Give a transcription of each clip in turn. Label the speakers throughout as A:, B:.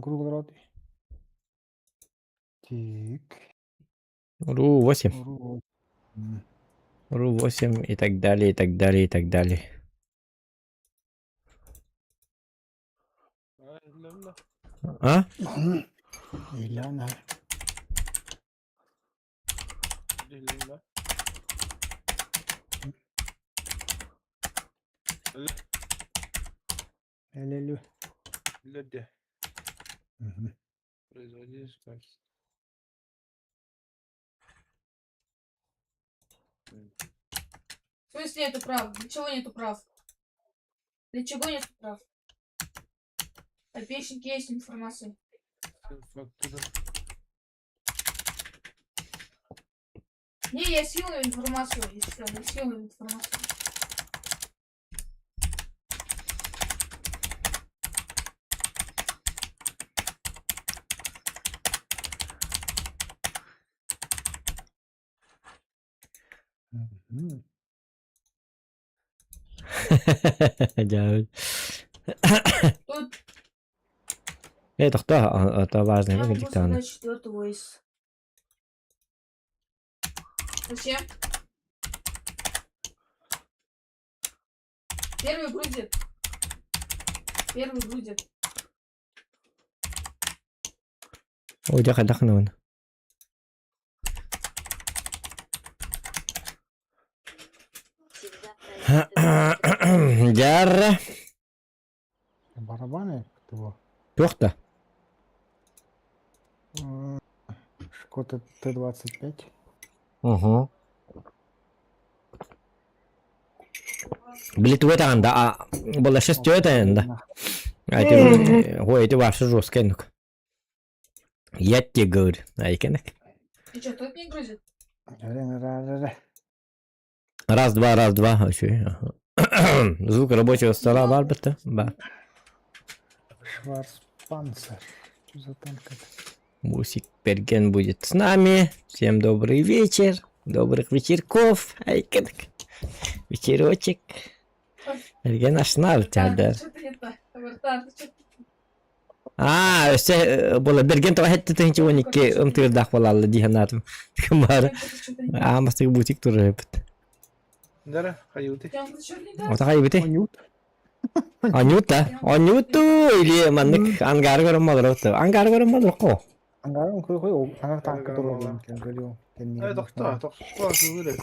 A: Круглый Тик.
B: Ру-8.
A: Ру.
B: Ру-8 и так далее, и так далее, и так далее. А?
A: Ильяна. Элелю.
C: В смысле нету прав? Для чего нету прав? Для чего нету прав? Подписчики есть информация. Не, я скинул информацию, если что, я скинул информацию.
B: Дьэ.
C: Тут
B: Э, тохтоо, это важно,
C: я могу
B: диктант.
C: создать четвертый войс. Зачем? Первый грузит. Первый грузит.
B: Ой, дьэ хайдах гынабын? Дьэр.
A: Барабаны того.
B: Туох да?
A: Шкода Т-25.
B: Угу. Били туга этаҕын да, а была шестё этаҕын да. А это, ой, это вообще жестко, ну-ка. Я тебе говорю, айкенек.
C: Ты что, тут не грузит?
B: Раз, два, раз, два. Ещё, ага. Звук рабочего стола бар битте. Ба.
A: Шварцпанцер. Что за танк это?
B: Мусик Перген будет с нами. Всем добрый вечер. Добрых вечерков. Айкенек. Вечерочек. Эрген ашнал тядар.
C: Что-то не так. Братан, ты что
B: Аа, өссө була берген тоҕо хэтти тыһынча уон икки ымтыырдаах буолаалла дии санаатым. Бары аамастыгы бутик турар эбит.
D: Дара, хайыты.
B: Ота хайбыты?
A: Анют.
B: Анюта. Анюту или маннык ангары көрөн молорот. Ангары көрөн молорко.
A: Ангарым кой кой ангар танк турар кем көрүө.
D: Э, тохто, тохто, күгүрэ.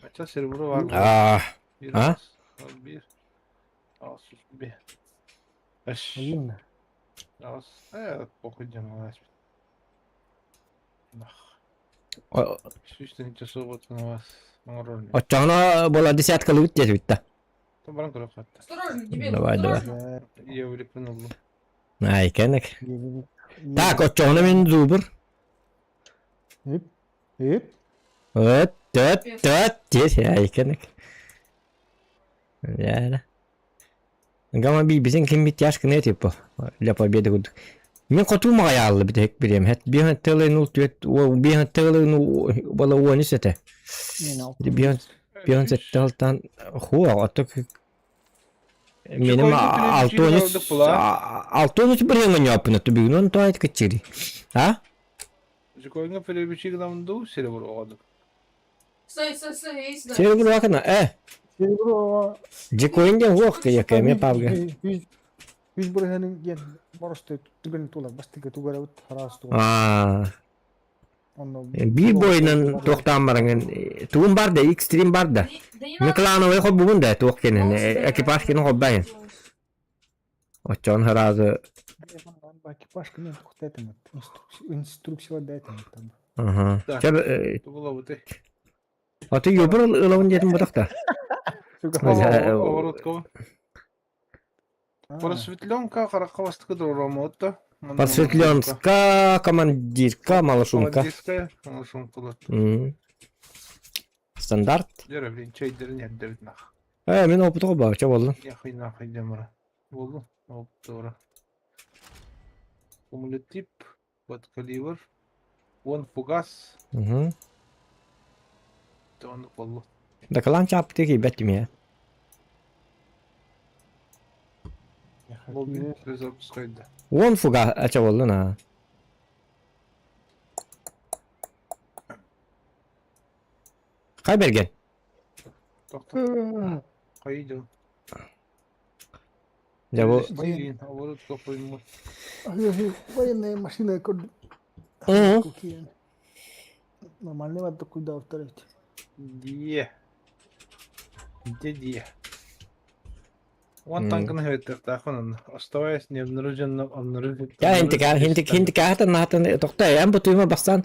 D: Ача серебро бар.
B: Аа, А?
D: Bir. Ас, би. Эш.
A: Ойын.
D: Ас. Э, похуй демалась. Нах. Сүүстэн часов на вас. Оҥорор.
B: Оччоҕуна буола десятка лыбыт диэт бүтта.
D: Баран көрө хатта.
C: Осторожно, дебил,
B: Давай, давай.
C: осторожно.
D: Еврикпин уллу.
B: Ай, кэнек. Так, оччоҕуна мин зубр.
A: Ип. Ип.
B: Өт, төт, төт, диэт, ай, кэнек. Яра. Гама би бизин ким бит яш кыне типа для победы курдук. Мин хотуу маҕайаалла бүтэһик бириэм. Хэт биһэн тылы нул түөт биһэн тылы ну бола уонус этэ. Биһэн биһэн сэттэ хуа ото Минем алтонус алтонус бирһиҥ оньооппуна түбүгүн он тоайт кыччыри. А?
D: Жикойга перебичи гынан ду серебро оҕоду.
C: Стой, стой, стой, иди сюда.
B: Серебро акына э.
A: Серебро.
B: Жикоин диэн хуох кыйакка эмиэ павга.
A: Үс бырыһанын диэн боростой түгэн тулар бастыгы тугарабыт хараас тугар.
B: Аа.
A: Онно
B: Биир бойынан туохтаан бараҥын тугун бар да экстрим бар да.
C: Да не
B: Мен
C: надо.
B: клановый холбугун да туох кенен
C: Он стоит,
B: экипаж кенен холбайын. Оччоон харазы
A: Экипаж кенен тухтайтын инструкция дайтын там.
B: Аха.
D: Да.
B: Чэ
D: Тубула быты.
B: Аты юбыр ылабын диэтим бутахта.
D: Огородкова. Просветленка харакка бастыкы доромотта.
B: Просветленска командирка малышунка.
D: Командирская малышунка.
B: М. Стандарт.
D: Дера блин чайдерин ярдебит нах.
B: Э, мин опытыга бар, ча болду.
D: Яхый нахый демара. Болду. Опытыгыра. Кумулятив, подкаливр, он фугас,
B: Угу.
D: он болду.
B: Да калан чаптык и бәттим я.
D: Болбин перезапускайда.
B: Уон фуга ача боллун а. Хай берген.
D: Тохто. Хайдым.
B: Дьэ бу
A: Военная машина Нормальный ватта куда вторить.
D: Дие. Где дие? Он танкын хөттөхтаахын оставаясь необнаруженным обнаружить.
B: Я хинтика хинтик хинтикаата наатын тохто эн бу туйма бастан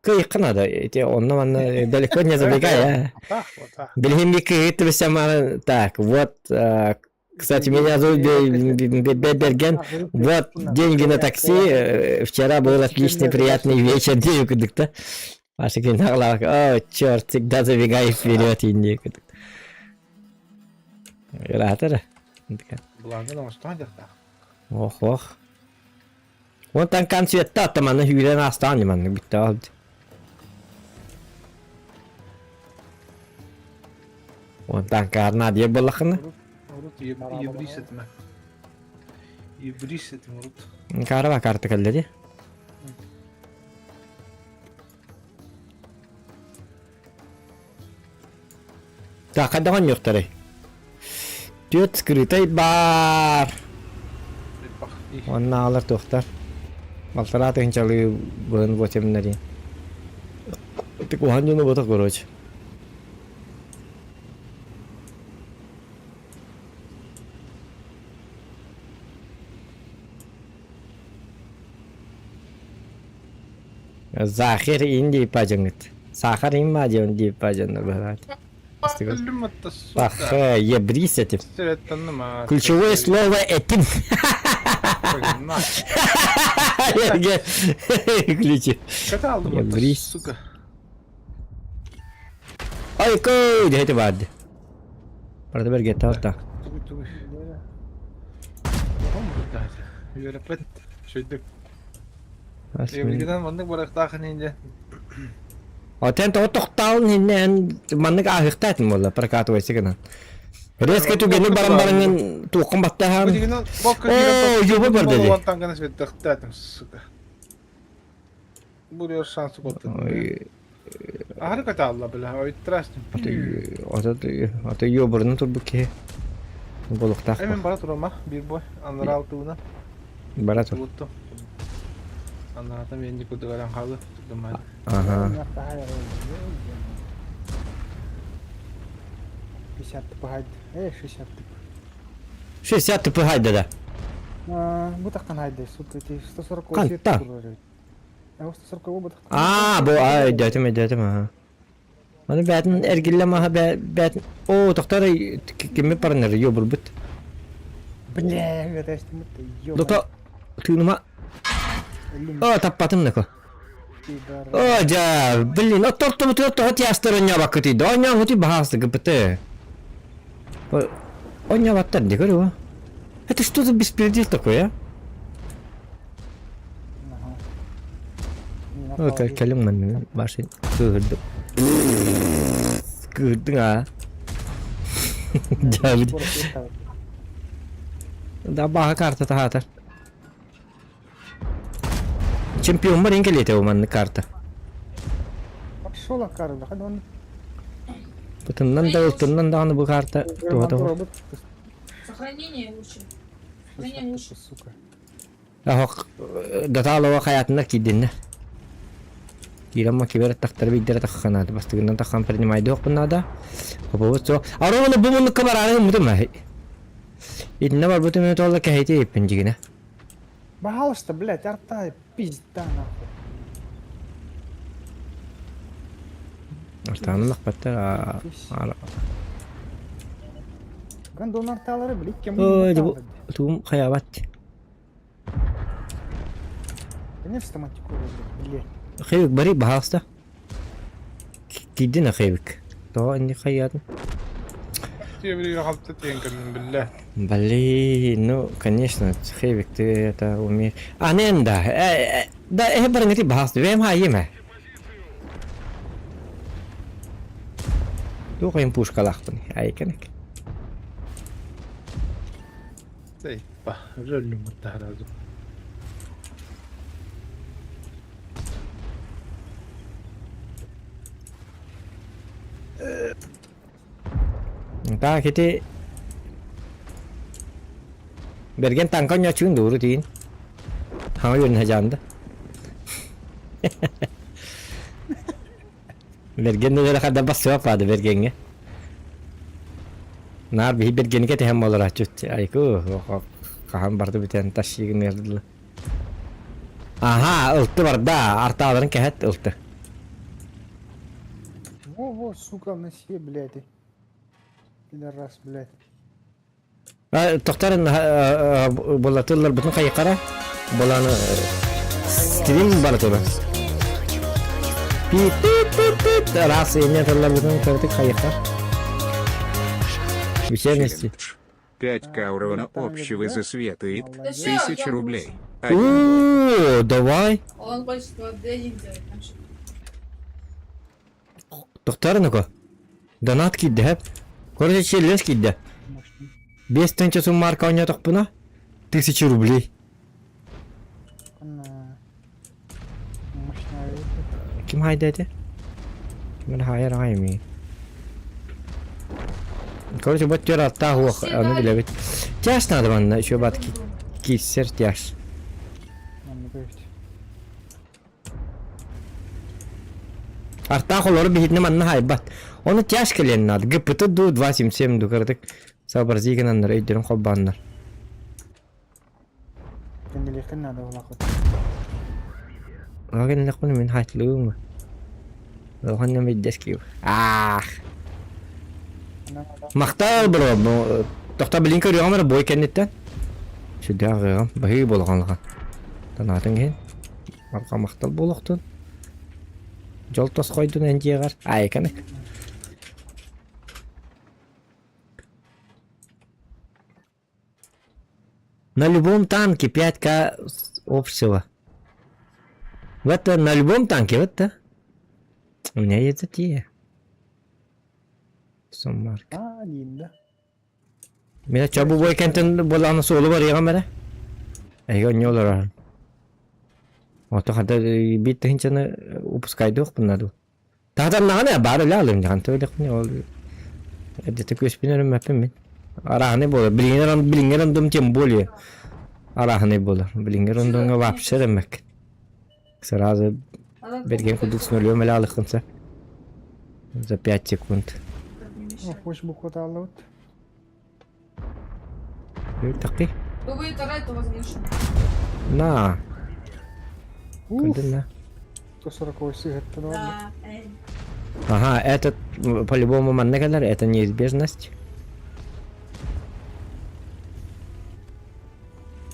B: кыйыкка надо эти онно манна далеко не забегай а. Билигин кыйыт так вот Кстати, меня зовут Берген. Вот деньги на такси. Вчера был отличный, приятный вечер. Денег да? Маша о, черт, всегда забегай вперед, индик. Ыраатар. Ох, ох. Онтон концветта атаманы сүүрэн астаан маннык бүттэҕэ Онтон каарнаа диэ буоллаххына
D: Урут ебрис этимэ. Ебрис этим урут.
B: Каараба карта кэллэ дии. Так, хайдах оонньуохтарай? Түөрт скрытай баар. Уонна аҕалар туохтар. Балтараа тыһыынчалыы быһын восемнарин. Тик уһан дьону ботох короче. Захир Индии пажыңыт. Сахар имма диэн дии пажаннар быһаат. Пах, ебрись этим. Ключевое слово этим. Ключи. Ебрись.
D: Сука.
B: Ой, кой, это барды. Барда берге та.
D: Үөрэппэт. Шөйдүк. Эбилгинэн маннык барыахтаахын инде.
B: Отен то тохтаалын иннен маннык ааһыахтаатын буолла прокатывайся гынан. Резко түгэни баран бараңын туоххун баттаһан. Оо, юба бар деді.
D: Уонтан светтахтаатым, сука. Бурьер шансы боттun. Аһары катаалла била, ойттырастым.
B: Аты ёбурун турбу киһи. Болуктаах.
D: Эми бара турама, бир бой, анара алтыына.
B: Бара тур.
D: Анарата мен кудугаран халы, тудумай.
B: Ага.
A: 50 тп Э, 60 тп.
B: 60 тп хайда да.
A: Бу тахтан хайда, сука, эти 140
B: Канта.
A: А 140 бу тахтан.
B: А, бу ай, дәтим, дәтим, ага. Аны бәтин эргилле маха бәтин. О, тохтар кими парнер ёбур бит.
A: Бля, это что мы то
B: Дока тыыныма. О, таппатым нако. О, дя, блин, о торто бут то хот ястыр нябакыты. Да ня хути бахасты ГПТ. О, нябаттар не говорю. Это что за беспредел такой, а? О, кэлим манны башын кыырды. Кыырдың а. Дя, Да баха карта тахатар. Чемпион бар инкелете манны карта.
A: Пошел карта, он.
B: Бутыннан да ылтыннан даҕаны бу карта туһата.
C: Сохранение лучше. Сохранение лучше.
A: Сука.
B: Ахок датаалова хаятыннар киирдиннэр. Киирэн макибер тахтар биирдэрэ тахханаады. Бастыгынан таххан принимайды охпунаада. Хобобут со. Арованы бу муннукка барааны мутум Итинне барбытым мен туолла кэһити иппин дьигинэ.
A: Пожалуйста, блядь, арта, пизда нахуй.
B: Артаанын лахпаттар.
A: Гондон арталары, блядь, кем
B: Ой, бу туум хаябат.
A: Конечно, матику, блядь.
B: Хейбик бari баһаста. Кидин хейбик. То инни хаятын. Блин, ну, конечно, Хейвик, ты это умеешь. А, не, да. Да, э, барыңы бахас, вем ха еме. Туох им пушкалаахпын, айканык.
D: Опа, өллүм сразу.
B: Так, ити Берген танка ньочуун дууру тиин. Хаҥа үөрүн хадьаанда. Берген нөлөрө хада бассыа паады Бергенге. Наар биһи Бергенike тэһэн болорааччыт. Айку хаһан барды бүтэн ташигын эрдиле. Аха, ылты барда. Артааларын кэһэт ылты.
A: Во-во, сука, на себе, блядь. Пидорас, блядь.
B: Тохтарын булатылларбытын хайыкара буланы стрим бар тура. Пит пит пит пит раз инне тылларбытын кырытык хайыкар. Вечерности.
E: 5к урона общего за светает.
C: Да всё,
E: Тысяча
C: я
E: рублей.
B: О, давай.
C: Он хочет вот денег делать. Там что-то.
B: Тохтар Донат киирдэ Короче, челлендж киирдэ. Биэс тыһыынча суммаарка оонньоотохпуна, тысяча рублей. Ким хаайда этэ? Ким эрэ хаайар аҕай эмиэ. Короче, вот түөр аттаах уох, ону билэбит. Тяж надо манна, еще бат киирсэр тяж. Артаах олору биһитинэ манна хаайбат. Ону тяж кэлиэн наада. ГПТ дуу, 277 дуу кыратык сообрази гынаннар, өйдөрүн холбооннор.
A: Кэннилиэххин наада буолааххыт.
B: Оҕо кэннилэхпин мин хаачылыыбын Улахан биирдэс киһи. Аах. Махтал бро, тохто билин көрүөҕүм эрэ бой кэнниттэн. Сүрдээх аҕыаҕым, баһыы буолаҕын Танаатын иһин. Барҕа махтал буолуохтун. Дьол тосхойдун эн дьиэҕэр. Айканы. На любом танке 5К общего. В это на любом танке, вот это. У меня есть затея. Соммарк.
A: А, да.
B: Меня чабу бой кентен боланы суолу бар егам эрэ. Эйге не олорор. Ото хата биир тыһынчаны упускайдыах наду. Таһатаннаҕына баар эле алым дьахан төөлөхпүнэ ол эрдэтэ күөспүн өрөммөппүн мин. Арааһынай буолар. Билиҥҥи билиҥҥи рандом тем более арааһынай буолар. Билиҥҥи рандомҥа вообще эрэммэккин. Сразу берген курдук с нулем эле алыххын сөп. За 5 секунд.
A: Хочешь букву тааллыбыт?
B: Такый.
C: Вы будете орать, то возмущен.
B: На. Куда на?
A: 140 сыгытты
C: Да. Эй.
B: Ага, этот по-любому манна кэлэр, это неизбежность.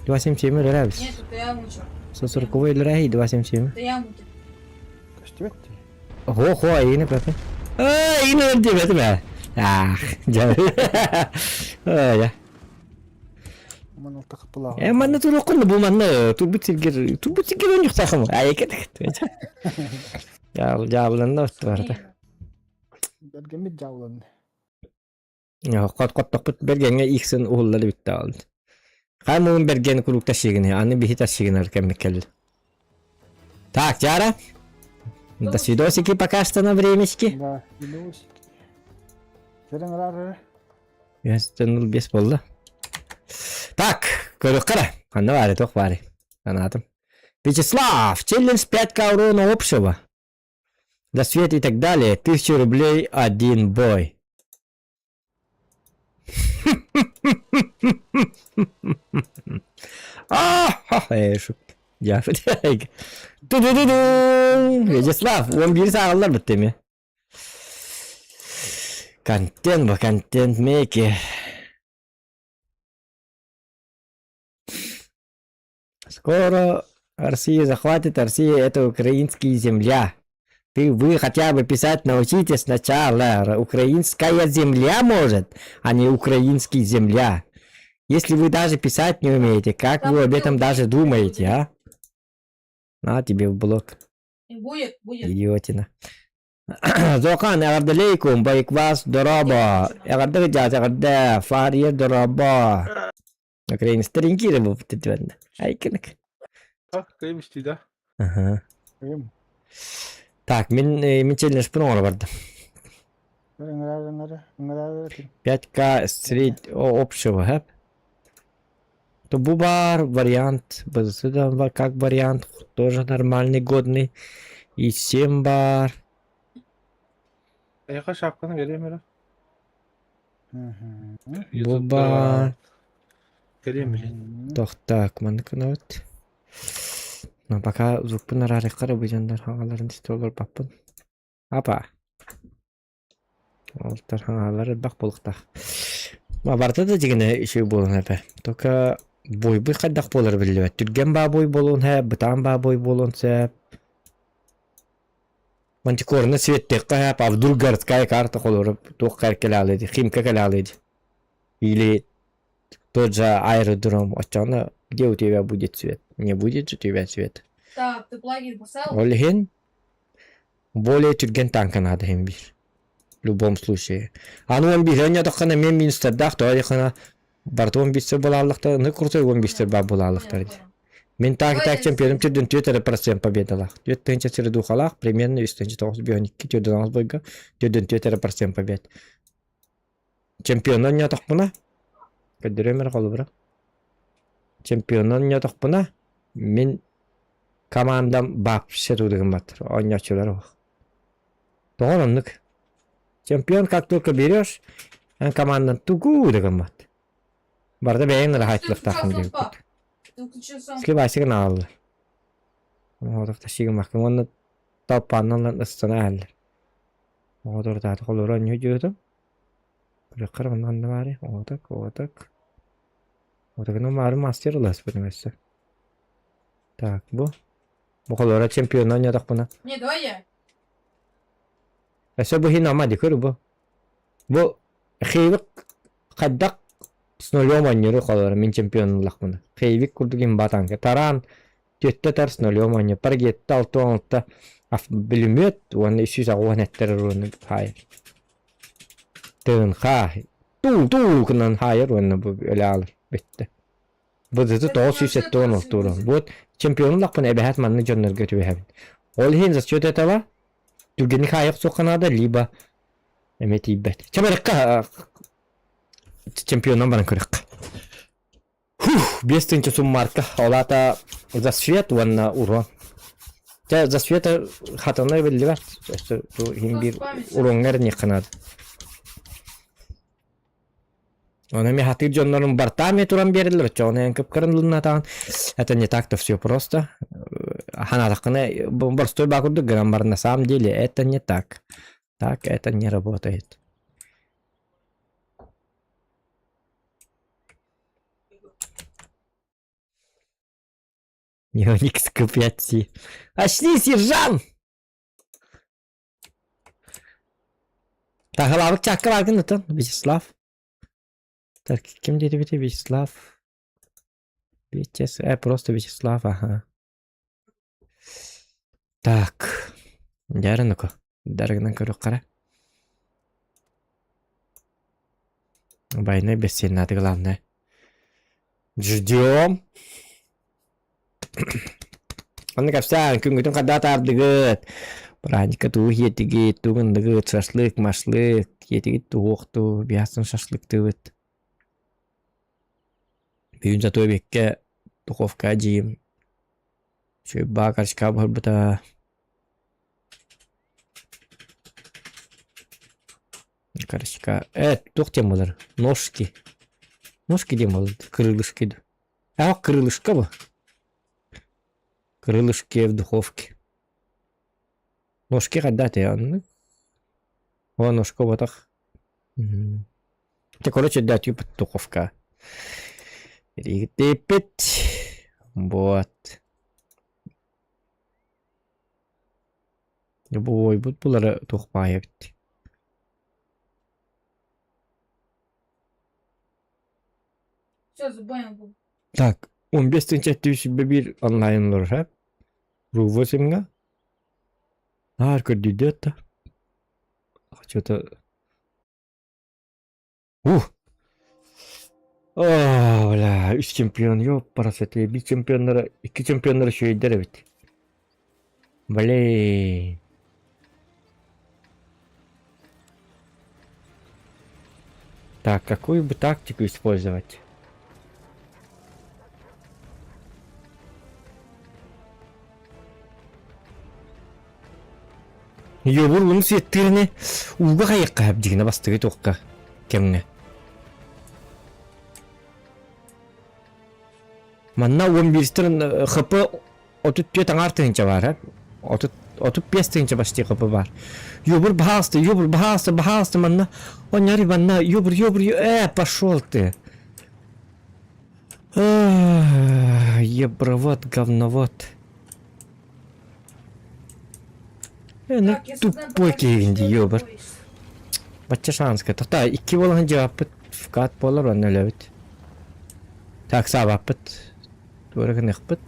B: 277 өлөрөбүс.
C: Нет, это я мучу.
B: 140 өлөрөй 277.
C: Это я мучу.
A: Көстүбэт
B: Хо-хо, иини пепе. Эй, иини өлдүбэт бэ. Ах, дьэ. Ой,
A: Ман алтахпылаах.
B: Э, манна туруоххун бу манна турбут сиргер, турбут сиргер онньуктаахым. Айка Дьаабыланна оттуарда.
A: Бэргэммит дьаабыланна.
B: Хот-хоттохпут бэргэҥҥэ иксин уһуллар эбит да Хай муҥун бэргэн куруук ташигини, аны биһи ташигинар кэммит кэллэ. Так, Тиара, до свидосики пока что на времечки.
A: Да, свидосики. Сэрэн араар
B: Үһэстэн бес буолла. Так, көрүөххэ Ханна баары, туох баары? Санаатым. Вячеслав, челлендж 5к урона общего. До света и так далее. 1000 рублей один бой. А, Ту-ду-ду-ду! Вячеслав, он биир сааҕаллар бүттеми. Контент бу, контент мейки. Скоро Россия захватит, Россия это украинская земля. Ты вы хотя бы писать научитесь сначала. Украинская земля может, а не украинский земля. Если вы даже писать не умеете, как вы об этом даже думаете, а? На тебе в блок.
C: Будет, будет.
B: Идиотина. Зохан, эҕэрдэлейкум, байквас, дорообо. Эҕэрдэ дьаат, эҕэрдэ, фария, дорообо. Украинецтэр киирэ буолбут дибэннэ. Айкынык.
D: Кыйым истии да.
B: Аха.
A: Кыйым.
B: Так, мин мин челленджпын оҥоро бардым.
A: Ыҥырар, ыҥырар, ыҥырар этим.
B: 5К средь общего, хэп. То бу бар вариант, б как вариант, тоже нормальный, годный. И 7 бар.
D: Эйиэхэ шапканы биэриэм эрэ.
B: Бу бар.
D: Кэлиэм билин.
B: Тохтаак, маннык гынабыт. Но пока звукпун араарыахха эрэ бу дьоннор хаҥаларын истэ олорбаппын. Апа. Олтор хаҥалар элбэх буолуохтаах. Барыта да дьигинэ үчүгэй буолан эбэ. Только буойбуй хайдах буолара биллибэт. Түргэн баабой буолуон сөп, бытаан баабой буолуон сөп. Мантикорны светтиэххэ сөп, а вдруг городская карта холоро туох кэлэ дии, Химка кэлэ дии. Или тот же аэродром, оччоҕуна где у тебя будет свет? Не будет же у тебя свет.
C: Так, ты плагин поставил?
B: Ол иһин более түргэн танка наада иһин биир. В любом случае. Аны он биир ойнотоххуна эмиэ минустардаах тоҕо диэххинэ барыта он биирсэ буолааллахтар, аны крутой он биирсэ баар буолааллахтар дии. Мин так так чемпионум түрдүн түөрт эрэ процент победалаах. 4 тыһыынча средухалаах, примерно 3 тыһыынча 952 төрдүн аҕыс бойго, төрдүн түөрт эрэ процент побед. Чемпиону ойнотохпуна, көрдөрүөм эрэ холобура. Чемпиону ойнотохпуна, мин командам вообще тудыгыммат, оонньооччулар суох. Тоҕо оннук? Чемпион как только берешь, эн командан тугу да гыммат. Барыта бэйэҥ ыраһааччылыктааххын диэбиппит. Сливасигын аҕаллар. Оҕотохташигымаккын уонна талпааннан ыстана аһаллар. Оҕотор таата холоро анньыы дьиэтим. Күрэххэр онно ханна баарый? Оҕоток, оҕоток. Оҕотогунан маары мастер ыласпытым өссө. Так, бу. Бу холоро чемпион оонньоотохпуна.
C: Не, давай я.
B: Өссө бу иһин ама дикөр бу. Бу Хейвик хайдах с нулем оонньууру холоро мин чемпион ыллахпына. Хейвик курдук имба танка. Таран түөттэ тар с нулем оонньуур. Паргетта 6-16 бүлүмүөт уонна 380 эттэр уруну хаайар. Тыын хаа туу-туу гынан хаайар уонна бу өлө аалар бүттэ. Быдыты 976 урун. Вот чемпионун лахпын эбэһээт маннык дьоннорго түбэһэбин. Ол иһин за счет этого түргэнник хаайах суохха наада, либо эмиэ тиийбэт. Чэ барыкка чемпионунан баран көрүөххэ. Фух, 5000 суммарка. Ол аата за свет уонна урон. Чэ, за света хатанар биллибэт. Өссө иһин биир уроҥҥа эрниэххэ наада. Оны эмиэ хатыыр дьоннорун бартаан эмиэ туран биэрэллэр, оччоҕуна эн кып-кыран ылыннатаҕын. Это не так-то все просто. Ханаатаххына боростуой баа курдук гынан баран на самом деле это не так. Так это не работает. Неоникс К5 Очнись, сержант! Таһалаабыт чаакка бааргын отон, Вячеслав. Так, ким диэти Вячеслав? Вячес... просто Вячеслав, ага. Так. Дьэ, ну-ка. Дарыгынан көрүөххэ Война бессильна, это главное. Ждем. Онно кэпсээн, күҥҥүтүн хайдах атаардыгыт? Праздникка тугу сиэтигит, тугу гынныгыт, шашлык, машлык, сиэтигит туһуохтуу, биһасын шашлыктыыбыт. Бүгүн зато эбиэккэ духовка дьиим. Үчүгэй баакарчка буһарбыта. Корочка, туох диэн буолар? Ножки. Ножки диэн буолар, крылышки дуу. А, крылышко бу. Крылышки в духовке. Ножки хайдах этэй оннук? О, ножка буотах. Те, короче, да, типа духовка. Репет. Вот. Буойбут булары туох баайа эбит.
C: Все, забанил был.
B: Так, 15 тысяча сүүс биир онлайн олорор Ру 8-ҥа. Наар көрдүүрдэ да. Что-то Ух! Оо, бля, үс чемпион, ёппарасоте, биир чемпионнара, икки чемпионнара үчүгэйдэр эбит. Блин. Так, какую бы тактику использовать? Йобур уну сиэттиирини ууга хайыахха сөп дьигинэ бастыгы туохха кэмҥэ. Манна уон биирстэн ХП 34 аҥаар тыһыынча баар э? 30 35 тыһыынча почти ХП баар. Юбур баһаалыста, юбур баһаалыста, баһаалыста манна. Онньори манна юбур, юбур, пошел ты. Ебровод, говновод. Ну
C: Так, я создам
B: тупой
C: пока что
B: киһигин дии,
C: четвертый
B: ёбар.
C: пояс.
B: Бачча шанска. Тота, икки буолан дьааппыт вкат буолар онно өлөбүт. Так, саабаппыт. Туора гыныахпыт.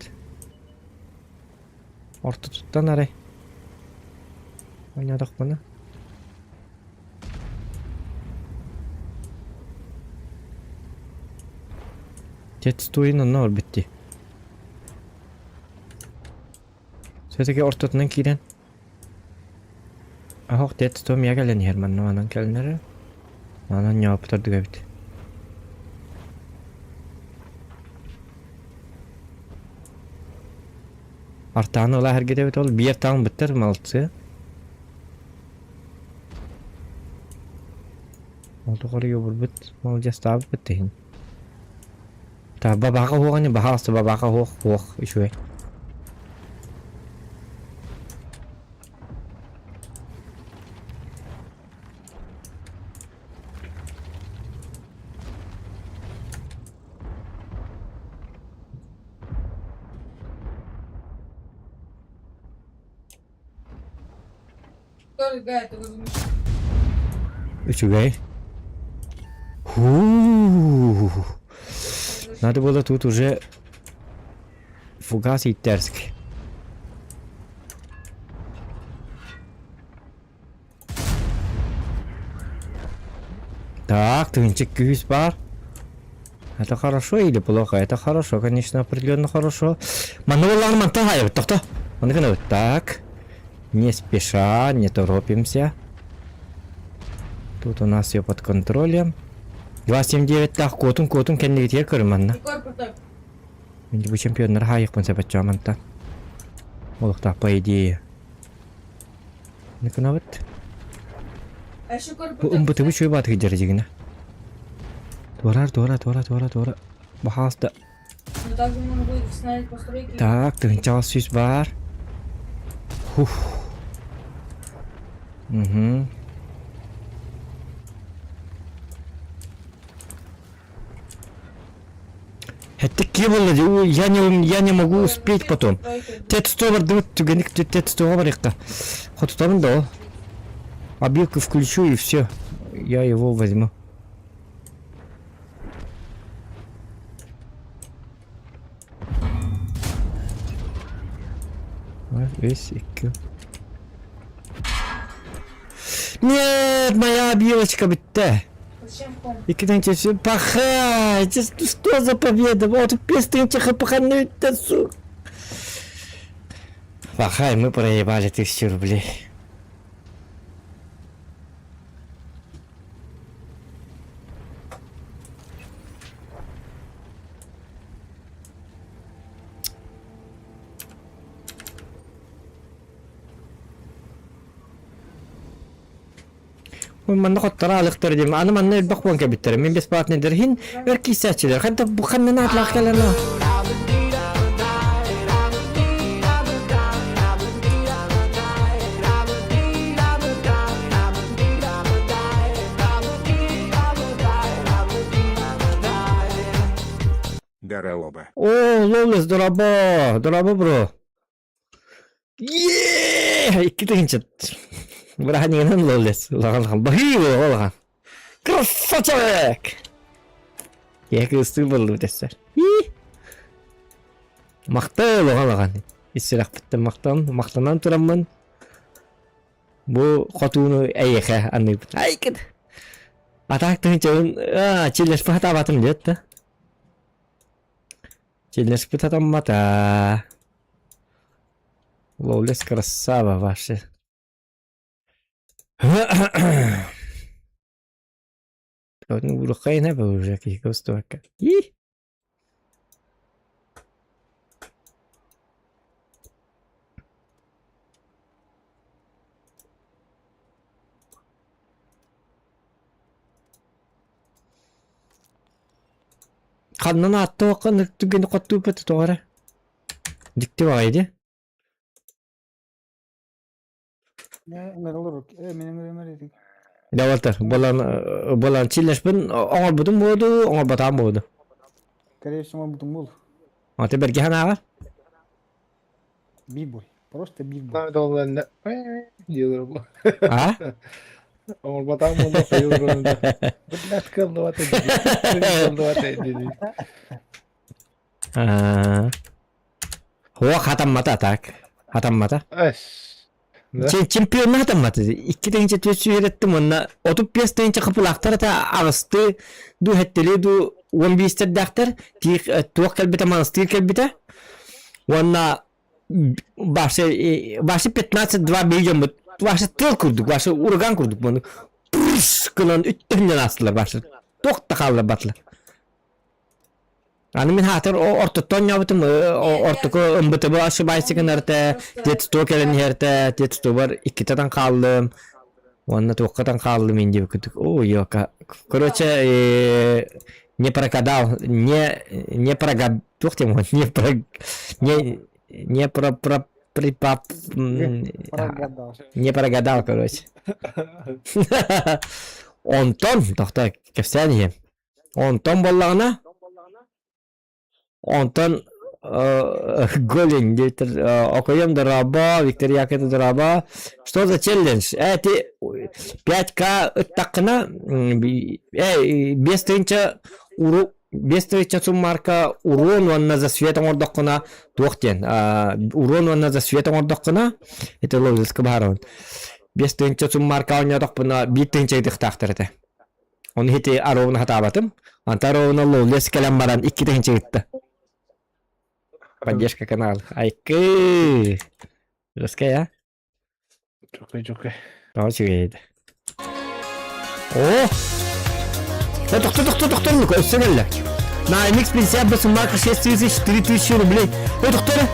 B: Ортотуттан арай. Ойнодохпуна. Тетстуин онно олбут дии. Все-таки ортотунан киирэн Оһох тет том я кэлэн иһэр манна манан кэлэн эрэр. Манан ньооппут ордук эбит. Артааны ыла эргитэбит ол биир таҥ бүттэр молодцы. Ол тухары юбурбут молодецтаабыт иһин. Так, бабаха уоҕа баһаалыста бабаха уох уох үчүгэй.
C: Кто рыгает, его замещает.
B: Үчүгэй. Ху. Надо было тут уже фугас иттэрск. Так, тыынчык күүс бар. Это хорошо или плохо? Это хорошо, конечно, определенно хорошо. Манна буоллаҕына мантан хаайабыт, тохто. Манна гынабыт. Так. Не спеша, не торопимся. Тут у нас все под контролем. 279 таах куотун куотун кэннигитигэр көрүн манна.
C: Егор крутой.
B: Мин бу чемпионнар хаайыкпын сэбэтчэ мантан. Олохтоох по идее. Гынабыт.
C: А еще Егор
B: Бу
C: крутой.
B: ымбытыбы чуй баатыгы дьэрдьигинэ. Туораар, туора, туора, туора, туора. Баһаалыста.
C: Но также можно будет восстановить постройки.
B: Так, тыһыынчаҕа сүүс баар. Хух. Угу. Это киболо, я не могу успеть потом. Тет-сто бардыбыт түгэник тет-стоға барыахха. Хотутабын да ол. Обилку включу и все. Я его возьму. Весь икки. Нет, моя обилочка бүттэ.
C: Зачем комп?
B: Иккитэн чэсү паха! Что за победа? Вот пестынча хапаханы сук. Пахай, мы проебали 1000 рублей. Манна хоттара алыктар дием. Аны манна элбэх буолан кэлбиттэрэ. Мин бесплатный иһин өр киисээччилэр. Ханта бу ханна атлаах кэлэн
E: Дороба.
B: О, Лолес, дорообо! Дорообо, бро! Еее! Икки тыһыынча. Бырааһынньыгынан Лолес. Улахан баһыы улахан. Красавчик! Киһи кыыстыы буоллубут эссэр. Махтал улахан Ис сүрэхпиттэн махтан, махтанан тураммын бу хотууну эйиэхэ аныыбын. Айкын! Атаак тыһыынчабын, аа, чиллэспэ сатаабатым диэт да. Челлеспит атаммата. Лоулес красава вообще. Уруккайна бу уже киһи И! Ханнан ааттаахха түгэни хоттууппат тоҕо эрэ. Дьикти баҕайы дии. Давалтар, болан болан чиллэшпин оҥорбутум буолду, оҥорботаам буолду.
A: Скорее всего, оҥорбутум буолу.
B: Аты бэргэ санааҕар?
A: Бибой. Просто бибой.
D: Диэлэр бу.
B: А?
D: Оҥорботаам буолла хайылырын да. Блядь, кыллыбата кыллыбата дии.
B: Хуа хатаммата так. Хатаммата.
D: Эс.
B: Чемпионна хатаммата. Икки тыһыынча түөрт сүүһэрэттим уонна отут биэс тыһыынча хапылаахтар ата аҕысты ду хэттели ду уон биэстэрдээхтэр туох кэлбитэ манастыыр кэлбитэ уонна Башы 15-2 миллион башы тыл курдук, башы ураган курдук буну гынан үттүннэн астылар башы. Туох да хаалларбатылар. Аны мин хаатар ортоттон ньобутум ортоку ымбытыбы ошибайсыгын эрте тет кэлэн иһэртэ тет бар иккитэтэн хааллым уонна туоххатан хааллым ин диэбиккитик о ёка короче не прокадал не не прогад туох диэн не про не не про про припап не прогадал короче онтон тохто кэпсээн иһиэм онтон буоллаҕына Онтон Голень диэтэр Окоем дорообо, Виктор Яковлев дорообо. Что за челлендж? Э, ти 5К ыттаххына, э, биэс тыһыынча уру биэс тыһыынча суммарка урон уонна за свет оҥордоххуна туох диэн урон уонна за свет оҥордоххуна это логически баһаарабын биэс тыһыынча суммарка оонньоотохпуна биир тыһыынча ытыахтаахтар этэ Оны ити аровна хатаабатым. Анта аровна лоулес кэлэн баран икки тыһыынча ыытта. Поддержка канал. Айкы! Жесткая, а?
D: Чукай, чукай.
B: Тоҕо үчүгэй О! Э, тохто, тохто, тохто, ну-ка, өссө кэллэ. На MX 50 басымака 6 тысяч 4000 рублей. Э, тохто эрэ.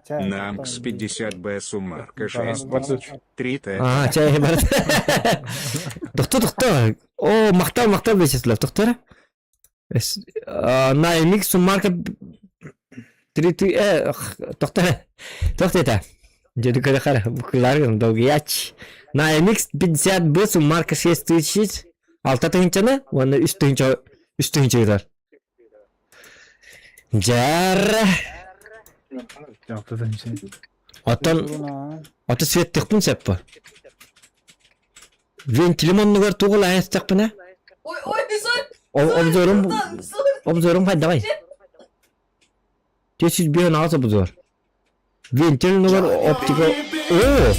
E: Намкс 50Б суммарка 6 3 Т.
B: Аа, чай барат. Тохто, тохто. О, махтал, махтал Вячеслав, тохто эрэ. На MX суммарка 3 ты э тохто эрэ. Тохто это. Деді көрө буквалар долгияч. На MX 50Б суммарка 6 тысяч. Алта тыһынчаны, уонна үс тыһынча үс тыһынча ыытар. Дьэр. Оттон ото светтихпин сөп бу. Вентилим оннугар тугу лайыстахпына?
C: Ой, ой, сор.
B: Обзорум обзорум хайдагай? Тесіз бен аз обзор. Вентиль оннугар оптика. О!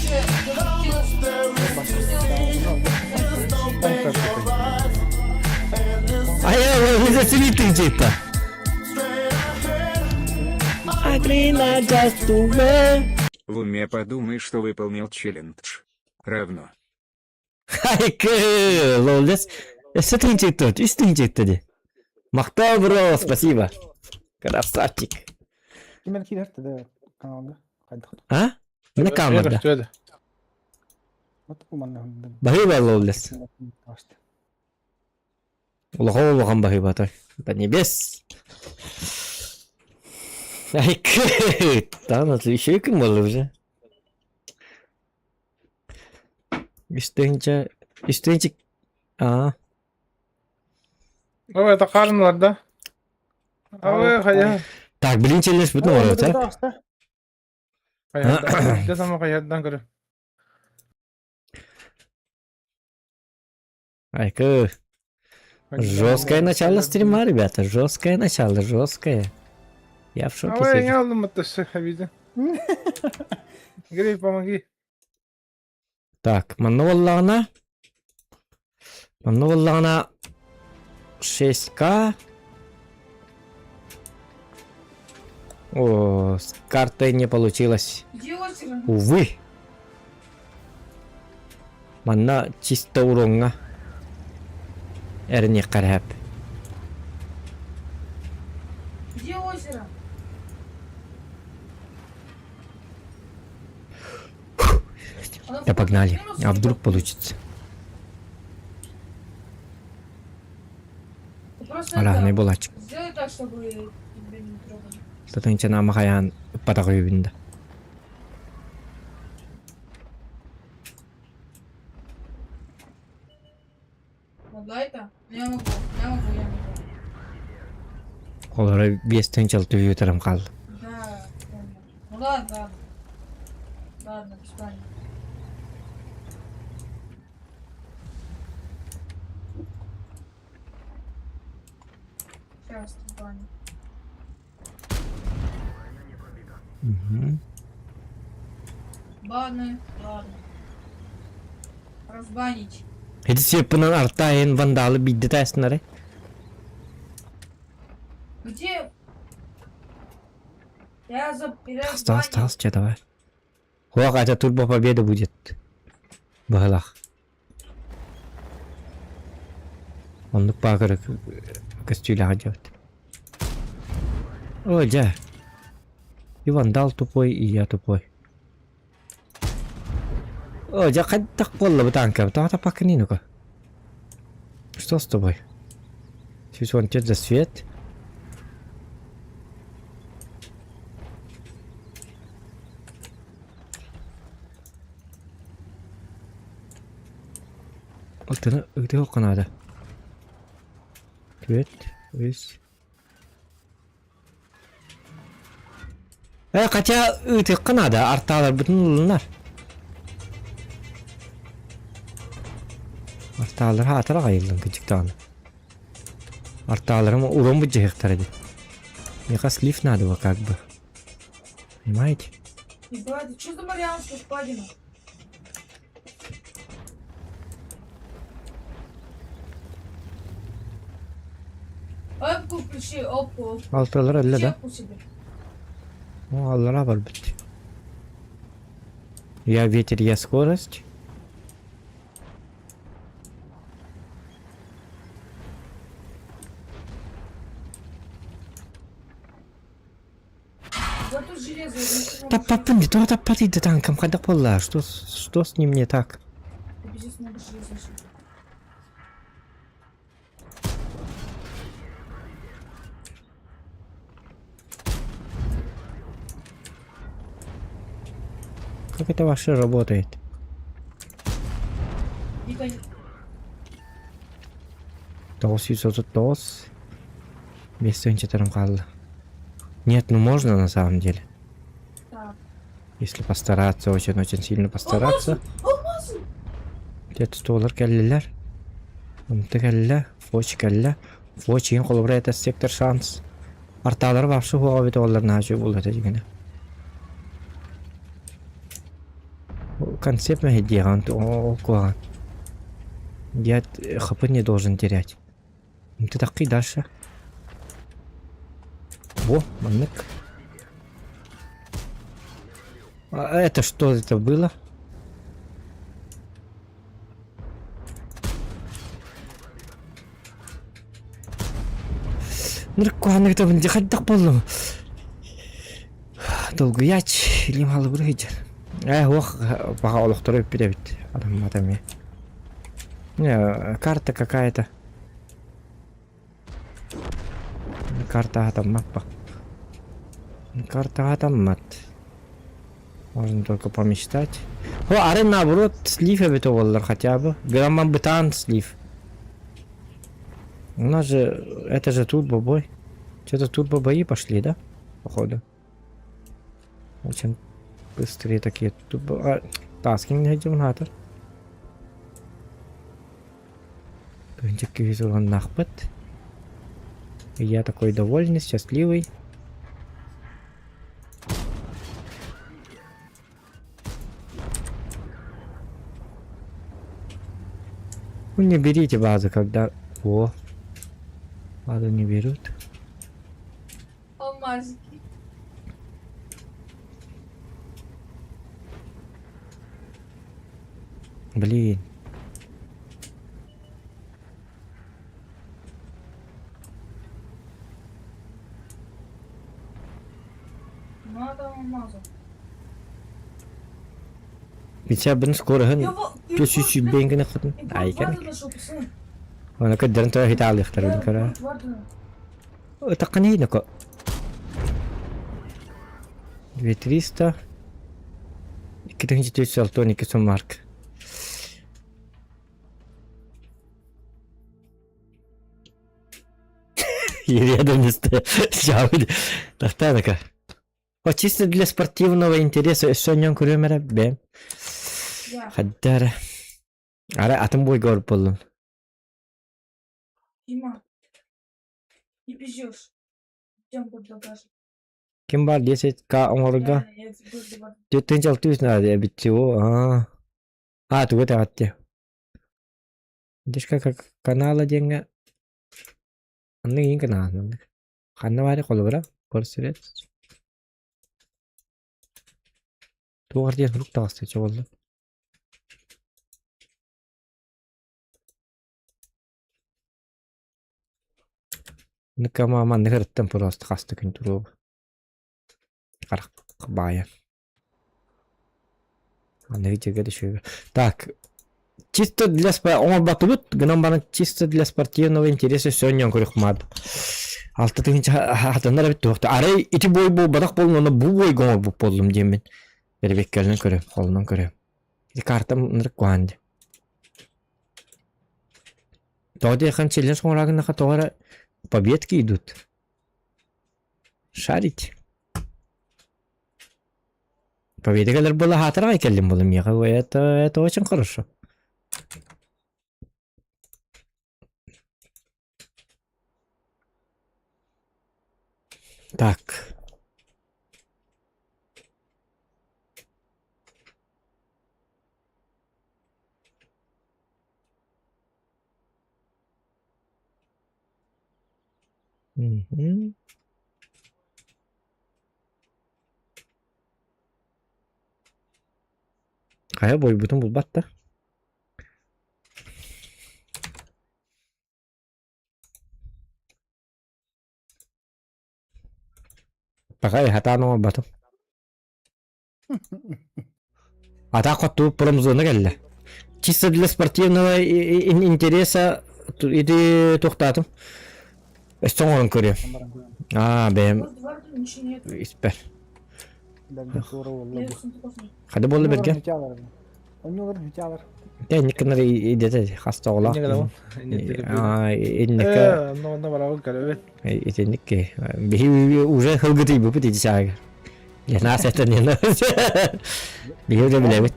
B: Ай, ай, ай, жейті.
E: В уме подумай, что выполнил челлендж. Равно.
B: Хайкы, лолес. Өссө тыһынча үс тыһынча ди. Махтал, бро, спасибо. Красавчик.
A: Ким киирэр да каналга хайдах.
B: А? Міне камерда. Баһыыба лолес. Улахан улахан баһыыба той. Да небес. Айкы. Там еще ким болды уже. Үс тыһынча үс тыһынча Аа.
D: Ой, это қарнылар да? Ой, хайа.
B: Так, блин, челлендж бүтүн оҥорот, э?
D: Хайа, сама хайадан көрө.
B: Айкы. Жесткое начало стрима, ребята. Жесткое начало, жесткое. Я в шоке
D: Ой,
B: сижу.
D: не алдым это обиде. Грей, помоги.
B: Так, манна буоллаҕына манна буоллаҕына 6К. О, с картой не получилось.
C: Где озеро?
B: Увы. Манна чисто уроҥҥа эрэниэххэ эрэ сөп.
C: Где озеро? Оно
B: Да
C: в
B: погнали.
C: минус
B: А
C: или
B: вдруг
C: как?
B: получится?
C: Ты Просто
B: Араһынай
C: это,
B: буолааччы.
C: сделай так, чтобы тебя не трогали.
B: Татынча наама хайаан ыппатах үһүбүн да.
C: Могла это? Я могу, я могу, я могу.
B: Олоро биэс тыһыынча алта үһү хаалла.
C: Да, понял. Ну ладно, ладно. Ладно, без паники. Сейчас, без паники.
B: Мгм.
C: Баны, ладно. Разбанить.
B: Ити сиэппинэн артаайын вандалы биирдэ тааснары.
C: Где? Я за... Я
B: Таас,
C: разбанил.
B: таас, чэ давай. Хуох, это турбо победа будет. Быһылах. Оннук баакыры көстүүлээх дьабыт. О, дьэ. И вандал тупой, и я тупой. О, дьэ, хайдах буолла бу таанка? Тоҕо таппаккыный ну-ка? Что с тобой? Сүүс за свет. Алтыны ыытыахха наада. Түөрт, үс. Э, хотя ыытыахха наада, артааларбытын ыллыннар. Артаалар хаатар аҕайыллан кыдьык даҕаны. Артааларым урон быдьыһыахтара дии. Миэхэ слив надо было как бы. Понимаете?
C: Ебать, что за Марианская впадина? Опку включи, опку, опку.
B: Алтылар өллө
C: Включи
B: да?
C: опку себе.
B: О, аллара барбыт. Я ветер, я скорость.
C: Вот тут железо, я ничего не
B: Таппаппын дии, тоҕо таппатый да танкам хайдах буолла? Что, что с ним не так?
C: могу. Пиздец, много железа еще.
B: Как это вообще работает?
C: Ника, не-
B: 939. Биэс хаалла. Нет, ну можно на самом деле.
C: Так.
B: Если постараться, очень-очень сильно постараться.
C: Алмазы!
B: Где-то столар кэллилэр. Онто кэллэ, фоч кэллэ. Фоч иһин холобура это сектор шанс. Артаалары вообще хуоҕа эбит оҕолор наһаа үчүгэй буолла этэ дьиҥинэ. Концепт мэһэйдиэҕин ол куһаҕан. Я хп не должен терять. Ты такой дальше. Во, маннык. А это что это было? Ныркуһаны кытабын дьэ хайдах буоллум? Долгуйаач, илиим халыбыр сылдьар. Ээ, уох, баҕа олохторо бүппүт эбит. Адаммата эмиэ. Не, карта какая-то. Карта хатаммаппа. Карта хатаммат. Можно только помечтать. О, ары наоборот, слив эбит буоллар хотя бы. Грамман бытаан слив. У нас же, это же турбобой. Что-то турбобои пошли, да? Походу. Очень быстрые такие турбо... А, таскинг не Нахпыт. Я такой довольный, счастливый. Ну не берите базу, когда... О, базу не берут.
C: Алмазики.
B: Блин.
C: Надо алмазов.
B: Бичабын скороһын
C: Я во-
B: 420 гына хотун.
C: Импорт
B: Айкан.
C: Варда нашел, пацаны.
B: Оны көддөрөн тоҕо хите
C: Я
B: алыахтарын көрө.
C: импорт Варда.
B: Ытакканы ноко. 2300 2462 сом марк. Рядом не Тахтанака. О, чисто для спортивного интереса өссө көрүөм эрэ бэм.
C: Я.
B: Хаддара. Ара атын бойга орып боллун.
C: Дима. Не пиздешь. Идем под
B: Ким бар 10к оҥорго?
C: Я буду Варда.
B: 4 600 наада эбитти о. Аа. А, тугу таҕатте. Дишка как канала диэҥҥэ Анны иин канал. Ханна баары холобура көрсүрет. Туох диэн сурук таҕыста чоҕулла. Ныкама маннык ырыттан просто хаста күн туруо. Харах баайан. Аныгы дьиэгэ да үчүгэй. Так, чисто для оҥорботубут, гынан баран чисто для спортивного интереса сөнньөн көрүхмаат. Алта тыһыынча хатаннар эбит туохта. Арай ити бой буолбатах буоллун, онно бу бойга оҥорбут буоллум диэммин. Бэрбеккэлинэн көрөм, холунан көрөм. Ити картам ынырык куһаан дии. Тоҕо диэххин челлендж оҥораагыннаха тоҕо эрэ победки идут. Шарить. Победа кэлэр буола хаатыраҕай кэллим буолла миэхэ это это очень хорошо. Так. Мгм. Хайа буойбутун булбат да. Пахай хатаан оҥорботум. Атаах хоттубут промзона кэллэ. Чисто для спортивного интереса ити туохтаатым. Өссө оҥорон көрүөм. Аа, бэйэм испэр. Хады буолла бэргэ. Инник гынар идете хаста оҕолоох. Инника итинник биһи уже хылгытыйбыппыт ити сааga. Нас это не Биһи уже билэбит.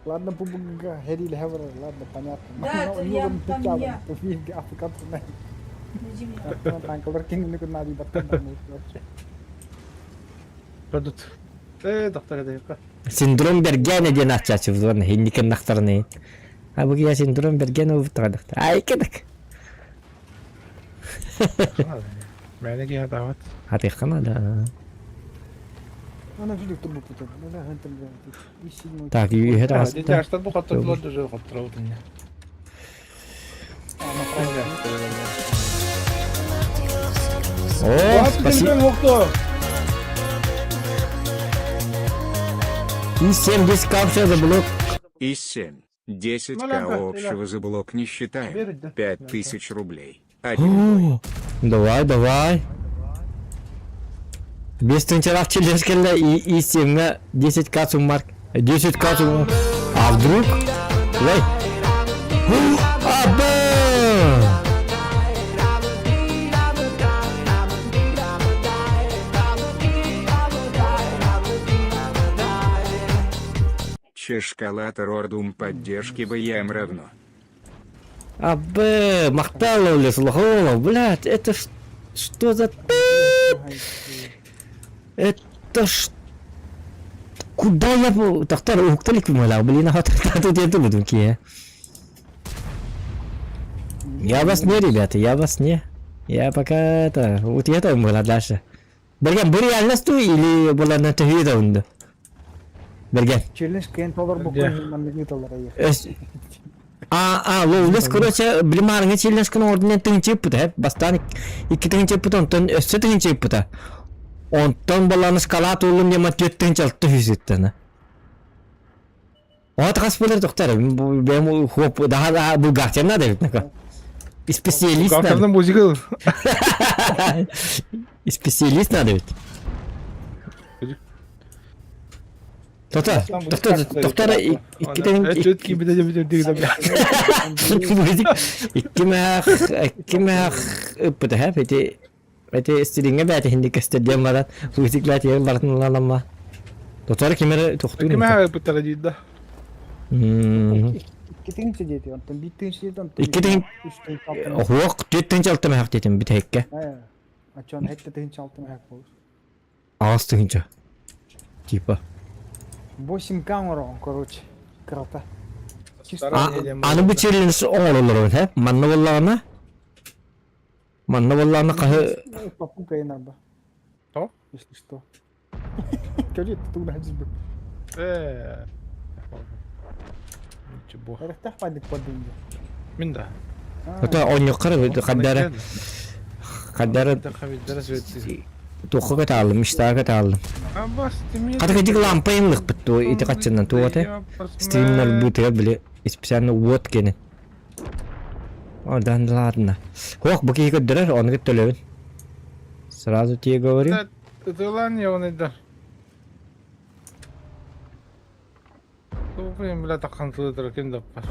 A: Ладно, пубуга херили хевер, ладно, понятно.
C: Да, это я, там я.
A: Танкалар кингини күн баттан
D: Продукт. Э, доктор это
B: Синдром Бергена диэн ааччааччы буолан хинникен нахтарны. А бу я синдром Бергена убутаҕадахта. Ай кедек.
D: Мээнэ киһи атаабат.
B: Атыаххана да.
A: Ана видео турбу путан.
B: Так, үһэ таҕыста.
D: Дьаштан бу хоттордулар даже хотторобут инне.
B: О, спасибо. И 70 капсул за блок.
E: И 7. 10
D: Ну,
E: к
D: ладно,
E: общего за блок не считаем.
D: Верить, да?
E: 5000 рублей. Один
B: О, Давай, давай. Без тынчалах челлендж и, и 7 10 кацу марк. 10 кацу. А вдруг? Ой. О, Аба!
E: Чешкалатор Ордум поддержки БМ равно.
B: Абэ, махтал лохолов, блядь, это что за Это ш... Куда я... Тахтар, укталик мала, блин, а тут я думаю, такие. Я вас не, ребята, я вас не. Я пока это... Вот я там была дальше. Блин, бу реальность или была на телевизоре? Берген.
A: Челлендж кыайан толорбуккун маннык ыыталлар эйиэхэ.
B: Өс А, а, лоулес, короче, билимаарыҥа челлендж ордунан тыһыынча ыппыта, эп бастаан икки тыһыынча ыппыта, онтон өссө тыһыынча ыппыта. Онтон баланы шоколад ууллум диэн 4600 ыттана. Оҕо хас буолар доктор, бэйэм хуоп daha daha бухгалтер надо ведь нака. Специалист надо.
D: Бухгалтердан музыка.
B: Специалист надо ведь. Тота, доктор, доктор иккитен икки мээх ыппыта һэ ити ити стилиҥҥэ бээтиһинник көстөр диэн баран музык лаатыгар барытын ылаламма Тотор ким эрэ тохтуур
D: Икки мээх ыппыттара диир да.
A: Икки тыһыынча диэти, онтон биир тыһыынча диэти, онтон
B: Икки тыһыын
A: үс тыһыынча алта
B: Оһуох түөрт тыһыынча алта мэһэх диэтим бүтэһиккэ.
A: Оччоон хэттэ тыһыынча алта мэһэх буолар.
B: 8 тыһыынча. Типа.
A: 8К оҥороҕун, короче. Кырата. Чисто.
B: Аны бу челлендж оҥороллор һэ. Манна буоллаҕына манна буоллаҕына хаһы
A: Папука инарба.
D: То?
A: Если что. Скажи, ты туда
D: Э. Ничего.
A: Эрехтэх падик поддынде.
D: Мин да.
B: Это оонньуоххар хардара хардара туохха кытаалым, мечтаҕа кытаалым. Хата кыдьык лампа ыллыкпыт дуо ити хаччынан туох этэ? Стримнар быытыгар били специально уот кини. Одан ладно. Ох, бу киһи көрдөрөр, ону төлөбүн. Сразу тебе говорю.
D: Ытылан явныйдар. Блин, бля, таххан тылытыр ким да бар.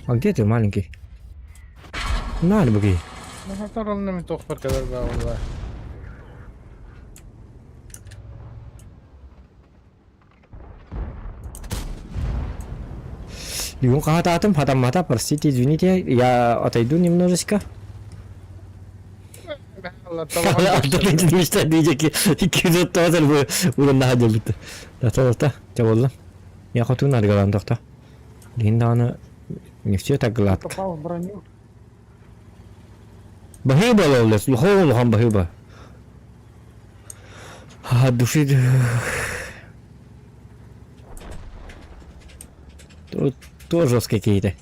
B: А где ты, маленький? На, буги.
D: Ну, тохпар кэлэр баалла.
B: Бүгүн хаһатаатым, хатаммата, простите, извините, я отойду немножечко. Диэки 230 бу уруннаха дьэлбит. Тата чабылла. Я хотун аргалан тохто. Лин даҕаны не все так гладко.
A: Попал в броню.
B: Баһыыба лоллес, лухоо улахан баһыыба. От души Тут тоже какие-то.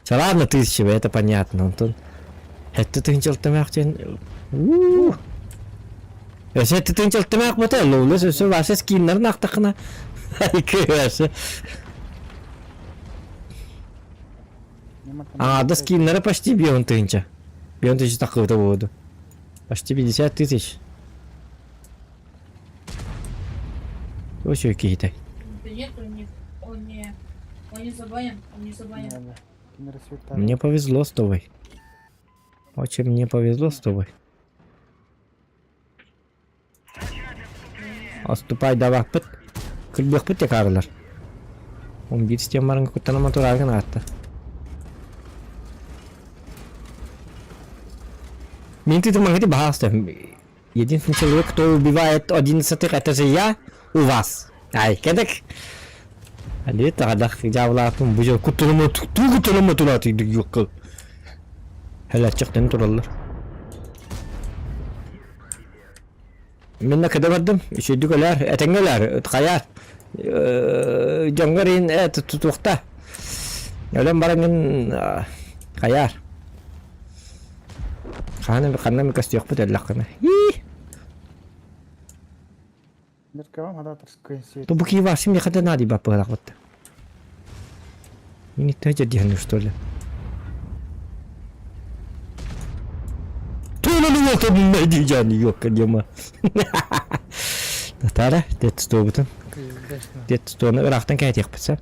B: Ладно, тысяча, это понятно. Антон. Это ты тымахтен. Өсө тытынчал тымах бата, лоулес өсө ваше скиннер нахтахна. А, да скиннера почти бион тынча. Бион тысяча такого-то воду. Почти 50 тысяч. Очень какие-то.
C: Да нет, он не, он не, он не забанен, он не забанен.
B: Мне повезло с тобой. Очень мне повезло с тобой. Отступай давахпыт. Кырбыахпыт текаарылар. Он биир стеммарын куттанама турааргын аатта. Мин тытымаҥыты баһаалыста. Единственный человек, кто убивает одиннадцатых, это же я у вас. Ай, кедек. Али тагадах дьаабылааппын бу дьон куттанама туу куттанама тураатыйдык юккыл. Хэлэрчэхтэн тураллар. Мин кыда бардым, үчүйдүк өлөр, этэҥҥэ өлөр, хайаар. Дьоҥҥор иһин тутуохта. Өлөн бараҥҥын хайаар. Хаһан ханна эмэ көстүөхпүт өллөххүнэ. Бу киеваши миэхэ да наадыйбаппыһалахпыт. Не дьиһэн что ли? Дима. Наталья, детствобутун. Детствоны ыраахтан кээтиэхпит сэр.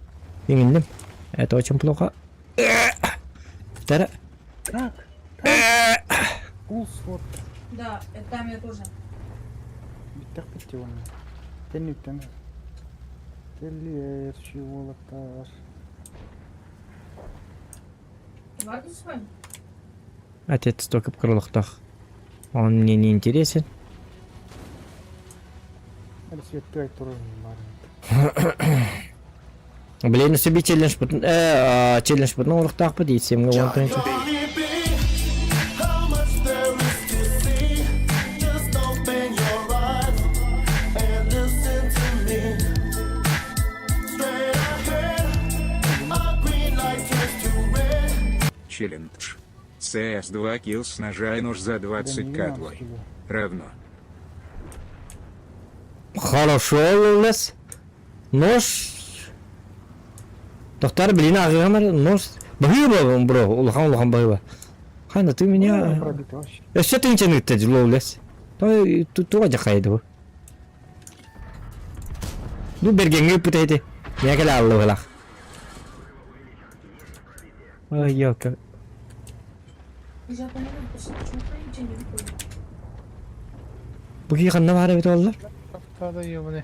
B: Иҥинним. Это очень плохо. Тара.
A: Так. Пулс вот.
C: Да, это там я тоже.
A: Бүттэхпит уонна. Тэнниттэн. Теллиэр уолаттар.
C: Ладно с вами?
B: Отец только крылохтах. Он мне не интересен.
A: Светтый турун бар.
B: Блин, себе челлендж бутын, челлендж бутын оңуруктаахпыт, итсемге он тыһыынча.
E: челлендж. CS2 килл с ножа и нож за 20к твой. Равно.
B: Хорошо, Лулес. Нож. Доктор, блин, ағыгамар нож. Баһыыба, бро, улахан улахан баһыыба. Хана, ты меня... Өссө тыынчан ыытта Лоулес. Туга дьахайды бу. Ну, бергеңге ыппыта ити. Мия кэлэ аллыбылах. Ой, ёлка.
C: Я понимаю, просто почему нигде не выходит.
B: Бу киһи ханна баар эбит оллар?
D: Тада ебаный.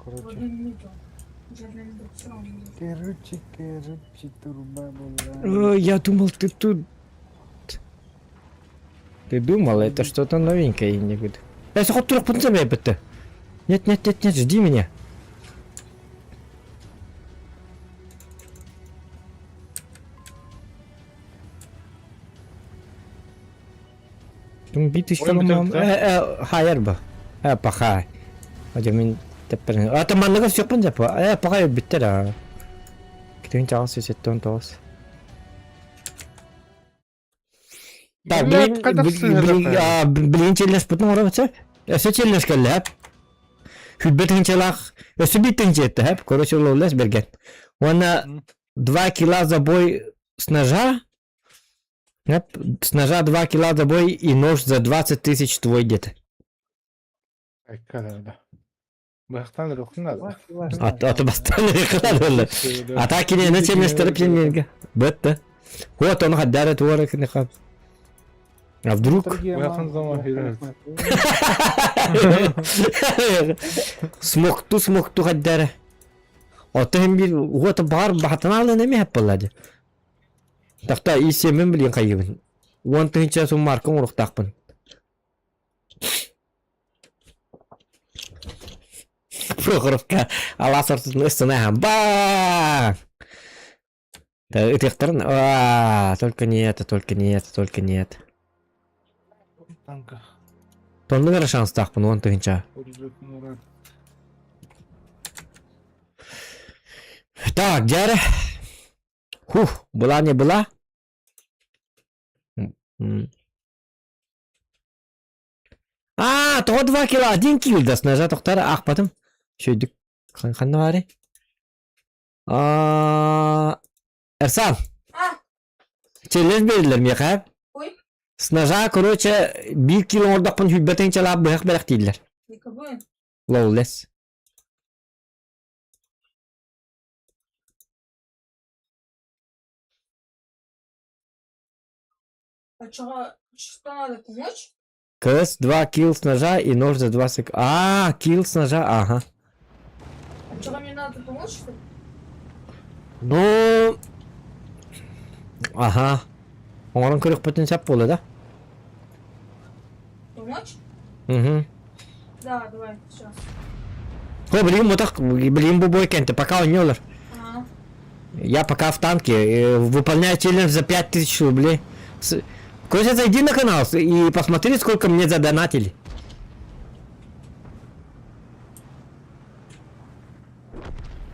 A: Короче.
C: Вроде не идет. Я для них все равно не идет.
A: Короче, короче, труба была.
B: Ой, я думал, ты тут... Ты думал, это что-то новенькое, не буду. Я Нет, нет, нет, нет, жди меня. Хайар ба. Э, пахай. Ажа мин тэппэрин. Ата манныга сөкпүн жапа. Э, пахай биттер а. Китин чагыс сеттон тоос. Так, блин, блин, блин, челлендж бутун оробача. Өсө челлендж келлеп. Хүлбетин челах. Өсө биттин жетти хеп. Короче, лолес берген. Уонна 2 кила за бой с ножа. С ножа 2 кила за бой и нож за 20 тысяч твой где-то. Аты бастан кылар Ата кинени челлендж пенменге. Бітті. Вот он хаддары туары кини А вдруг? Смокту смокту хаддары. Ото hem bir вот бар бахатан алын эме хаппалады. Тахта исемин билин кайыбын. Уон тыгынча сум маркын уруктакпын. Прохоровка алас ортотун ыстынахан ба. Ытыктарын а только не это, только не это, только не это. Тонну эрэ шанстаахпын уон тыһынча. Так, дьэ Хух, была не была. А, тоҕо два кило, один килл да снажа тохтар аахпатым. Шөйдүк. Ханна баарый? А, Эрсан.
C: А!
B: Челлендж биэрдилэр миэхэ.
C: Ой.
B: С ножа, короче, биир кило оҥордохпун сүүрбэтин чалаап быһах бэлэхтииллэр.
C: Никого.
B: Лоулес.
C: А чего? Что надо помочь?
B: КС 2 килл с ножа и нож за 20... А, килл с ножа, ага.
C: А чего мне надо помочь, что ли?
B: Ну... Ага. Оҥорон көрүөхпүтүн сөп буолла да?
C: Помочь?
B: Угу.
C: Да, давай, сейчас.
B: Хо, билигин мутах, билигин бу бой кэнтэ, пока оонньуулар.
C: Ага.
B: Я пока в танке, выполняю челлендж за 5000 рублей. С... Короче, зайди на канал и посмотри, сколько мне задонатили.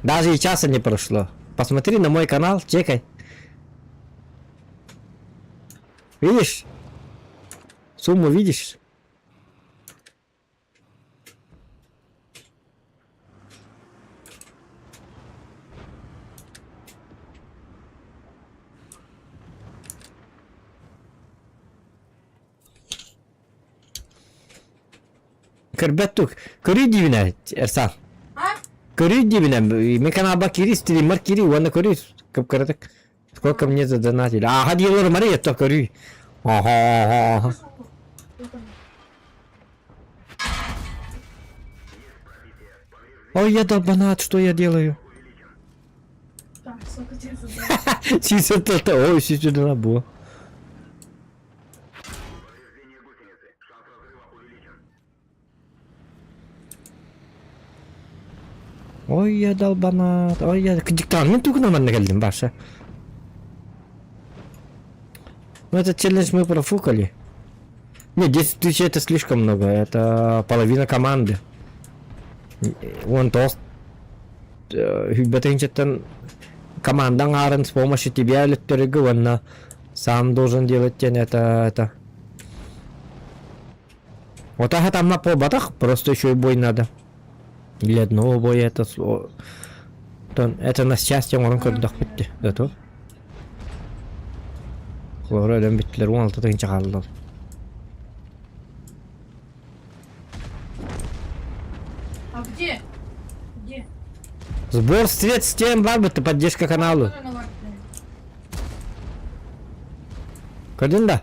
B: Даже и часа не прошло. Посмотри на мой канал, чекай. Видишь? Сумму видишь? Көрбөт тук. Көрүй диибинэ, Эрсан.
C: А?
B: Көрүй диибинэ. Мин каналба кири, стриммар кири, уонна көрүй. Кып-кыратык. Сколько мне задонатили. Ааха диэлэр Мария, то көрүй. Ага, ага. Ой, я долбанат, что я делаю?
C: Так, сколько тебе задонатили?
B: Сисет ой, сисет бу. Ой, я долбанат, ой, я... Диктант тугунан манна кэллим, Баша. Ну, этот челлендж мы профукали. Не, 10 тысяч это слишком много, это половина команды. Вон тост. Хүлбэтинчэттэн командаң аарын с помощью тебя өлөттөрүгү уонна сам должен делать диэн это Вот ага там на батах просто еще и бой надо. Для одного боя это это на счастье оҥорон көрдөхпүт дии. Готов? Холоро өлөн бүттүлэр 16 тыһыынча хааллылар.
C: А где? Где?
B: Сбор средств тем бар поддержка каналу.
C: Тоже на варпе.
B: Көрдүн да?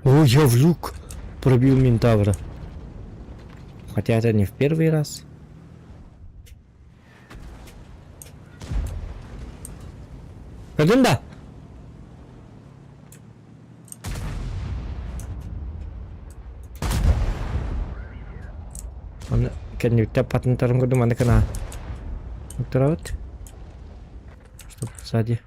B: Ой, я в люк пробил Ментавра. Хотя это не в первый раз. Көрдүн да? Аны кэнниттэн патентарын көрдүм аны кына. Туттарабыт. Чтоб сзади.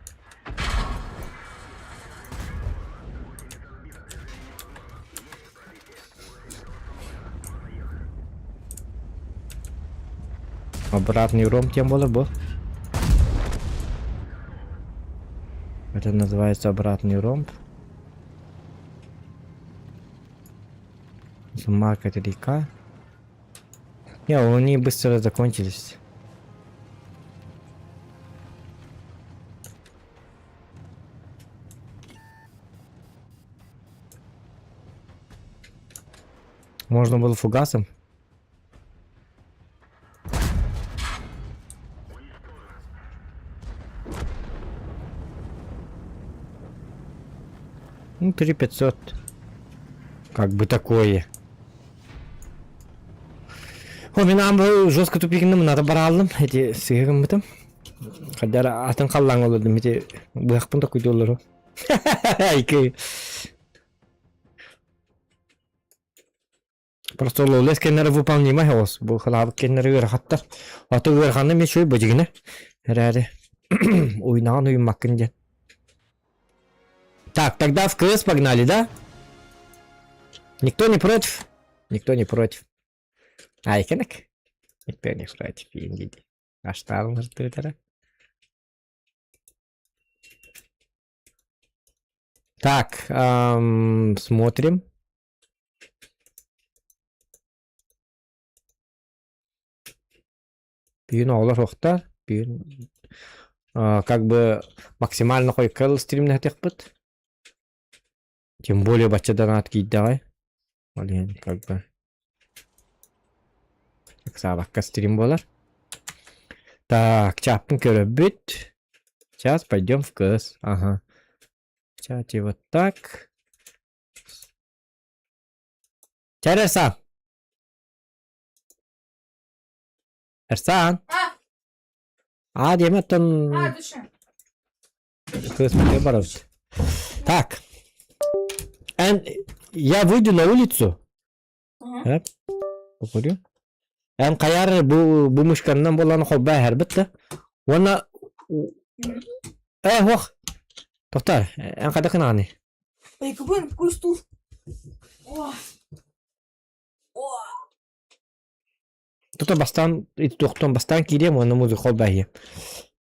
B: Обратный ром тем более был. Это называется обратный ромб. Марка 3К. Не, они быстро закончились. Можно было фугасом. Ну, 3500. Как бы такое. О, мен ам жестко тупигинным надо баралым. Эти сыгым бытым. Хадара атын халлаң олордум. Эти быхпын такой доллару. Айкы. Просто лолес кеннері выполнимай ос. Бу халабык кеннері ыарахаттар. Аты ыараханны мен шөй быжыгына. Эрээри. Уйнаған уймаккын ден. Так, тогда в КС погнали, да? Никто не против? Никто не против. Айкенек? Никто не против. Индиди. Ашталыңыз Так, смотрим. Бүгүн оҕолор суохтар. Бүгүн как бы максимально хойкал стримнэһэтиэхпит. Тем более бачча донат киирдэҕэй. Ол иһин как бы ыксаабакка стрим буолар. Так, чааппын көрөбүт. Сейчас пойдем в КС. Ага. В чате вот так. Чэ, Эрсан.
C: А!
B: А, диэмэ оттон
C: А, точно.
B: кыыс барабыт. Так. Эн, я выйду на улицу.
C: Ага.
B: Покурю. Эн хайар бу бу мышканнан буолан холбоо эһэрбит да. Уонна э ох. Тоқтар, эн хайдах гынаҕыный?
C: Эй, какой, какой стул? О! О!
B: Тута бастаан туохтан бастаан киириэм уонна музыка холбоо иһиэм.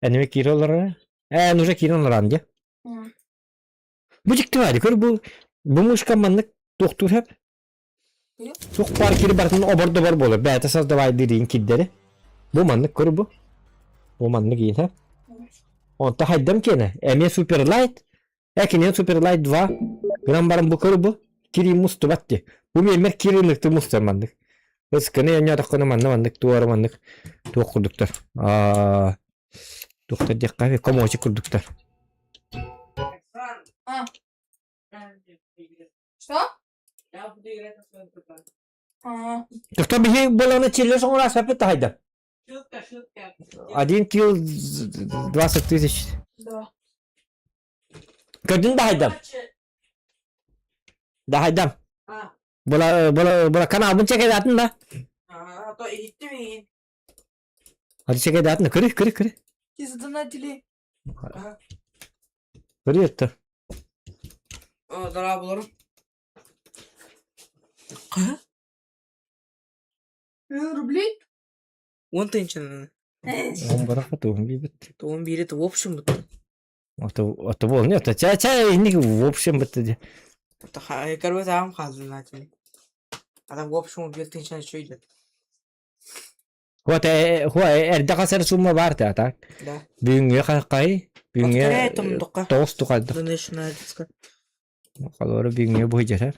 B: Эн эмиэ киирэ олорор Ээ, уже киирэн олорон дии. Бу дьикти баҕайы көр бу бу мышка маннык туохтуур сөп. Суох баар кири барытын обор-добор буолар. Бэйэтэ создавайдыырын кирдэри. Бу маннык көр бу. Бу маннык иһэ. Онто хайдам киэнэ. Эмиэ Суперлайт. Э киниэн Суперлайт 2. Гынан баран бу көр бу. Кири мустубат дии. Бу миэммэр кири ыныкты мустар маннык. Ыскыны онньоотоххуна манна маннык туора маннык туох курдуктар. Аа туохтар диэххэ комочек курдуктар.
C: А. Что?
F: Я буду играть на своем ПК.
C: А.
B: Кто биһи буолана чиллер соҥура саппыт тахайда.
F: Шутка, шутка.
B: Один килл 20 тысяч.
C: Да.
B: Көрдүн да
F: Короче,
B: Дахайдам.
F: А,
B: Була була була каналбын чекедатын да.
F: а, то иһиттим иһин.
B: Hadi чекедатын көрү көрү көрү.
C: Тебе задонатили.
B: Көрү это.
F: О, дорооболоруҥ.
C: Рублей?
F: Уон тыһыынчаны.
B: Он барахатуһун биибит.
F: Он биири в общем бутта.
B: Ото бол нет, ча ча инник в общем бутта де.
F: Короче, аҕам хааллын А там в общем биир тыһыынчаны үчүгэй
B: Вот эрдэ хасар сумма бар та так.
F: Да.
B: Бүгүҥҥү хай бүгүҥҥү тоҕус тухайдах. Холобура бүгүҥҥү бу дьэһэр.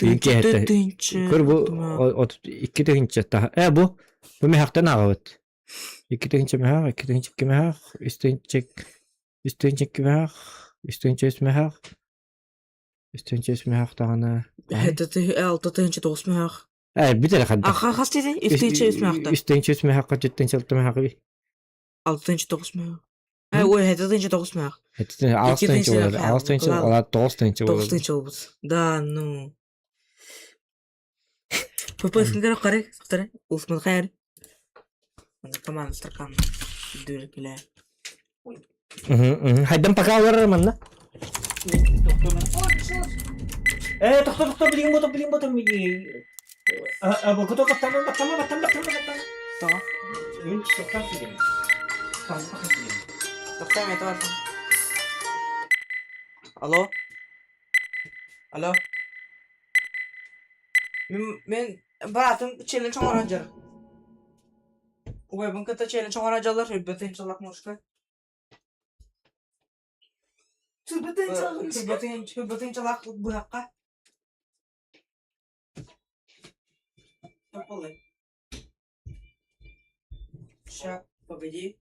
B: Бүгүн киэһэтэ. Көр бу 2 тыһыынча таһа. Э бу бу мөһөхтөн ааҕабыт. 2 тыһыынча мөһөх, 2 тыһыынча 2 мөһөх, 3 тыһыынча 3 тыһыынча 2 мөһөх, 3 тыһыынча 3 мөһөх, 3 тыһыынча 3 мөһөх даҕаны.
F: 6 тыһыынча 9 мөһөх.
B: Э бүтэр эрэ хайдах.
F: А хас диэтиҥ? 3 тыһыынча 3 мөһөхтөн.
B: 3 тыһыынча 3 мөһөххө 4 тыһыынча 6 мөһөх.
F: 6 тыһыынча 9 мөһөх. Э ой 7 тыһыынча 9 мөһөх.
B: 8 тыһыынча буолар. 8 тыһыынча буолар, 9 тыһыынча
F: 9
B: буолар.
F: тыһыынча буолбут. Да, ну. ПП-сын қарай, сақтары. Усман хайыр. Команда стакан. Дүркіле.
B: Хайдан пока олорор манна.
C: Ой, пришлось.
B: Э, тохто, тохто, билигин ботом, билигин ботом. Бу баттама, баттама, баттама, баттама, баттама.
F: Тоҕо?
B: Үн тоқтан сидем.
F: Тоқтам, это бар. Алло? Алло? Мин, мин быраатым челлендж оҥорон дьар. Убайбын кытта челлендж оҥорон дьаллар, өлбөтүн чаллах мушка. Өлбөтүн чаллах быһахха. Тополы. Ща, погоди.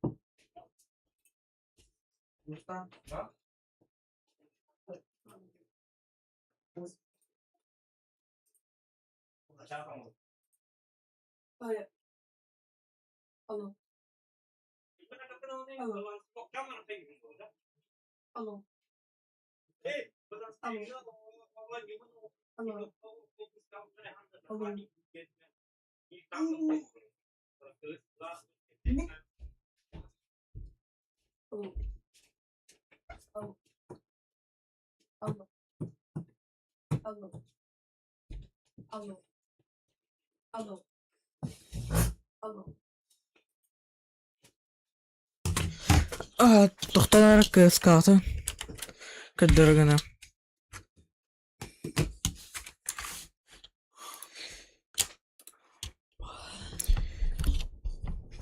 F: Мустан.
C: Алло. Алло. Алло. Алло. Алло. Алло. Алло. Алло. Алло. Алло. Алло. Алло.
F: Тохтонор кыскаата. Көрдөргөнө.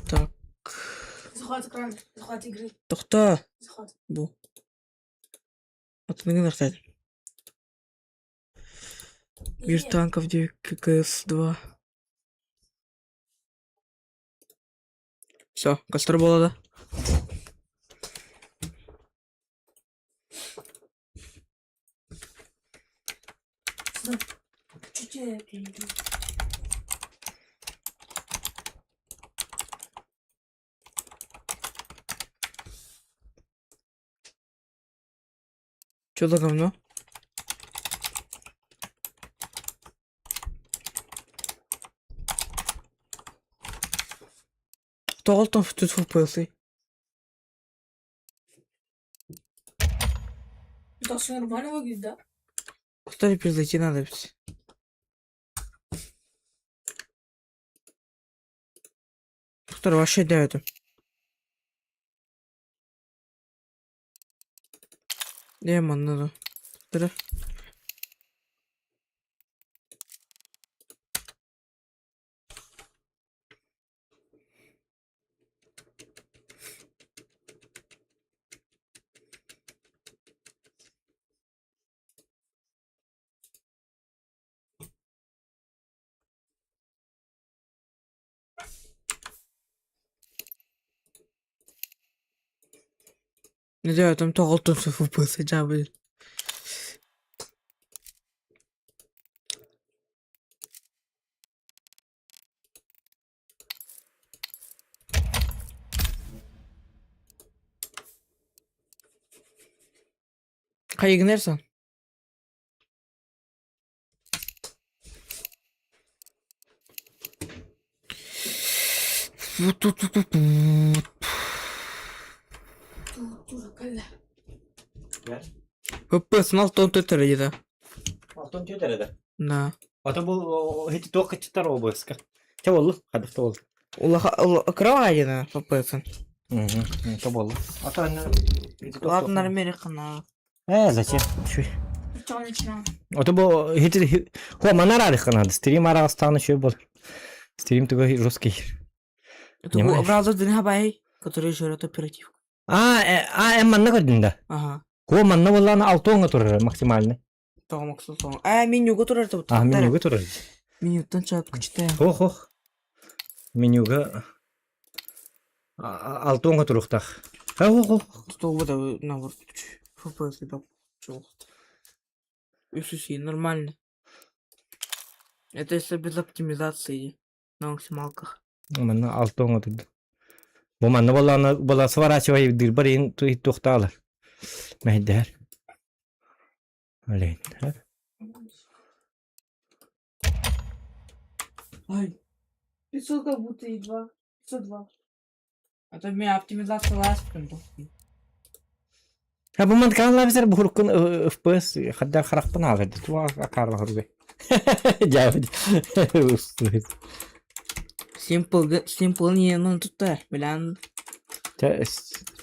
F: Так.
C: Захват экрана. Захват игры.
F: Тохтоо.
C: Захват.
F: Бу. Атыныгын артайд. Мир танков 9 ККС-2. Все, костер буолла да?
C: Чуть я перейду.
F: Чё за говно? Тоҕолтон тут фпс
C: Это все нормально выглядит, да?
F: Куда перезайти надо ведь. Доктор, вообще да это. Не, man надо. Доктор. Не знаю, там тоҕолтон фпс жабы. Хайыгынерсан. FPS 0.4 где-то.
B: Алтон тетер эдэ.
F: Да.
B: Ата бу хити туох кычтар обыска. Чэ буоллун, хадыхта буоллун.
F: Кровадина ФПС.
B: То буолла. А то
F: Ладно, Американа.
B: Зачем? Ото бу хитр хо манар арыханады. Стрим арагыстааны шөй бол. Стрим туга жесткий.
F: Это был образа Динхабай, который жрет оперативку.
B: А, а, манна көрдүн да?
F: Ага.
B: Хо манна боллааны алтоңа турар максимально.
F: Тоҕо максимально. А, менюга турар
B: А, менюга турар.
F: Менюттан чатку читаем.
B: Хох, хох. Менюга алтоңа туруктах. Хох, хох.
F: Стол да наоборот. ФПС да. Иисуси, нормально. Это если без оптимизации на максималках.
B: Манна алтоңа турду. Бу манна боллааны бола сворачивай дырбар ин туохтаалар. Мэһиддэр. Олейн.
F: Ай.
C: 500 как будто и 2. 502.
F: А то у меня оптимизация ласт прям.
B: Ha бу ман канла бизер буруккун FPS хаддар харахпын аагады. Туа акарла хоргой. Жабыд.
F: Simple, simple не, ну тут та, блян.
B: Тэ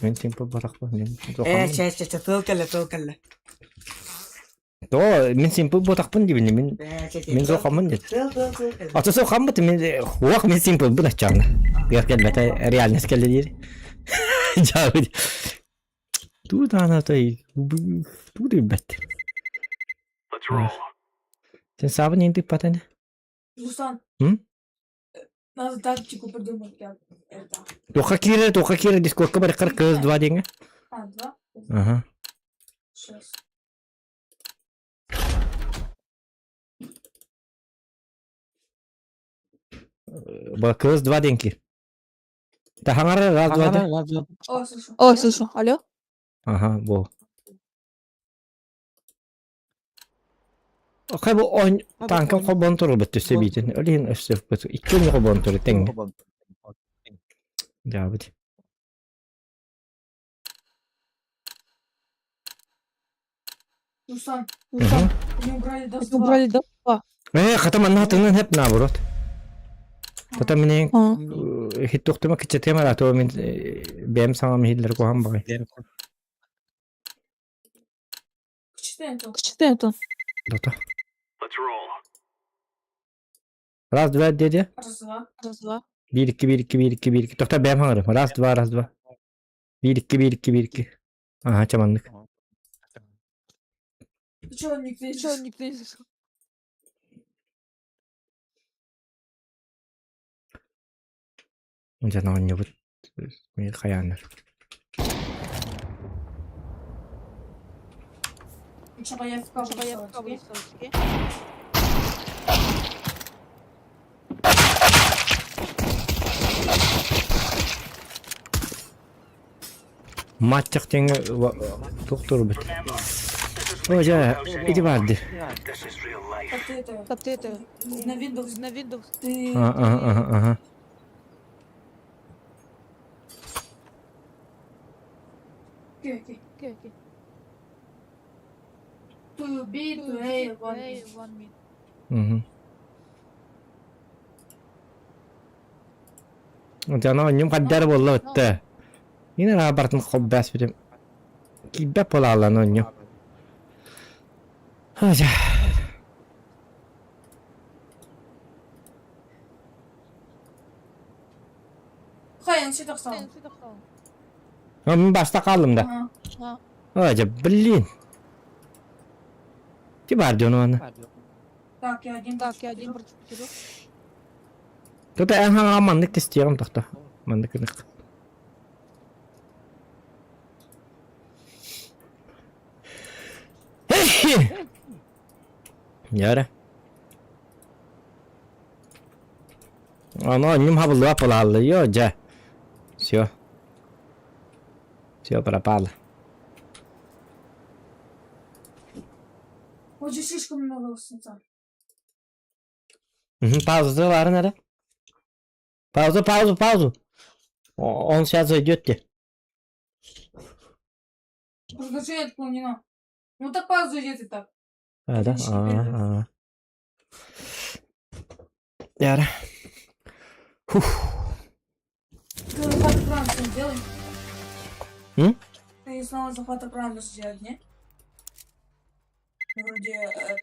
B: мен simple барахпын.
F: Э, чэ, чэ, чэ, тыл кэллэ, тыл кэллэ.
B: То мен simple ботахпын дибин мен мен зохаммын дед.
F: Тыл, тыл, тыл кэллэ.
B: Ата зохаммыт мен хуак мен simple бун аччаана. Гер келбете реальность келди диир. Жабыд. Туу таана той туу билбэт. Сен сабын интик патаны.
C: Руслан.
B: М?
C: Надо тактику придумать для этого.
B: Тоха киирэ дискордка барыккар кыз два диэҥҥэ.
C: А, два?
B: Ага.
C: Сейчас.
B: Ба кыз два диэн киир. Тахаңара раз два да.
C: О, слышу.
G: О, слышу. Алло?
B: Ага, бу. Хай бу он танкам хобон туру бит өссө биитин. Олин өссө бит. Икки он хобон туру тэҥ. Дябыт.
C: Руслан,
G: Руслан,
C: они убрали до
G: они убрали до два.
B: Э, хата манна тынын хеп наоборот. Хата мине
G: А,
B: хиттухтума кичетема ра то мин бэм саңам хиллер куһан багай.
C: Читай это.
G: Читай это.
B: Дота. Раз, два, деди.
C: Раз, два.
G: Раз, два.
B: Bir, iki, bir, iki, bir, iki, bir, iki. Тохта бэм хаҥарым. Раз, два, раз, два. Bir, iki, bir, iki, bir, iki. Ага, чаманнык.
C: Ты чё, никто не
G: Ты чё, никто не слышал?
B: Онжан оонньубут. Хайааннар.
C: Сначала я в кабу
G: Сначала я в
C: ставлю,
G: кабу
C: окей?
G: ставлю, окей?
B: Матчах тэҥэ туох бит. О, дьэ, ити баар дии.
C: Так ты это...
G: Так ты это...
C: На Windows.
G: На Windows.
C: Ты...
B: Ага.
C: Окей, окей.
G: Окей, окей.
C: To B, to A, one.
G: A, one mid.
B: Мгм. Онтон онньум хаддар буолла бытта. Ин ара бартын хоббас битим. Кибэ полаалан онньум. Ажа.
C: Хай, он сюда встал.
G: Э, ты встал.
B: Мин баста каллым да.
C: Ага.
B: Ажа, блин. Ти бар дьону аны.
C: Так, я один.
G: Так, я один против пятерых.
B: Тут эн хаҥа маннык тестиэҕим тохто. Маннык ынык. Яра. Аны онньум хабыллыа полаалла. Йо, дьэ. Все. Все пропало.
C: Вот здесь слишком много свинца.
B: Мгм, пауза баар надо. Паузу, паузу, паузу. Он сейчас зайдет тебе.
C: Продолжение отклонено. Ну так паузу идет и так.
B: А, да?
C: Отлично,
B: А, а. Яра. Фух.
C: Ты захват экрана всё сделай.
B: М?
C: Ты снова захват экрана сделать, не? Вроде это.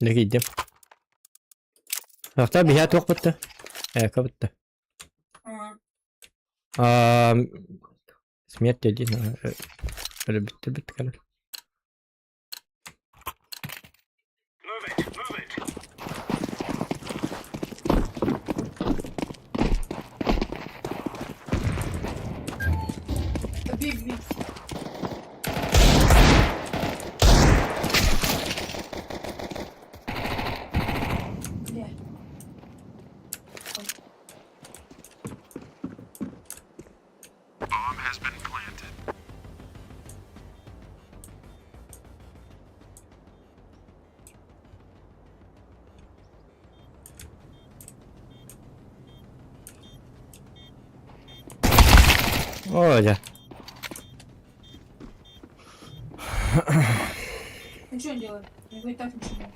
B: Дэгийдим. Ахта биһээ туох бытта? Эка бытта.
C: Ага.
B: Аа, смерть один. Өлө бүттэ бүттэ кэлэн.
C: Би, би. Где?
B: Оо дьэ.
C: Ну что он делает? У него и так ничего нет.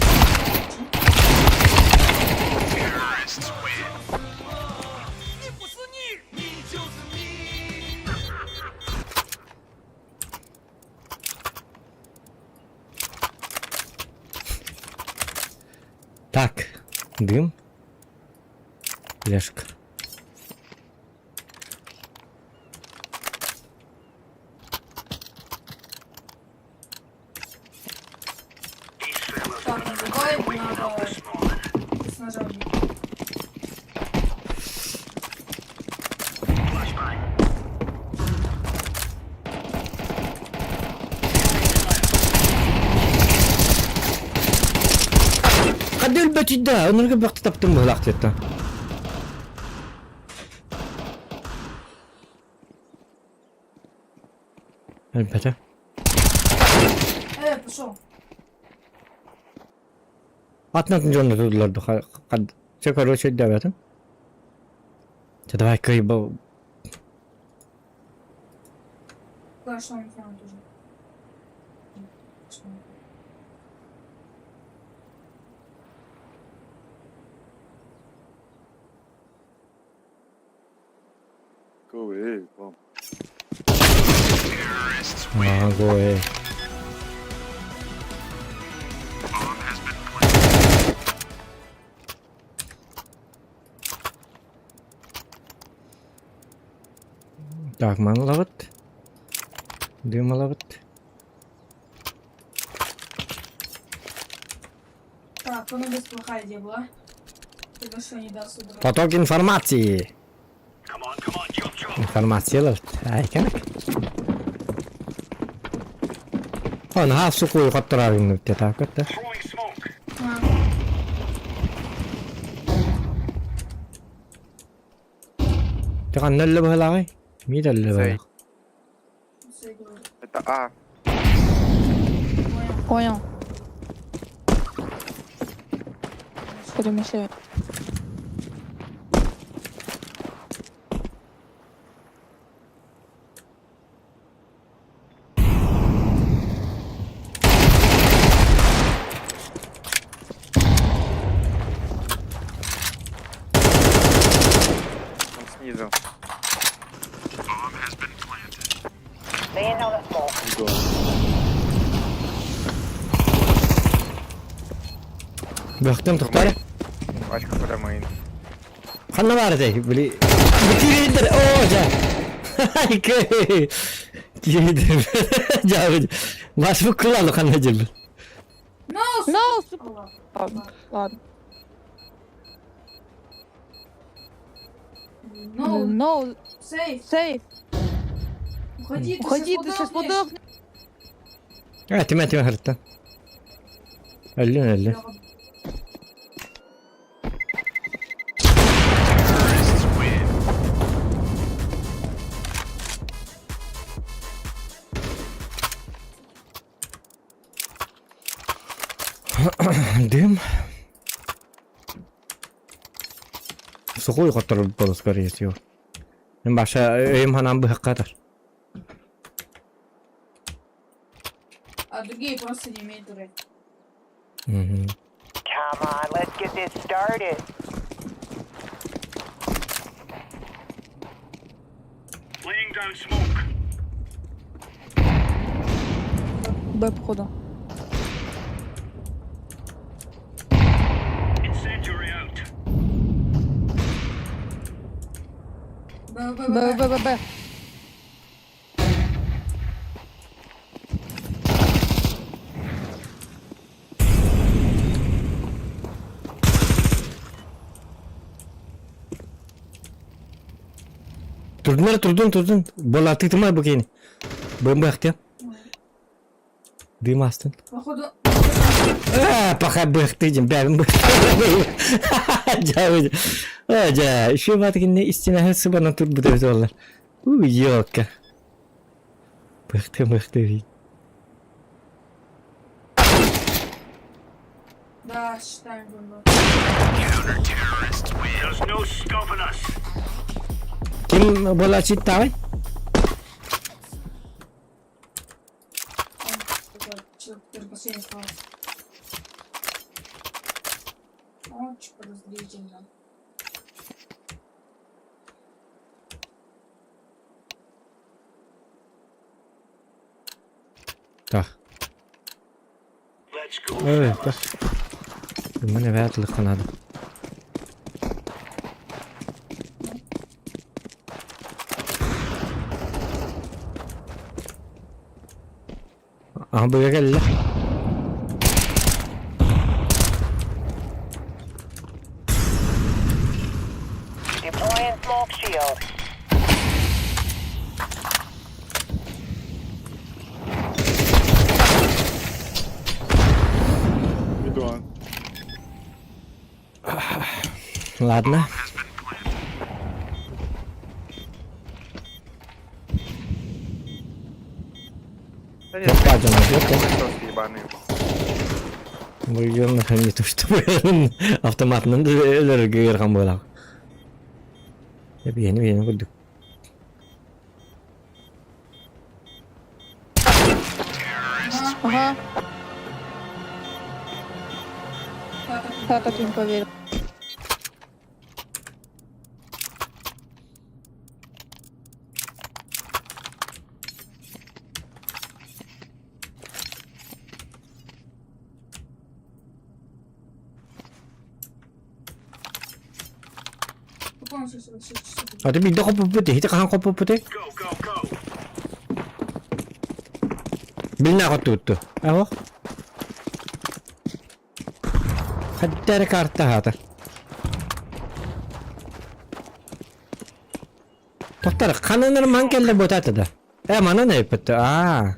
B: Так, дым. Лешка.
C: Так, давай надо с ножом.
B: Хадды өлбөтүйдэ, онорго бөхтө таптым быһылаах диэттэ. Өлбөтө.
C: Пошел.
B: Атын-атын дьонно тудулар Все, короче, өйдөөбөтүм. Чэ, давай кыйба
C: Хорошо, он фронт уже. Что?
H: Go A, bomb.
B: Аа, go A. Так, маны ылабыт. Дым ылабыт.
C: Так, ну без плохая идея была. Только что не даст убрать.
B: Поток информации. Информация ылабыт. Айканак. О, наһаа сукуй хотторар гынныбыт так вот.
C: А,
B: Ханна өллө быһылааҕый? Миит өллө
I: Сэй.
B: быһылаах.
C: всё, говорю.
I: Это А.
C: Понял.
G: Понял. Перемещаю.
I: Он снизу.
H: Go.
B: Бөхтөм тохтор.
I: Пачка под мейн.
B: Ханна баар этэй? Били киирдер. Оо, дьэ. Кэй. Киирдер. Дьэ. Бас буккулану ханна дьэ.
C: No,
G: No,
C: сука.
G: Ладно, ладно.
C: No,
G: No,
C: сейф.
G: сейф.
C: Уходи, ты
G: Уходи, ты сейчас подохнешь.
B: Э, тимэ тимэ харта. Өллүн өллүн. Дым. Сухой хотторор буолла скорее всего. Мин баша өйүм санаам быһахха атар.
C: А другие просто не умеют играть.
B: Мгм.
J: Come on, let's get this started.
G: Б, походу.
C: Б, Б,
G: Б,
C: Б,
G: Б, Б, Б.
B: Турдунар турдун турдун. Бола тытыма бу кини. Бымбахтя. Дым астын.
C: Походу...
B: А, пока быхтыдим, бәрін быхтыдим. Жа, еще батыгинне истина сыбана тур бутер олар. У, ёлка. Быхты, быхты.
C: Да, считаем бомбу.
B: Ким бола читтавай?
C: Он такой, человек, который последний остался. Очень подозрительно.
B: Так. Ой, так. Мене вятлых надо. Aha buraya geldiler.
J: Deploying smoke shield.
H: Mid one.
B: Ладно.
I: Да нет,
B: Пропадем, идет,
I: просто ебаные.
B: Бу не то что автоматынан өлөргө буолар. Биэни биэни курдук.
G: Ага. Да, так не поверил.
C: Какой он сейчас вообще часов?
B: А ты биирдэ хоппуппут, ити хаһан хоппуппутуй? Билнэ хоттутту. Аһох. Хаттары карта хаата. Тоқтар, қананар ман келді ботаты да. Э, манан өйпітті. А.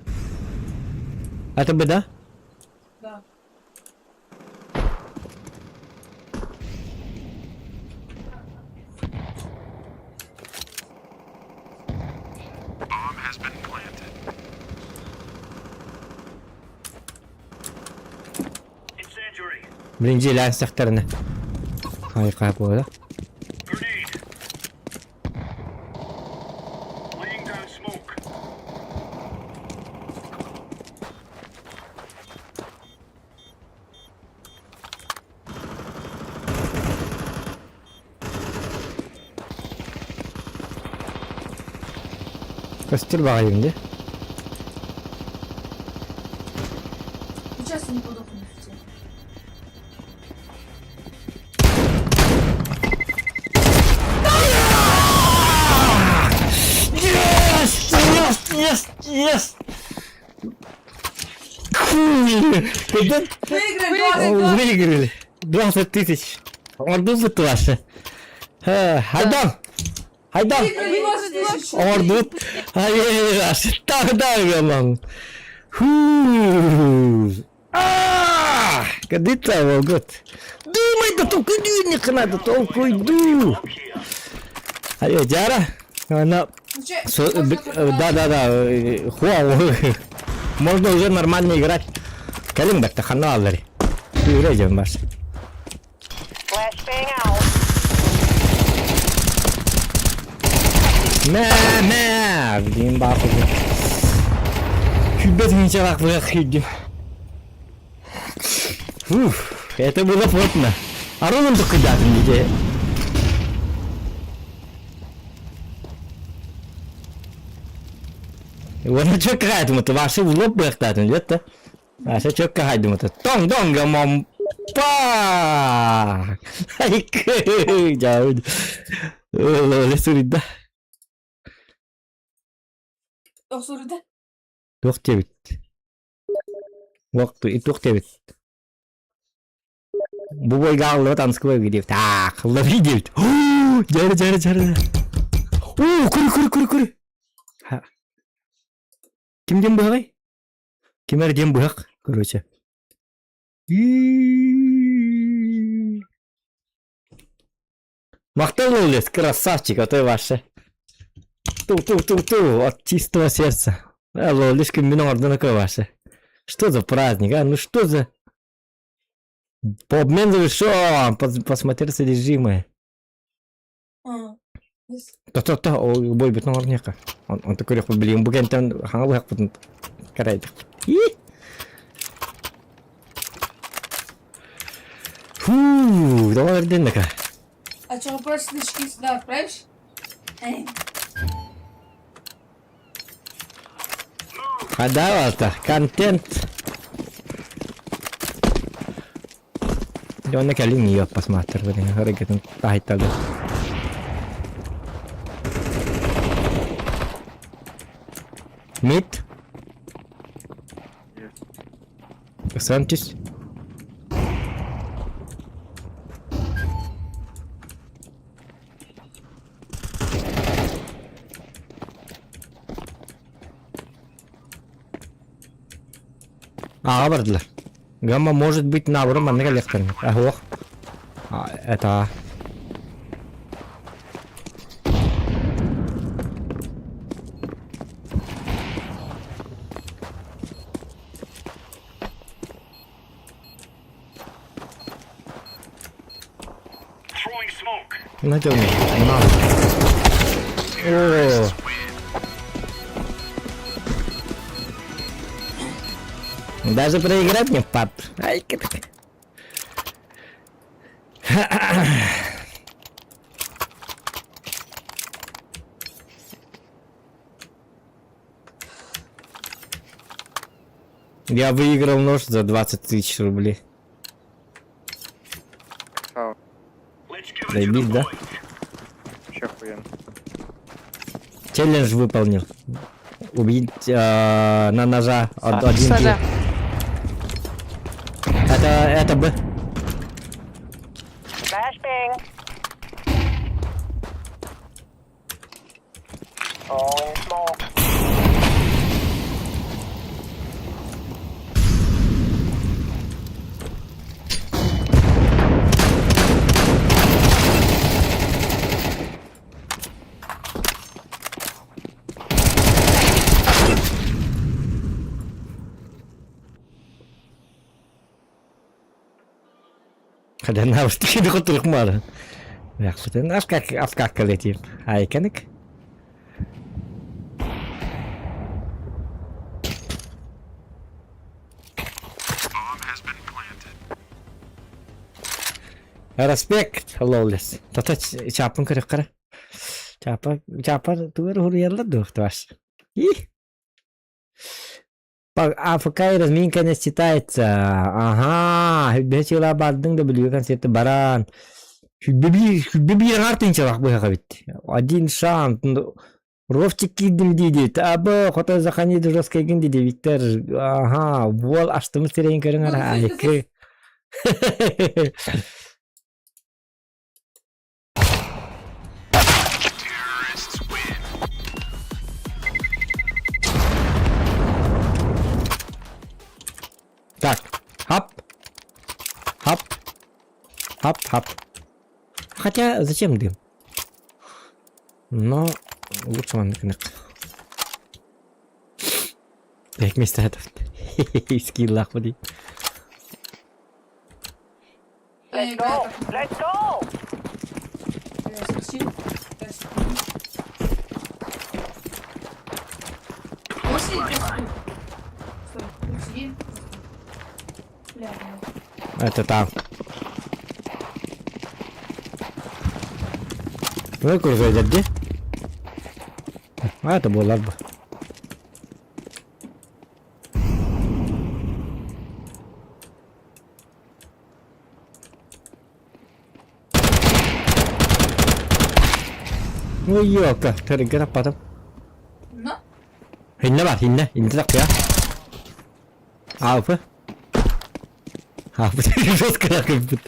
B: Это бы да?
C: Да.
B: Блин, дьиэлээн стэхтэринэ. Хайка буола. Көстөр баҕайым дии.
C: Сейчас я не подохну. все.
B: Yes! Yes! Yes! Yes! Хуй! Когда
C: Выиграли
B: выиграли 20 тысяч. Ордубут ваши. Хайдан! Хайдан!
C: Выиграли 20 тысяч!
B: Ордут! Ай, Тогда я Фу! А! Кадыта волгот. Думай, да только не надо, только иду. Алло, Диара? Она
C: Ну че, можно
B: Да, да, да. Хуа, можно уже нормально играть. Кэлиҥ бакта ханна аллари. Үйрәдем бар.
J: Flashbang out.
B: Мә, мә, дейін бақылды. Сүүрбэ тыһыынчалаах быһах киирдим. Фух, это было плотно. Аронун туккуйдаатым дии. Уонна чөккө хаайтым это Ваша улап быһахтаатым диэт Ваша чөккө хаайдым это Тоң доң гамам па! Айкы! Жабыд. Өлө суруйда.
C: Охсуруйда.
B: Туох диэбит? Туох диэбит? Бу бойга аллыбат анскы бойга диэбит. Таах, лови диэбит. Дьары, дьары, дьары. Уу, күрү, күрү, күрү, күрү. Ким диэн быһаҕый? Ким эрэ диэн быһах, короче. Махтал Лолес, красавчик, а то ваше. Ту-ту-ту-ту, от чистого сердца. А, Лолес күммүн оҥордон ваше. Что за праздник, а? Ну что за... По обмен завершен, посмотри содержимое. То-то-то, бойбутун оҥорнуохха. Онто көрүөхпүт билигин бу кэнтэн хаҥа быһахпытын карайдахпыт. Фу, давай эрденнека.
C: А что, просто дочки сюда отправишь?
B: Хадавалта, контент. Дьонно кэлин ее посмотр, харакетын таһыттады. Мид. Сантис. Аҕа бардылар. Гамма может быть наоборот манна кэлиэхтэрин. Аһуох. Это... На На. О. Даже проиграть не впад. Ай, как... Я выиграл нож за 20 тысяч рублей.
I: Красава.
B: Заебись, да?
I: Вообще охуенно.
B: Челлендж выполнил. Убить на ножа один
G: Сажа.
B: Это Б.
J: Flashbang. Throwing smoke.
B: Хотя на хотурукмар. Афка летит. Айканык. Респект, Лолес. Тата чапын көрөх кара. Чапа, чапа тугар хуруялла дуохтуаш. И. АФК и разминка не считается. Ага, бечила бардың да билген концерты баран. Хүбби артынчалах быха бит. Один шанс. Ровчик кидим диди. Абы хотой захани жестко ген диди Виктор. Ага, бол аштымы сирен көрүң ара. Айкы. Так, хап, хап, хап, хап. Хотя, зачем дым? Но лучше вам Так место это. Скиллах води.
J: Let's go. Let's go.
B: Это там. Ну, курзайдар дии. А, это буолар бу. Ну, ёлка, тэргэ таппатым.
C: Ну?
B: Иннэ бар, иннэ, иннэ тахпыа. Алпы. Алпы жестко кэлбит.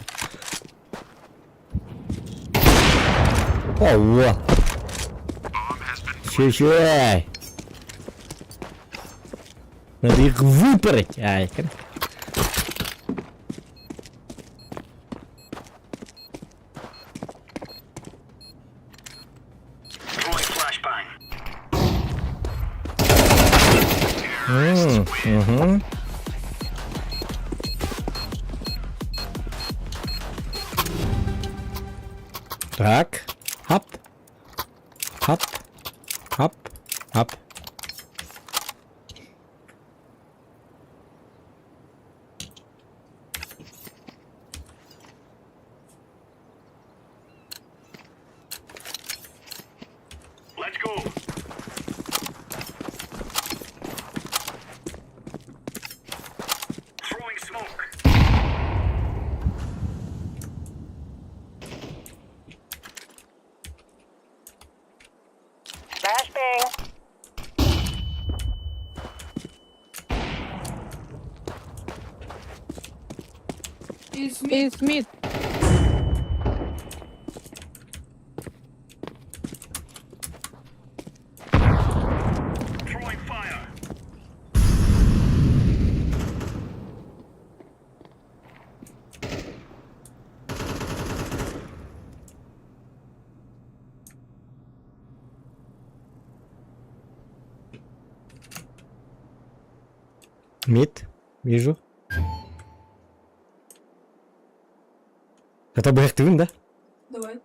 B: О, Чуть-чуть. Надо их выпороть. Ай, Угу. Так. Хоп. Хоп. Хоп. Хоп.
J: Flashbang.
C: Из мид.
G: Из мид.
B: Мид. Вижу. Это бэхтыбын да?
C: Давай.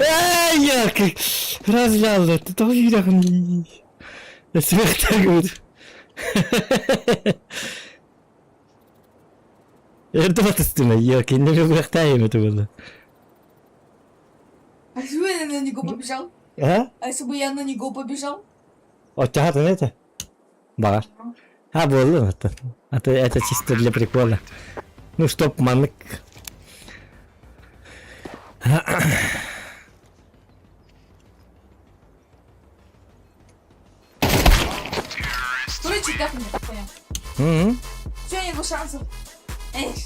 B: Эй, яркий! Разлял, ты тоже Сверхтагут. Эрдэ батыстына, яркий, не бэхтаем это было.
C: А если бы я на него побежал?
B: А?
C: А если бы я на него побежал?
B: Оттягатын это? Бар. А, было это. Это, это чисто для прикола. Ну, чтоб маннык.
C: Короче, так не понял.
B: Угу.
C: Все, нету шансов. Эх.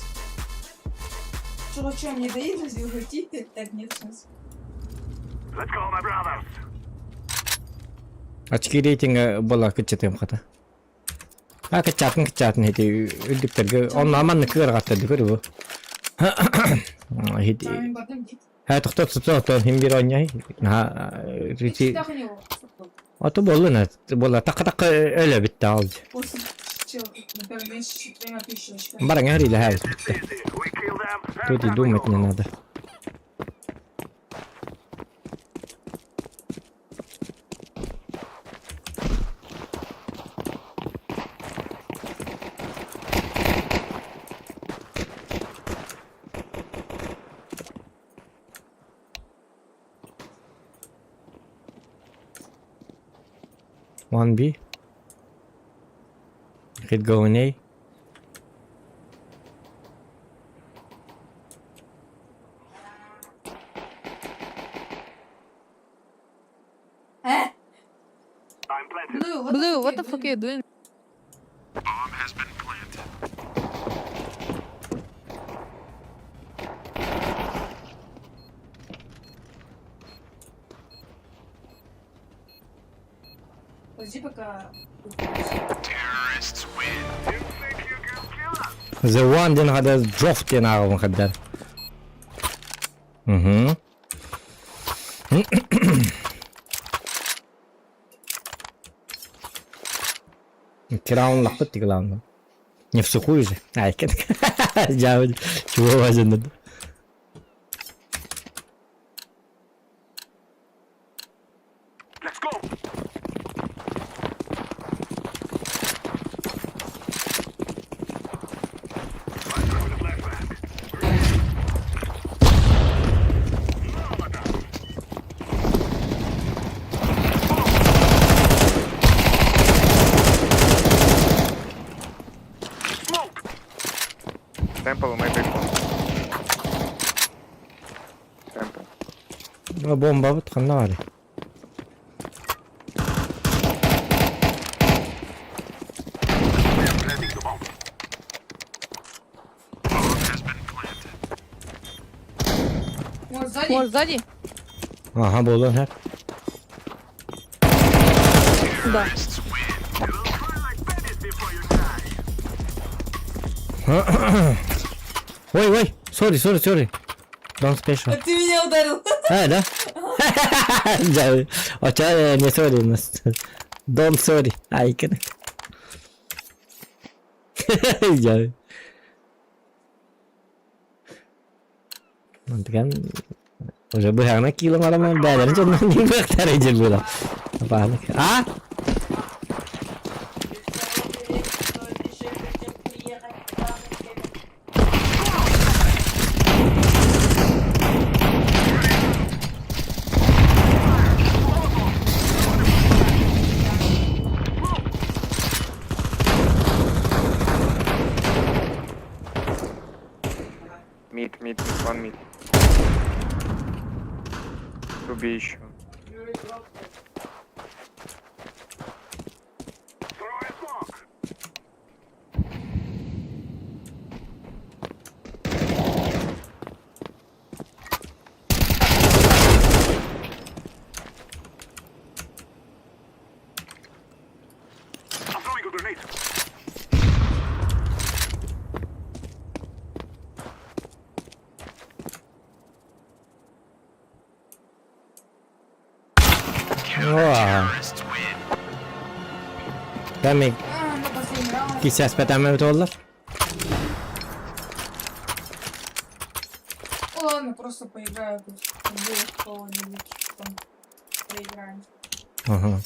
C: Что, что, мне доиграть и уйти? Так, нет шансов.
B: Очки рейтинга была кычатым хата. А кычатын кычатын эти үрдүктэргэ он аман кыаргатта дүкөр бу. Хити.
C: Там бардым дит.
B: Ха тохтот тохтот хим бир оньяй. Ха рити.
C: Так у него.
B: Ото болла на болла така така өлө битте алды.
C: После чел, например, меньше 4000 очков.
B: Баран хәриле хәр битте. Тут и думать не надо. One B. Hit going A.
C: Э? Blue, what
G: Blue, what the fuck are you doing?
C: Подожди, пока...
B: The One диэн хада Джофф диэн ааҕабын хаддар. Угу. Кираун лахпыт тиглаун. Не в сухую же. Ай, Чего важно?
I: Temple, maybe. Temple.
B: Бомбабыт ханна баарый?
C: Может, сзади?
G: Может, сзади?
B: Аха, буолуон сөп.
G: Да.
B: Ой, ой, sorry, sorry, sorry. Don't special.
C: Ты меня ударил.
B: А, да? Да. Оча, не sorry, don't sorry. Айкын. Дьэ. Мантыган уже быһаҕына киилэ маламан бээлэрин дьоннон быахтар дьил була. Баалык. А?
I: Mid, mid, one mid. Two B еще.
B: Кэмик
C: А, на последний раунд.
B: кисэспэтэмэ буоллар.
C: Ну ладно, просто поиграю тут. В кого-нибудь там поиграем.
B: Ага.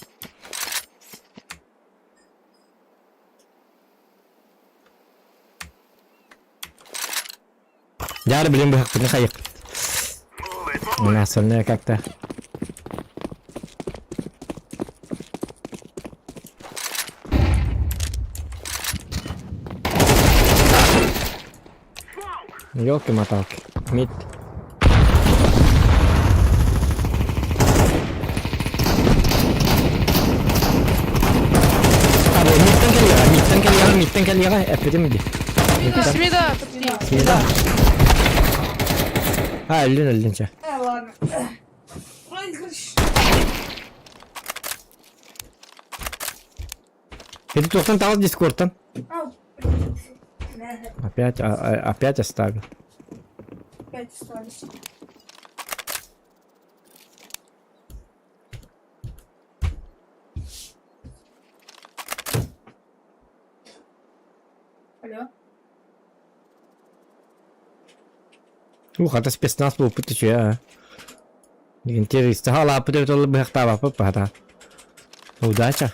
B: Дьары билин быһахпытын хайык. У остальное как-то. Елки-моталки. Мид. Або мидтен кэлиэҕэ, мидтен кэлиэҕэ, мидтен кэлиэҕэ, эппитим дии. Мидтен.
G: Смида, почти.
B: Смида. А, өллүн, өллүн чэ.
C: Э, ладно. Проигрыш.
B: Это туохтан таҕыс дискордтан.
C: Ау.
B: Опять, опять оставил.
C: Опять остались. Алло.
B: Ух, ата спецназ буолбут үчүгэй аа. Интересно, халааппыт эбит ол быһахтаабаппыт баһата. Удача.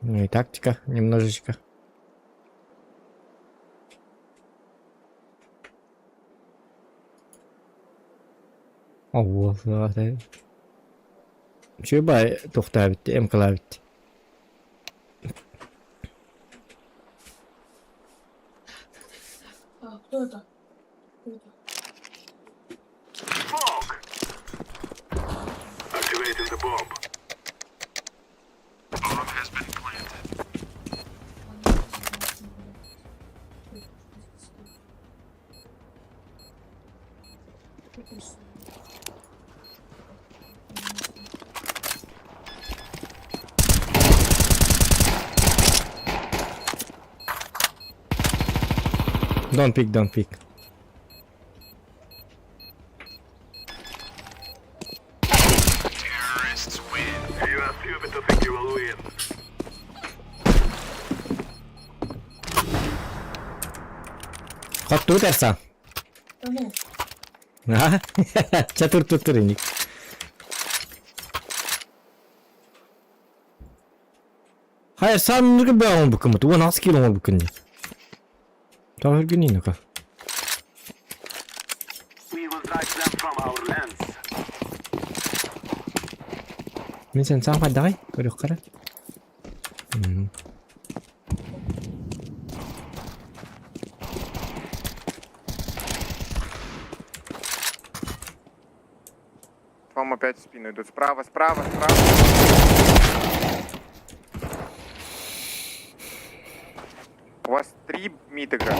B: Ну и тактика немножечко. О, Үчүгэй баай туохтаабыт, МКлаабыт.
C: А, кто это? Кто это?
B: Don't pick, don't pick. Хоттуу терса.
C: Да ну,
B: Аа. Чатыр туттур иник. Хайыр сан нүргэ баа оҥорбуккун 18 кило оҥорбуккун дии. Тоҕо үргүнүй ну-ка. Мин сен саҥ хайдаҕай көрүөххэ эрэ.
I: К вам опять в спину идут. Справа, справа, справа. У вас три мид игра.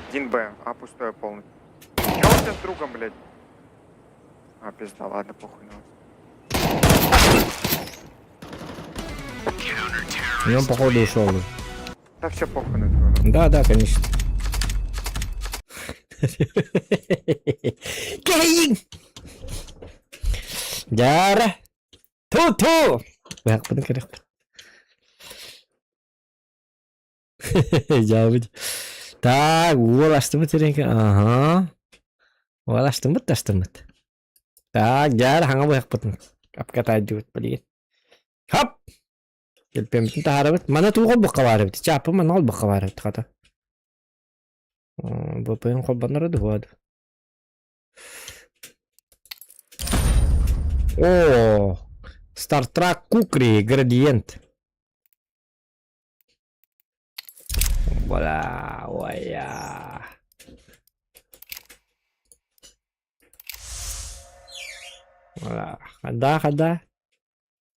I: Один Б, а пустое полностью. Чё у тебя с другом, блядь? А, пизда, ладно, похуй на вас.
B: И он походу ушел.
I: Да все похуй на твою. руку.
B: Да, да, конечно. Кейн! Дяра! Ту-ту! Бэхпын кэрэх. Дьаабыт. Так, уол астымыт теренке. Ага. Уол астымыт астымыт. Так, дьаар хаҥа быһахпытын. Апкатаайдыбыт билигин. Хап! Кэлпиэммитин таһаарабыт. Мана туох олбоххо баар эбит. Чааппы манна олбоххо баар эбит хата. ВПН холбонноро дуо О, Стартрак Кукри, градиент. Бля, ой-я. Хада, хада.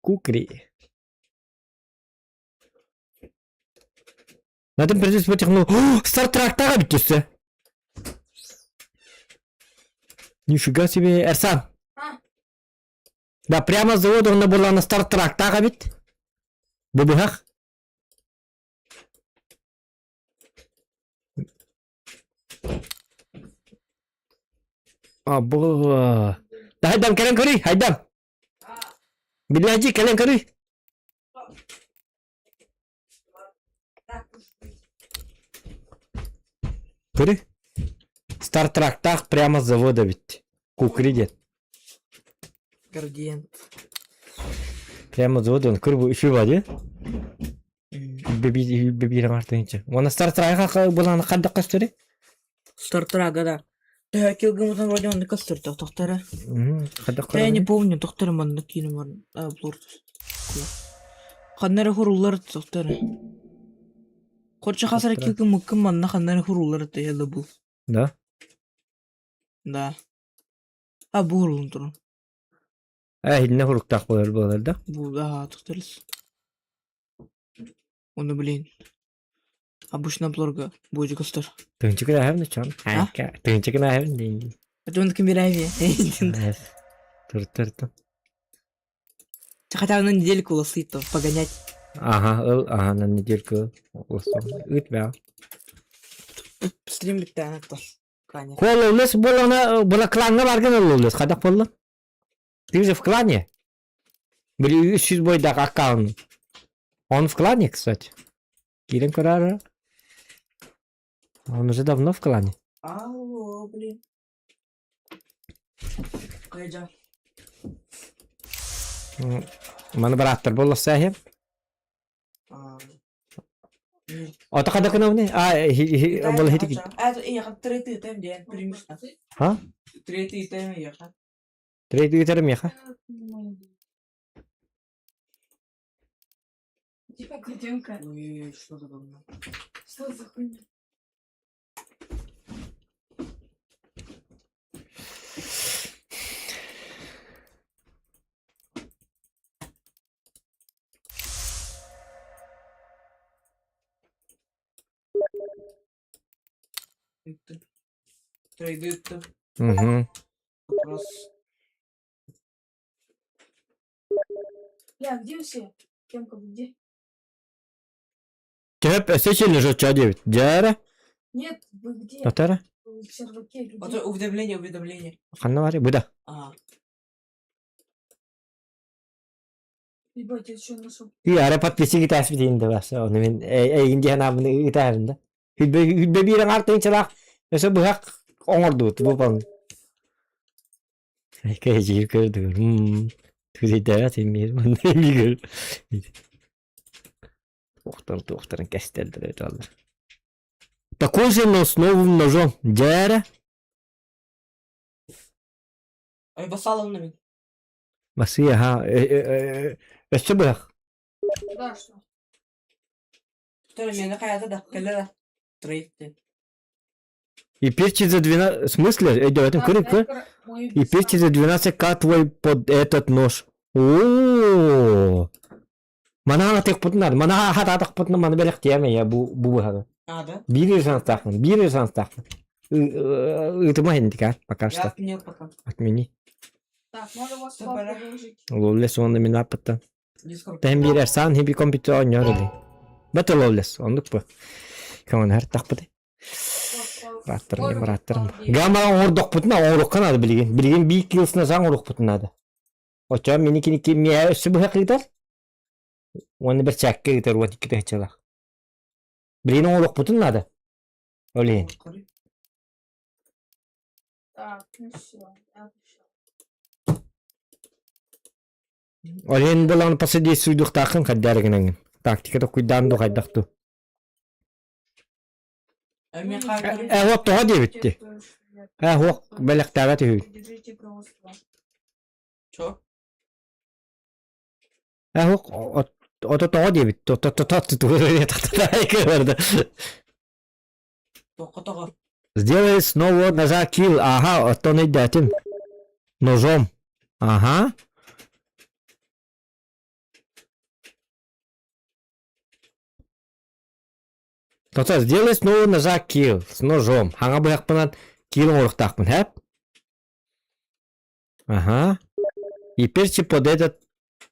B: Кукри. На этом придется потихну. Стартрактаға бүттүсі. Нифига себе, Эрсан.
C: А?
B: Да, прямо с завода он была на стартрактаға бит. Бубыхах. А, бу... Да, хайдам, кэлэн көрүй, хайдам. Билээдьи, кэлэн көрүй. Көрүй. Стартрактах прямо с завода ведь. Кукри диэн.
F: Градиент.
B: Прямо с завода он көрбү үчү ба дии. Бибиир аңартыынча. Уонна Стартракка булан хардак көстөрүй?
F: Стартрага, да. Да, килгам вроде он костер, тохтара.
B: Хардак
F: Да я не помню, тохтара манна кииним бар. А, блор. Ханнары хурулар тохтара. Корча хасара
B: Тохтара.
F: килгам мыккым манна ханнары хурулар это я забыл.
B: Да?
F: Да. А, бу хурулун турун.
B: Э, хинне хуруктаах буолар буолар да?
F: Бу, да, тохтарыс. Оны блин. Обычно блорга будет костер.
B: Тыынчыкын аһабын чон.
F: А?
B: Тыынчыкын аһабын дейин.
F: Это он камерами.
B: Тур тур тур.
F: Хотя бы на недельку лосы то погонять.
B: Ага, ыл, ага, на недельку. Ыт бя.
F: Стрим битте то. Конечно.
B: Кололес болана, була кланга барган ололес. Хадак болла. Ты же в клане. Били 300 бойдак аккаунт. Он в клане, кстати. Кирин Курара. Он уже давно в клане.
F: Алло, блин. Кайда?
B: Маны бараттар болла сәхем. Ата када кынавны? А, бол хитик.
F: А, это я третий тайм ден, примерно.
B: Ха?
F: Третий тайм я.
B: Третий терем яха.
C: Типа картинка.
F: Ой, что за говно?
C: Что за хуйня?
F: Это. Трейды это.
B: Угу.
F: Вопрос.
C: Бля, где все? Кемка, вы где?
B: Төп өсө жоча дебит. Жара.
C: Нет, вы где?
B: Татара.
C: Вы в серваке, люди.
F: А то уведомление, уведомление.
B: Ханна бар, буда.
F: А,
C: Ебать, я еще нашел.
B: И ара подписчик тас битин да бас. Оны мен эйин диэн абыны ытаарында. да. Хүлбе хүлбе бирен артын чалак. Өсө быхак оңордут бу пан. Кэ жир көрдү. Хм. Түзейдәгә син мир мында мигер. Тухтар тухтарын кәстәлдер өталар. Такой же, но с новым ножом. Дяра.
F: ай басалым мен.
B: Масия, ха. Өсө быхак.
C: Да, что?
F: Төр мені қаяда да, келе да. Трейд.
B: И перчи за 12... В смысле? Өйдөөтүм,
C: Так,
B: көрүн көр.
C: Эдгар, мою
B: И перчи за 12к твой под этот нож. О! Манаҕа тыкпытын манаҕа хатаатахпытына маны бэлэхтиэм я бу бу быһаны.
F: А, да?
B: Биир шанстаахпын, биир шанстаахпын. Ыытыма иһиндикаар пока
F: Я
B: что.
F: отменил пока.
B: Отмени.
C: Так, надо вас
F: Всё, пора.
C: продолжить.
B: Ловлес уонна мин ааппыттан.
F: Дискорд.
B: Тэһин биэрэр саан хиби компьютер оонньоор или. Бата ловлес, оннук бу. Көҥөн хартахпыт. Бааттарым, бааттарым. Гамма оҥордохпутуна оҥоруохха наада билигин. Билигин биир килосuna саҥ оҥоруохпутун наада. Оччоҕо мини кини кимиэ өссө быһа ыытар. Уонна бэрчээккэ ыытар уон икки тыһыынчалаах. Билигин оҥоруохпутун наада. Ол иһин.
C: Так, ну все, я пришел.
B: Ол иһин булан посодействуйдуохтааххын хайдаар гынаҥын. Тактика токуйдаан ду хайдах ту. Э, вот тоҕо диэбитти. Э, хуох бэлэхтээбэт үһү.
C: Держите просто.
F: Чё?
B: Э, хуох ото тоҕо диэбит.
F: Тоҕо тоҕо?
B: Сделай снова ножа килл. Ага, оттон өйдөөтүм. Ножом. Ага. Тота, сделай снова ножа килл с ножом. Хаҥа быһахпынан килл оҥоруохтаахпын, хэп? Ага. И перчи под этот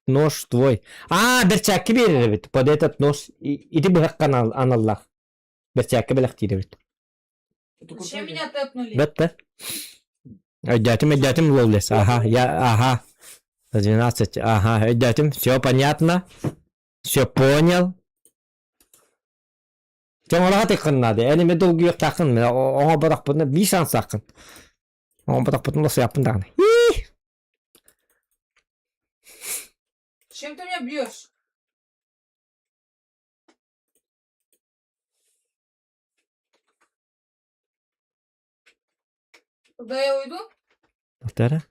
B: нож твой. А, бэрчээкки биэрэр эбит. Под этот нож. Ити быһахха аналлаах. Бэрчээкки бэлэхтиир эбит.
C: Зачем меня тэпнули?
B: Бэтте. Өйдөөтүм, өйдөөтүм, Ловлес. Ага, я, ага. За 12, ага, өйдөөтүм. Все понятно. Все понял. Дьоҥолоһо тыккын наада. Эн эмэ долгуйуохтааххын. Оҥо бодохпутуна биир шансааххын. Оҥо бодохпутун лосуйаппын даҕаны.
C: Чем ты меня бьешь? Когда я уйду?
B: Повторя.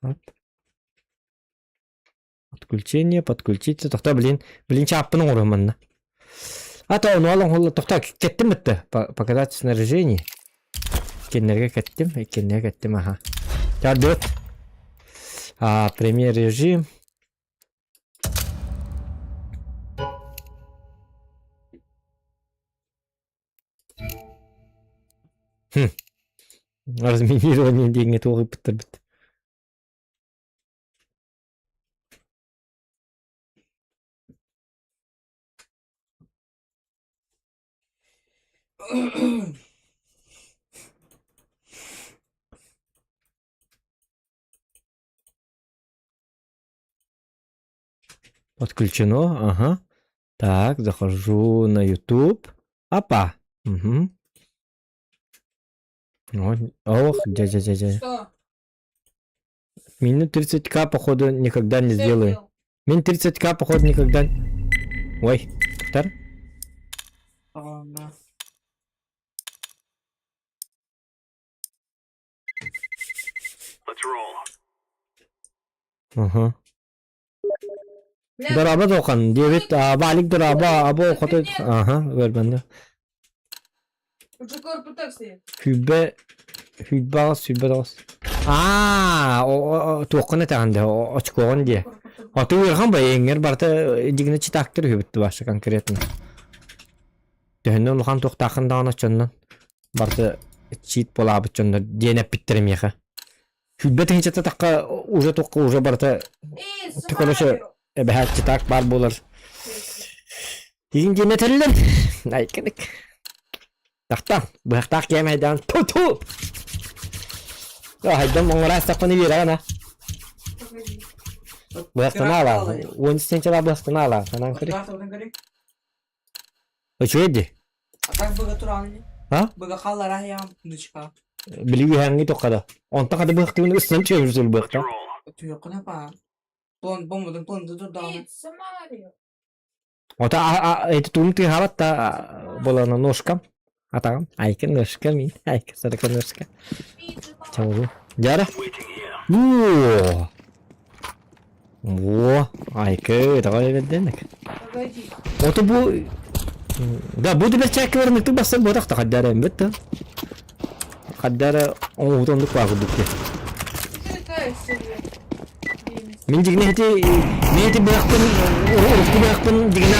B: Оп. Отключение, подключиться. Тохто, блин, блин, чааппын оҥоруом манна. А то ону алан тохто кеттим битте. Показать снаряжение. Иккеннерге кеттим, иккеннерге кеттим, аха. Тардыт. А, премьер режим. Хм. Разминирование диэҥҥэ туох ыыппыттарбыт. Подключено, ага. Так, захожу на YouTube. Апа. Угу. Ох, дядя, дядя.
C: Что?
B: Минут 30к, походу, никогда не
C: Что я
B: сделаю.
C: сделал?
B: Мин 30к, походу, никогда... Ой, тоқтар.
F: Да.
B: Ага.
C: Бля,
B: Дораба тоқан, диэбит, Валик дораба, або хоту... Ага, көрбөннө.
C: Тут же корпутек стоит.
B: Хүбэ... Хүбэ аҕыс, сүбэ тоҕус. Аа, туоххун этэҕин дэ, очкоҕун диэ. Оту ыарахан ба, эҥэр барыта дигинэ читаактыр үһүбүт баша конкретно. Төһөннөн улахан туохтааххын даҕаны оччоннон барыта чит буолаабыт дьоннор диэн эппиттэрэ миэхэ. Хүлбэ тыһыынчата тахха уже туохха уже барыта
C: Эй,
B: ты короче
C: Самару!
B: эбэһээт читаак баар буолар. Тиин диэн этэллэр. Айкынык. Тахтан, быһахтаах киэм хайдаан ту-ту! Хайдан оҥораастахпына биэрэҕин а.
C: Погоди.
B: Быһахтана алаа. Уон сенчала быһахтана алаа. Санаан көрүй. Үчүгэй дии.
F: А так быга туран
B: А?
F: Быга халлара я дучка.
B: Били үһээҥҥи туххада. Онтон хата быһахтыгын ыстан чөйүрсүл быһахта.
F: Туйоккуна па. План бомбудун план дудурдааны.
C: Эй, Самарию!
B: Ото эти туум тыаһаабат да буолана ножкам. Атаҕым. Айка ножка мин. Айка сарака ножка.
C: Эй, Самарию!
B: Чалгы. Дьара. Во! Во! Айка, давай эбэрдэнник.
C: Погоди.
B: Ото бу Да, бу да бэрчээккилэрин ытык бассан буотах та хаддар эмбит да. Хадда эрэ оҥоһута оннук баар курдук дии. Мин дьигинэ ити мин ити быһахпын урукку быһахпын дьигинэ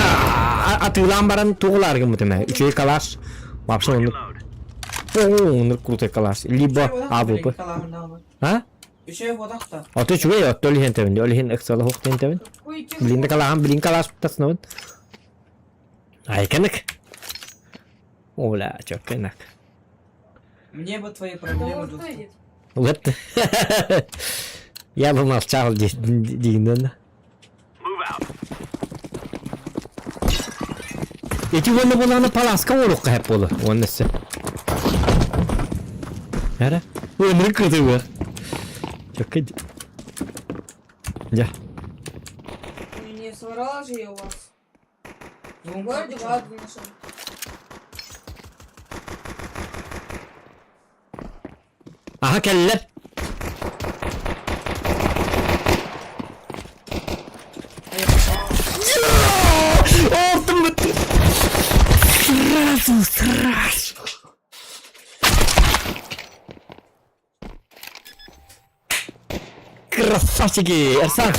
B: атыылаан баран туох ылаары гыммытым ээ. Үчүгэй калаш. Вообще оннук оннук крутой калаш. Либо АВП. А?
F: Үчүгэй буотах да.
B: Ото үчүгэй, отто ол иһин тэбин. Ол иһин ыксала хуох диэн тэбин. Блин да калаһан, блин калаш таснабын. Айканык. Оля, чөккөнак.
F: Мне бы твои проблемы, доста.
B: Вот. Я бы молчал, диигинэн. Эти уонна буолаҕына паласка оҥоруохха сөп буолуо уонна өссө. Эрэ? Өмүрүк кытыгы. Чөккө Дьэ.
C: Не соврала же я у вас. В городе ладно нашел.
B: Аха кэллэр. Ортум бытты. Сразу, сразу. Красавчики! Эрсан!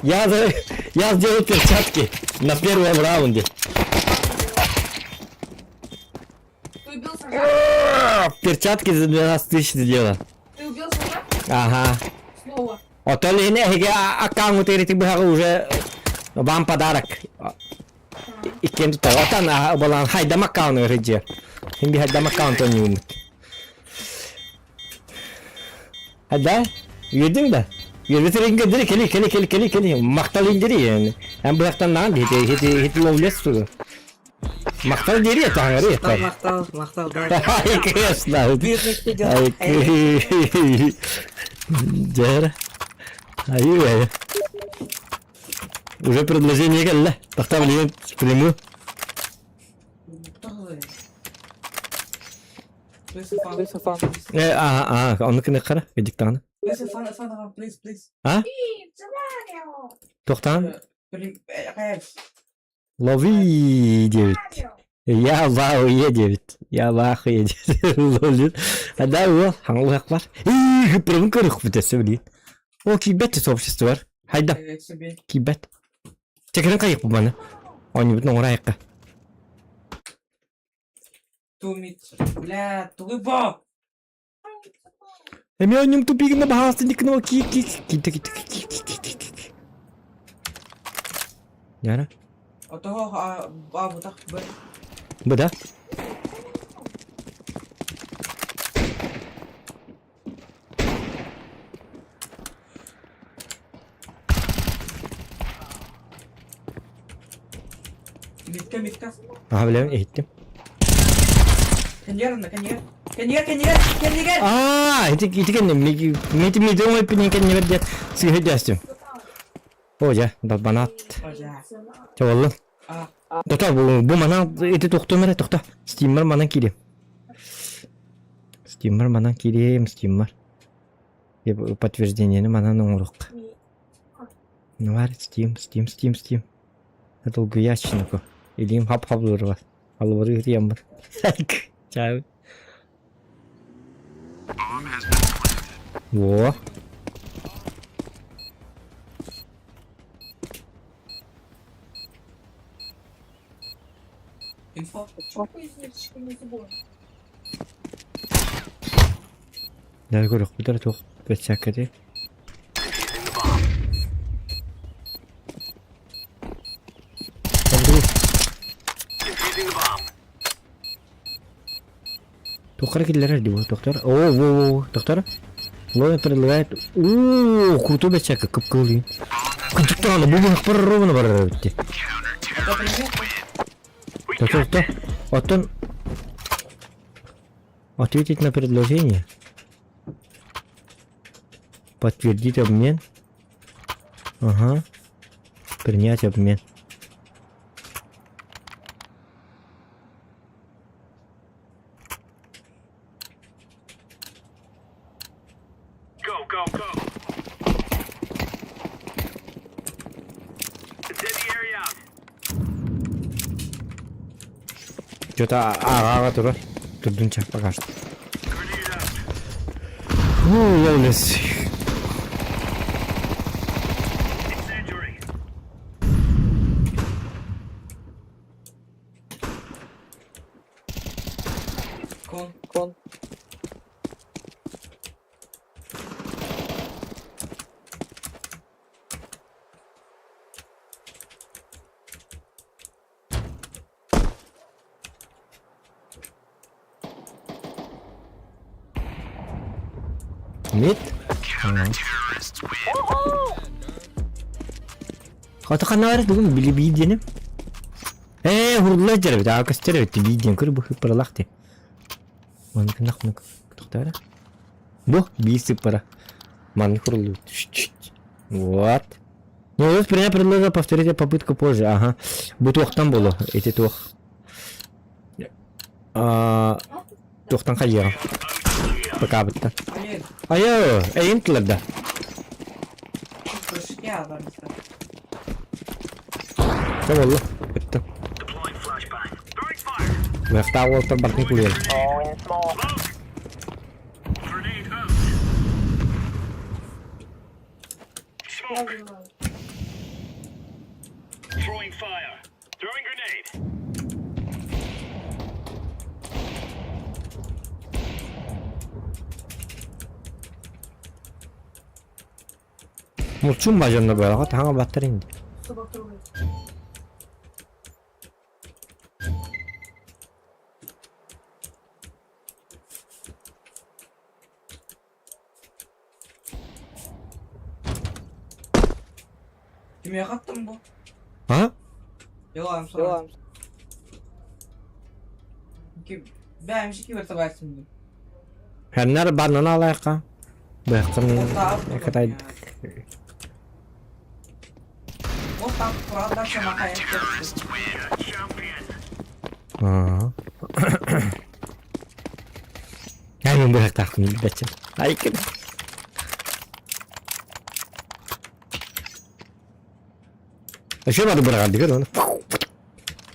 B: Я, за... я сделал перчатки на первом раунде.
C: Ты убил сажа?
B: Перчатки за 12 тысяч сделал.
C: Ты убил сажа?
B: Ага.
C: Снова.
B: Оттон иһин эһиги аккаунт эрити быһаҕы уже вам подарок. Иккиэн тутар. Отан балан хайдам аккаунт ырыдьы. Хин би хайдам аккаунт ойнуумут. Да? Үөрдүҥ да? Үөрбүтүрүн көрдөрө кели кели кели кели кели махтал индири yani. Эн быһахтан наан хити хити хити ловлес тугу. Махтал дири таҥары.
F: Махтал, махтал,
B: Ай, конечно. Ай, Дьэр. Ай, Уже предложение кэллэ. Тахта билигин приму. Э, а, а, ону кини хара, диктаны. А? Тохтан? Лови 9. Я вау 9. Я вах 9. Лови. А да, о, хаҥылыах бар. Ии, прям көрөх бүтәсі билин. О, кийбэт сообщество бар. Хайда, кийбэт. Чекерин кайык бу маны. Оонньуубутун оҥоро айыкка.
F: Бля, тугуй бо!
B: Эмиэ оонньуум тупигына баһаалыста никнова ки ки киитэ киитэ ки ки ки ки ки Яра?
F: Отого а бутах б.
B: Бу да?
F: Митка, митка.
B: Аха билэбин иһиттим.
F: Кэньер, кэньер. Кэньер, кэньер, кэньер.
B: Аа, ити ити кэннэ мити мити оҥойпун кэннибэр диэн сыыһа дэстим. О дьэ, далбанаат. Чэ буоллун. Тото бу бу манан ити тохтуом эрэ тохто. Стиммер манан киириэм. Стиммер манан киириэм, стиммер. Подтверждениени манан оҥоруохха. Ну бар, Steam, Steam, Steam, Steam. Долгуйааччынаку. Илиим хап-хап Алыбырыы ытыйаммын. Чаабыт. Во.
F: Инфо.
B: Дьэ көрүөхпүт эрэ туох бэчээккэтий. Туоххара киллэрэр дии бу доктор? О, во, во, доктор. Лоя предлагает. О, крутой бэчээккэ кып-кылый. Кынчыктаҕына бу быһахпар ровно барар эбит дии. Тото, то. Оттон Ответить на предложение. Подтвердить обмен. Ага. Принять обмен. Что-то ааҕа турар. Турдун чах пока что. Ну, ловлес.
F: Кон, кон.
B: Мид? Хата ханна бүгүн били биир диэним. Ээ, хурулла дьэрбит, аа көстөр эбит биир диэн көр бу хыппаралаах ти. Маннык нах тохтоо Бу биир сыппара. Маннык хуруллубут. Вот. Ну, вот меня предложил повторить попытку позже. Ага. Бу туохтан болу. Эти туох. А, туохтан хайыаҕа. Пока бытта. Айо, эйин тыларда. Чэ болла. Бытта. Мыахтаах уолтар бартын кулуйан. Мулчун бажанна баҕа таҥа баттар инди.
F: Кимиэхэ аттым бу?
B: А?
F: Йо, I'm sorry. Бэйэм кибер табайсым дии.
B: Хэннэр барнан алайха. Бэхтэн катай.
F: Вот там правда шамаха.
B: Аа. Ай, мен быһахтаахпын билбэччэ. Ай, ким. Еще надо быраҕар дигэр оны.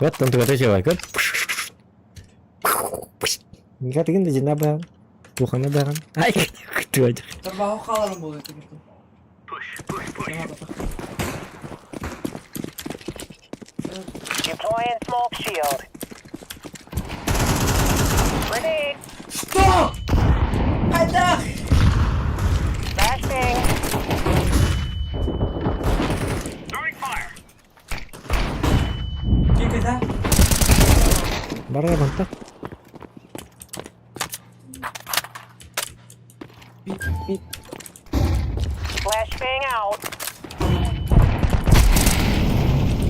B: Вот он тугата чего көр. Никатыгын да жина баҕан. Тухана баҕан. Ай, туга.
F: Тарбаҕы хааларым буолуо этигин.
J: Deploying smoke shield. Grenade.
F: Что? Хайдах!
J: Flashbang.
F: Ким да?
B: Барар банта.
J: Flashbang out.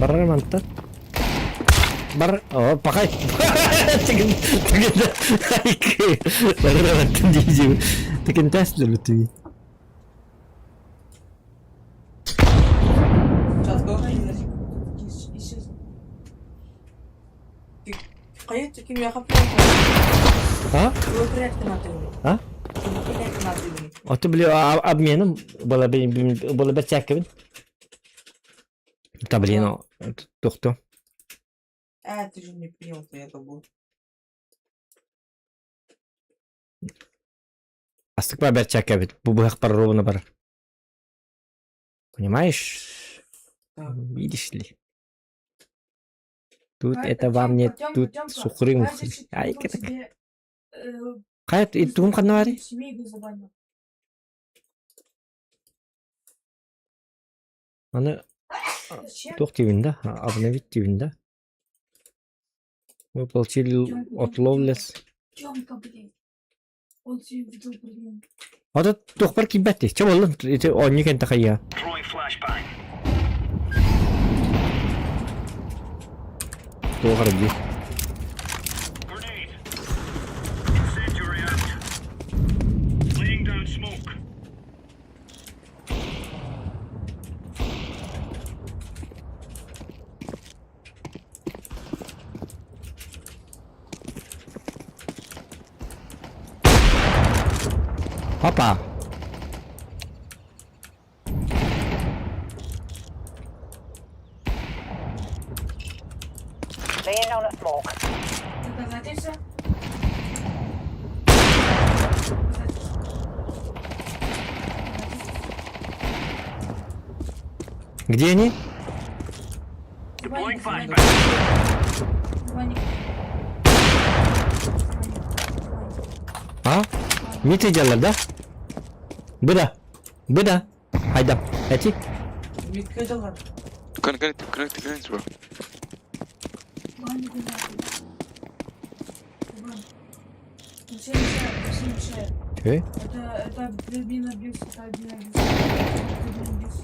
B: Барар манта. Бар, о, пахай. Тыгын, тыгын, ай, барар мантан дейжем. Тыгын тәслер бітті.
F: Сейчас Хайа кимиэхэ
B: А? А? Ото били обменом была была бэрчээккэбин. Та блин, тохто.
F: А, ты же не принял, то я забыл.
B: Астык ба бэрчээккэбит. Бу быһах бар ровно бар. Понимаешь?
F: Да.
B: Видишь ли? Тут это вам не тут сухрым. Ай, так. Хайт, и тум ханнари? Аны туох диибин да, обновить диибин да. Мы получили от Ловлес.
C: Тёмка, блин. Он себе видел, блин.
B: Ото туохпар киирбэт Чэ буоллун, ити оонньуу кэнтэ хайыа. Туох арабдии. Опа!
J: Laying down a smoke.
C: Доказательства?
B: Где они?
C: Ваник, Ваник. Ваник.
B: А? Мид идэллэр да? Быда. Быда. Хайдам. Эти.
F: Мидке дьаллар.
H: Connect, connect, connect, bro.
C: Ваник, нахуй. Ваник. Ну все мешает, все мешает.
B: Э?
C: Это один абьюз, это один абьюз. Это один абьюз.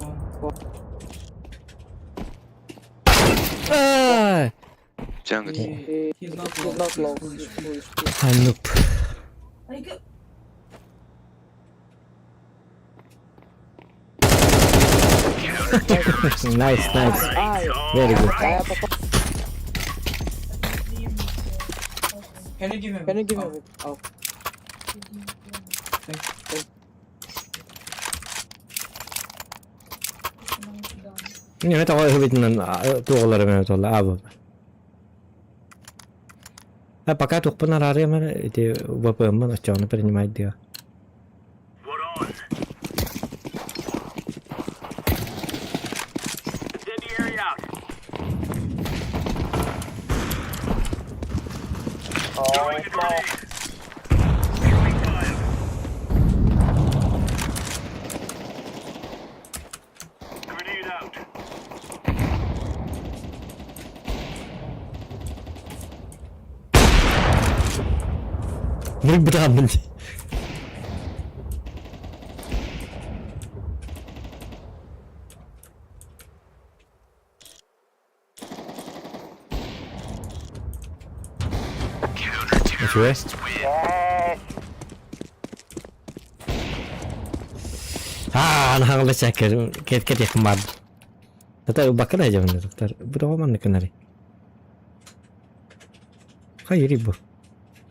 B: Ай!
H: Jungle.
F: He's not low. He's low.
B: А, нуб.
C: Ай,
B: Nice, nice. Very good.
F: Can you give him? Can you give him? Oh.
B: Не, это видно, туолары мен туола абы. А пока тухпын арарыам эти ВПМ очону принимать дио. Братан. Үчүгэй. Аа, наһаа чакыр кет кет якын бар. Тата бакын айжамын доктор. Бу да манны кынари. Хайри бу.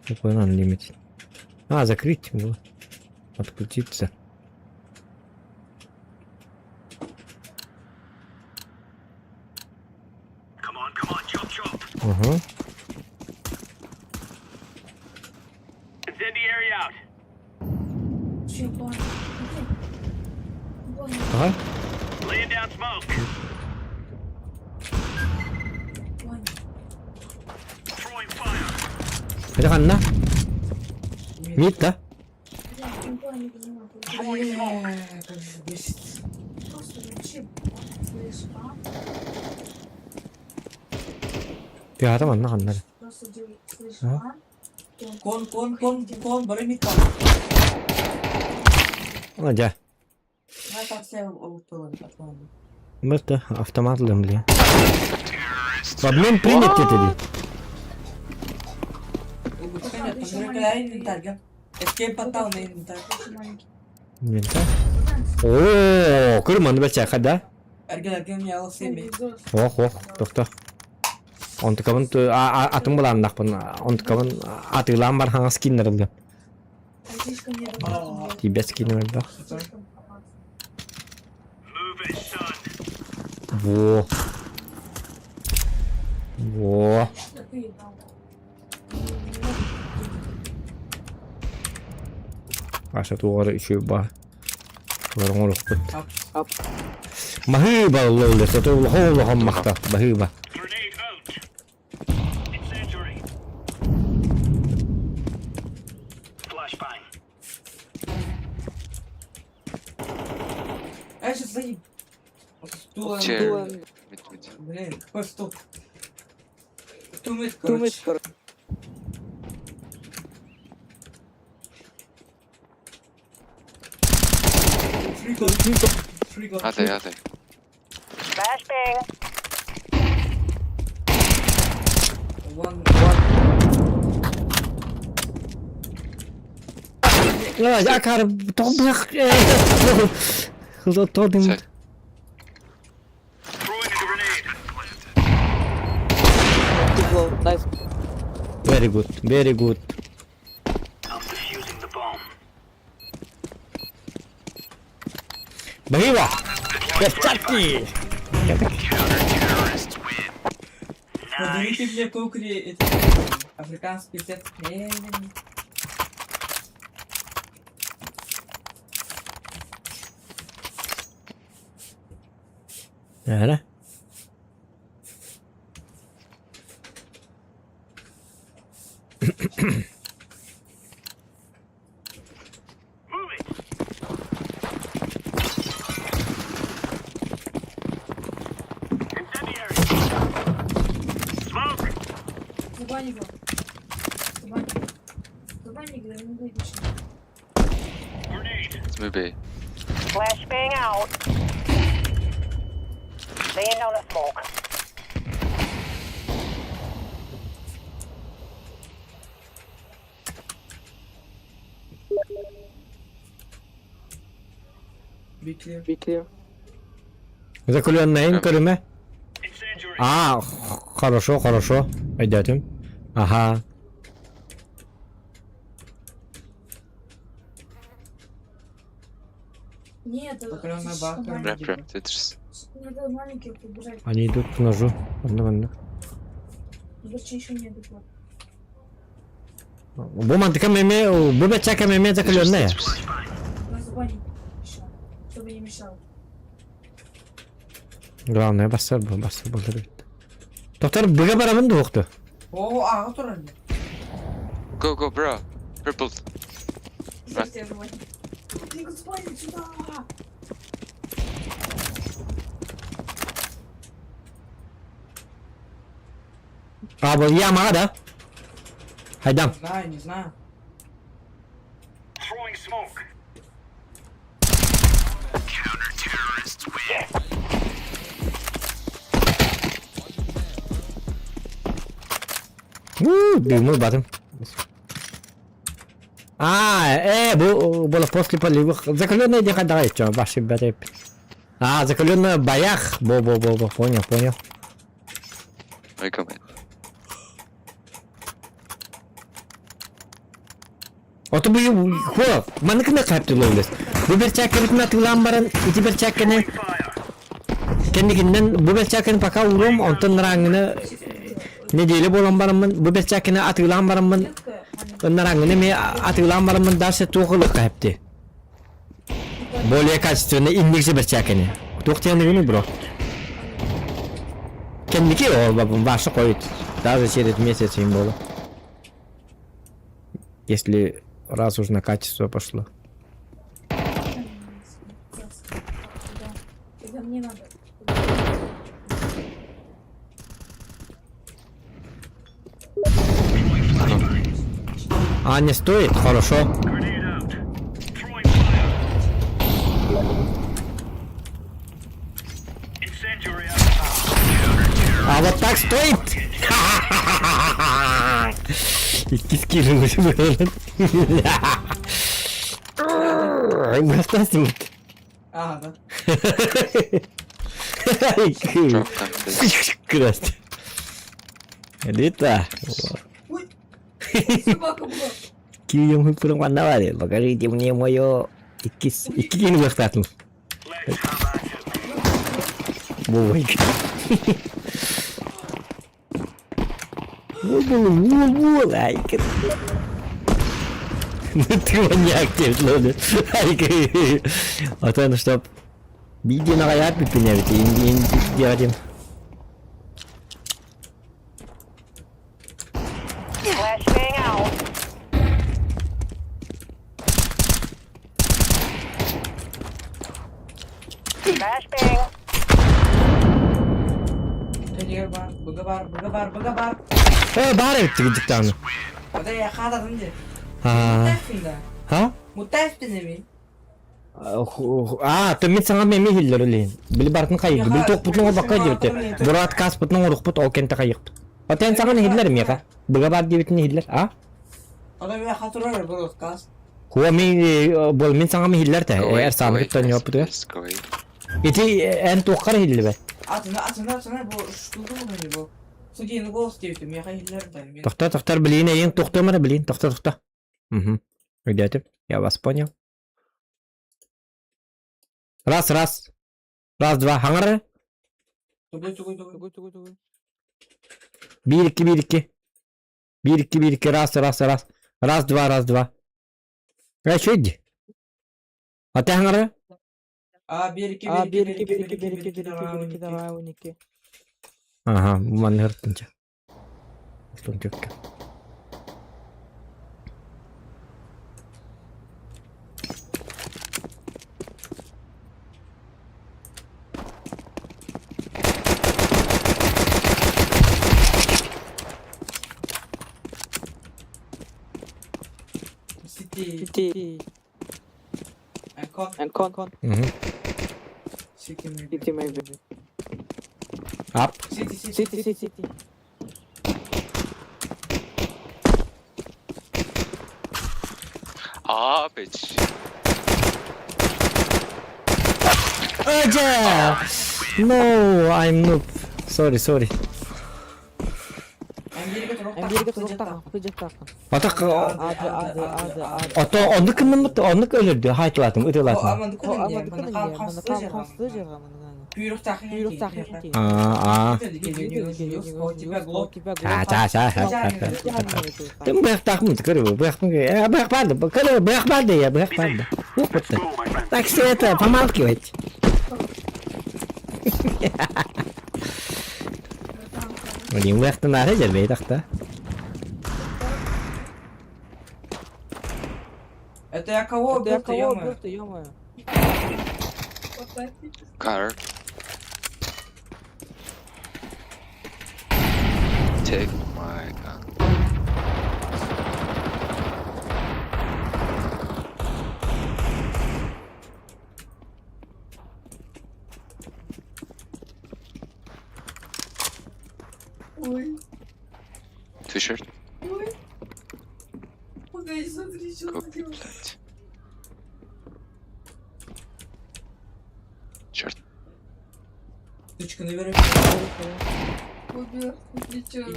B: Какой нам лимит? А, закрыть было. Отключиться. Угу.
C: Че, понял? Понял,
B: Ага.
C: понял.
B: Это ханна? Мид, да?
C: Бля, ну понял, не понимаю.
F: Бля, как же бесит.
C: Просто вообще, слышь, а?
B: Пиара манна ханна.
C: Просто делай, слышь,
B: А?
C: а?
F: Кон, кон, кон, кон, бары мид кон.
B: Ладя.
F: Давай так все отклоним.
B: Мырта автомат блин. В обмен принят это.
F: Инвентарь, Escape паттал на инвентарь.
C: Маленький.
B: Инвентарь. О, кырман бача хада.
F: Эрген, эрген, я алсеми.
B: Ох, ох, тохто. Онтукабын атын булааннахпын, онтукабын атыылаан бар хаҥас скиннерилгэ.
C: Слишком не работает.
B: Тиийбэт скиннер элбэх.
C: Слишком опасно.
B: Во. Во.
C: Ты дал.
B: Аша тугары үчү ба. Тугары оҥорукпут.
F: Ап.
B: Маһыыба уллар, сото улахан улахан махта. Маһыыба.
F: А сейчас заеб. Стул.
H: Chair. Mid, mid.
F: Блин, какой стул? Тумит, короче. Three goal, three goal.
H: Ate, ate.
J: Flashbang.
F: One, one.
B: Акар тобых. Тодым.
H: Side.
B: Very good, very good. Баһыыба! Перчатки!
F: Подарите мне кукри, эти африканский сет. Не-не-не.
B: Эрэ.
C: Забань его. Забань. Забань, когда не выйдешь.
H: Let's move B.
J: Flashbang out. Laying down a smoke.
F: Be clear. Be clear.
B: Закаленная көрүмэ. А, хорошо, хорошо. Өйдөөтүм. Аха.
C: Нет,
F: Закаленная
C: слишком
F: бака.
C: маленький.
H: Ramp, ramp, Tetris.
C: Надо маленьких побежать.
B: Они идут к ножу. Онно манна.
C: Больше еще не дошло.
B: Бу мантыка меме, бу бэчэкэ меме закаленная.
H: Tetris.
C: На забанить еще. Чтобы не мешал.
B: Главное, бассар бу, бассар болар бит. Доктор, быга барамын дуохту.
F: О, а, турар.
H: Go, go, bro. Purple.
C: Сейчас я забаню. Ты забанить сюда!
B: А, бу ямаға да? Хайдам.
F: Не знаю, не знаю.
B: Уу, дымы батым. А, бу было после поливых. Закаленная не давай, что, ваши ребята. А, закаленная боях. Бо-бо-бо-бо, понял, понял.
H: I come in.
B: Ото бу хо, маныкына кайып ловлес. Бу бер чакырытын атылан баран, ити бер чакыны кеннигиннен бу бер чакыны пока урум, онтон раңыны неделе болон бараммын, бу бер чакыны атылан бараммын, нараңыны ме атылан бараммын дальше туохылык кайыпты. Более качественно инникси бер чакыны. Туохтияны гыны бро. Кенники ол бабым башы коют. Даже через месяц им было. Если раз уж на качество пошло.
C: Тогда мне надо.
B: А, не стоит? Хорошо. А вот так стоит? Икки скилл
F: А, да.
H: Drop down this.
B: Красти. Элита.
C: Ой! Собака была.
B: Кием хыпырым канна Покажите мне мое икки икки кини бахтатым. Бой. Бул, ай, Ну ты маньяк, тебе лоли. Ай, А то ну чтоб Биди на гаят биппине бит, инди инди диадим.
J: Flashbang out. Flashbang.
F: Clear бар, быга бар, быга бар, быга бар.
B: Э, бар эбит тигиджиктаны.
F: Ода я хададым де.
B: А.
F: Мутаевпин да.
B: Ха?
F: Мутаевпин эми.
B: А, то мен саңа меме хиллер үлейін. Били бартын қайық. Били тоқ бұтын орбаққа дебіті. Бұрат кас бұтын орықпыт, ол кенті қайықпыт. Отен саған хиллер меға. Бұға бар дебітін хиллер, а?
F: Ода я хатурар бродкаст.
B: Хуа мен, бол мен саңа хиллер та.
H: Go away,
B: Эр
H: go
B: саңа
H: away,
B: бұттан
H: guys,
B: ёпты.
H: please, Go away.
B: Ити эн тоққар хиллер бе.
F: Атына, атына, атына, бу штука бу бу. Судейный голос дебити, меха хиллер да. Мен
B: Тоқта, тоқтар, білейін, ең тоқтамара білейін. Тоқта, тоқта. Угу. Өйдетіп, я вас понял. Раз, раз. Раз, два. Хаңары.
F: Тугуй, тугуй, тугуй, тугуй, тугуй.
B: Bir iki bir iki. Bir iki bir iki раз раз раз. Раз два раз два. Ya şeydi. Ата хаңары.
F: А, 1, 2,
G: А,
F: 1,
G: 1,
F: 2,
G: 2,
F: 1,
G: 1,
F: 2,
G: 1,
F: 1,
G: 2,
F: 2,
G: 1, 2, 1, 2.
B: Ага, манна ыртынча. Устун төккө.
F: City.
G: City.
F: And con.
G: And con. Con.
B: Мгм.
F: City maybe.
G: City maybe.
B: Up.
F: City, city,
G: City, city, city.
H: Ah, bitch.
B: Ажа! No, I'm noob. Sorry, sorry.
G: Америка тоқтақ, құжақтақ.
B: Атак
G: А, Д, А, Д, А, Д, А, Д.
B: ото оннук кыммыт оннук өлөрдү хайтылатым ытылатым.
G: О, аман күніне, маны қам қамсыз жырға маны.
B: А, а.
G: Тебя
B: Ча, ча, ча, ча, ча, ча. Тым быяктакмын, көрү, быяктын, э, быяк барды, көрү, быяк барды я, быяк барды. Опытты. Так что это, помалкивать. Блин, быяктын ары жербей такта.
F: Это я кого
G: Это я
F: убил-то,
G: кого
F: ё-моё?
G: убил-то, ё-моё?
H: Car. Take my gun.
C: Ой,
H: Two shirt.
C: ой. Погоди, смотри, что
H: Go
C: он делает.
H: plant. Short.
F: Сучка, наверх.
C: Убил, смотри, что он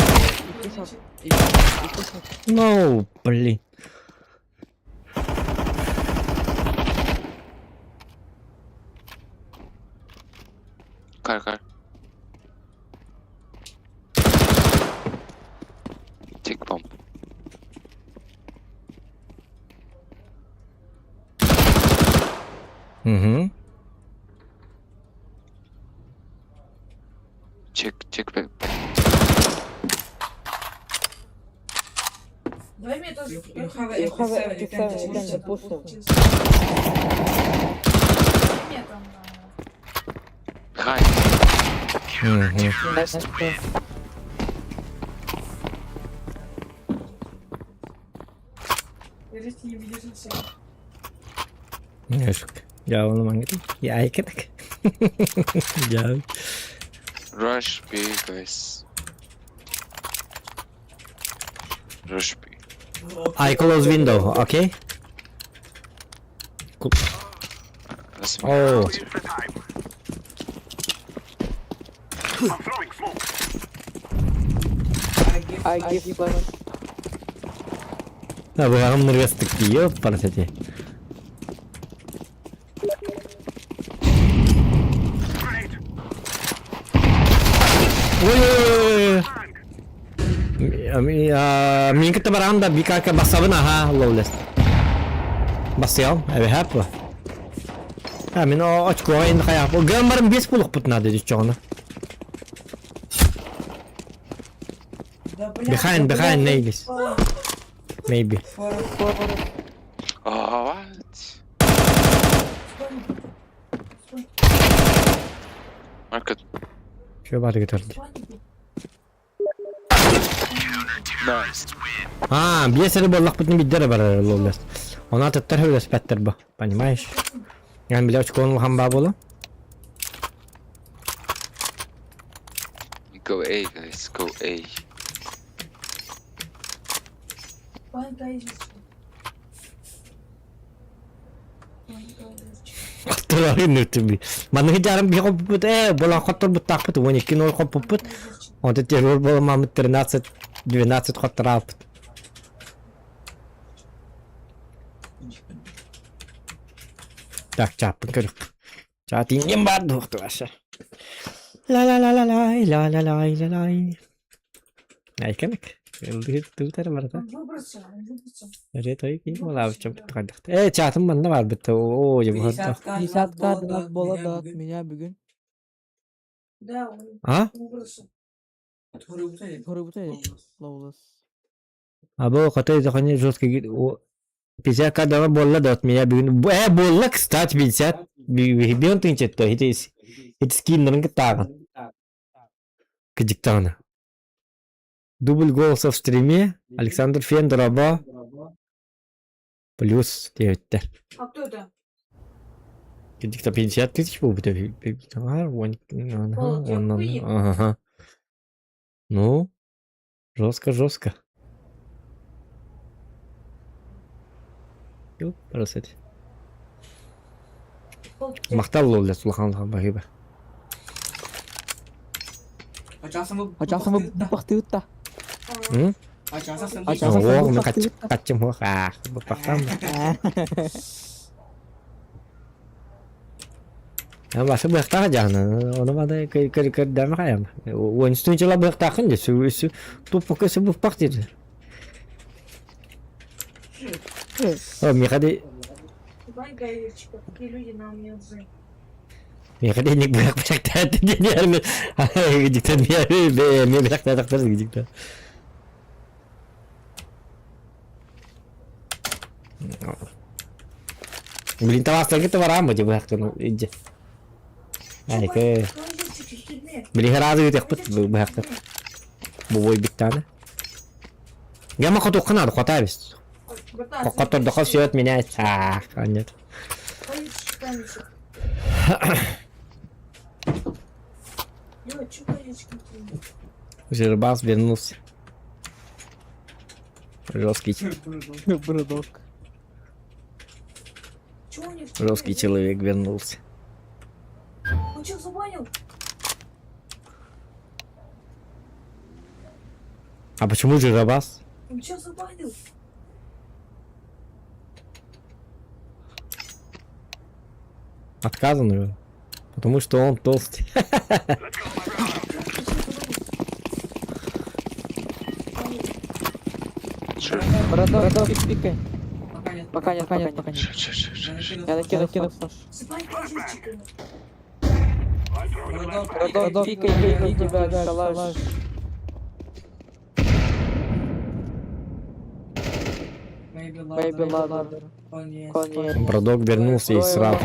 C: делает.
B: No, блин.
H: Car, car. Take bomb.
B: Угу.
H: Check, check back.
C: Давай мне тоже.
F: You have
G: You have
F: MP7, you can
G: MP7,
F: just
G: you can
F: push it.
G: push them.
C: Давай мне там.
H: Behind.
B: Угу.
C: Или ты не видишь все.
B: Я оны маңгы. Я айкедик. Я.
H: Rush B, guys. Rush B.
B: I close window, okay?
H: That's
B: Oh.
F: I give
G: I give flash.
B: Да, быгагым ныргастык ёп, парасети. Ой, Мин кытта барам да бикака басабын аха лоулес. Басыям, эбе хаппа. А мин очко енді каяк. Гамбарым 5 булук бут надо дейт чоңна.
F: Да, бля,
B: Behind,
F: да,
B: behind
F: бля,
B: maybe. Maybe.
F: Фора,
H: Oh, what? Market.
B: Şöyle bari götürdü.
H: Nice.
B: А, бесері боллақ бүтін биддері бар лоулес. Она таттар хөлес бәттер бу, понимаешь? Yani бile очко онлхан ба болу.
H: Go A, guys. Go A.
B: Коттор нүтү би. Маны жарым би коппут э, бола коттор буттак бут 12 нол коппут. Онда террор бола мамыт 13 12 коттор алып. Так, чаппын көрүк. Чат инген бар дуқты башы. Ла ла ла ла ла ла ла ла ла ла. Айканык. Тутар барыта.
C: Он выбрался, он выбрался.
B: Ре той ким олаабычча хайдахта. Э, чаатым манна барбыт. Оо, я бухарда.
G: 50к донат бола да от меня бүгүн.
C: Да, он
B: А?
C: выбрался.
G: Хорубута лоулас.
B: Або хотой захони жесткий 50к донат буолла да от меня бүгүн. Э, буолла, кстати, 50 бибион тынчетто. Ити ити скиннерин кытааган. Кыдьыктаҕына. Дубль голоса в стриме. Александр Фендороба. Плюс диэбиттэр.
C: А кто это?
B: Кыдьыкта 50 тысяч буолбута. Ага. Ну, жестко, жестко. Ёпарасоте. Махтал лолля сулахан баһыба.
G: Ачаасам бахтыытта.
B: М?
G: Ачаасам
B: Оҕ, мен
G: бахтыытта.
B: каччым хуох. Аах, бахтам. Башы быахтаах дьаһана. Ону бада көр көр көрдөмө хайам. Уонстун чыла быахтаахын де су су туппукка су буппах дири. О, михади
C: Давай, гаечка, какие люди нам не нужны.
B: михади ник быах быахтаат диэн. Диктен ми ми быахтаат дикта. Блин, тавастаргы таварам бу быахтын иджи. Айка. Блин, разы өтөкпүт быахтын. Бу бой биттаны. Гама хотуққына хотабис. Хоттордохо все отменяется. А, нет. Жербас вернулся. Жесткий,
G: Брадок.
B: жесткий человек вернулся.
C: Он что, забанил?
B: А почему Жиробас?
C: Он что, забанил?
B: Отказан его. Потому что он толстый.
H: Sure.
G: Брадок, пик-пикай. Пока нет, пока нет, пока нет.
H: Sure, sure, sure, sure, sure.
G: Я накину, кину флеш.
C: Забань гаечка.
G: Брадок, пикай, пикай, тебя, шалаш. Бэйби ладер. Конец.
B: Бродок вернулся и сразу.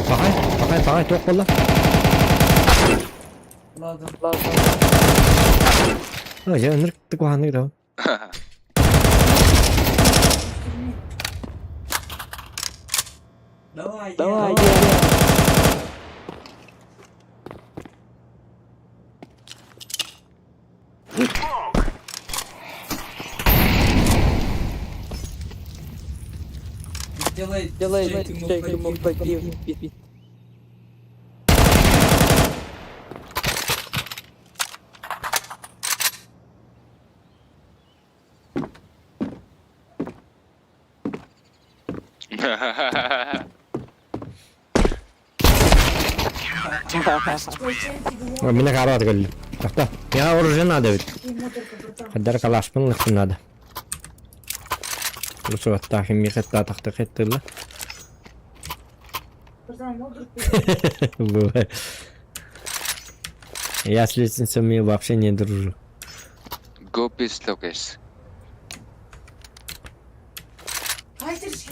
B: Пахай, пахай, пахай, туох буолла. Ой, я нырк тыкваны да.
F: Давай,
G: Давай,
F: Делай,
G: делай, ему погиб.
B: Ой, меня корот говорили. Так, я оружие надо ведь. Хаддар калашпын лыхтын надо. Лучше вот так, михетта тахта хеттылла. Бывает. Я с лестницами вообще не дружу.
H: Go be slow, guys.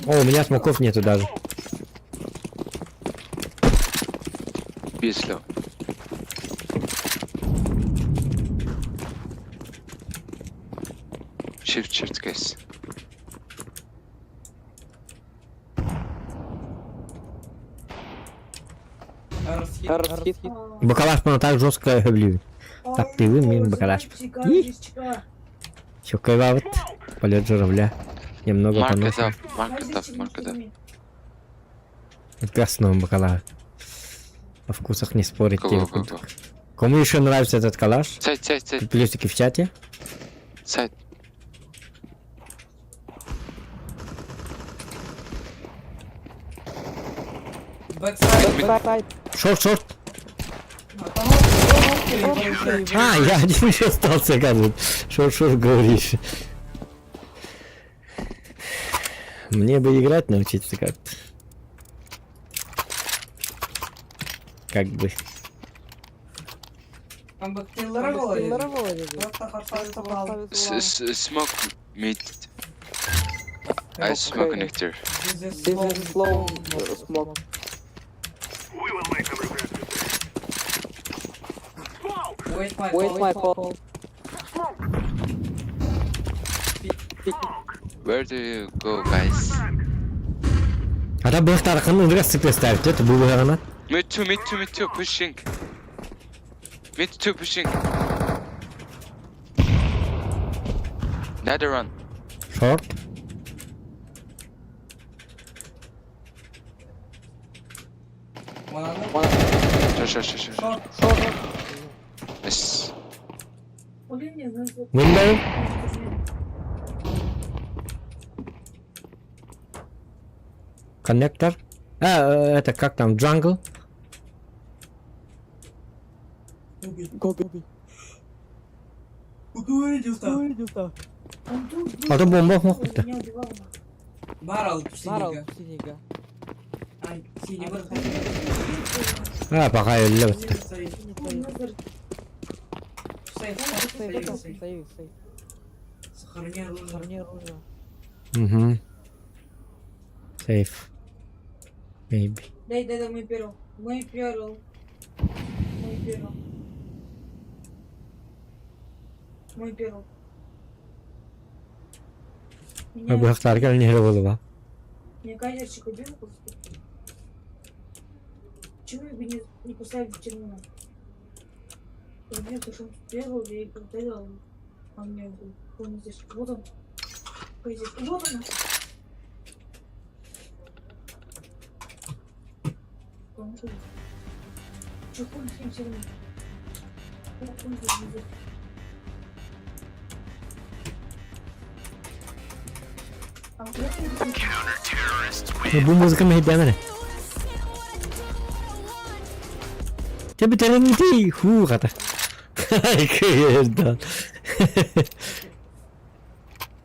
B: О, у меня смоков нету даже.
H: Be slow. Shift, shift, guys.
G: Расхит.
B: Бакалаш так жестко люблю. Так пилы мин бакалаш. Чё, вот полет журавля. Немного
H: Mark it
B: поносил.
H: up, mark it up, mark it up.
B: Красного бакала. О вкусах не спорить.
H: Go, go, go, go.
B: Кому еще нравится этот калаш?
H: Side, side, side,
B: Плюсики в чате.
H: side.
F: Backside.
G: Backside.
B: Short, short. А, я один еще остался, оказывается. Шо, шо говоришь? Мне бы играть научиться как-то. Как бы.
H: Smoke mid. I smoke connector.
F: This is slow smoke. Wait my call.
H: Where do you go, guys?
B: А там был тархан, ну, ставить, это было гранат.
H: Mid two, mid two, mid two, pushing. Mid two, pushing. Another one.
B: Short.
H: Short, short, short, short. Short. Nice.
B: Window. Connector. А, это как там, jungle?
G: Гоби.
B: А то бомба мог-то. А, пока я лёг-то. Угу. Сейф. Maybe.
C: Дай, дай, дай, мой перл. Мой перл. Мой перл. Мой перл. Меня,
B: Быхтарга не было.
C: меня кайзерчик убил просто. Почему его не поставили в терминал? Я убил, потому что он тут бегал, я их ударил, он меня убил. Он здесь. Вот он. Кайзер. Вот он. Он тут. Чё хуй с ним терминал? Хуй с ним терминал. А вот это
B: Бу музыка мehidemene. Тебе теренити ху хата. Кыйырдан.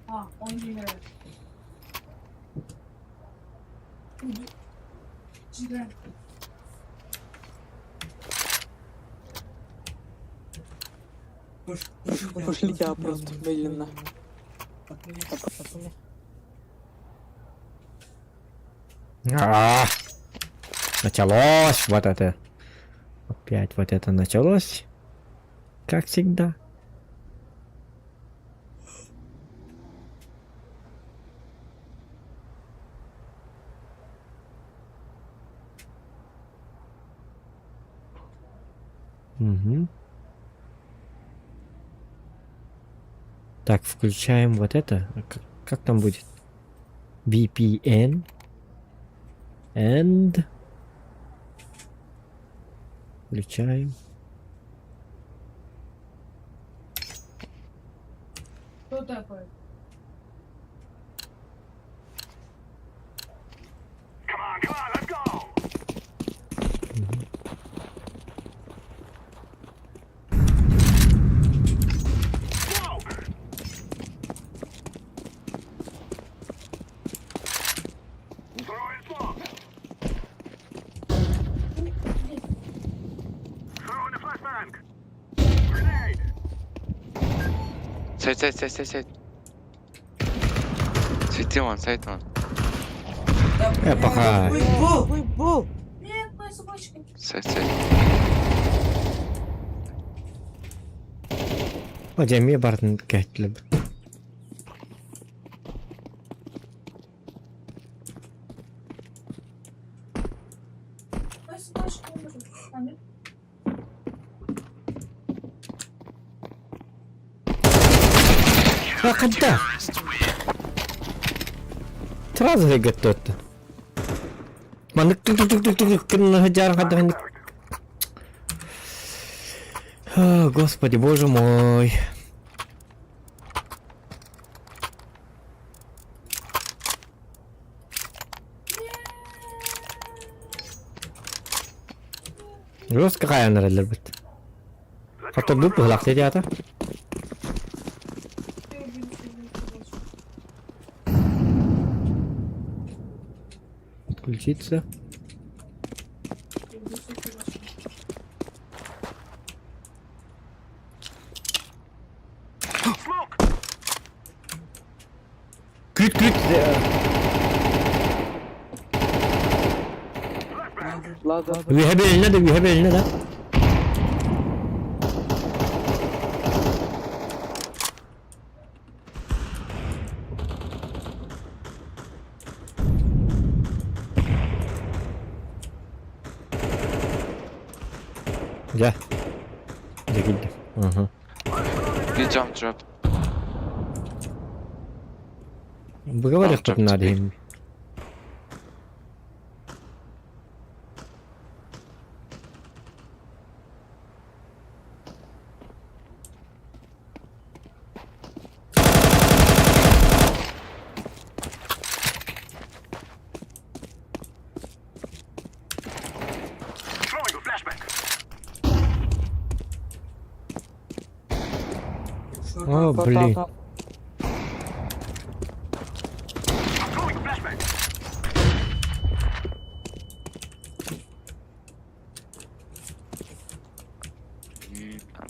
C: А, он не играет. Играет.
F: Пошли я просто медленно.
B: А, Началось вот это. Опять вот это началось. Как всегда. Угу. Так, включаем вот это. А как там будет? VPN. And. Включаем.
C: Кто такой?
H: Side, side, side, side, side. City one, side one.
B: Пока.
C: Нет, моя собачка.
H: Side, side.
B: О, Джемми Бартон кэтлеб.
C: Моя собачка умерла. А, нет?
B: А, когда? Сразу же готов. Маннык тук тук тук тук тук. О, Господи, боже мой. Жестко какая она бит. Хотторбут быһылаах театр. Отключиться. Күт күт. Үөһэ бэрилинэ да, үөһэ бэрилинэ да. Дьэ. Дьэ киирдим. Уһу.
H: We jump drop.
B: Выговаривать надо им. О, блин.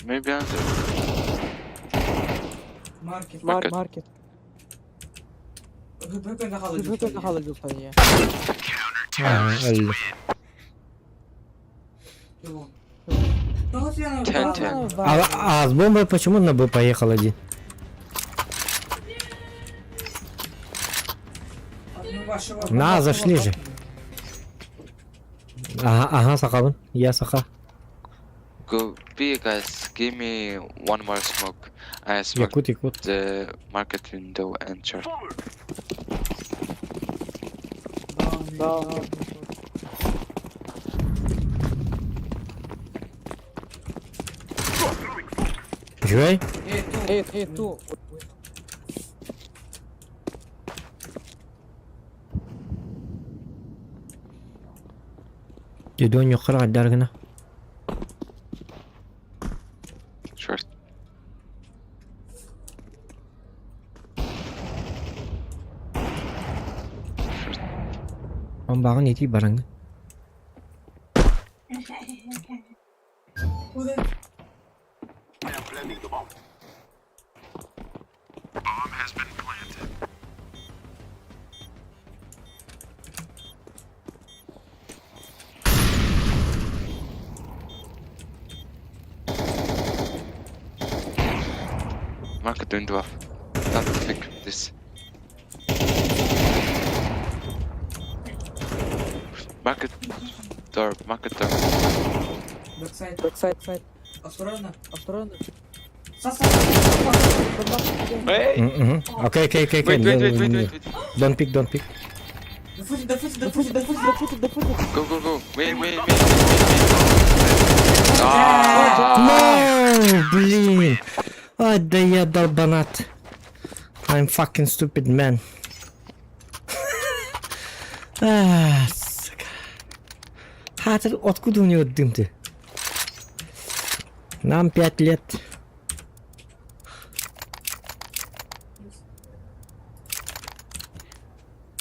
H: Maybe under.
F: Market.
H: Market.
G: Market.
F: Hıpı halı
B: А, өллө.
H: 10-10.
B: А с бомбой почему на Б поехал один? На, зашли же. Ага, ага, сахабын. Я саха.
H: Go B guys, give me one more smoke. I smoke
B: Якут, якут.
H: the market window and short.
B: Жой?
G: Эй, эй, ту.
B: Дедон yukarı dargına.
H: Short. Short.
B: Бомбаҕын итии бараҥҥын.
C: Куда?
H: Market window off. Don't think this. Market door, market door.
F: Backside.
G: Backside, side.
F: Осторожно.
G: Осторожно.
F: Саса.
H: Hey!
B: Окей, окей, окей, окей.
H: Wait, wait, wait, wait, wait, wait.
B: Don't pick, don't pick.
F: Дефузит, дефузит, дефузит, дефузит.
G: Дефузит, дефузит.
H: Go, go, go. Wait, wait, wait, wait, wait, wait. Ah!
B: No, блин. Ай, да я долбанат. I'm fucking stupid man. А, сука. А, это откуда у него дым-то? Нам 5 лет.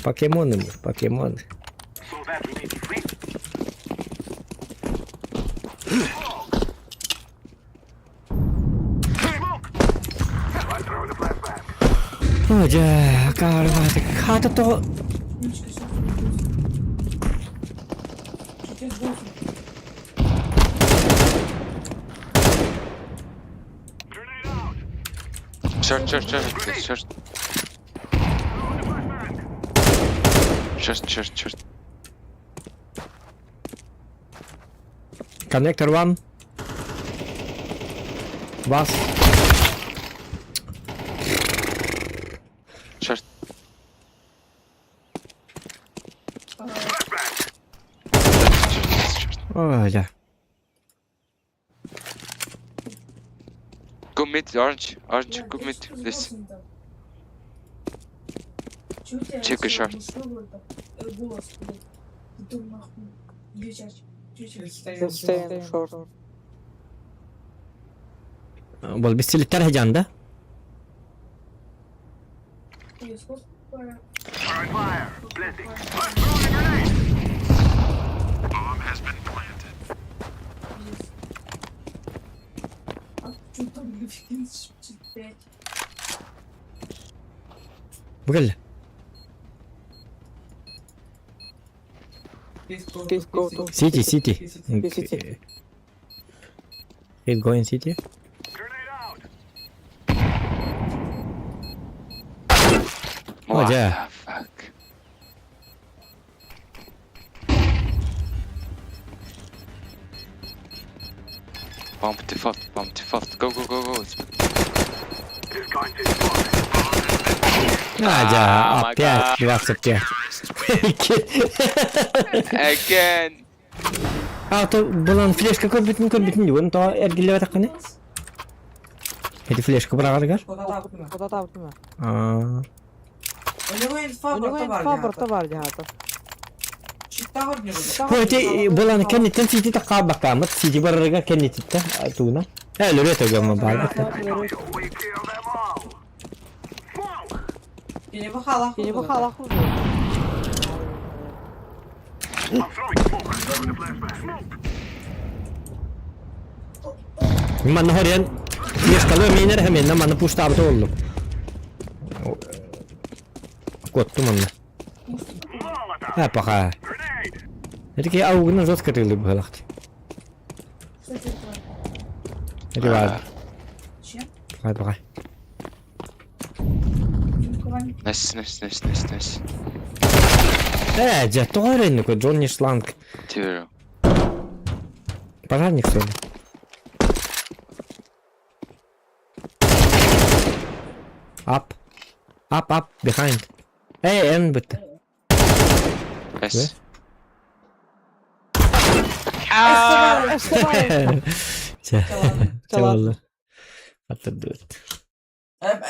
B: Покемоны мы, покемоны. О, дьэ, карваты, хата то.
C: Мишка, сейчас Сейчас 8.
H: Short, short, short, please, short. Short, short, short.
B: Connector one. Вас.
H: Short. Short, short.
B: Ой, да.
H: Go mid, orange, orange, go mid, please.
C: Чё у тебя
H: Чекай
C: всё
H: short.
C: мужской был, голос, блядь? Ты там нахуй. Где чаще? Чё чаще?
G: Stay in short.
B: Бол бистилиттер хажанда. Бу кэллэ. City, City.
G: City.
B: Keep going, City.
H: What
B: yeah.
H: the fuck? Bomb default, bomb default. Go, go, go, go. It's
B: А, да,
H: Ah, my
B: опять 25.
H: Again!
B: А, то булан флешка көрбүтүн көрбүтүн дии, то эргиллибэтэххинэ. Эти флешка быраҕарыгар. Аа. Хоть булан кэнниттэн сити такаабаккааммыт, сити барарыгар кэннититтэ тууна. Э, лөрө төгөмө баар. Манна хорен флешкалы мейнер хэмэнна манна пуштаабыта боллум. Куоттум манна. Э, пока. Это ки аугына жестко тылы быһалахт. Это бар.
C: Чем?
B: Пока, пока.
H: Nice, nice, nice, nice, nice.
B: Э, дьэ, тоҕо эрэ инник Джонни Шланг.
H: Two.
B: Пожарник, что ли? Up. Up, up, behind. Эй, эн бытта.
H: Nice.
B: Чэ, чэ буолла. Аттырдыбыт. А?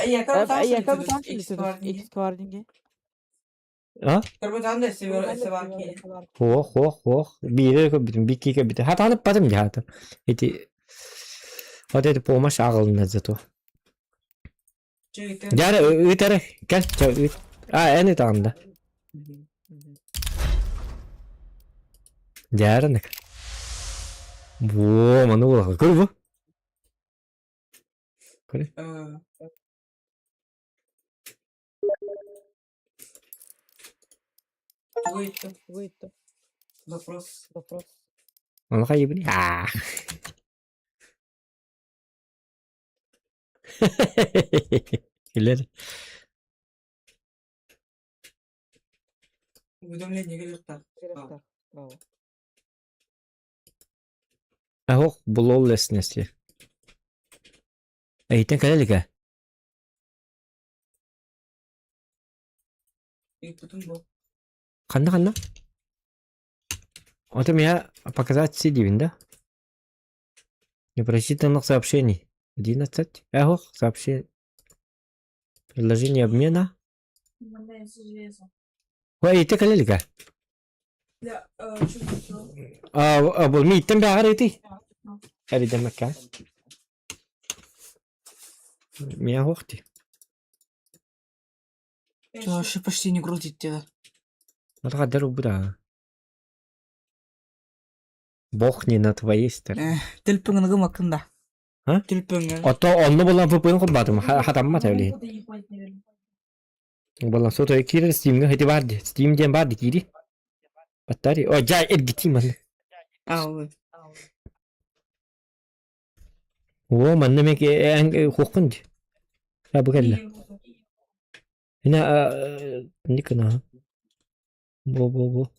B: Хуох, хуох, хуох. Биири көрбүтүм, бикки көрбүтүм. Хатаанып бардым дии хата. Ити... Вот это помощь аҕылынна зато. Дьэ, ыыт эрэ, кэл, чэ, ыыт. А, эн ыытаҕын да. Дьэ, Во, маны буолаха. Көр бу. Көр. Ону хайыбын. Аа. Күлэр. Оһох булоллеснесли. Эйтен кэлэ илик ээ? Ханна ханна? Вот у меня показать все диибин да? Непрочитанных сообщений. 11. Эх, сообщение. Предложение обмена. Ой, ити кэлэ илик ээ? А, бу мииттэн бээҕэр ити. Эридэмэккэ. Миэ суох дии.
F: Вообще почти не грузит тебя.
B: Атаҕар убута. Бог не на твоей стороне.
F: Төлпөҥүн гымаккын да.
B: А?
F: Төлпөҥүн.
B: Ото онно булан VPN холбаатым. Хатаммат эбили. Булан сото киирэр Steam'га хити бар дии. Steam диэн бар дии киири. Баттари. О, дьай эргитии манна.
F: А,
B: О, манна мен эн хуоххун дии. А, бу кэллэ. Ина никына. Бу бу бу.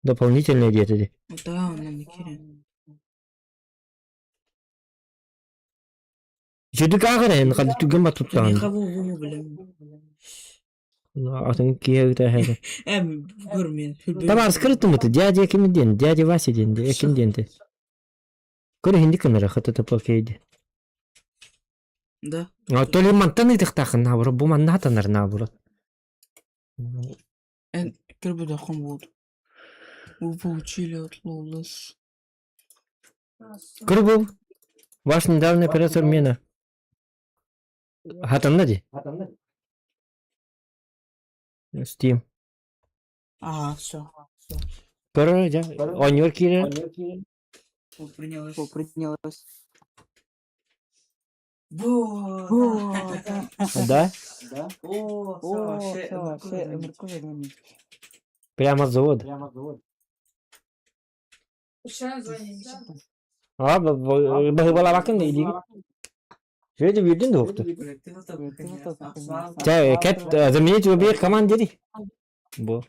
B: Дополнительные диэтэ дии.
F: Да, онно киирэн.
B: Үчүгдүк ааҕар эн ханна түгэн батуттаҕын.
F: Миэхэ бу бу билем.
B: Атын киһи ыта эһэ.
F: Эм көрмен.
B: Табаарыскар ыттыммыт дядя ким диэн, дядя Вася диэн, ким диэн тэ. Көр иһинди кынара хата тапалкейди.
F: Да.
B: А то ли мантан ыытыхтаахын наабыра, бу манна хатанар наабыра.
F: Эн Көрбөтөххүн буолуо. Вы получили от Lawless.
B: Кырбыл. Ваш недавний операция обмена. Хатанна дии. Steam.
F: Ага, все.
B: Көрөр дьэ. Оонньуур киирэр.
F: Принялось.
G: Принялось.
F: Вот.
B: Да?
F: О,
G: О,
F: все,
G: все, вообще, МРК звонит.
B: Прямо с завода.
C: Постоянно звонили.
B: А, баһыбалаабаккын да илиигин. Шведи бүүрдүн да уохту. Чэ, кэт, заменить в обеих команд дири. Бу.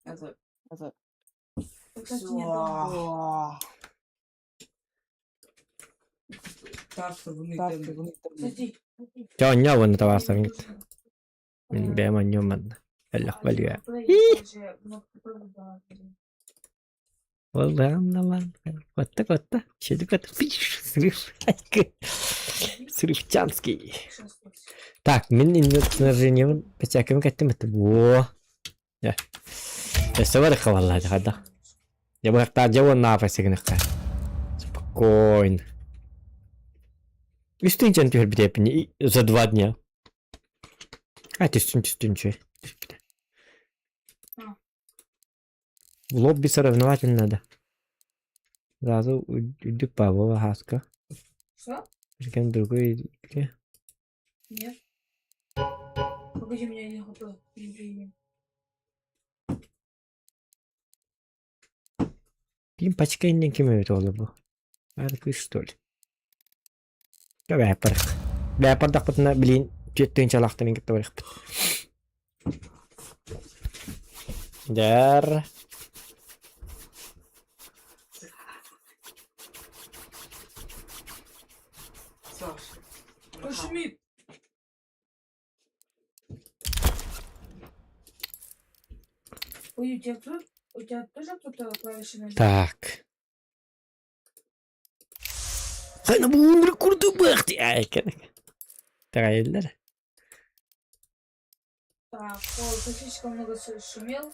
F: Это
C: Кстати, нет, да. Кстати,
B: Чэ, онньоо уонна табаарыстаргыт. Мин бэйэм онньуом манна. Эллэх бэлиэ. Волан, Котта, котта. Чеди котта. Срыв. Срывчанский. Так, мин инвестнажением печакым кеттим это. Во. Я. Өссө бар хавалла хада. Я бы хта жавон на фасигныкка. Спокойно. Үстүн түһэр битепини за 2 дня. А, түстүн түстүн чүй. В лобби соревнователь надо. Сразу уйду Павлова Хаска.
C: Что?
B: Кем другой игре.
C: Нет. Погоди, меня не хватило. Не
B: Ким пачка иннен ким эбит ола бу? Аркы что ли? Бэппар. Бэппардахпытына билин түөттүн чалахтарын кытта барыхпыт. Дэр.
C: Он шумит. Ой, у тебя тут, у тебя тоже кто-то клавиши нажал?
B: Так. Хайна буунры курду бахти. Ай, кенек. Тагайлар.
C: Так, о, ты слишком много шумел.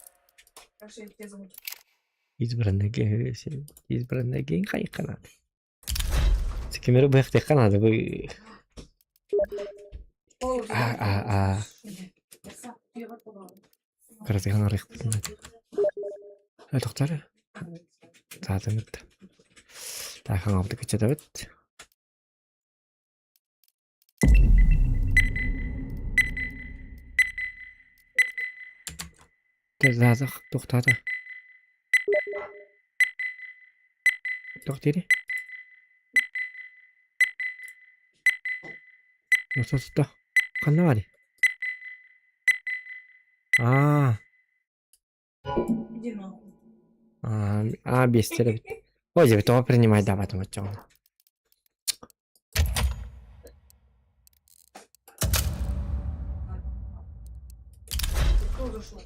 C: Так что я тебя замучу.
B: Избранный избранный ген хайканат. Кимери бахти канады бу.
C: О, у тебя
B: А, а, а. Кырдыган арыйхпытын. Тоқтары. Таатымыт. Таахан алды кычатабыт. Тазазах тоқтата. Тоқтири. Нососто. Ханна бари. Аа.
C: Иди нахуй.
B: А, а биэстэр эбит. Ой, дьэ, тоҕо принимай даабатым оччоҕуна.
C: Кто зашел?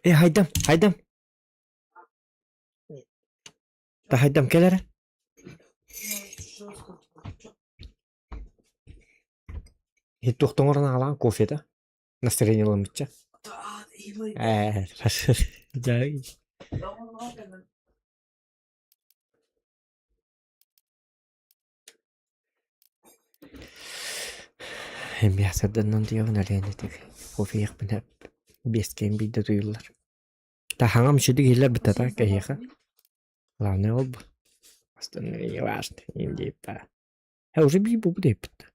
B: Э, хайдам, хайдам. Да хайдам кэл эрэ.
C: Жестко.
B: Иһит туохтан оҥорон аҕалаҕын кофета. Настроение ылыммычча. Ээ, дьэ, Эмиэ сырданнан тиийэбин элээн этик кофе иһиэхпинэ биэскэм биирдэ утуйуллар. Таһаҥам үчүгэй иһиллэр бытата кэһиэхэ. Главное ол бу. Остальное не важно. Им диэппэ. Э, уже биир буолбут эбиппит.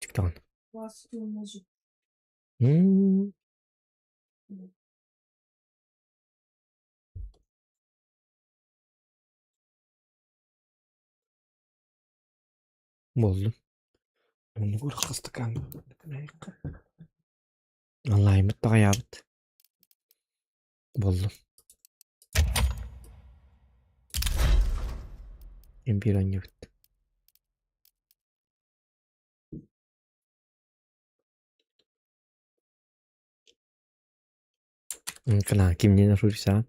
B: Чиктаҕын.
C: 20 может.
B: М Буоллун. Оннугар хастакаан Аллаайыммыт таҕайаабыт. Буоллун. Импиир оонньуубут. Кына кимниин суруйсаҕын?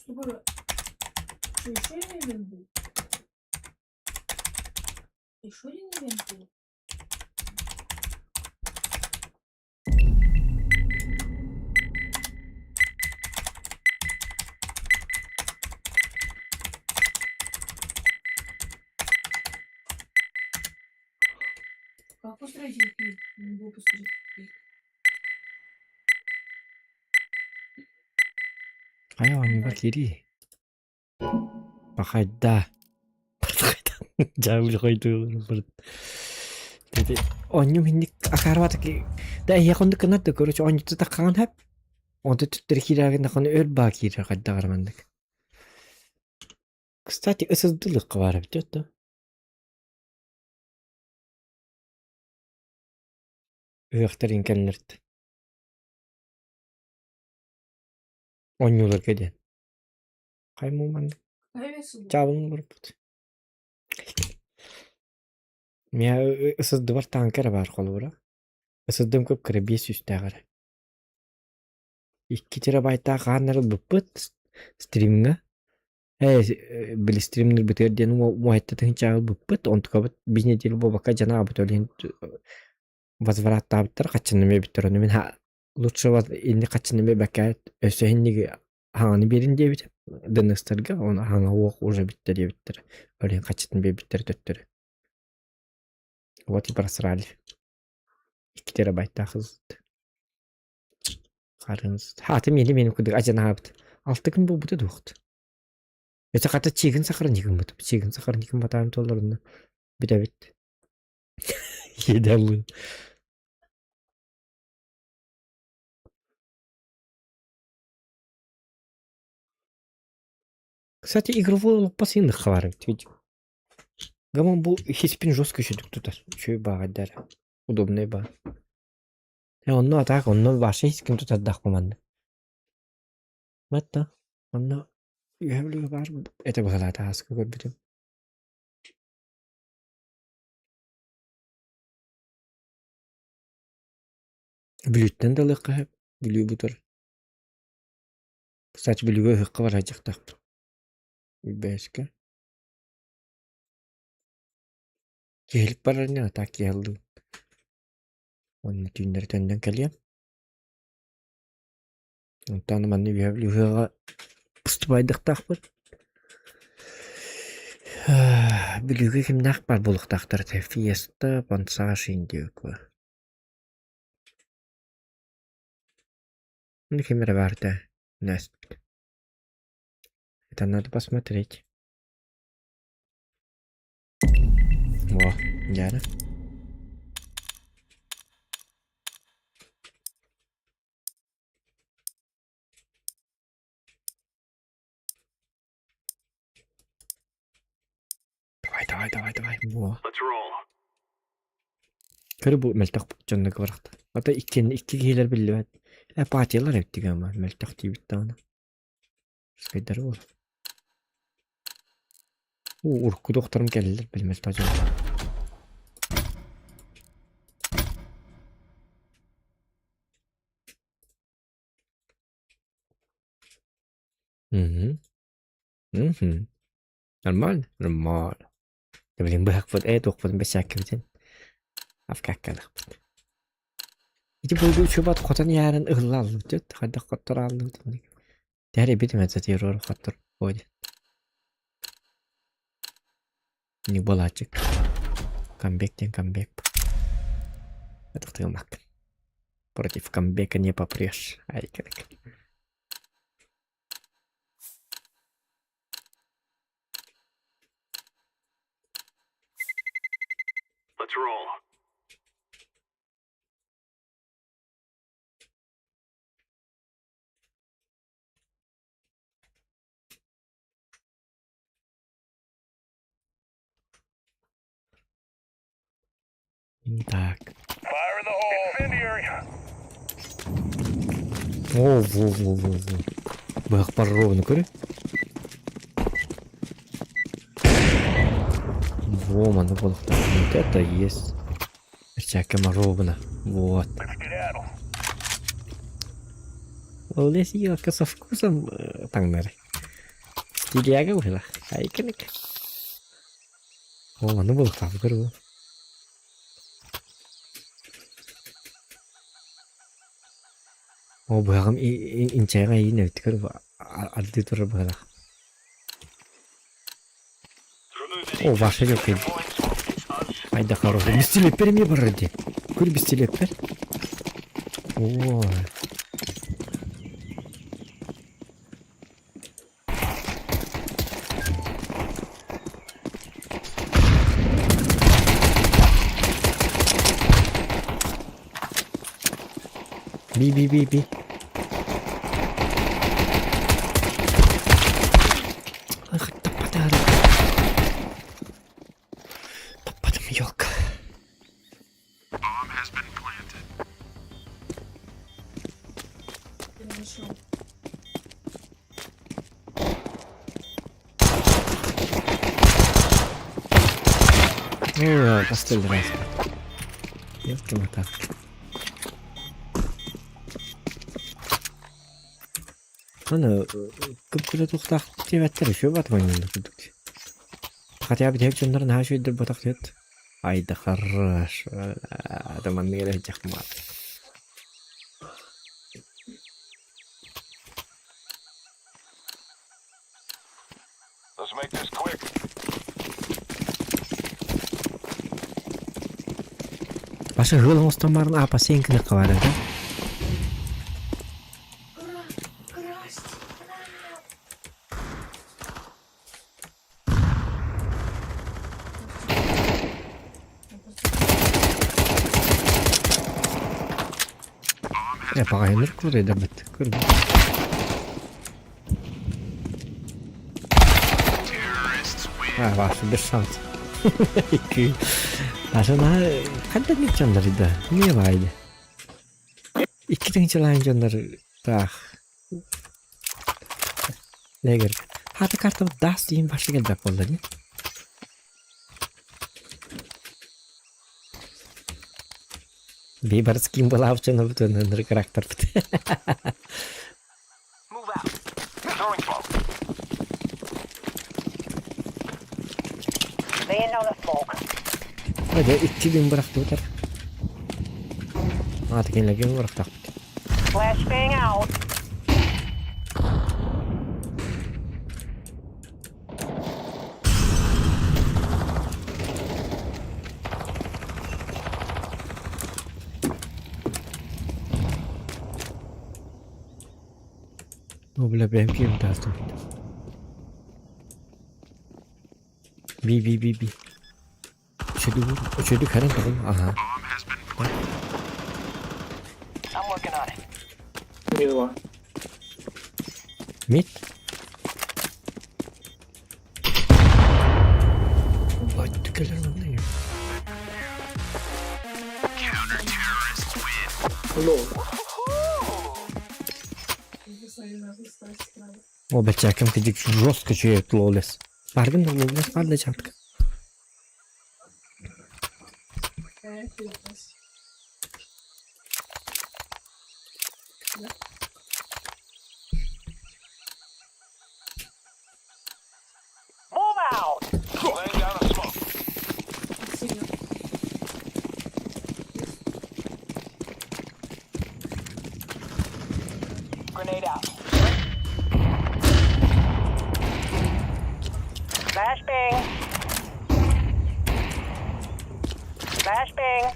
C: Что такое? Что, еще один ивент был? Еще один ивент был? Как устроить их? Не могу построить их.
B: Хайа оонньууга киирии. Пахайда. Дьаабыл хойдуурбут. Ити оонньуу инник акаарбатык да эһиэхэ оннук гынар да короче оонньуута таххаҕын сөп. Онто түттэр киирээҕин даҕаны өр баа киирэр хайдаҕар маннык. Кстати, ысырдылык баар эбит да. Ыһыахтарын кэллэрт. Оонньууларга диэн. Хаймуу маннык чаабылын олорбут. Миэхэ ысырдыбар тааҥка эрэ баар холобура. Ысырдым кып-кыра биэс сүүстээх эрэ. Икки терабайтаах хааннары ылбыппыт стримҥа. Ээ, били стримнирбитигэр диэн уоһайта тыһыынчаҕа ылбыппыт, онтукабыт биир неделя буолбакка дьанаҕа абыт ол иһин возвраттаабыттар хаччынным эбиттэр ону мин лучше инник хаччынным эбэккэ өссө инниги хаҥаны биэрин диэбитим ДНС-тарга оны хаҥа уох уже бүттэ диэбиттэр ол иһин хаччытын биэрбиттэр төттөрү вот и просрали 2 терабайттаах ылбыт Харыҥ хаата миэнэ миэнэ курдук адьанаабыт. Алта күн буолбута дуохт. Өтө хата чиигин сахаран гыммытым. Чиигин сахаран гымматаҕым туолларына бүтэбит. Иэдэллин. Кстати, игровой олоппос индыхха баар эбит. Гамон бу хиспин жестко үчүдүк тутар. Үчүгэй бааҕайдар. Удобный баар. Э, онно а так онно вообще ким тутардахпын манна. Батта онно үөһэ бүлүүгэ баар этэ быһалаата ааска көрбүтүм. Бүлүүттэн да ылыахха сөп, Бүлүү бутар. Кстати, Бүлүүгэ ыһыахха барар дьахтаахпын. Бээскэ. Киһилик барар ини, а так киһи Уонна түүннэри төннөн кэлиэм. Онтон манна үөһэ ыһыаҕа поступайдыахтаахпыт. Бүлүүгэ кимнээх баар буолуохтаахтар этэ Фиеста, Пансаш Индиго. Ну ким эрэ баар этэ Это надо посмотреть. Во, дьаара. Давай, давай, давай, давай. Во. Көрө бу мөлтөх дьонно барахта. Ата иккиэн икки киһилэр биллибэт. Э патиялар эбит ама мөлтөх диибит даҕаны. Скайдары буол. Уу, урукку докторум кэллилэр билмэт дьон. Мгм. Мгм. Нормально? Нормально. Да блин, быһахпыт ээ туохпутун бэсээккэбитин авкаккалахпыт. Ити буолду үчүбат хотон яарын ыһыллааллыбыт хайдах хотторааллыбыт Тэри битимэ террор хоттор ой. Не буолааччык. Камбэк диэн камбэк. Атахтыгымак. Против камбэка не попрешь. Ай, как. Так. О, во, во, во, во. Быһах ровно көрө. Во, манна буолуохтаах. Вот это есть. Перчатка ровно. Вот. Ол елка со вкусом таҥнары. Тириэгэ быһыылаах. Айкынык. Ол аны бултаабы көрүө. Ол быһаҕым инчэҕэ эйиин эбит көрү ардыы турар быһыылаах. О, ваша легкая. Ай да хороший. Бистилеппер эмиэ барар дии. Көр бистилеппер. О. Би би би би. Ах, таппатаары. Таппатым ёлка.
C: Я нашел.
B: Ну, постель раз. Ёлки моталки. Аны кып-кыра туохтаах диэбэттэр үчүгэй батманньык курдук дии. Хотя бы тэп дьоннор наһаа үчүгэйдэр ботах диэт. Ай да хорош. Это маннык эрэ сылдьахмаат. Баша ыал оҥостон баран аапассыйын гыныахха баар этэ.
C: Ура! Красть!
B: Э, паҕайыныр курайдарбыт. Көрдүм. А, ваше без шанс. Аша наһаа хантан дьоннор да не баайды. Икки тыһыынчалаан дьоннор таах Легер. Хата карта даст диин башы келбэк буолла дии. Бейбарыс ким былаабычан ынырык характербыт.
J: Laying down a smoke.
B: Дьэ икки күн бырахтыбытар. Аата кинилэргэ бырахтахпыт.
J: Flashbang out.
B: О, бля, бэйэм киһим таастым. Би би би би. Үчүгэй үчүгэй харан тоҕум аһа.
J: I'm working on it.
D: Мило.
B: Мид. Ой, кэлэр манна
D: Лол.
B: О, бачакам кидик жестко чует лолес. Баргын лолес бар да чатка.
J: Move out. Grenade out. Flashbang. Flashbang.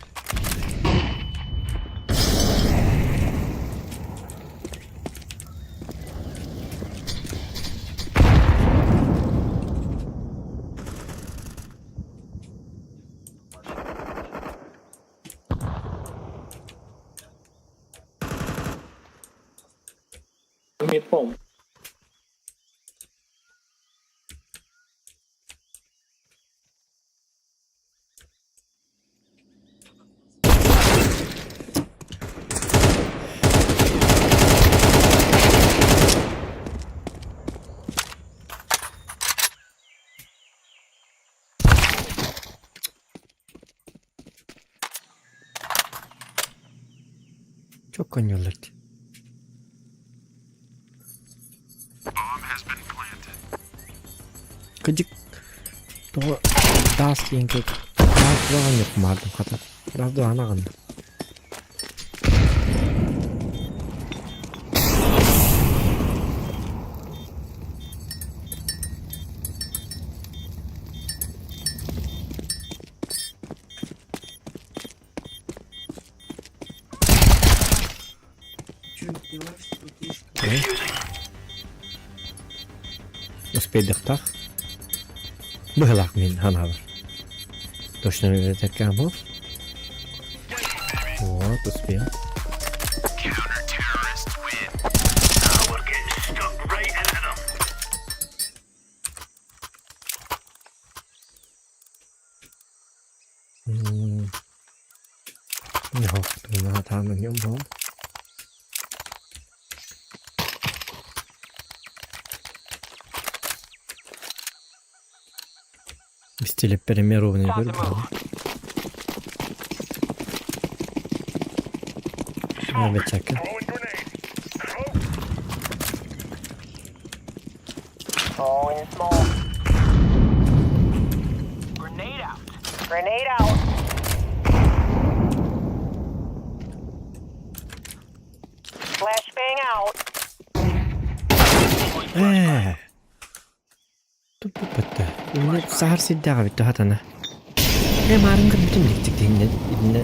D: Мидпом.
B: Çok oynuyorlar ki. Тоҕо таас диэн таас дуоҕан кумаардым хата. Таас дуоҕан аҕынным.
F: Чё, понимаешь, что ты
B: Успейдыхтах. Быһылаах мин ханаабар. Точно үөрэтэккээн бу. Вот, успел. М, Стиле перемированный выбор. Бачака.
J: Throwing smoke. Grenade out. Grenade out. Flashbang out.
B: Ээ. Туппutta. Инне сахар сиддага битте хатана. Э марын кырбытым диктик динне инне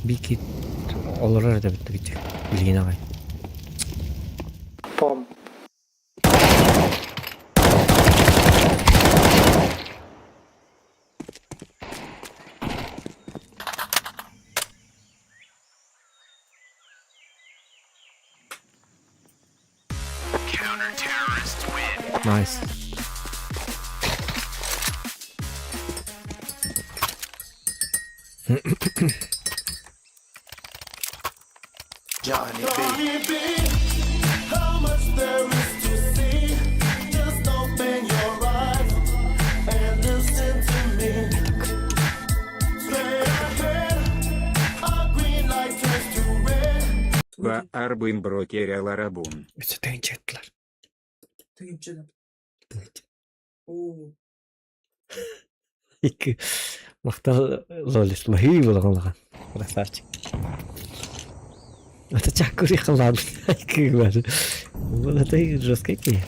B: бики олорор да битте битте. Билгин агай.
A: Пом.
B: Nice.
K: Johnny B. How much there is to see. Just open your eyes and listen to me. Straight ahead, a green light turns to red.
E: Ба арбын брокеря ларабун.
B: Үсө тыгын чыттылар.
F: Тыгынчыда. Оо.
B: Икки мактал лолис лохи болгон лахан. Красавчик. Это чакури халан. Икки бар. Вот это и жестко ки.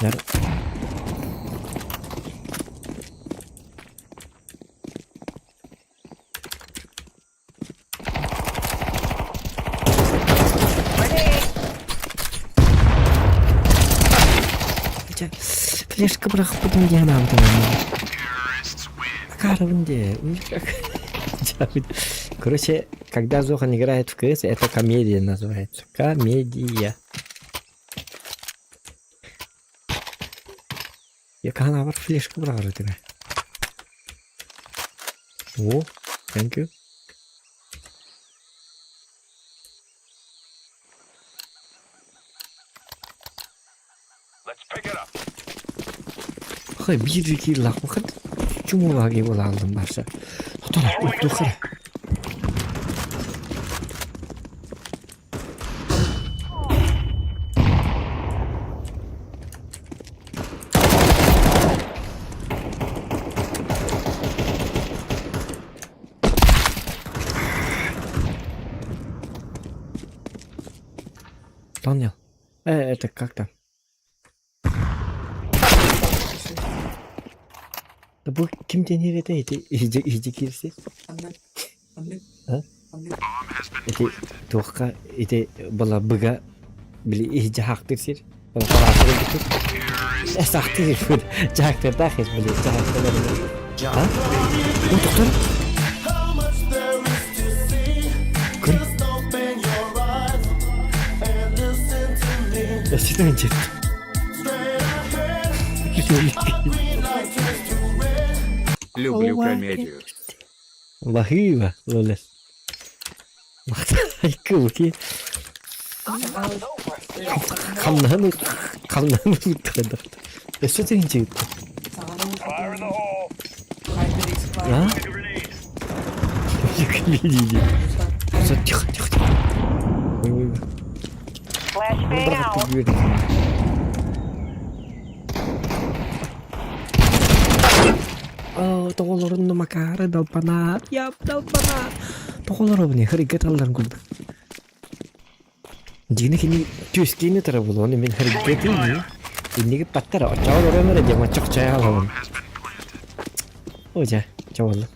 B: Яр. Флешка бырахпытым диэн аамтан. Карвин де. Короче, когда Зохан играет в КС, это комедия называется. Комедия. Я канавар флешка бырахар тебе. О, thank you. Хай бир килла хат чумулаги болалдым барса. Хотора уттухара. Понял. Это как там? Да бу ким денир это эти иди иди кирси?
F: Аннык. Аннык.
B: А?
F: Аннык.
B: Эти туохка эти была быга били иди хактыр сир. Была паратыр битир. Эсахтыр фуд. Жактыр дахис били жактыр. А? О, доктор.
K: How much there is to see.
B: Көр.
K: Just open your eyes and listen to me.
B: Өсөтөн жет.
K: Straight ahead, a green light turns to red.
E: Люблю комедию.
B: Лахива, лолес. Мактайкы Хамнаны хамнаны утырдык. Өсөтөн жет.
F: Саҕана
B: А? Комедия. Всё, тихо, тихо, тихо. Ой, ой, ой.
J: Flashbang out.
B: Тоҕолорун макаары далбанаат, яп далбанаат. Тоҕолоробун хырыгга талларын курдук. Дьиҥэ кини түөскиини тара булуон мин хырыгга тиийии. Инники паттара оччоҕо олорон эрэ диэн оччохчой аҕалабын. О дьэ, чэ буолла.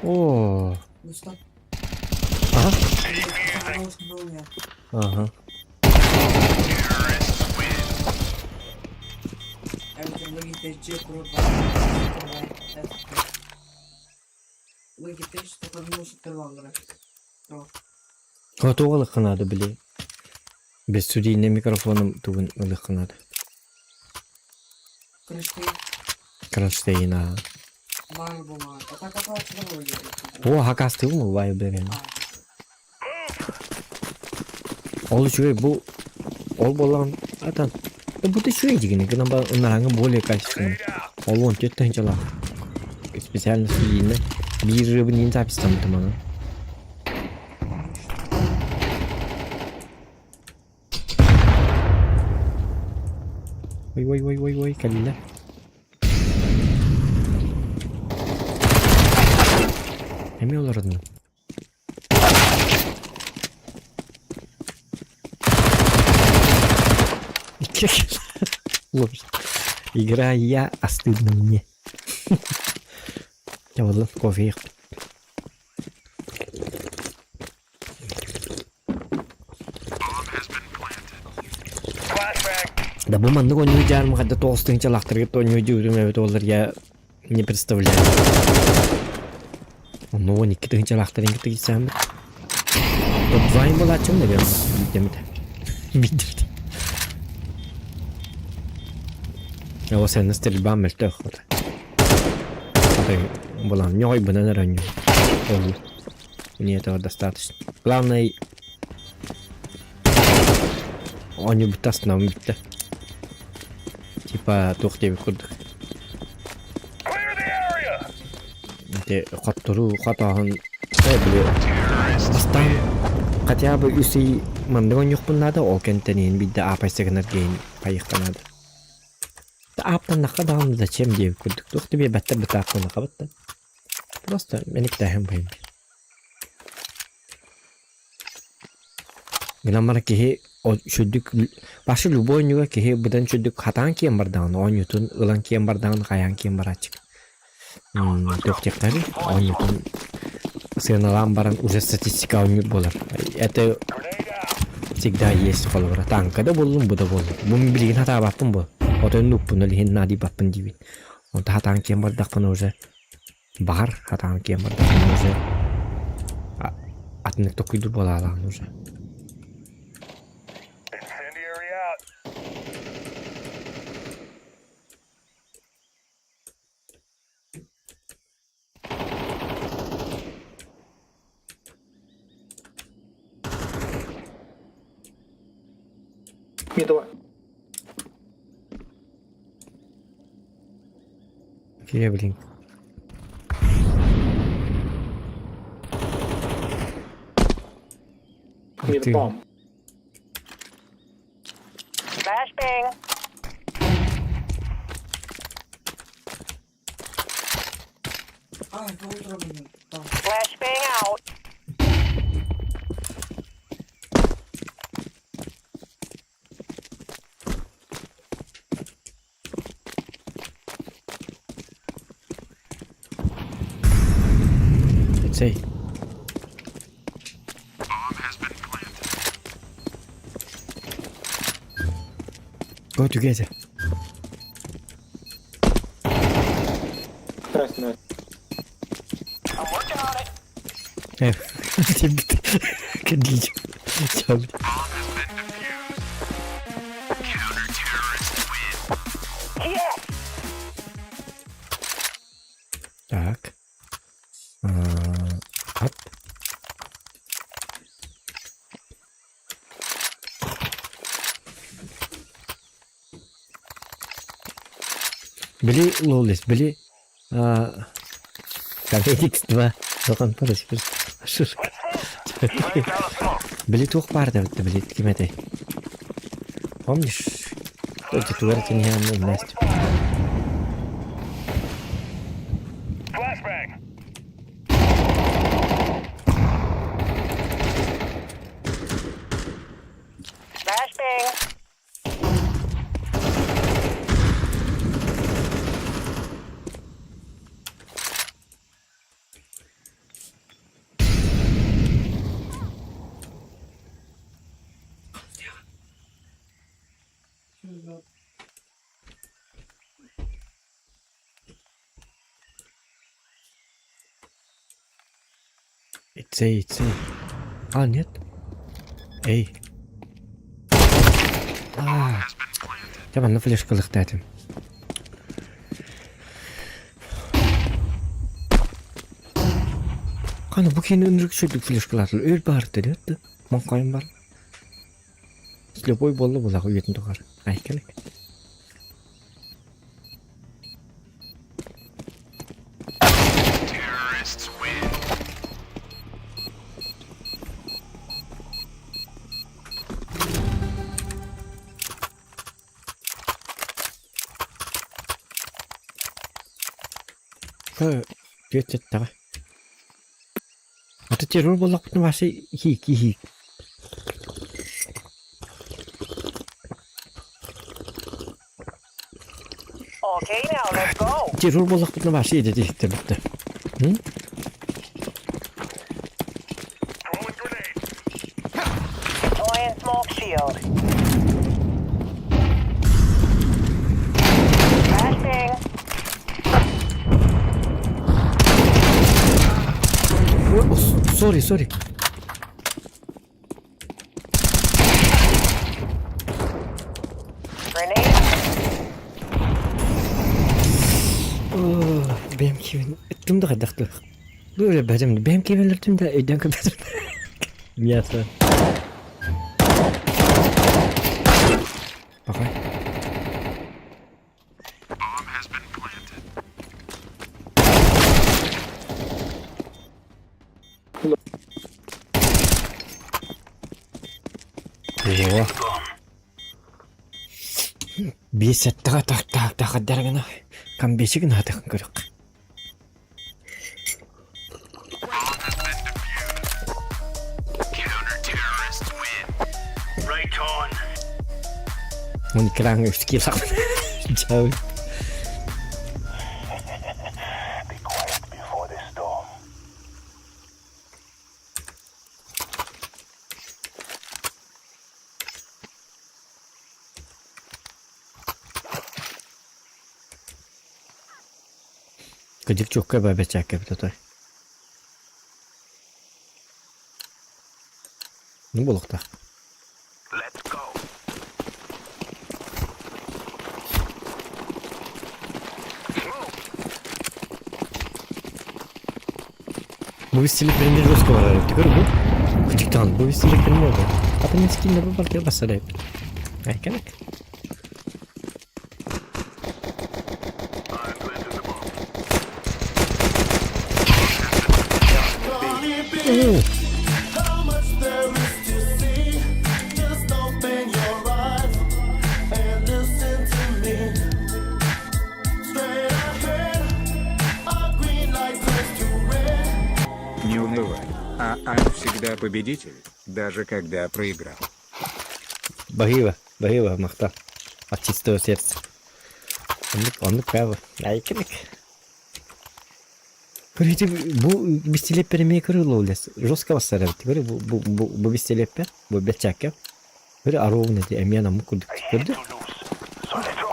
B: О,
F: Ну что?
B: Ага.
F: Хороший был я.
B: Ага. Хотуга ылыахха наада били. Бэссудийнай микрофоном тугун ылыахха наада. Кронштейн аа. О, хакастыыбын убай бэрэн. Ол үчүгэй бу ол буоллаҕын атан бу да үчүгэй дьигини гынан баран ынараҥы более качественный. Ол 14 тыһыынчалаах. Специально студийнай. Биир ырыабын иин записьтаммытым аны. Ой ой ой ой ой кэллэ. Эмиэ олордум. Игра я, а стыдно мне. Я вот кофе их. Да бу маннык оонньуу дьаарым хадда тоҕус тыһыынчалаахтарга оонньуу дьиибитим эбит буоллар я не представляю. Онно 12 тыһыынчалаахтарын кытта киирсээммит. Топ-2 буолааччым наверное, биирдэммит. Биирдэммит. Ол сэннэ стрельба мөлтөх. Булан ньоҕойбунан эрэ оонньуу. Ол мне этого достаточно. Главное оонньуу бүттэ астынабын бүттэ. Типа туох диэбит курдук. Ити хотторуу хотооһун э били бастаан хотя бы үс ый маннык оонньуохпун наада ол кэнниттэн иһин биирдэ аапайса гынар гейм хайыахха наада. Ааптаннахха даҕаны зачем диэбит курдук туох да биэрбэттэр бытааппынахабыт да. Просто мэниктээһин быһыым. Гынан баран киһи үчүгдүк вообще любой оонньууга киһи быдан үчүгдүк хатаан киэн бардаҕына оонньуутун ылан киэн бардаҕына хайаан киэн барааччы. Туох диэхтээбий оонньуутун сыаналаан баран уже статистика оонньуур буолар. Это всегда есть холобура тааҥка да буоллун бу да буоллун. Бу мин билигин хатаабаппын бу. Отой нууппун ол иһин наадыйбаппын диибин. Онто хатаан киэн бардахпына уже Баҕар, хатаан киэн бардахына уже атыннык токуйдур буолаалаҕын уже. Кире блин. Ух ты.
J: Flashbang. Flashbang out.
B: Цей. Go together. Кэддии.
J: Yes.
B: Так. Ап. Били лолис, били. Комедикс 2. Сохан парасипер. Шишка. Били туох баар да битте били ким этэй? Помнишь? Эти тугар тиньян Настя.
J: Flashbang.
B: It's A, it's A. А, нет. Эй. А. Дьэ манна флешкалыахтаатым. Хана бу киһини ынырык үчүгэйдик флешкалаатылар. Өр баарта диэт моҥхойум бар. Слепой буолла булах үйэтин тухары. Айкалык. Түөрт сэттэҕэ. Ата террор буоллахпытына вообще хиики-хиик.
J: Okay, now let's go.
B: Террор буоллахпытына вообще идэтэ иһиттэрбиттэр.
J: Deploying smoke shield. Flashbang.
B: Sorry, sorry.
J: Grenade.
B: Бэйэм киһибин ыттым да хайдах да. Бу бэдим бэйэм киһибин өлөрдүм да өйдөөн көрбөтүм. Мясо. Пока. О. Биэс сэттэҕэ таах гына камбечик наатах көрөх. Mun экраҥҥа үс киһи Чау. Кыдьык чуокка бэчээккэ эбит отой. Ну буолуохтаах. Бу бистилик жестко барар эбит. Көр бу. Кыдьыктаан бу бистилик премьер. Ата мен скинне бу бар басар эбит. Айкалык.
K: Johnny B. How much there is to see? Just open your eyes and listen to me. Straight ahead, a green light turns to red.
E: Не унывай. А Ан всегда победитель, даже когда проиграл.
B: Баһыыба, баһыыба, махтал. От чистого сердца. Оннук, оннук право. Айкалык. Көрүтү бу бистилеппер эмиэ көрүллэ жестко бассар эбит. Көрү бу бу бу бу бистилеппер, бу бэчээккэ. Көрү аровна ди эмиэ намык курдук көрдү.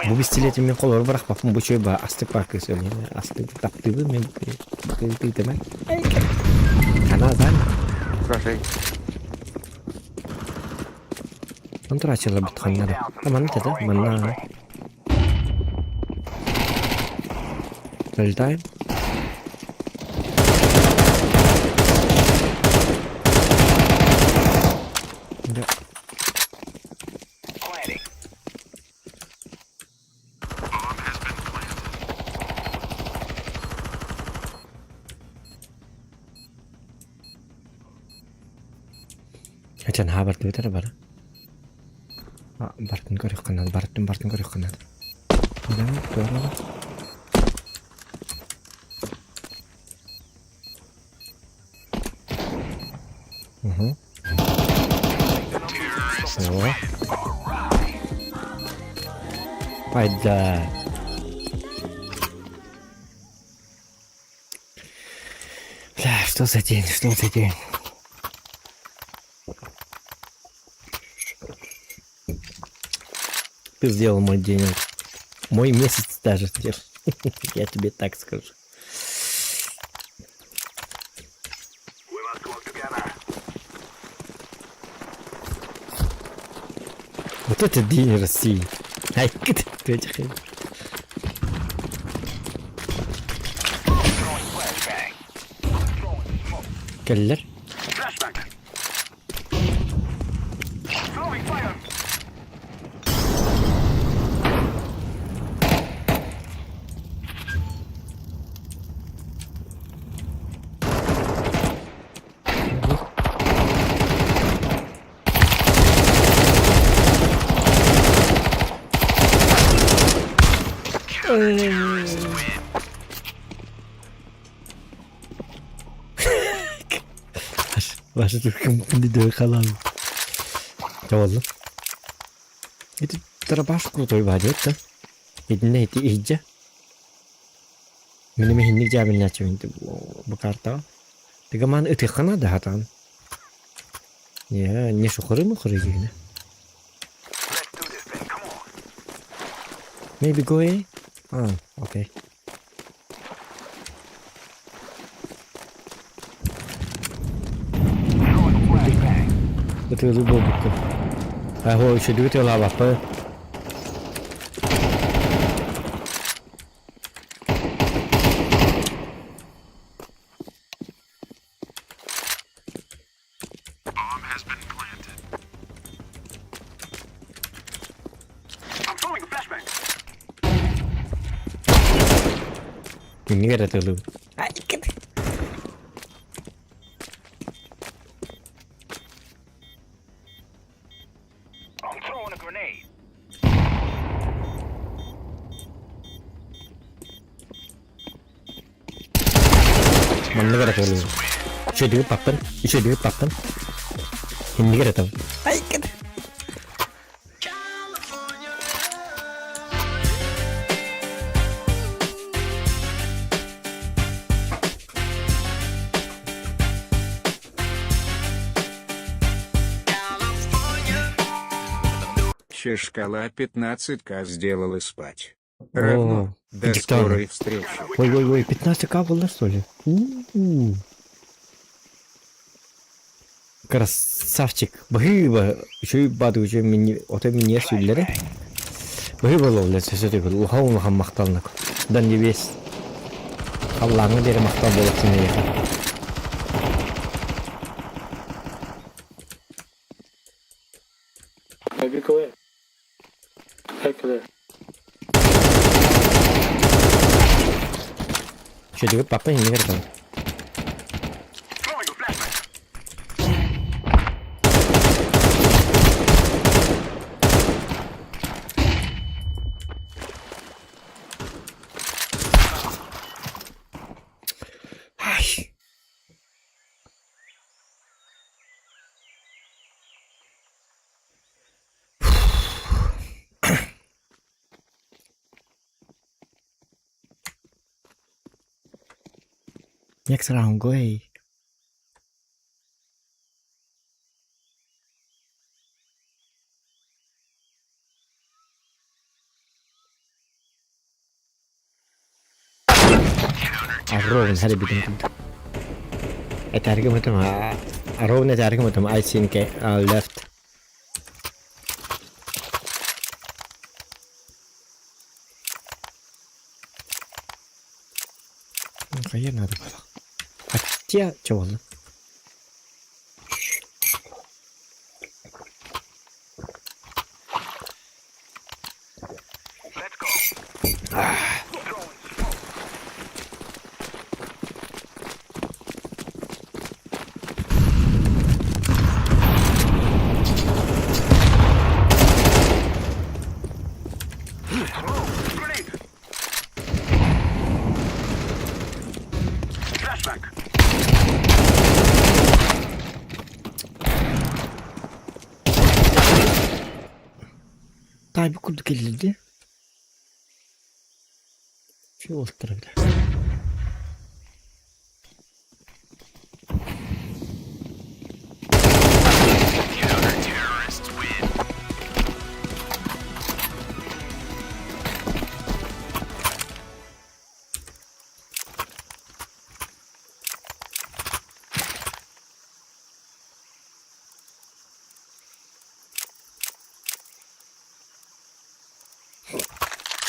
B: Бу бистилетим мен холор бырахпаппын бу чөй ба астык ба кыс астык таптыыбын мен тыытыман. Ана зан.
I: Скажи.
B: Онтурачылар бит ханнары. Манна тата, манна. Залетаем. Да. Ачан хаабардыбыт эрэ бары. Бартын көрүөххэ наада, бартын бартын көрүөххэ наада. Угу. О. Пайда. Бля, что за день, что за день? Ты сделал мой день. Мой месяц даже сделал. Я тебе так скажу. Вот это день России. Ай, ты этих. Кэллэр. Ваша халал. Чавалла. Ити тарабаш крутой бадет да. Итинне ити иһдьэ. Мин эмиһинник дьаабиннээччибин бу картаҕа. Тыгамаан ытыахха наада хатаан. Не, не шухыры мухыры дигинэ. Maybe go A? Ah, okay. Ытыалыы буолбуккун. Аһо, үчүгэй ытыалаабаппын. Иннигэр ытыалыыбын. Маннык эрэ туолуо. Үчүгэйдик ыппаппын, үчүгэйдик ыппаппын. Иннигэр этабын.
E: Шкала 15К сделала спать. Равно.
B: О,
E: До
B: диктант.
E: скорой встречи.
B: Ой-ой-ой, 15к было, что ли? У-у-у. Красавчик. Быһыыба, үчүгэй баады үчүгэй мини, ото минньигэс сүллэри. Быһыыба ловля, сөсөтү улахан улахан махталнак. Дан небес. Халлааҥҥа диэри махтал буолуохтун эйиэхэ. Үчүгэйдик папа иннигэр ытан. Ай! Next round, go A. Arrow hade битим. Этәргә мөтем. Arrow этәргә мөтем. I think left. Хайа надо было. Хотя, чего ладно. Таайбыт курдук кэллэ Чего уолаттара бile.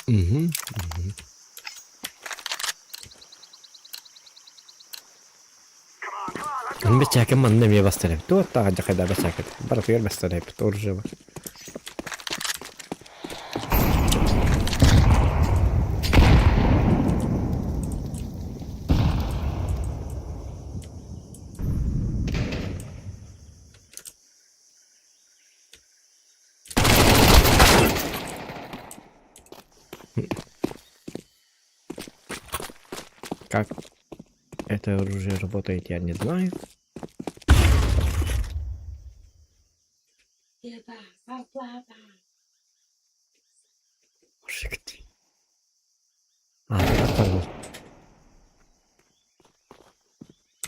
B: Мгм, мгм. Мин бэчээкэм манна эмиэ бастар эбит. Туох дьахайда бэчээкэт. Барытыгар бастар эбит оружие бар. Как это оружие работает, я не знаю.
C: Это зарплата.
B: Мужик ты. А, это пожалуйста.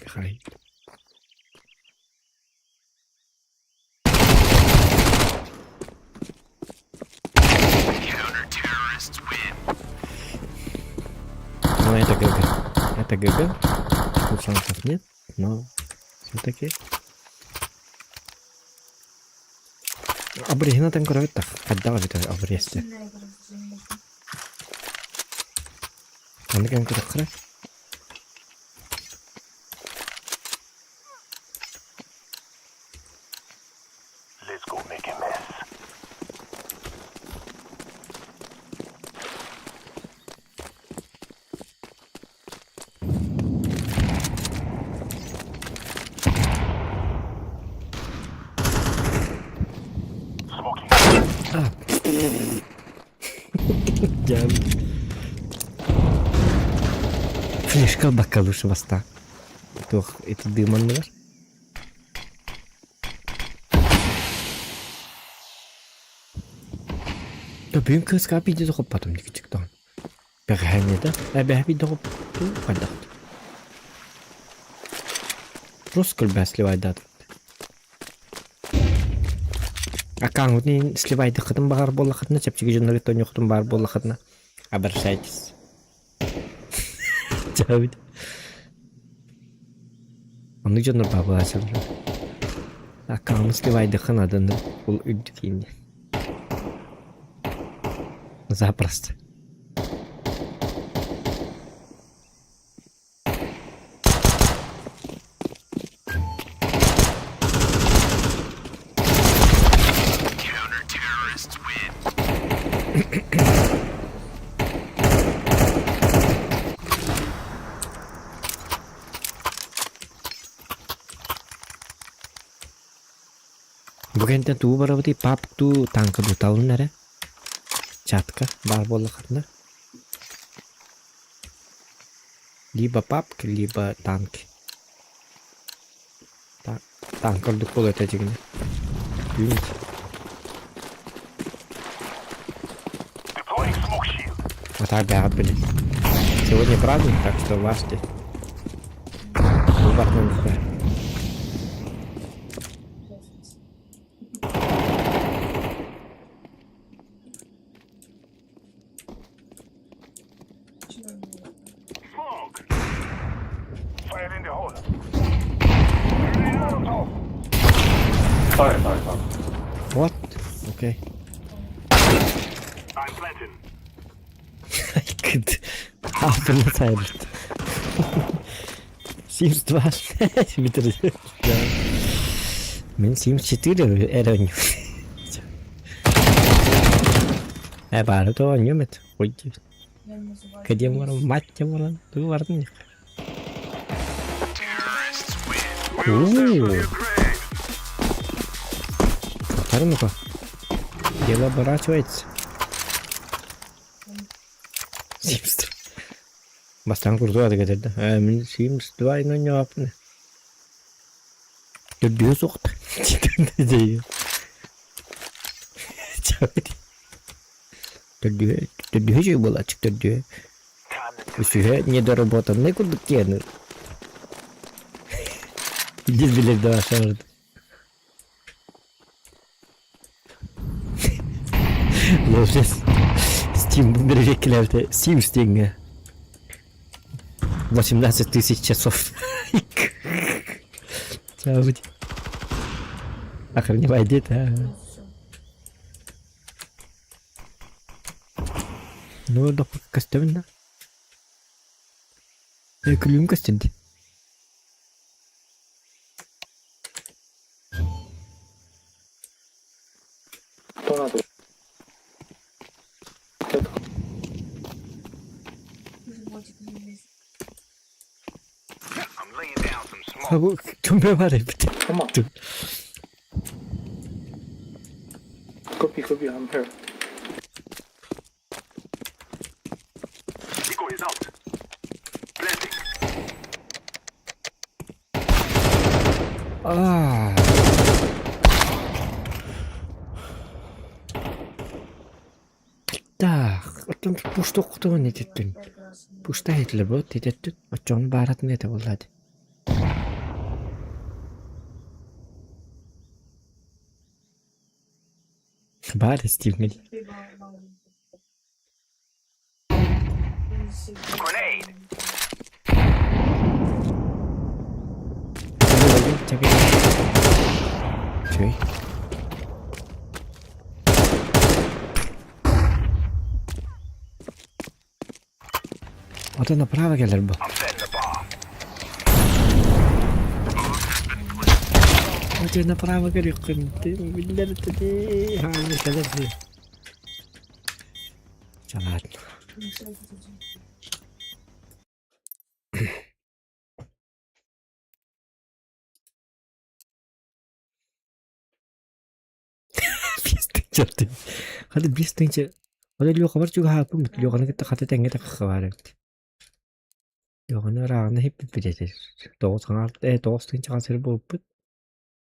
B: Хай. Ну, это ГГ. Это ГГ. Тут шансов нет, но все-таки. Аборигенатан көрөбүт да хайдах эбит абориесте. Аны кэм көрөххө Дьэ. Флешка бакка лучше баста. Туох ити дым анныгар. Да бүгүн кыыска биирдэ да хоппатым дикичиктон. Бэҕэһээҥҥи да эбэһэ биирдэ хоппутум хайдах Просто көлбөһө сливайдаатыбыт. Аккаунтун сливайдыххытын баҕар буоллаххытына, чэпчэки дьоннорго оонньуоххутун баар буоллаххытына, обращайтесь. Дьаабыт. Оннук дьоннор баар буолааччылар. Аккаунт сливайдыхха нааданы ол үрдүк ииннэ. Запросто. Бу кэнтэн тугу барабытый пап туу тааҥка туталын эрэ чатка баар буоллаххытына либо папк либо танки танк ордук буолуо этэ дьиҥинэ А так бэҕэт билин. Сегодня праздник, так что важьте. What? Okay. Кыт. Ааптарына сайбыт. Sims 2 бүтэр. Мин Sims 4 эрэ оонньуум. Э баары то оонньуом эт. Ой Кэдиэм баран мать баран тугу бардын Ну-ка. Дело оборачивается. Симстр. Бастаан курдук этэрдэ. Ээ мин Sims 2 оонньообуппун. Төрдүһэ суохтар. Төрдүһэ төрдүһэ үчүгэй буолааччы төрдүһэ. Үсүһэ недоработанный курдук диэн. Билир билир да саҥарда. Ловлес Steam бэрэбиэркэлээбитэ Sims диэҥҥэ 18 тысяч часов. Чаабыт. Охреневай дед, а. Ну, да көстөбүн да. Күлүүм көстүн дии. Бу көмө бар эбит.
D: Copy, copy, I'm here.
B: Аа. Так, оттон пуштуохтугун этиттин. Пушта иһитлэр буот этеттин. Оччоҕуна бааратын этэ буоллаа дии. Баар Стивҥэ дии. Үчүгэй. Ото направо кэлэр бу. Ото направо кэлиэххин биллэр дии. Кэлэр дии. Ладно. Биэс тыһыынча Хата биэс тыһыынча Ону Лёхабар чугаһааппын Лёханы кытта хата тэҥҥэ таххабаар эбит. Лёханы ырааҕына иһиппиппит этэ. Тоҕус хаҥар ээ тоҕус тыһыынча хас эрэ буолбут.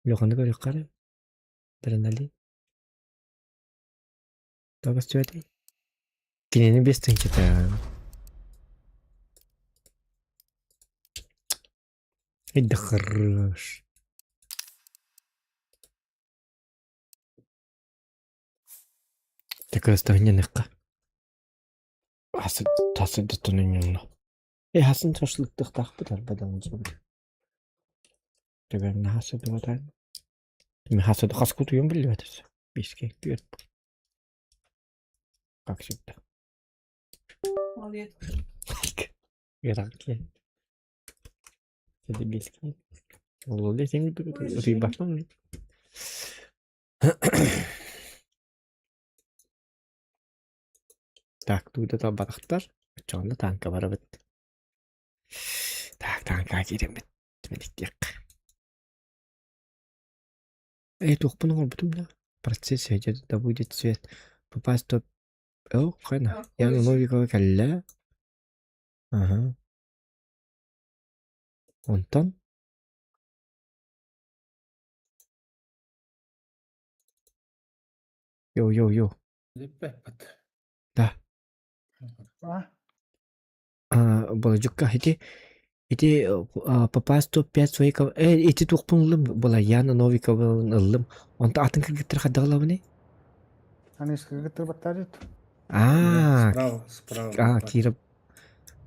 B: Лёханы көрүөххэ эрэ. Адреналин. Тоҕо көстүбэтэй? Кинини биэс тыһыынчата. Да хорош. Такая Хасыттанынньунна. Э хасын шашлыктыахтаахпыт арбадан Төгөрүнэ хасыдыбатаан. Мен хасыды хас кутуйум биллибэт Бискэ түөрт. Как всегда.
C: Молодец.
B: Геракли. Бискэ. Ол сен утуйбаппын. Так, тугу талбатахтар. Оччоҕуна таанка барабыт. Так, таанкаҕа киирэммит. Түмэликтиэххэ. Ээ, туохпун оҥорбутум да? Процесс идет, да будет свет. Попасть топ... О, хана. Яна Новикова кэллэ. Ага. Онтон? Йоу-йоу-йоу. Да. А, Болодьукка ити ити попасть топ-5 своих ити туохпун ыллым была Яна Новикованы ыллым. Онто атын кыргыттар хайдах ылабыный?
A: Аны кыргыттар баттаадыт.
B: А,
D: Справа, справа.
B: а, Кира.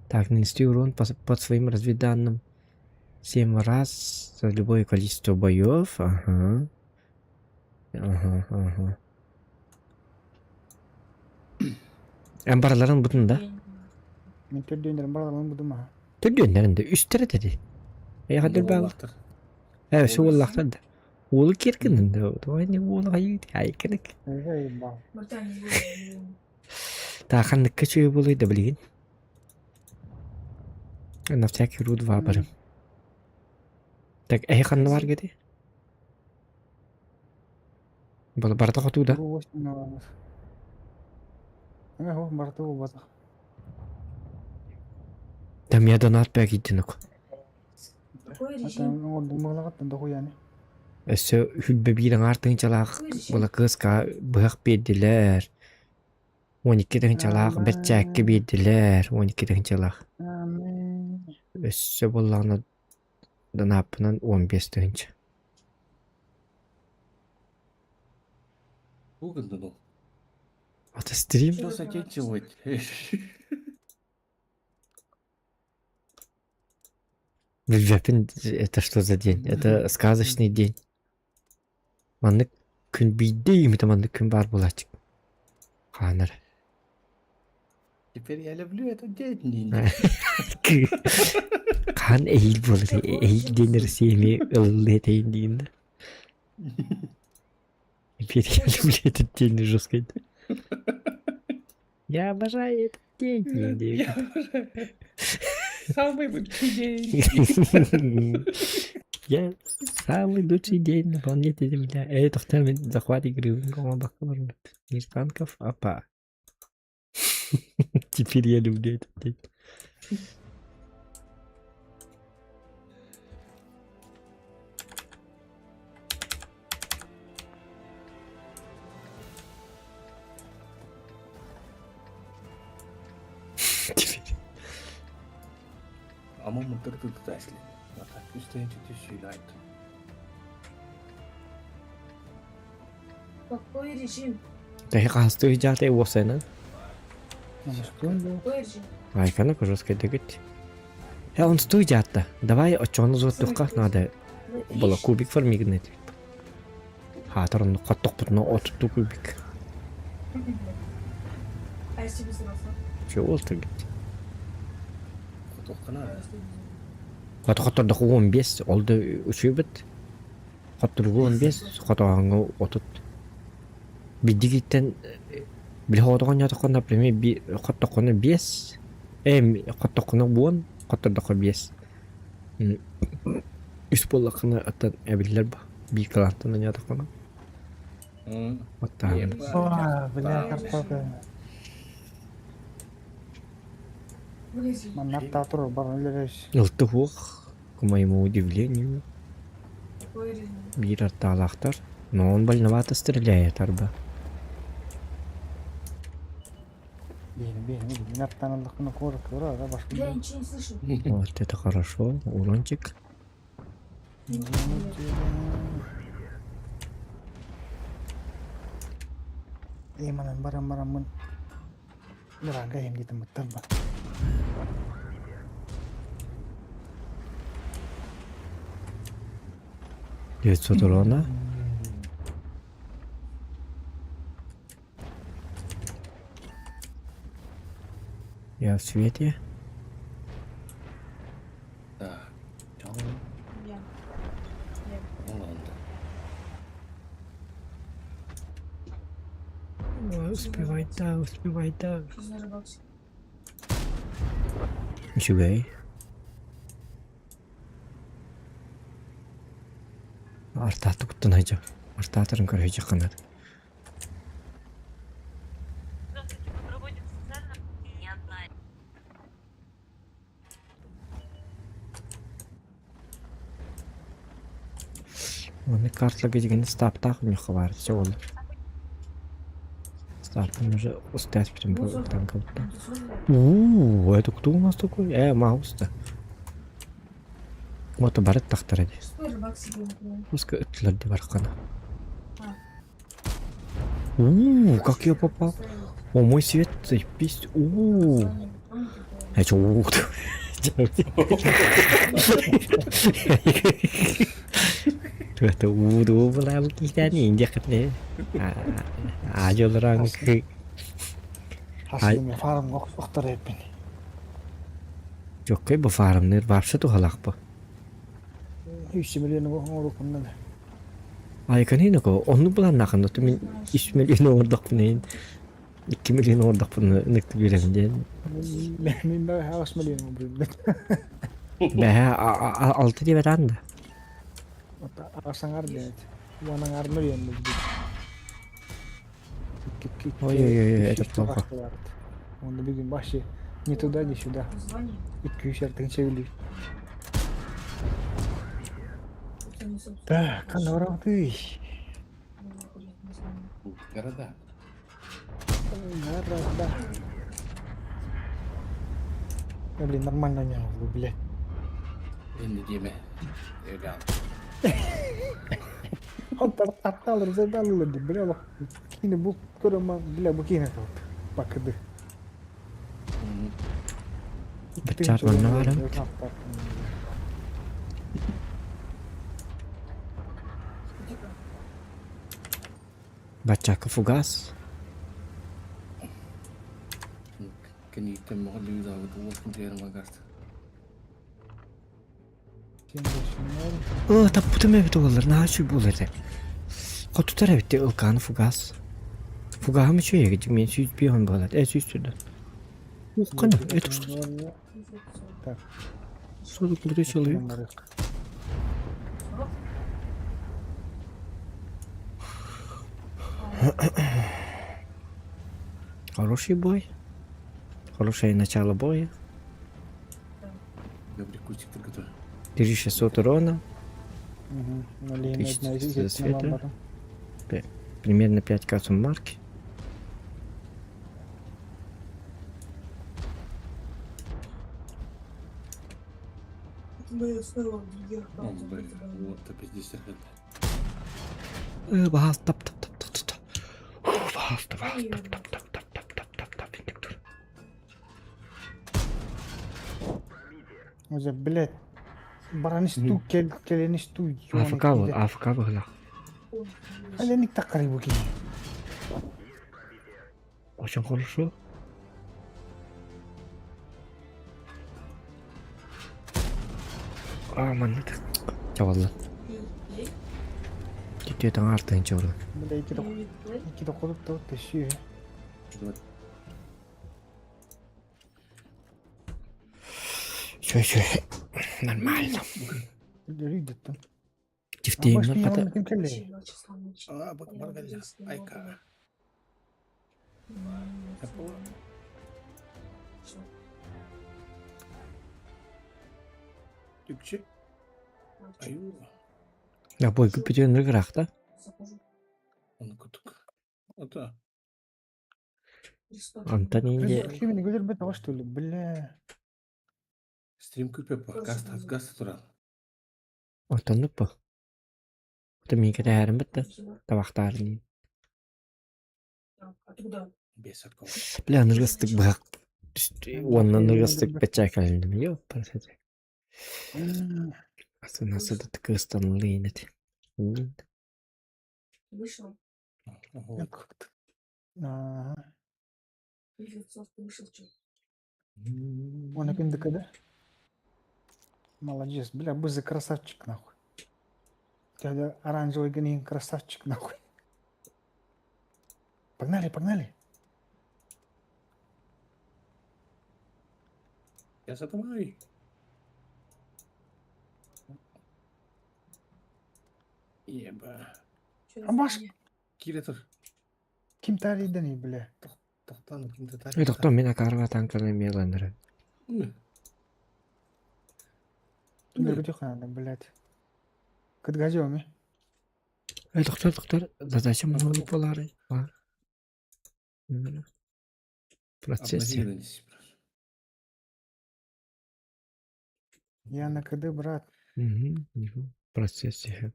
B: Так, нанести урон по, под своим разведданным 7 раз за любое количество боев. Ага. Ага, ага. Эн барыларын бутун да?
A: Мен төрдүөннэрин барыларын будум аха.
B: Төрдүөннэрин да үстэрэ dedi. Эйэхэ дөрбааллар. Э, суоллахтар да. Уолу киркинин да. Тоҕо уолу хайыы айкынык. Та ханныкка чуйу буолуй да билигин. На всякий ру два барым. Так, эһи ханна бар геди? Барда хотуу да?
A: Барда буолбатах.
B: Там я донат бэкийдинок.
C: Какой режим?
A: Оҥордум дохуяны.
B: Өссө хүлбэ биир аҥаар тыһыынчалаах була кыыска быһах биэрдилэр. 12 тыһыынчалаах бэрчээккэ биэрдилэр. 12 тыһыынчалаах. Өссө буоллаҕына донааппынан 15 тыһыынча.
L: Бу гыннын ол.
B: Это стрим?
L: Что заканчивать?
B: Билбэппин это что за день? Это сказочный день. Маннык күн биирдэ үүммүтэ маннык күн баар буолааччы. Хаанар.
L: Теперь я люблю этот день.
B: Хаан эһиил буолар. Эһиил диэн Россия эмиэ ылыллыа этэйин диин да. Теперь я люблю этот день жестко. Я обожаю этот день.
L: Я обожаю. Самый лучший день.
B: Я самый лучший день на планете Земля. Эй, тохтар мин захват игры. Мир танков, апа. Теперь я люблю этот день. Теперь.
L: Ama mıntırdı da esledi. Üstelik sүйляйт.
C: Какой режим?
B: Тэһи хаһыстыы дьаата уопсайынан.
C: Какой режим?
B: Айкана жестко дегит. Э, он стой дьаатта. Давай очону зуоттухха надо было кубик формигнет. Хаатар онну хоттохпутуна отутту кубик.
C: А если без рафа?
B: Чё ол тыгит.
L: Хотоххана.
B: Хот хоттордох 15 ол да үчүбүт. Хотторгу 15 хотоҕоҥҥо 30. Биддигиттэн били хоотоҕон ньотоххо например би хоттоххуна 5 э хоттоххуна 10 хоттордоххо 5 үс буоллаххына оттон эбиллэр ба биир кылаантан анньаатаххына оттаан
A: Бля, картофель. Манна турар баран үлэлэс.
B: Ылтыһуох, к моему удивлению, биир артаалаахтар, но он больновато стреляет арба.
A: Бейни, бейни, мин аттан аллахына кора кора, да башка.
C: Я ничего не слышу.
B: Вот это хорошо, урончик.
A: Эй, манан баран бараммын. Баранга эм диэтим быттар ба.
B: 900 урона. Я в свете.
L: Так.
C: Я.
B: Ой, Успевай, да, успевай, да.
C: Взорвался.
B: Үчүгэй. Артааты куттан айдьа. Артаатарын көрө дьахханар. Оны картлага дегенде стаптаах мехха баар все ол. Стартын уже устать прям был там как будто. У, это кто у нас такой? Э, Маус-то. Мото барыт тахтара ди. Пускай ытлар бархана. У, как я попал? О, мой свет, заебись. У. А чё, у, Это уу была кихтани индиакытне. А жолран
A: Хасылым фарм охтор эппин.
B: Жоккой бу фармныр вообще тухалах бу.
A: Үс миллион оҥорукунна да.
B: Айканина ко онну буланнахын то мин 3 миллион оҥордохпун 2 миллион оҥордохпун ыныкты биэрэн диэн.
A: Мин баа 8 миллион оҥорбут.
B: Бэһэ алты диэбэтаан да.
A: Аҕас аҥар диэт. Уон аҥар миллион булбут.
B: Ой-ой-ой, это плохо.
A: Онно бүгүн башы. Ни туда, ни сюда.
C: Название.
A: 200 сөбүлүүр.
C: Это не собственно.
A: Так, ханна барабытый?
C: Блин, название.
L: Города.
A: Города. Я, блин, нормально не могу, блядь.
L: Инньэ диэмэ. Эля.
A: Атталар задалылар ди, бля, кини бу көрөмө, бля, бу кини бакыды.
B: Баччаар манна баарым. Баччака фугас.
L: Кэнниттэн моҕоллуйдаабыт уол киэр магарт.
B: О, таппытым эбит уоллар, наһаа үчүгэй буолар этэ. Хотутар эбит ылкааны фугас. Фугаһым үчүгэй эбит, мен 105 буолар. Э, 104. Уххана, это что?
A: Так.
B: 43 человек. Хороший бой. Хорошее начало боя. 1600 урона.
A: Угу.
B: 1400 света. Примерно 5к суммарки.
C: Мы снова в других
L: Блин, вот это пиздец.
B: Баас тап тап тап тап тап. Баас тап тап тап тап тап тап тап тап тап.
A: Уже, блядь, баранисту кел келенисту.
B: АФК бол, АФК быһылах.
A: Аленик таккары бу кини.
B: Очень хорошо. А, манна Чавалла. Түтүө таҥар тыһынча урун.
A: Бля, икки доколуп да тэши.
B: Все, все. Нормально.
A: Рүйдеттен.
B: Тифтеймнер хата.
A: Ким келли?
L: А, баргалля. Айка. Түкче. Аю.
B: Я бой күпүтүөн ыргырах да.
L: Оны кутук. Ата.
B: Антон инде
A: Кимини гөлөр бет аш что ли, бля.
L: Стрим күпе по. Газ газ турал.
B: Отоннук бу. Ото миика тэһэрин битта. Табахтаарын.
C: Откуда?
L: Бес откол.
B: Бля, ныргастык быһак. Уонна ныргастык бэчээкэлиним. Йо, парасете. Асынасы да тыкыстанлыйнет.
C: Вышел.
A: Как-то. Ага.
C: Вышел что?
A: Он опять да? Молодец, бля, бызы красавчик нахуй. Тебя оранжевый гнин красавчик нахуй. Погнали, погнали.
L: Я задумай. Еба.
A: Амбаш.
L: Киретер.
A: Ким таридани, бля.
L: Тоқтан кимді
B: Ой, тоқтон мен акарга танканы меланыры.
A: Блядь. Кытгазёми.
B: Ой, доктор, доктор, задача много полары. Процессе.
A: Я на КД, брат.
B: Угу, угу. Процессе.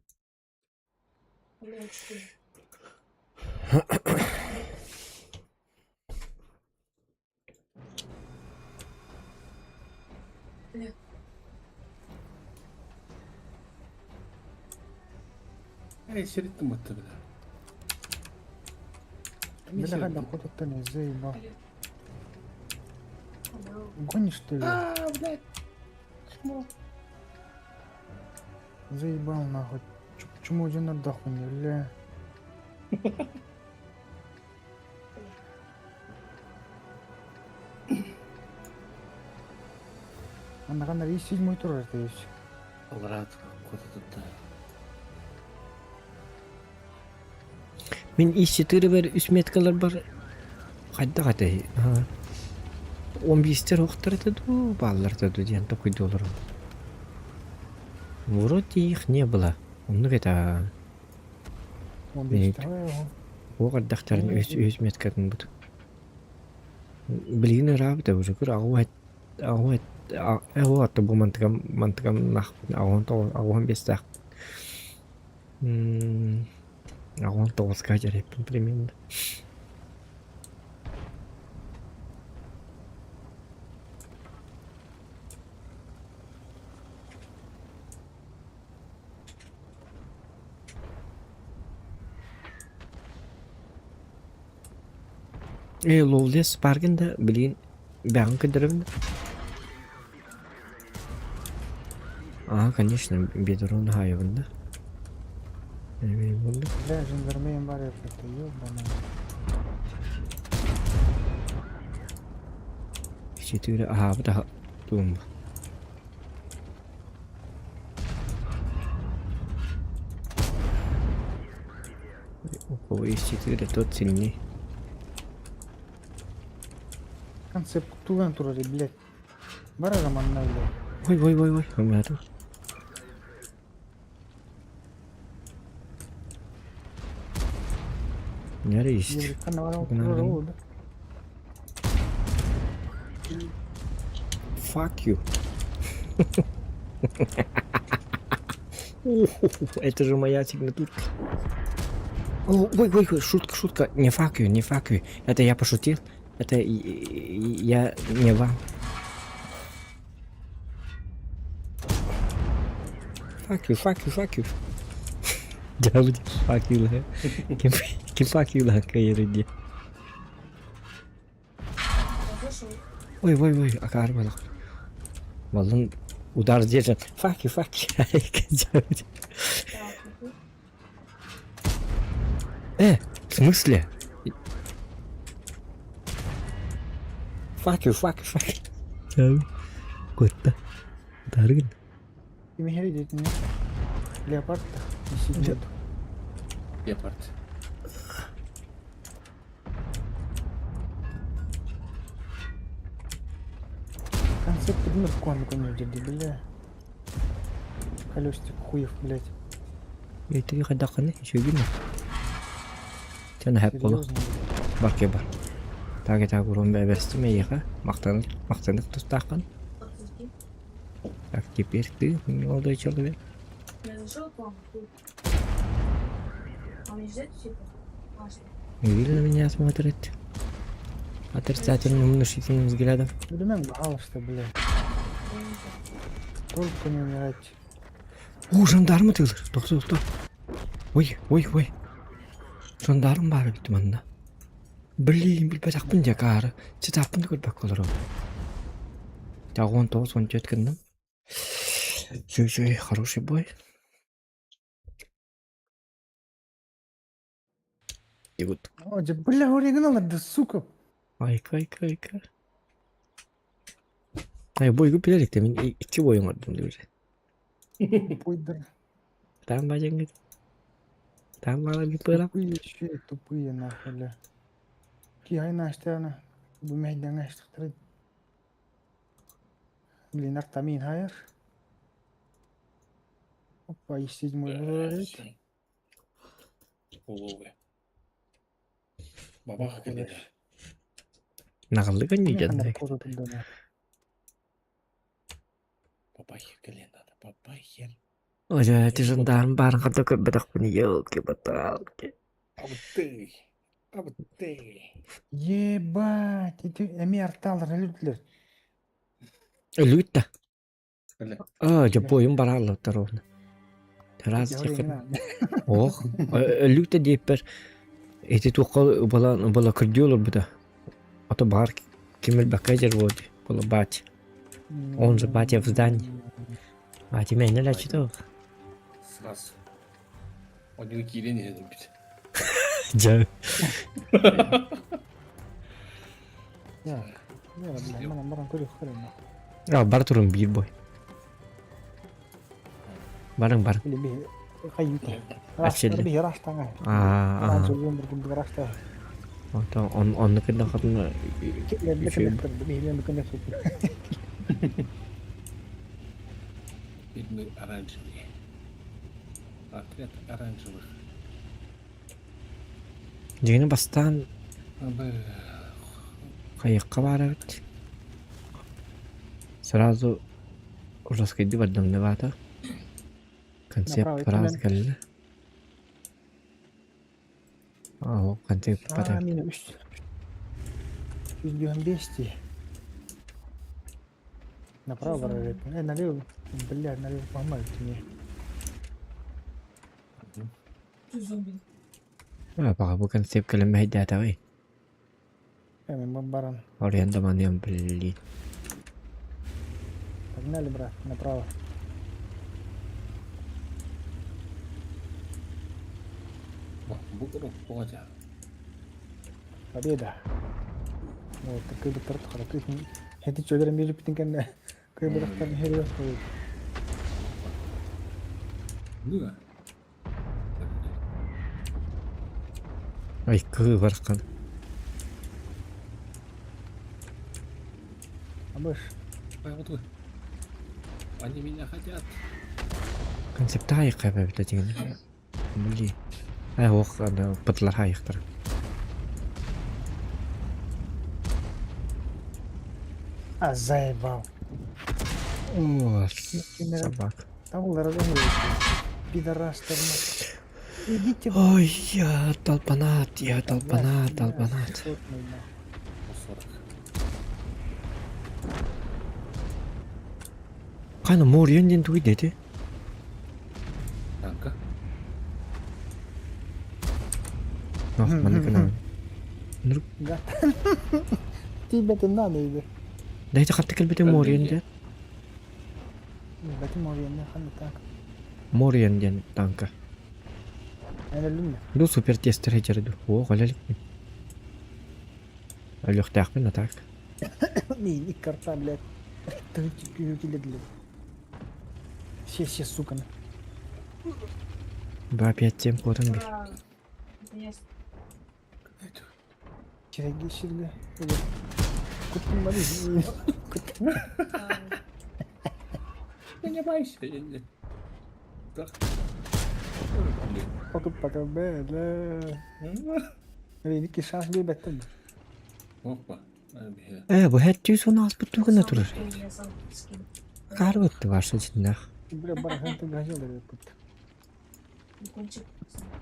L: Эй, сириттим бутты бля.
A: Бля, хайда ходят не заебал. Гонишь, что ли?
L: А, блядь.
A: Заебал нахуй. Почему один отдохну, бля? Ана есть седьмой тур это есть.
L: Алрат, куда тут
B: Мин ис 4 бер үс меткалар бар. Хайда хата. 11 охтор этэ дуу, бааллар этэ дуу диэн толкуйдуу олоробун. Вроде их не было. Оннук этэ.
A: 15
B: Уох эрдэхтэрин үс үс меткатын бут. Билигин ыраабыта уже көр аҕуһа аҕуһа аҕуһа бу мантыкам мантыкам аҕуһан аҕуһан биэстээх. 19-ка дьарыйппын примерно. Ээ, Ловлес паргын да билигин бэҕин көрдөрөбүн да. А, конечно, бедро наһаайабын да.
A: Бля, жандармерия бар это, ёбаный.
B: Четыре, ага, вот ага, тумба. У кого есть четыре, тот сильней.
A: Концепт туган турар, блядь. Бар романна, блядь.
B: Ой, ой, ой, ой, у меня тут. Няры есть. Fuck you. Это же моя сигнатурка. Ой, ой, ой, шутка, шутка. Не fuck you, не fuck you. Это я пошутил. Это я не вам. Fuck you, fuck you, fuck you. Дявди, fuck you lah. Kim fuck you lah kayak dia. Ой, ой, ой, акар балак. Балын удар держит. Fuck you, fuck you. В смысле? Fuck you, fuck you, fuck you. Кутта. Даргын.
A: Леопард сидит.
L: Леопард.
A: Концепт предмет кон бля. Колесик хуев, блядь.
B: Итиги хайдаххыный? Үчүгүн үү? Чэ наһаа буолуо. Бар киһи бар. Так так урун бэбэстим эйиэхэ. Махтанык махтанык тустааххын. Так теперь ты, молодой человек. Видно меня смотрит отрицательным внушительным взглядом.
A: Блин, что, блядь. Только не умирать.
B: О, жандармы тыылыр. Тохто, тохто. Ой, ой, ой. Жандарм баар эбит манна. Блин, билбэтэхпин дьэ акаары. Чытааппын да көрбөккө олоробун. Таҕуон 9 14 гынным. Чү-чү, хороший бой. И вот.
A: О, бля, оригинал, да сука.
B: Айка, айка, айка. Ай, бойгу билер мин икки бой оҥордум диир.
A: Пойдер.
B: Там бадьаҥҥыт. Там баалар пыра.
A: Тупые еще и тупые нахуй, бля. Киай наштана. Бу мehden ashtıqtırı. Блин, артамин хайр. Опа, и седьмой говорит.
L: Уловы. Бабаха кэллэ.
B: Наҕыллыган ньидьэн.
L: Бабахер кэлиэн надо. Бабахер.
B: Ой, эти жандарм баарын хата көрбөтөхпүн, елки-палки.
L: Абыты. Абыты.
A: Ебать, эти эми арталар өлүтлөр.
B: Өлүүт да.
L: Өлө.
B: А, дьэ бойум барааллар ровно. Раз Ох, өлүүт да диэппэр ити туохха была была көрдүү олорбута. Ото баар ким элбэххэ дьэр буолди. Была бать. Он же батя в здании. Батя меня лячит.
L: Сразу. Одни киирэн иһэн өлбүт.
B: Дьэ.
A: Так, бля, манан баран көрүөх көрөн.
B: А, бар турун биир бой. Барың бар.
A: Или би хайюта.
B: Ачелли.
A: Би раштаңа.
B: Аа, аа. Онтон оннук гыннаххытына үчүгэй
L: Видны оранжевые. Отряд оранжевых.
B: Дьиҥинэ бастаан хайыахха баар эбит. Сразу ужаскайдыы бардым да Концепт раз кэллэ. Оо, концепт
A: А, мин үс. 195 дии. Направо барар Э, налево. Бля, налево поломают мне.
C: Зомби.
B: Баҕа бу концепт кэлэн мэһэйдээтэҕий.
A: Э, мен баран.
B: Оройон да маныам блин.
A: Погнали, брат, направо. Победа. Вот, такой бы торт, Эти чөлөрөн биэрбитин кэннэ кыайбатахтарын иһэригэр
B: Ай, кыы бархан.
A: Абыш.
L: Они меня хотят.
B: Концепта айыққа бәбіті деген. Блин. Ай, ох, ана пытлар айықтыр.
A: А, заебал.
B: О, собак.
A: Табыллара Пидорас Идите.
B: Ой, я толпанат, я толпанат, толпанат. Қаны Морион ден туй деді.
L: Танка.
B: Ох, маны кына.
A: Тебе-то надо иди.
B: Дайте хатты кэлбите Морион ден.
A: Бэтим Морион ханна танк.
B: Морион ден танка.
A: Эн
B: Ду супер тестер хеджерду. О, голялик. Өлүөхтээхпин а так.
A: Мин икки блядь. Киледилер. Все, все, сука.
B: Ба опять тем куотан бир.
A: Чиреги ширге. Куттум бari. Куттум.
L: Не бойся.
A: Покупка бля. Ики шанс биэрбэттэн.
L: Опа.
B: Э, бу хэт сон ааспыт тугuna турар. Карбытты ваша жиннах.
A: Бля, бархан ты газел пут.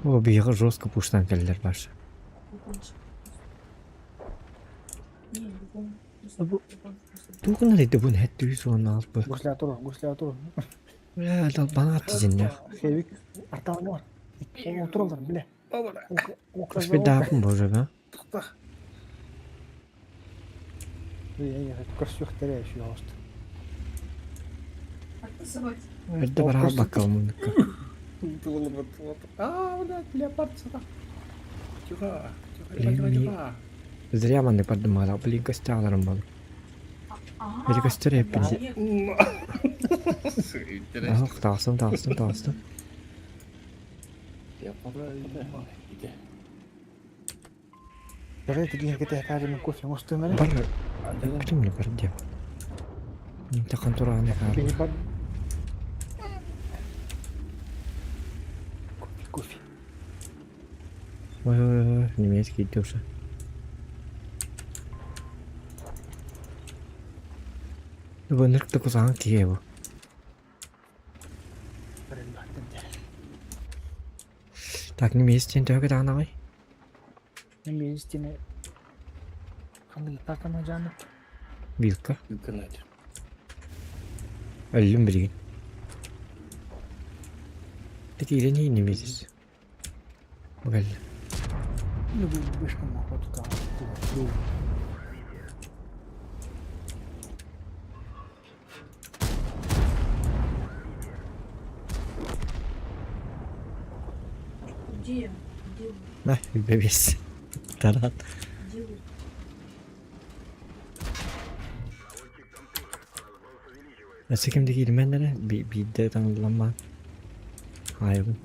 B: О, биһиги жестко пуштан кэллэр баша. Бу тугuna деди бу хэт сон ааспыт.
A: Гусля тур, гусля тур.
B: Бля, долбанат жиннах.
A: Хевик, арталар бар. Отыралар, бля.
B: Успедаапын боже ба.
A: Көрсүөхтэрэ еще ост.
B: Эрдэ бараа баккалмыныкка.
D: А, блядь, леопард сюда. Тихо, тихо, тихо, тихо, тихо.
B: Зря маннык бардым блин костяаларым бол. Эти костер эппин.
L: Интересно.
B: Ах, таастым, таастым, таастым.
A: Бәрі тіген кете кәрі кофе оңыстырмары.
B: Бар, кім бар деп. Тақан тураны кар.
A: Бар. Кофе, кофе.
B: Ой, ой, ой, немецкий душа. Бу нырк кусаан кие бу. Так, немецтен төһө даанагай.
A: Немецтен қандай такана жаны?
B: Вилка.
L: Вилка надь.
B: Өллүм билигин. Так или немецис. Бу
A: Ну, вышка махот там.
C: Где? Где вы?
B: На, бебес. Тарат.
C: Где вы?
B: Өссө кимде киирмэннэрэ биирдэ таҥылламмаан хаайабын.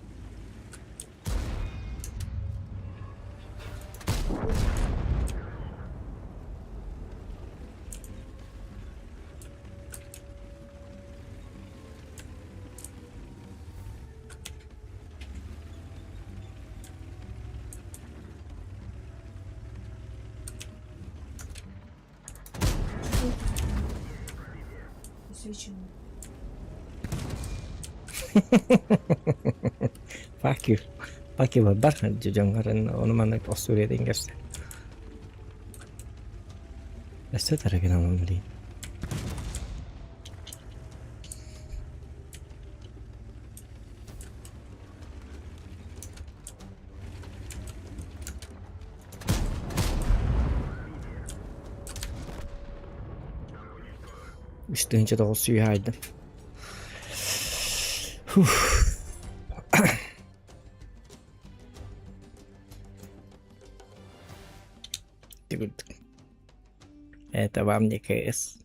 C: Подсвеченный.
B: Fuck you. Fuck you бар дьоҥҥор ону маннык остуоруйатын кэпсэ. Өссө тарагынан блин. Үс тыһыынча тоҕус сүүһэ айдым. Фух. Это вам не КС.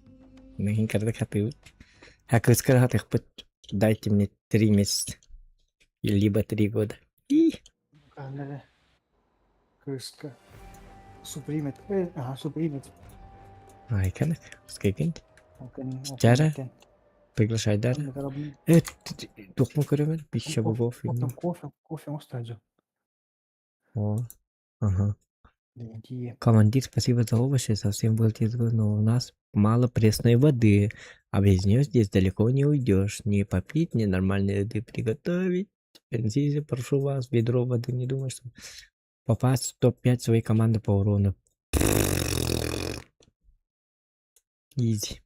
B: Мин кырдык хатыыбыт. А кыыскара хатыахпыт. Дайте мне 3 месяца. Либо 3 года. И
A: Камера. Кыыска. Супримет. Ага, супримет.
B: Айканак. Скайкин. Чара. Приглашай Дара. Тухму көрөмөр. Пища бобов.
A: Потом кофе, кофе оставлю.
B: О. Ага.
A: Дорогие.
B: Командир, спасибо за овощи, совсем был но у нас мало пресной воды, а без нее здесь далеко не уйдешь. Ни попить, ни нормальной еды приготовить. Принесите, прошу вас, ведро воды, не думаю, что попасть в топ-5 своей команды по урону. Изи.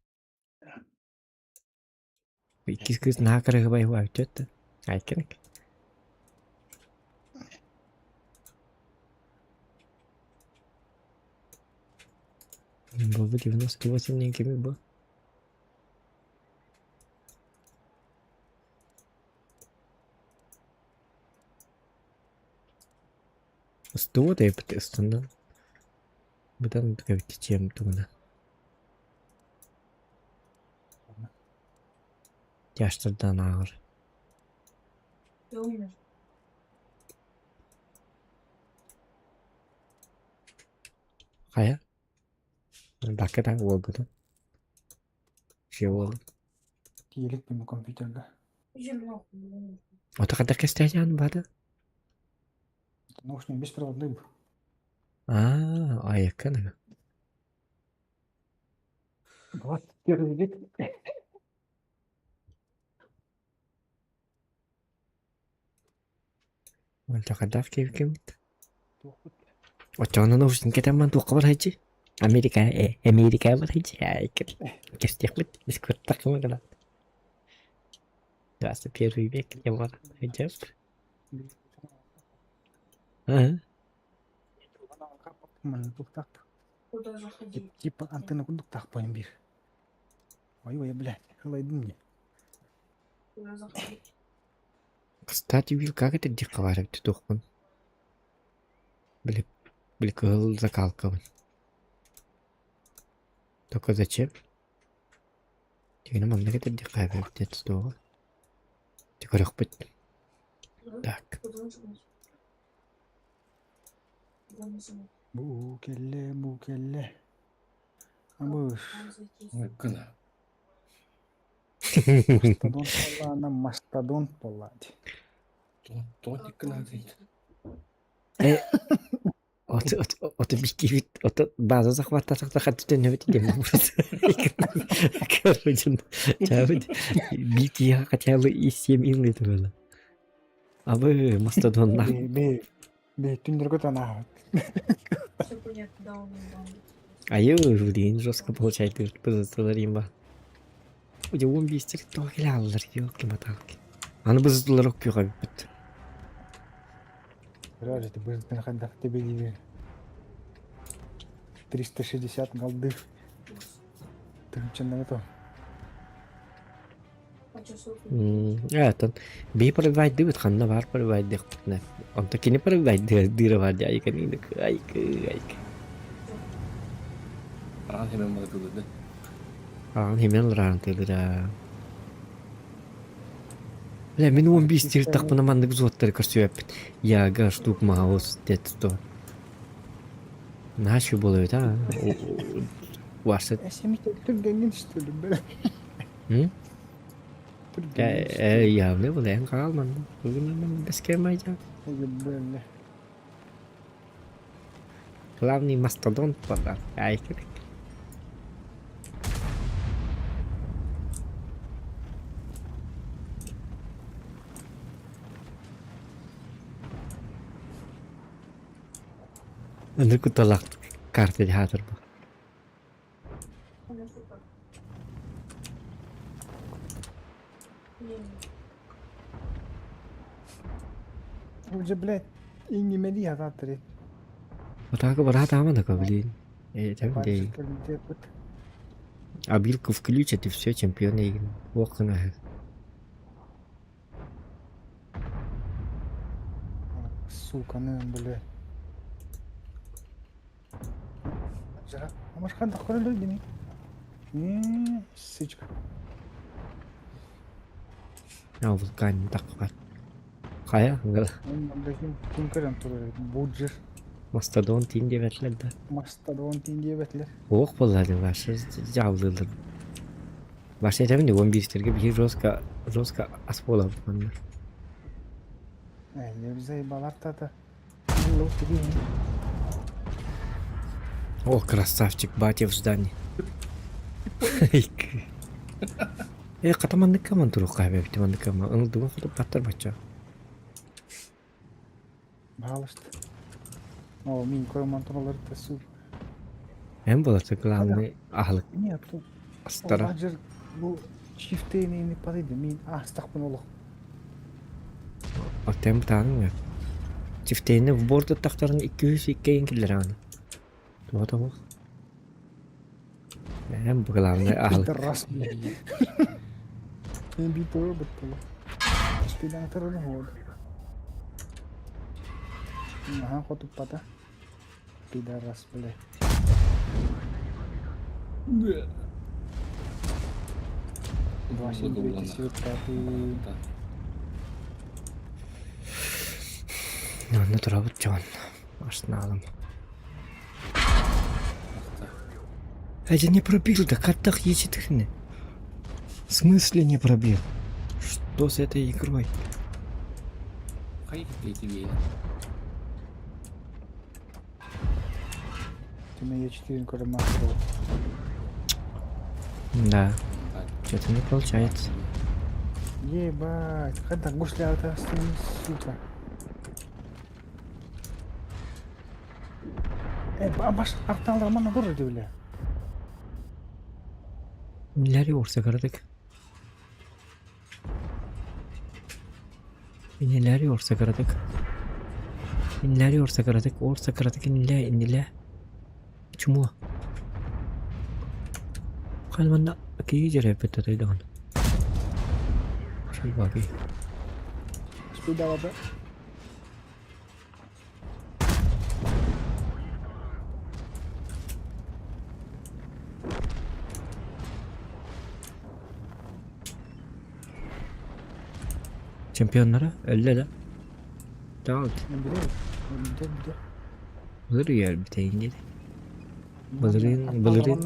B: Иккис кыыс наһаа кырыһыбай үтүөттэ. Айкенек. Бу 98 кими бу? Устуо да устунан. Быдан чем тугуна. Тяжтардан ааҕар.
C: Ты умер.
B: Хайа? Бакка уолгутун. Все уол.
A: Тиелик бу компьютерга.
C: Иди нахуй, умер.
B: Ото хайдах кэстээтиэн баата?
A: Наушник беспроводной был.
B: Аа, айаккан.
A: 21 век.
B: Онто хайдах киэбиккин? Оччоҕуна наушник кэтэн туохха барайчы? Америка, Америка барайчы. Айкын. Кэстиэхпит, дискуттах кыма 21 век, я бар. Идёт. Ага.
C: Куда заходить?
A: Типа антенна курдук поем бир. Ой, ой, блядь, халайдын мне.
C: Куда заходить?
B: Кстати, Вил, как это диковарит тухпун? Били, били кыһыл закалкабын. Только зачем? Тигини манна кэтэрдиэххэ эбит суоҕа. Ти көрөхпүт.
C: Да?
B: Так.
C: Куда нажимать? Куда нажимать?
A: Бу кэллэ, бу кэллэ. Абыш.
C: Там зайти.
L: Гына.
A: Мастодонт буоллаҕына мастодонт буоллаа дии.
L: Тоҕо гына дейт.
B: От от от биккибит от база захваттатахта хаттын өбүт диэн Короче, чабыт бити хотя бы и семь это было. А вы мастодон нах.
A: Бе бе бе түндөргө танаа.
C: Все понятно, да, он даун.
B: А я, блин, жестко получает римба. Уде он бистер тоғылалар, елки-моталки. Аны бызылар оккюға бит.
A: Реально, ты будешь на ходах тебе не 360 голды. Ты че на это?
C: А что, ссылку?
B: Это би провайдыбыт ханна бар провайдык. Онто кини провайды дыра бар айка айка айка.
L: Аан hemen bana kıldı.
B: Аан хемен ран тыдыра. Бля, мин 15 тир тахпына маннык зоттар көрсүөппүт. Яга штук маус тетто. Нашу болот а. Ваша.
A: Эсемите түргенин что ли, бля?
B: М?
A: Түргенин.
B: Явно булайын каалман. Бүгүн мен беске майжа.
A: Бля.
B: Главный мастодонт бар. Ай керек. Аны куталах карта хаатырба.
C: Она сука. Не,
A: Уже, блядь, и не мели атаатары.
B: Атака бараатаама да блин. Э, там где Абилку включат и все, чемпионы игры. Ох, нахер.
A: Сука, ну, блядь. А может, ханда люди не? Сычка.
B: А вулкан такпат. Хайа,
A: Ким көрөн турар буджер.
B: Мастодон тин диэбэтлэр да.
A: Мастодон тин диэбэтлэр.
B: Ох буолла ваша дьаалыылар. Ваша этэбин уон бииртэргэ биһи жестко жестко ас буолабыт манна.
A: Э, заебалар тата.
B: О, красавчик, батя в здании. Э, хата маннык коман турук эбит маннык коман. Ылдыгын хотуп баттар бачча.
A: Пожалуйста. О, мин көрөмөн туралар да су.
B: Эн болата главный аһылык
A: Нет, тут
B: астара.
A: Ажыр бу чифтейни падыйды. Мин астакпын олох.
B: Оттен бутааның Чифтейни в борду тахтарын 202 киллер аны. Туга тоҕус. Эн бу главный аһылык.
A: Пидорас, блядь. Мен битор быттылы. Спидан тараны ход. Ага, хотуп пата. Пидорас, блядь. Два семь пятый.
B: Онно турабыт дьон. Арсеналым. Это не пробил, да как так еситхне? В смысле не пробил? Что с этой игрой?
A: Ты на Е4 көрөмөн
B: Да, что-то не получается.
A: Ебать, когда гусля это сука. Э, баш арталар мана тур диуле.
B: Нелер yorsa karadık. Neler yorsa karadık. Neler yorsa karadık. Orsa karadık. Neler neler. Чмо. Хальманда киижер беттердон. Шулбаги.
A: Спидала да.
B: Чемпионнара өллө да. Таалт. Былыр yer biteyин dedi. Былырын былырын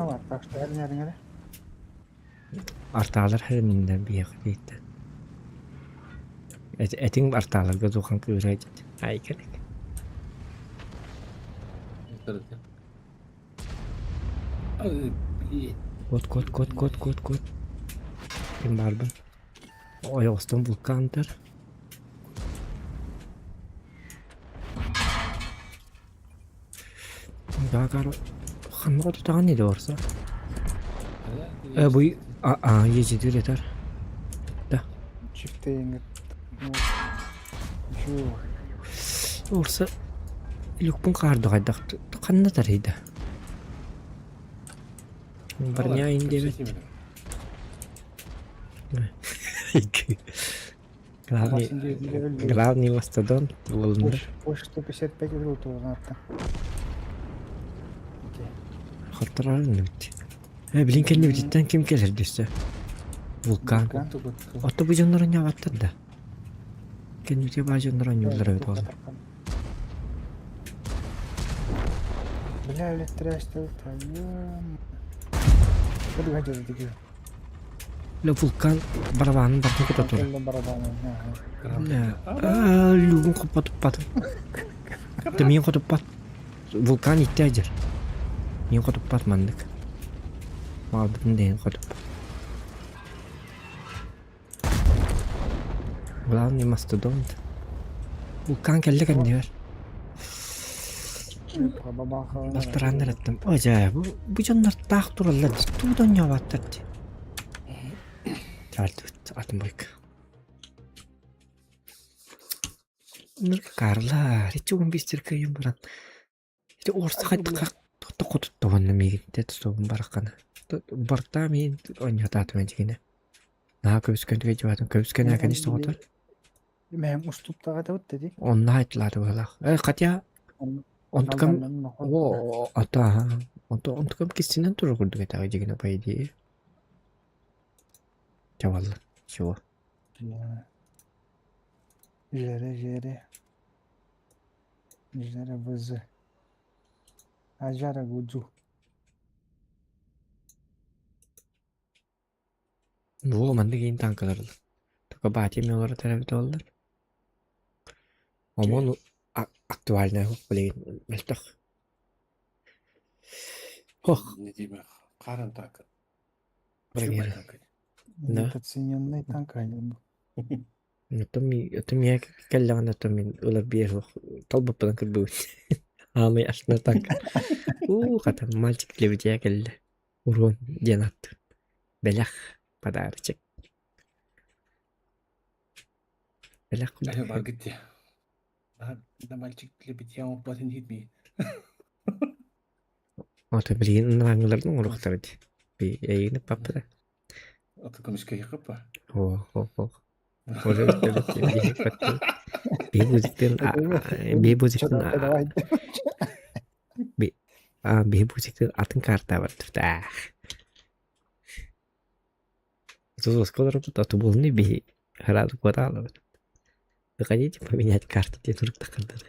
B: артаалар хәрминден биях дейттен. Этиң артааларга тухан кыырай дед. Ай керек. Кот кот кот кот кот кот. Ким барбын? Ой, остон вулкантар. Гагар ханна тутаган не орса. Э бу а а ежидир этер. Да.
A: Чифтейинг.
B: Орса люкпун каарды кайдак канна тарыйда. Барня индебет. Главный, главный мастодонт Лолунда.
A: Больше 155 рублей туғанатта.
B: Хаттырарын бит. Э, билин кенни бититтен ким келер десе. Вулкан. Отто бу жоннор ойнабаттар да. Кенни ба жоннор ойнуулар эбит ол.
A: Бля, электричество, твою. Вот гаджет такие.
B: Ле вулкан барабанын бартын кута тур. Бля, люгун коппатып батын. Та мин хотуп бат. Вулкан итте ажыр. Мин хотуп бат мандык. Малбытын дейін хотуп. Главный мастодонт. Вулкан келді кәндер. Балтарааннар аттым. О дьэ, бу, бу дьоннор таах тураллар дии. Тугу да оонньообаттар дии. Чаартыбыт атын бойка. Карла, ичи он бистер кыйын баран. Ити орса хайдах тохотуттабанна миигин те тусубун бараххана. Бартаа миин оонньоотаатым эдьигинэ. Наһаа көбүскэн түгэйдибатым көбүскэн конечно тоҕотор.
A: Мэм уступтаҕа табыт дии.
B: Онно айтылааты быһалаах. Э, хотя онтукам о ата онтукам кистинэн турар курдук этэ дьигинэ по идее. Чавалла. Чего?
A: Жере, жере. Жере вз. Ажара гуджу.
B: Во, маннык иин танкалар Только батя олоро төрөбүт буоллар. Омон актуальнай билигин мөлтөх. Ох.
L: Не диме, харан танка.
B: Да.
A: Недооцененный танк они.
B: Это миэхэ кэллэҕинэ то мин ылар биэр суох талбыппынан кырбыбыт. Аамай астына танк. Уу, хата мальчик лебедя кэллэ. Урон диэн ааттыыр. Бэлэх подарочек. Бэлэх
L: Баргыт дии. Да мальчик лебедя он платин hit me.
B: Ото билигин ынрааңыларын оҥоруохтара дии. Би эйигин паппыта.
L: Ото көмүскэ хаппа.
B: О, о, о. Уже би бузиктын би би бузиктын атын карта бар туфтаах. Тузосколорбут отубулны биһи сразу куотаалабыт. Вы хотите поменять карту диэн уруктахханнар.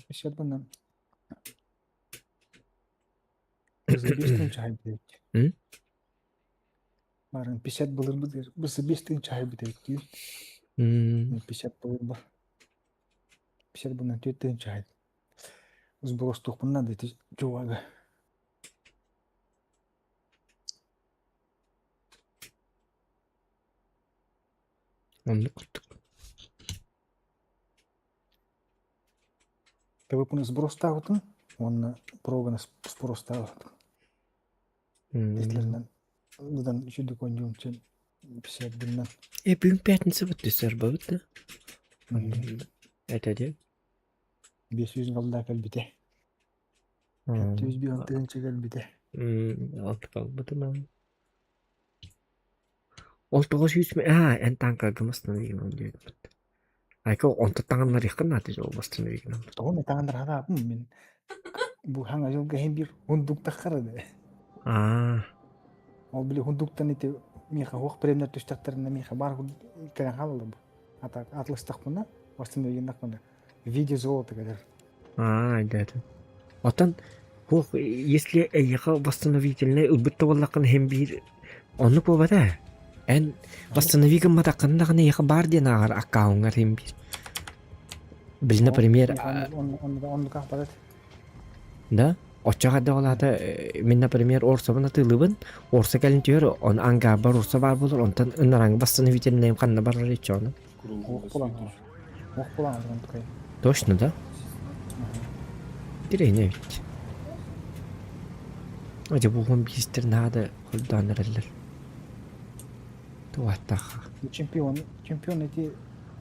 A: Беседаны Бысыбестің чай бітеді.
B: М?
A: Барын 50 былыр бітер. Бысыбестің чай бітеді.
B: М,
A: 50 былыр бар. 50 бұнан төрттен чай. Сброс тухпынан да чувага.
B: Оннук курдук.
A: ТВП сброс тағытын, он проганы сброс тағытын. Тестлеринен. Бұдан үшүдүк онжумчен 50 биннен.
B: Э, бүгүн пятница бутты сарбабыт да? Это де?
A: 500 голда кэлбите. 701 тыһыынча кэлбите.
B: Алтыкалбытым. Ол 900 а, эн танка гымастан диэбит. Айка онто таҥыннарыаххын наада ол восстановигынан.
A: Тоҕо таҥыннар харааппын мин бу хаҥа дьылга иһин биир хундуктаххара да.
B: Аа.
A: Ол били хундуктан ити миэхэ уох премнэр түстэхтэринэ миэхэ баар кэлэн хаалла бу. Ата атластахпына восстановигиннахпына в виде золота кэлэр.
B: Аа, да. Оттон хуох если эйиэхэ восстановительнай ылбыт да буоллаххына иһин биир оннук буолбата. Эн восстанови гымматаххына даҕаны эйиэхэ баар диэн ааҕар аккауҥҥар иһин биир. Били, например,
A: Оннук аахпатат.
B: Да? Оччоҕо да ол аата мин, например, орсобун атыылыыбын, орсо кэлин түһэр, он ангарбар орсо баар буолар, онтон ынараҥ восстановительнайым ханна барар иччону.
A: Ох булан. Ох булан онтукай.
B: Точно, да? Тирейне эбит. Дьэ буолуон биистэр наада холдоон эрэллэр. Туаттаха.
A: Чемпион, чемпион эти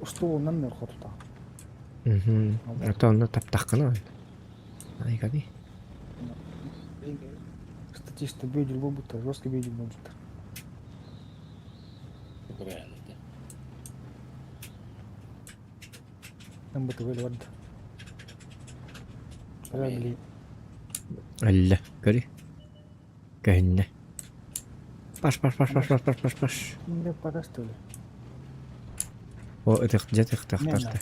A: устуолунан хотута.
B: Мгм. А то онно таптаххына. Айгаби.
A: Статиста бөдүл буолбуттар, жесткий бөдүл буолбуттар. Ымбытыгы барда. Били
B: Әллә, көрү. Көһүннэ. Паш, паш, паш, паш, паш, паш, паш, паш.
A: Инде пока что ли?
B: О, ытых, дьэ тыхтахтарта.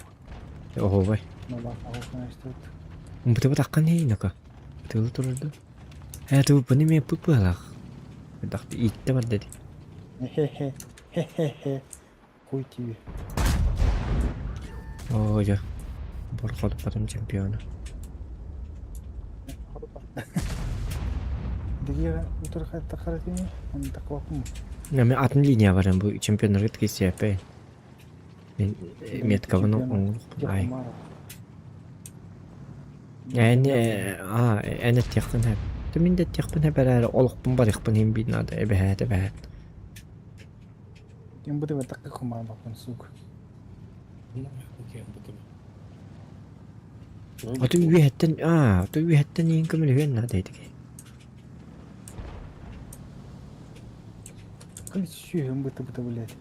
B: Оһуобай.
A: Ну ладно, вот
B: Умбутубут аккан инака. Тылы турарда. Э, тыл бұны мен пыпылах. Дахты итте бар деді.
A: Хе-хе. Хе-хе-хе. Хуй тебе.
B: О, дьэ. Борхот потом чемпиона.
A: Дигига утыр хатта харатини, он такой.
B: Мен атын линия баран бу чемпионнарга кисиэппэй. Мен меткабын оҥоруохпун ай. Эн аа эн этиэххин сөп. Мин да этиэхпин сөп эрээри олохпун барыахпын иһин биир наада эбэһээт эбэһээт.
A: Ким бу тебе таких хумаабаппын сука.
B: Аты үөһэттэн аа аты үөһэттэн иһин көмөлөһүөн наада этиги.
A: Сүүһүм быты-быты блядь.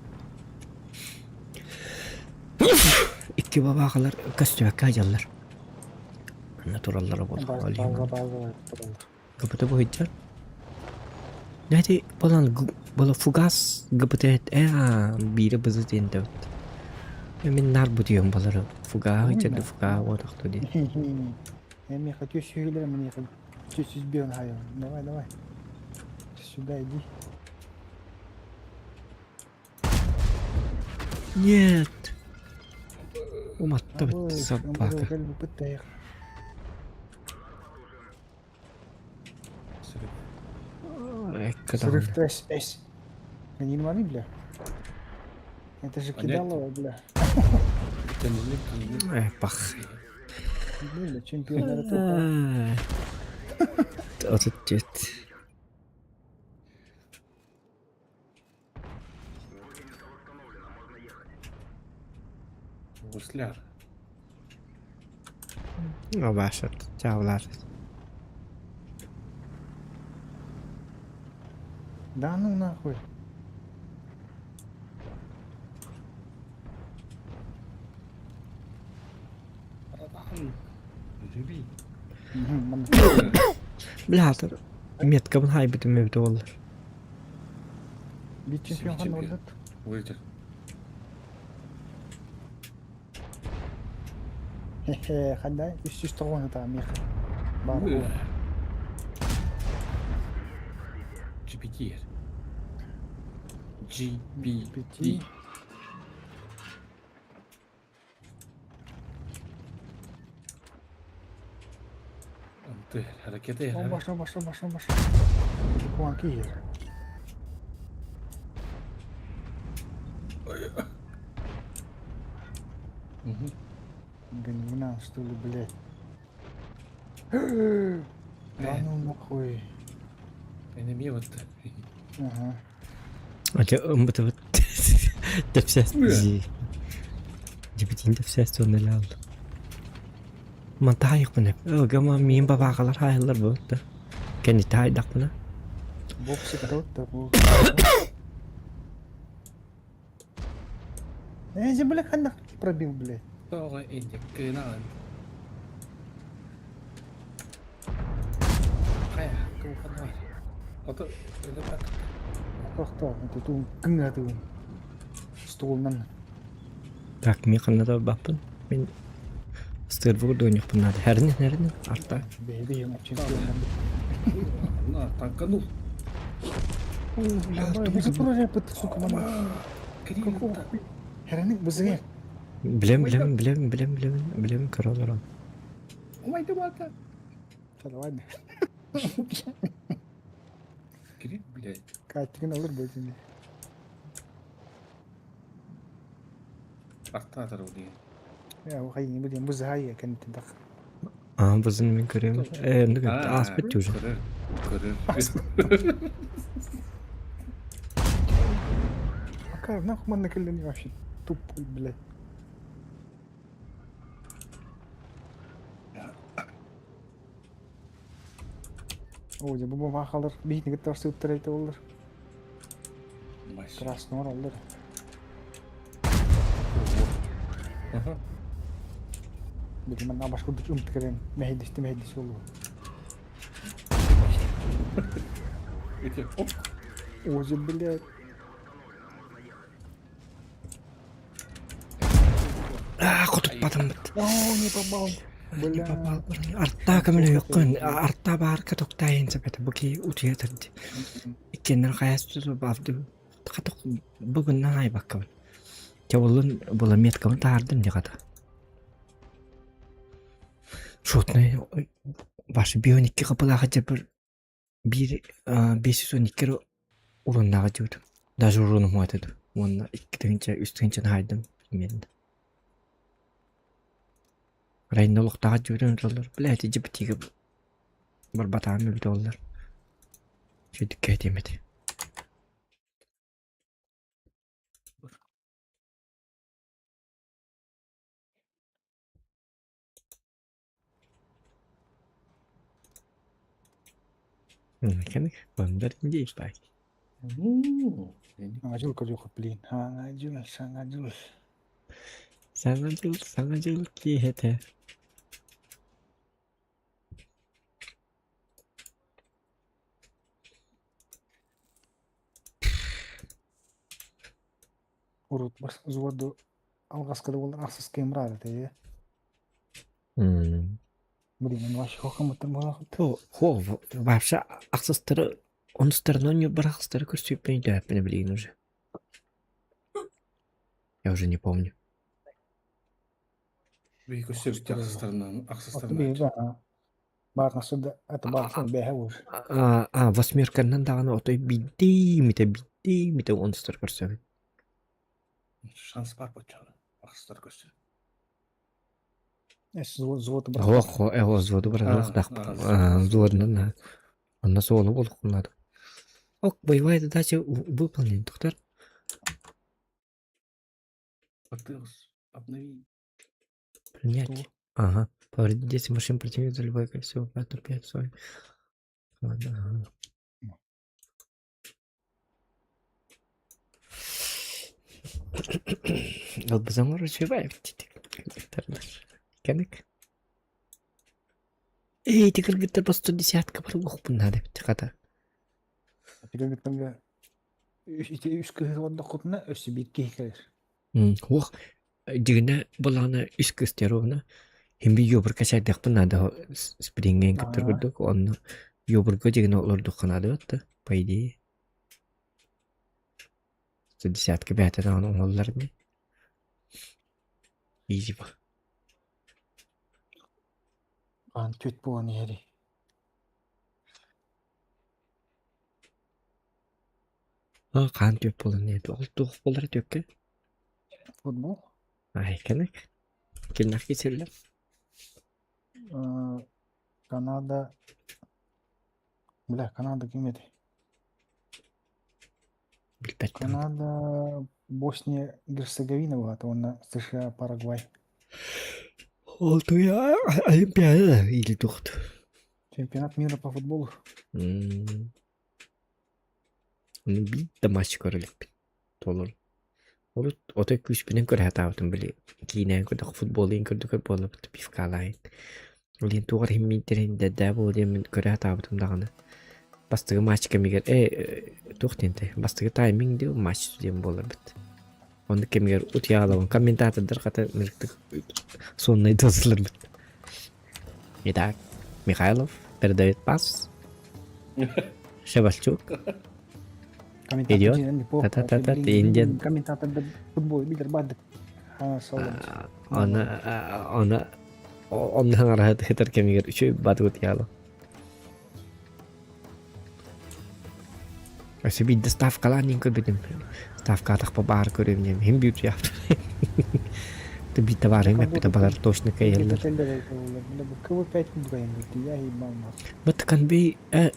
B: Икки бабаахалар көстүбэккэ сылдьаллар. Манна тураллара буолуо. Ол иһин
A: База база тураллар.
B: ГПТ быһыйдьар. Знаете, болан была фугас ГПТ э биирэ бызы диэн дэбит. Мин нар бутуйум балары фугаһы чэрди фугаһы уотахту диэн.
A: Я хочу сүүһүлэр мне чуть-чуть Давай, давай. Сюда иди.
B: Нет. Уматта бит собака.
A: Срыв С, С. Не маны, бля. Это же кидалово, бля.
B: Э, пах.
A: Бля, чемпион это.
B: 34.
L: Гусляр.
B: Абашат, чаулар.
A: Да ну нахуй.
B: Бля, меткабын хайбытым эбит буоллар.
A: Бит чемпион ханна олдот?
L: Вылетел.
A: Хе-хе, ханда 309 это мех. Бар.
L: GPT. GPT. Hareket
A: Баша, баша, баша, баша. Куан киһи. Гангнан, что ли, блядь. Да ну нахуй.
L: Enemy вот.
A: Ага.
B: А те ымбытыбыт тэпсэс дебитин тэпсэс туоннэлээл. Мантаайыкпын ылгама миин бабаакалар хаайыллар буолта. Кэнни таайдахпына.
A: Боксы кого-то Э, бля, ханна пробил, блядь.
L: Тоҕо инник кыынан. Хайа, кууханар. Ото
A: Тохто, это тун кыңга тун. Столунан.
B: Так, мин ханна да баппын. Мин стырбы дойнюхпун надо. Хәрнен, хәрнен, арта.
A: Беди, чемпион.
L: На, танканул.
A: Бля, сука, мама. Какого хуя? Хәрнен бызыгы.
B: Билем, билем, билем, билем, билем, билем, королорон.
L: Умайдымата.
A: Ладно.
L: Кирилл, блядь.
A: Катигин алыр бөтүнү.
L: Артатар ол деген.
A: Я хайын билем бу зайя кенти дак.
B: А, бызын мен көрөм. Э, ну аспет уже.
L: Көрөр. Көрөр.
A: Макар, нахуй манна келдени вообще тупой, блядь. О, дьэ бу баахалар биһини кытта барсыбыттар эбитэ буоллар. Краснор оллар. Билим манна баш курдук ымт кэлэн мэһэйдэстэ мэһэйдэс буолуо.
L: Эти, оп.
A: О, дьэ, блядь.
B: Аа, хотуппатым бит.
A: О, не попал.
B: Не
A: Бля.
B: попал. Артаа көмөлө юккун. Артаа баар катоктайын сапета буки утуя тарди. Иккеннер хаясту баавды. Каток бүгүн най баккабын. Тябулун була меткабын таардым дигата. Шотный башы бионикки капылаха жабыр бир 512 уруннага жыбыт. Даже уруну хватит. Уонна икки тыһыынча, үс тыһыынчаны хаайдым примерно. Райна олохтоох дьүөрэн олороллор. Блядь, иди битиигэ барбатаҕым эбитэ буоллар. Сүдүккэ этиэм этэ. Бондар индейс бай.
A: Саҥа дьыл көрүөххэ, блин. Саҥа дьыл, саҥа дьыл.
B: Саҥа дьыл, саҥа дьыл киэһэтэ.
A: Урут бас взводу алҕаска да буоллар ахсыс кыымраат этэ ээ. Блин, мен вообще хохомуттан буолаахыт.
B: То, хо, вообще ахсыстары, онустарынан ньурбар ахсыстары көрсүппүн өйдөөппүнэ билигин уже. Я уже не помню.
L: Биһи көрсүбүт ахсыстарынан ахсыстарынан.
A: Баарнасы это баарнасы бэһэ уже.
B: А, а, восьмерканнан даҕаны отой биирдиимитэ биирдиимитэ онустар көрсөбүн.
L: Шанс бар боччоҕуна ахсыстар көрсө.
A: Взводу
B: Ох, эҕо взводу быраҕыахтаахпыт. Взводунан онно суолу булуоххун Ок, боевая задача выполнена, доктор.
L: Обнови.
B: Принять. Ага. Повредить 10 машин противника за любое количество оператор 5 свой. Ладно, ага. Албызаҥар үчүгэй Кэник. Эй, ити кыргыттар просто десятка баруохпун наада эбит хата.
A: Кыргыттарга ити үс кыһы олордоххутуна өссө биир киһи кэлэр.
B: Уох, дьигинэ былаана үс кыс теруна. Химби йобурка чайдахпын наада спрингэн кыттар курдук онно йобурга дьигинэ олордухха наада да по идее. Десятка бэйэтэ даҕаны оҥоһуллар ини. Изи ба.
A: Аан түөт буолан иһэрий.
B: Аа, хаан түөт буолан иһэр. Ол туох буолара түөккэ?
A: Футбол.
B: Ай, кэнник. Кимнээх киирсэллэр?
A: Канада. Бля, Канада ким этэй?
B: Билбэт даҕаны.
A: Канада, Босния, Герцеговина баҕата уонна США, Парагвай.
B: Ол туйа Олимпиада или туохт.
A: Чемпионат мира по футболу.
B: М. Ону биир да матч көрө иликпин. Толору. Урут отой күүспүнэн көрө сатаабытым били киинээн көрдөх футболун көрдүк буоллабыт пивкалаайын. Билигин туох эрэ иһин дэдээ буолуо диэммин көрө сатаабытым даҕаны. Бастакы матч кэмигэр ээ туох диэн этэй бастакы тайминг диэн матч диэн буоларбыт. Оннук кэмигэр утуйаалабын комментатордар хата ынырыктык соннай досыларбыт. Итак, Михайлов передает пас. Шевальчук. Идет. Та-та-та-та, Индиан.
A: Комментатор футбол билер бардык.
B: Она, она Онно хаҥараһыт хытар кэмигэр үчүгэй баатыгыт яала. Өссө биирдэ ставкалаан диэн көрбүтүм. Ставкаатахпа баар көрүөм диэн иһин биир туйаахтар. Биир табаарыһым эппитэ балар точно кыайаллар. Вот конвей э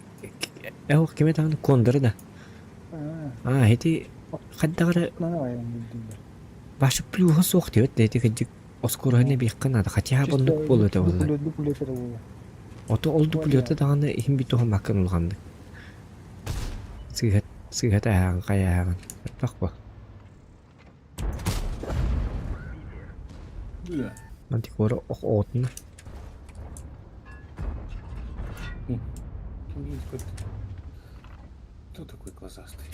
B: кеме даҕаны кондоры да. А ити хайдах эрэ Ваша плюһа суох диэбит да ити кырдьык Оскуруһан эбиэххэ наада, хотя бы оннук буолуо этэ буолла. Ото ол дублёта даҕаны иһин бит туһаммаккын улаханнык. Сыыһа сыыһа тааһаҕын хайааһаҕын. Өттөх бу. Мантикора ох оҕотуна.
L: Кто такой глазастый?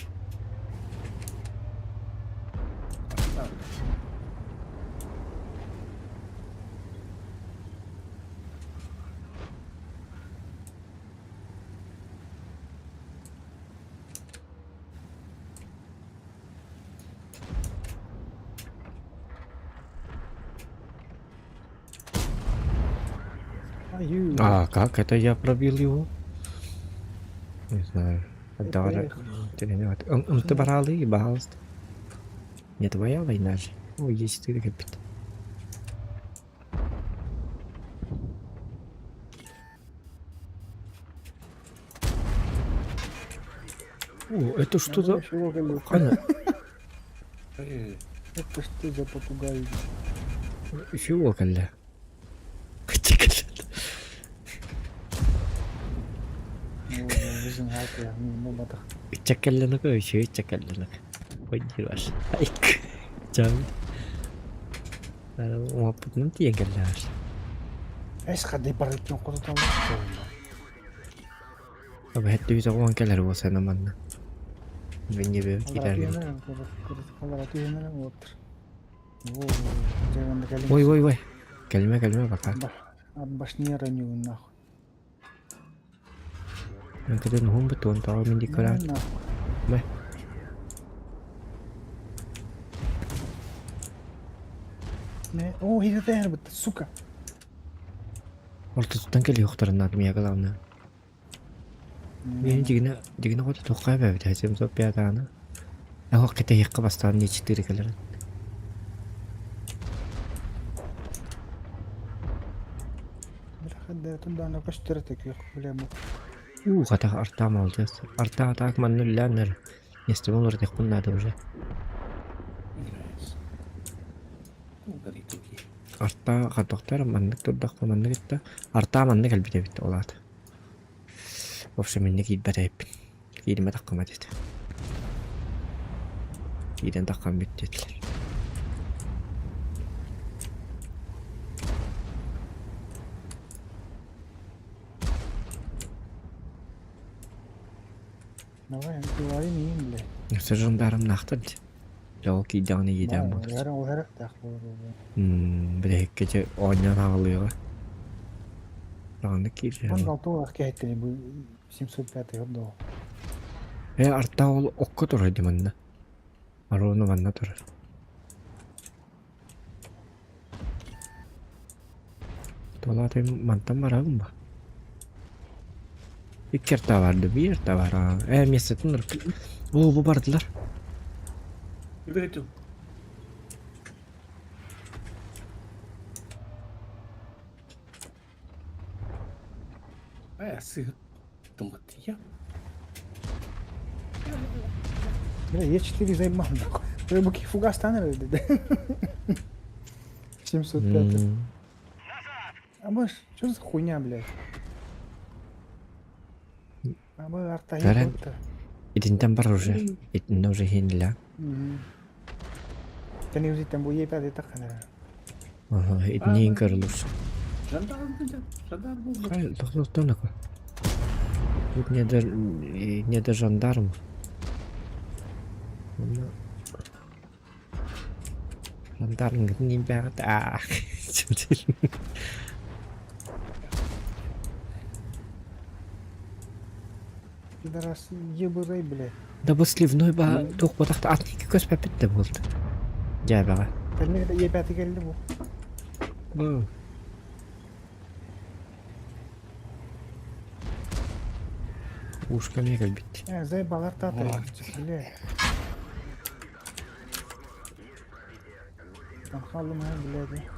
B: А как это я пробил его? Не знаю. Даҕара Ымты бараалыы, баһаалыста. Не твоя война же. Ой, есть ты кэлбит. О, это что за... Хана?
A: Это что за попугай?
B: Чего, кэллэ? Чаккалланык үчүгэй чаккалланык. Ой диир Айк. Чам. Уоппутунан тиийэн кэллэҕэр.
A: Эс хадый барыттын хотутан
B: Эбэһэт оҕуон кэлэр буолсана манна. Биннебе киирэр. Ой ой ой. Кэлимэ кэлимэ пока.
A: Башни раню нахуй.
B: Кэтэн уһун бутуон тоҕо мин дикорат. Мэ.
A: О, это сука.
B: Ортотуттан кэлиэхтэрин наада миэхэ главное. Мин дьигинэ дьигинэ хоту туохха эбээбит 705 аана. Оһох кэтэһиэххэ бастаан не четыре кэлэрин. Уу, хата артаа молодец. Артаа так манна үллээннэр. Миэстэбин уларытыахпын наада уже. Артаа хатохтор маннык турдахпа маннык итта. Артаа маннык кэлбит эбит ол аата. В общем, инник киирбэт эбиппин. Кииримэ таххама диэтэ. Киирэн таххан бүт диэтилэр.
A: Давай, говори им, блядь.
B: Өссө жандармнаахтар дии. Дьэ ол киирдэҕинэ иэдээн буолар. Билэһиккэ дьэ оонньоон аҕалыаҕа. Даҕаны киирдэ.
A: Он алтылаах кэһэттини бу 705 гордоо.
B: Э арта ол окко турар дии манна. Аруна манна турар. Туолаатын мантан барабын ба? Икки арта барды, биир арта бар. Э, миэстэтин Оо, бу бардылар.
L: Үбэйту. Э, сыһыт туматия.
A: Бля, Е4 заебал нахуй. Рыбаки фугас танер, 705. А может, что за хуйня, блядь? А мы арта
B: Итинтэн бар уже. Итиннэ уже хинлэ.
A: Кани узи там бу Е5 тахана.
B: Ага, итинниин көрүлүр.
L: Жандарм жандарм
B: Тохтоттон Тут не до, не до жандармов. Жандарм не бәрт. А,
A: Пидорас ебырай, блядь.
B: Да бу сливной ба туох батахта ат икки көс пэппит да буолду. Дьээбэҕэ.
A: Кэлмэ Е5 келди бу.
B: Ушка эмиэ кэлбит.
A: Э, заебал арта блядь. Там халым, блядь.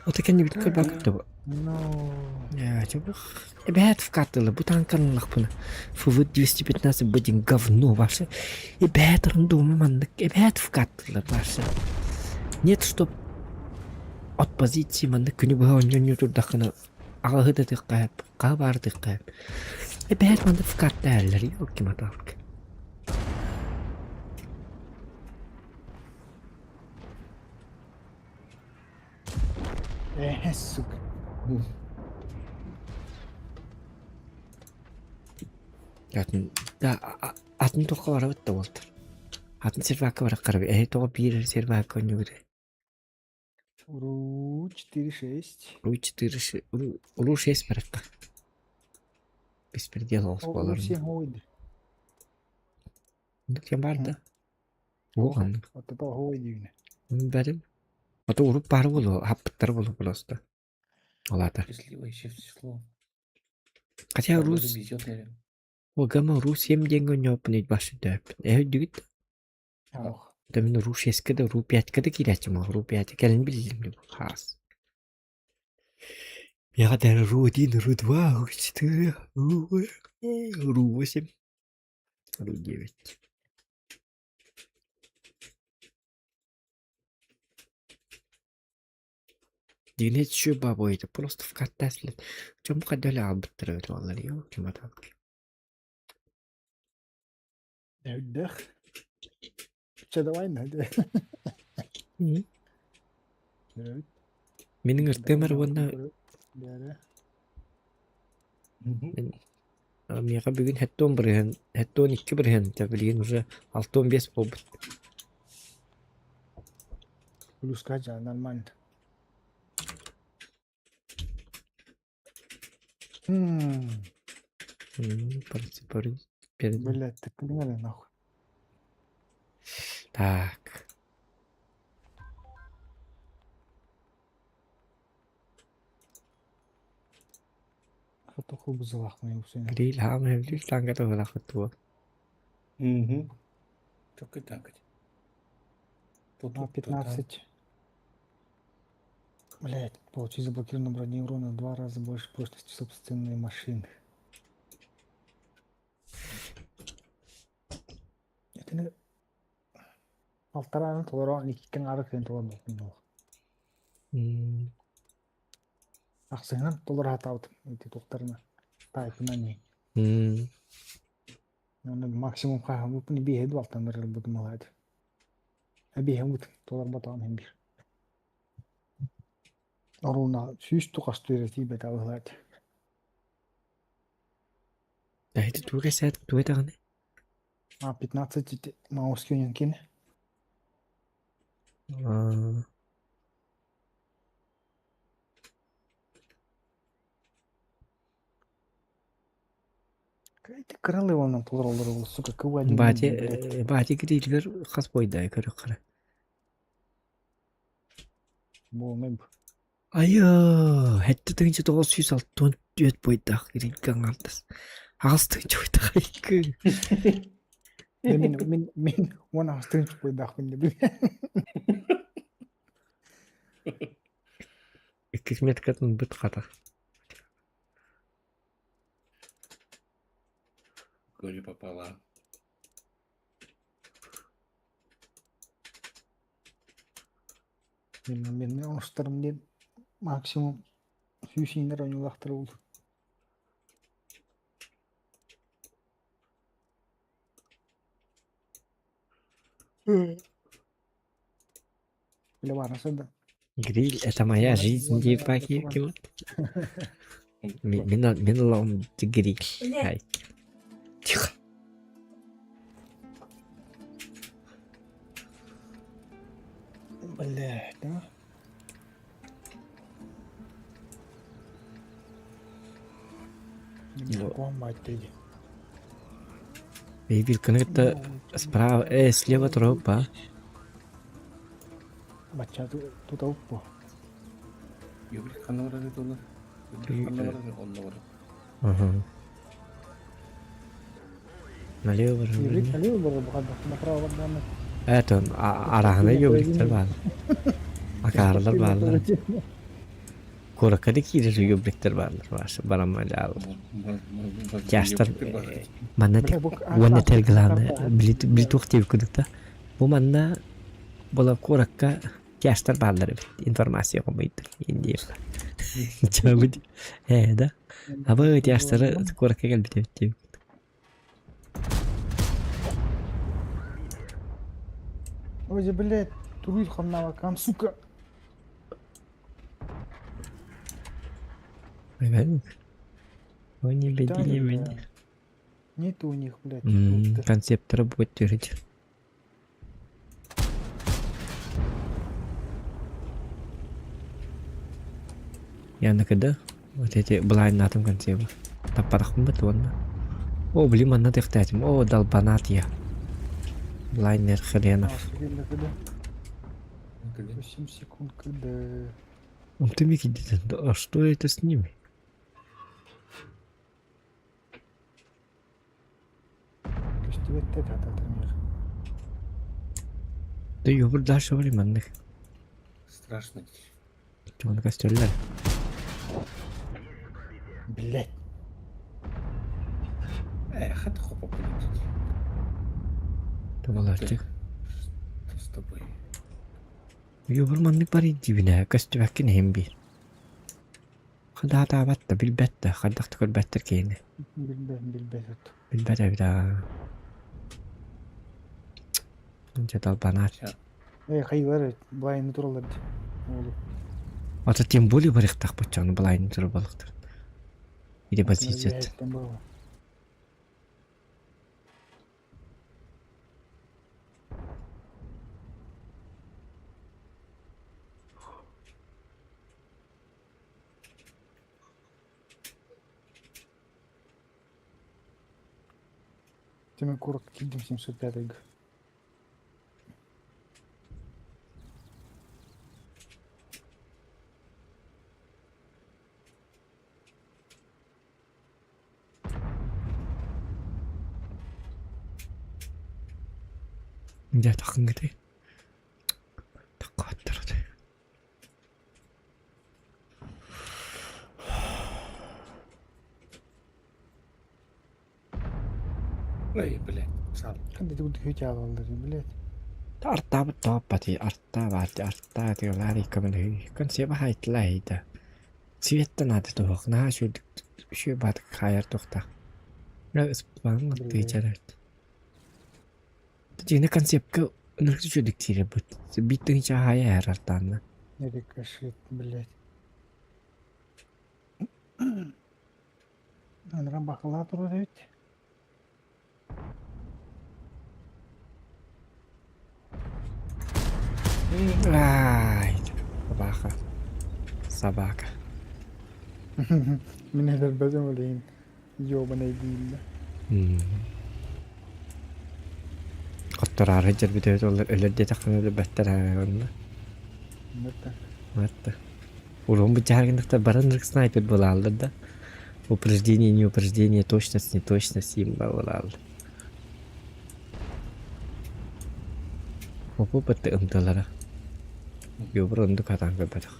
B: Ото кэннибит көрбөккүт да бу.
A: Ну.
B: Эбээт вкатылы, бу танканлахпына. ФВ-215 блин говно ваше. Эбээт рандома маннык, эбээт вкатылы ваше. Нет, чтоб от позиции маннык күнү быһа онньонньу турдаххына аҕаһы да тыххайап, хаһы баар тыххайап. Эбээт маннык вкаттааллар, ёлки-моталки.
A: Э, сука.
B: Атын да атын туохха барабыт да буолтар. Атын сервакка бараххара эһи тоҕо биир сервакка онньугута.
A: Ру 4-6.
B: Ру 4 ру 6 барахха. Беспредел олус
A: Ру
B: буолар.
A: 7 хойд.
B: Кем бар да? Оҕан.
A: Вот это хойд.
B: Бәрим. Ото уруп баар буолуо, хаппыттар буолуо просто. Олата.
L: Счастливое число.
B: Хотя
L: Даже
B: Рус,
L: везет, наверное.
B: Огама Рус 7 диэҥҥэ оонньообуппун өйбөшүдөппүн. Эһэ өйдүгүт да?
A: Ох.
B: Да мин Ру 6-ка да, Ру 5-ка да киирээччим, Ру 5 кэлин билдим хаас. Миэхэ даже Ру 1, Ру 2, Ру 4, Ру Ру 8, Ру 9. Дигнет еще бабой, это просто в катасле. В чем ходили албыттар это олар, ёлки-моталки.
A: Өйдөөх. Чэ давай нэ.
B: Минин ыртымар уонна миэхэ бүгүн хэттон бырыһын, хэттон икки бырыһын, билигин уже алтон бес буолбут.
A: Плюска жа нормально. Блядь, ты поняли нахуй.
B: Так. Гриль хаамай билир тааҥҥа туһалаахпыт дуо?
L: Угу. Только так. Тут,
A: На
L: тут, тут, там.
A: 15. Блять, получить заблокированную броню урона в два раза больше прочности собственной машины. Это не... Полтора толору иккин ары кыын толор болтун
B: М,
A: Ахсыһынан толор хатаабытым ити туохтарына таайпынан не.
B: м,
A: Оны максимум хаһаммыппын биэһи дуалтан барарбытым ылаат. Биэһи толорботоҕум иһин биир. Оруна сүүс тухастыыр тиийбэтэ быһылаат.
B: Да ити тугу кэпсээтим тугу этэҕиний?
A: А 15 ити Маускинин кини.
B: Аа,
A: Ити кыралыы толороллор сука КВ-1
B: Баати
A: блядь.
B: э, баати грилигэр хас буойда көрүөххэ.
A: Буолмай бу.
B: Айыы, хэттэ тыһыынча тоҕус сүүс алтан түөрт буойдаах грильгэ аҥаардас. Аҕыс тыһыынча буойдаах айгы.
A: Мин мин мин уон аҕыс тыһыынча буойдаахпын да билэ.
B: Иккис меткатын быт хата.
L: Горе пополам.
A: Мин мин оҥостарым диэн максимум сүүс иинэр оонньуулаахтар буолуо. Бile баара сылдьан.
B: Гриль это моя жизнь, диэбэки Мин мин ылаҕым гриль.
C: Блядь.
B: Тихо.
A: Блядь, да?
B: Ну.
A: мать ты.
B: Бэйбилканы кытта справа, э, слева тропа.
A: Бачча тут уппу.
L: Юбрик ханна барар edi олар? Юбрик ханна барар, онно барар.
B: Ага. Налево
A: Юбрик
B: барар.
A: налево барар бухада, направо барар.
B: Это араһына юбриктер баар. Акаарылар бааллар. Куоракка да киирэр юбриктер бааллар. Барамма Тяжтар манна уонна тергылааны билитуох диэбит курдук да. Бу манна була куоракка тяжтар бааллар эбит. Информация хомуйдук индиев. Чабыт. Э, да? Абы тяжтары куоракка кэлбит эбит диэбит.
A: Ой, блядь, туруй ханнавакам, сука.
B: Ой, не беди, не беди.
A: Нет у них, блядь.
B: Концепт работает. Я на когда? Вот эти блайн на том конце. Таппарахпын бат уонна. О, блин, манна тихтаатым. О, долбанат я. Блайнер хренов.
A: 8 секунд КД.
B: Он ты Микки, а что это с ними?
A: Светтэ хататар миэхэ.
B: Да ёбур дальше бар маннык.
L: Страшно.
B: Чугуна көстөллөр.
A: Блять.
L: Эх, это хопа полететь.
B: Тумаларчык.
L: Что с тобой?
B: Ёбур маннык бар дибинэ көстүбэккин иһин биир. Хадаатаабат да билбэт да хайдах да көрбөттөр киһини.
A: Билбэт, билбэт от.
B: Билбэт эбит аа. Дьэ долбанаат.
A: Э, хайылар былайны тураллар дии. Оолу.
B: Ата тем более барыахтаахпыт дьону былайны турар балыктар. Или позиция.
A: Тимир Курок киирдим 705 г.
B: Дьэ таххыҥҥытый? Таххааттарытай.
L: Ой, блядь, сам.
A: Ханна тугу хүчаалаллар, блядь.
B: Артаабыт тооппати, артаа баарти, артаа тыалаар иккэмэлэһи консеба хайтла Светтэн наада туһуох, наһаа үчүгэй үчүгэй баатык хаайар туохтаах. Ыспаҥ тыычарат. Дьиҥэ концепка ынырык үчүгэйдик киирэрбит. Биир тыһыынча хаайа иһэр артаанна.
A: Рикошет, блядь. Анара бакалаа турар эбит.
B: Ай, собака. Собака.
A: Мин эдэрбэтим ол иһин ёбаный дииллэр.
B: Хоттороору дьэрбит эбит олор өлөр диэтэххинэ өлөрбөттөр ээ онно. Матта. Урун бычааргынныктар баран ырык снайпер буолааллар да. Упреждение, не упреждение, точность, не точность им буолааллар. Опу бытты ымтылара. Юбыр онду катан көрбөтөх.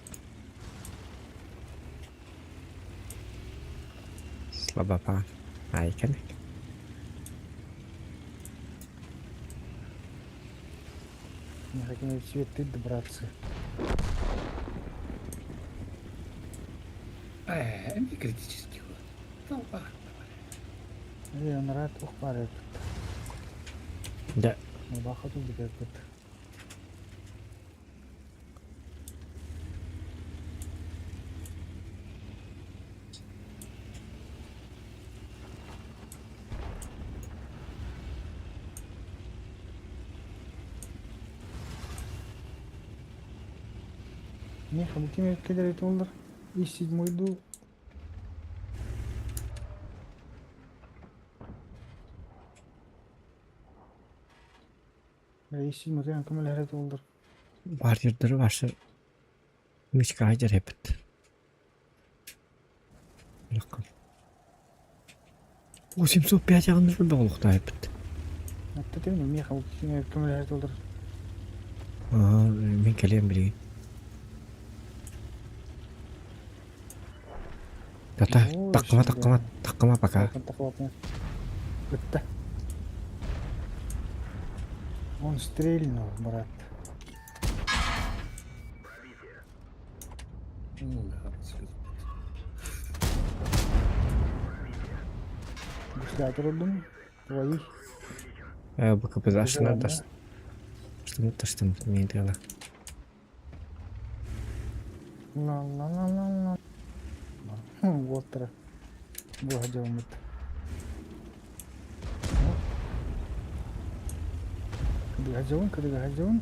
B: Слабапаан. Айканык.
A: Не хотим цветы добраться.
L: Э, не критический ход. Толпа.
A: Э, нарад ухпар
B: Да.
A: Бахату бит. Меха, бу ким кэлэр олар? И седьмой ду. И седьмой тыган көмөлөр олар.
B: Бар жердері башы. Мичка айжар хепет. 805 ағыныр бір болуқта хепет.
A: Атта тем меха бу ким көмөлөр олар.
B: Мен кэлиэм билигин. Тата, таккыма, таккыма, таккыма пока.
A: Бытта. Он стрельнул, брат.
L: Ну да, абсолютно.
A: Гусля трудом. Твои.
B: БКП ашына таш. Что таштым мен дела.
A: Ла-ла-ла-ла-ла. Вот Бога Кадыгадзён, кадыгадзён.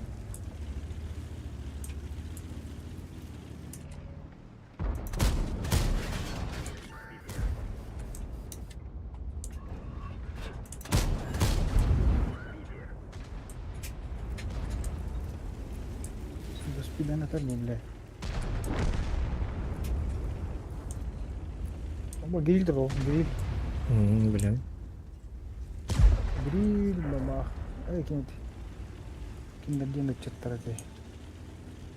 A: Господи, на бля. Оба гриль дров, гриль.
B: Блин.
A: Брил бабах. Эй ким Киндер диэн ыччаттар этэй.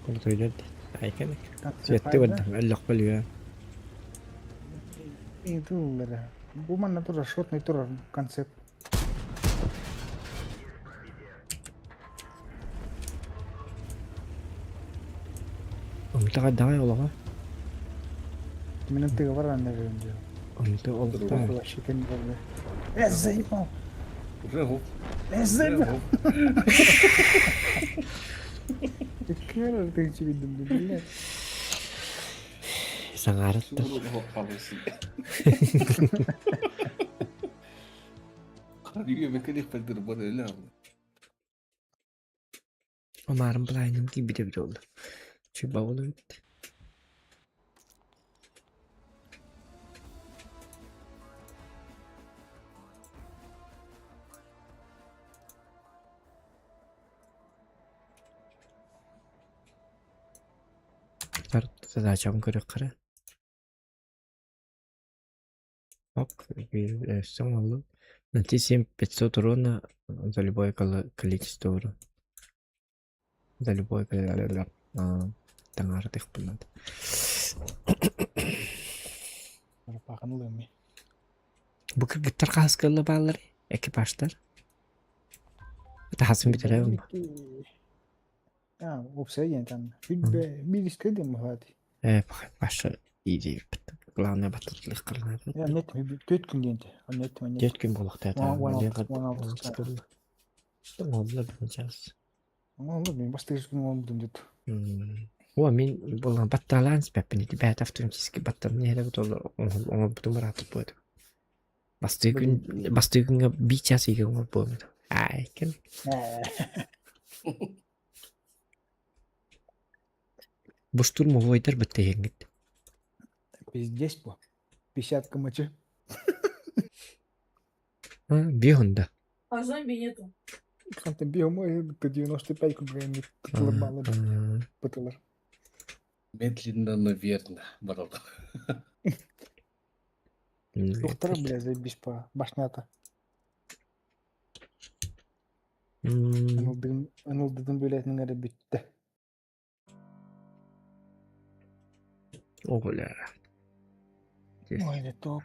B: Куртуйдар айканык. Светты көрдüm. Өллөх бөлүө.
A: Ыытыллара. Бу манна турар шотный турар концепт.
B: Онтаҕа давай олоҕо.
A: Минем тыга баран дерим диyor.
B: Онто олохтоо.
A: Вообще кем болды. Э, заебал.
L: Уже гоп.
A: Э, заебал. Ты ты видим, блядь.
B: Саҥараттар. Омарым былайным киирбитэ эбитэ буоллар. Чуйбабыл эбит. Задачам көрүөххэ Ок, все молодцы. Найти 7500 урона за любое количество урона. За любое таҥаратыахпын наада. Бу кыргыттар хаһыс кыалла бааллар экипажтар? Таһасын бүтэрэ
A: А, уопсай диэн там. Биир диэн быһаати.
B: Э, Паша иди. Главное батырылык
A: Я нет, төрт күн диэн. Нет, нет.
B: Төрт күн буолуохтаах.
A: Он
B: Оҥоллор
A: Оҥоллор мин бастыыр күн оҥолбутум дит.
B: О, мин буолан батталаан испэппин ити бэйэтэ автоматически баттан иһэрэ оҥорбутум ыраатыт буолуо. Бастыы күн бастыы күҥҥэ биир час иһигэр оҥорбуом этэ. Аай кэм. Бу штурмовойдар бытта иһэҥҥит.
A: Пиздец бу. 50 кмч.
B: Биэһунда.
C: А зомби нету.
A: Ханта биомой 95 кубрен тылыр бытылар.
L: Медленно, но верно, баралар.
A: Доктор, бля, заебись по башнята. Ынылдыдым бөлетінің әрі бүтті.
B: Оҕолор.
A: Ой, да то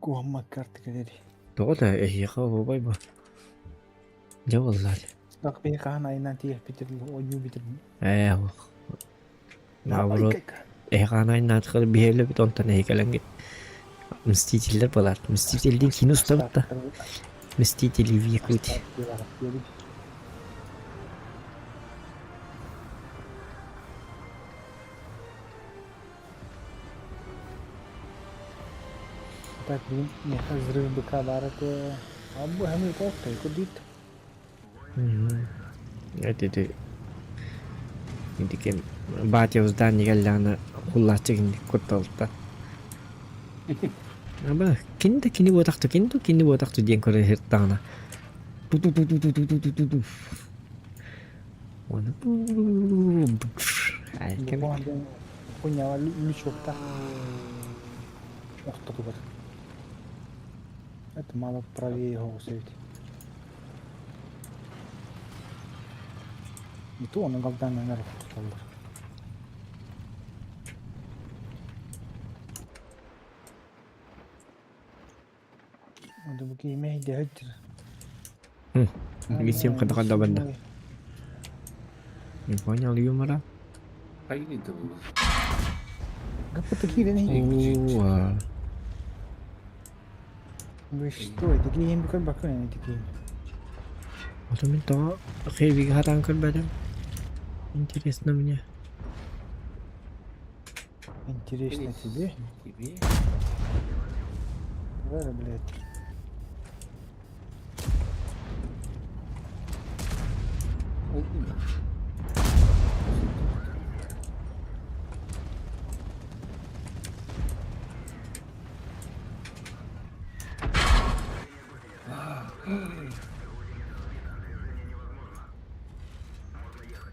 A: куһамма карта кэлэри.
B: Тоҕо да эһиэхэ оһуобай бу. Дьэ буоллар.
A: Так бэйи хаһан айынан тиийэх битир ойуу битир.
B: Ээ, наоборот, эһиэхэ айнаатыгар биһиэлэбит онтон эһи кэлэҥҥит Мстителлэр буолар. Мстителлиин киинэ устабыт да. Мстители в Якутии.
A: Так, блин, меха взрыв быка баар этэ. Абы хэмий кофта, кудит.
B: Это это Ити батя в здании кэллэҕинэ куллааччы кинини кутталыттан. Аба кини да кини буотахту, кини да кини буотахту диэн көрө сырыттаҕына ту-ту-ту-ту-ту-ту-ту-ту Уонна
A: Хуйнява лючокта. Ортотугар. Это мало правее его усовить. Не то он галдан наверх туталлар. Бу киимэ дэһэттир.
B: Висим хада банда. Не понял юмора.
L: Хайни да был.
A: Гаппыта киирэн
B: О,
A: Вы что, это киим букар бакын это киим.
B: Вот мен то хэвига хатан көрбөтүм. Интересно мне.
A: Интересно тебе?
L: Тебе?
A: Вера, блядь.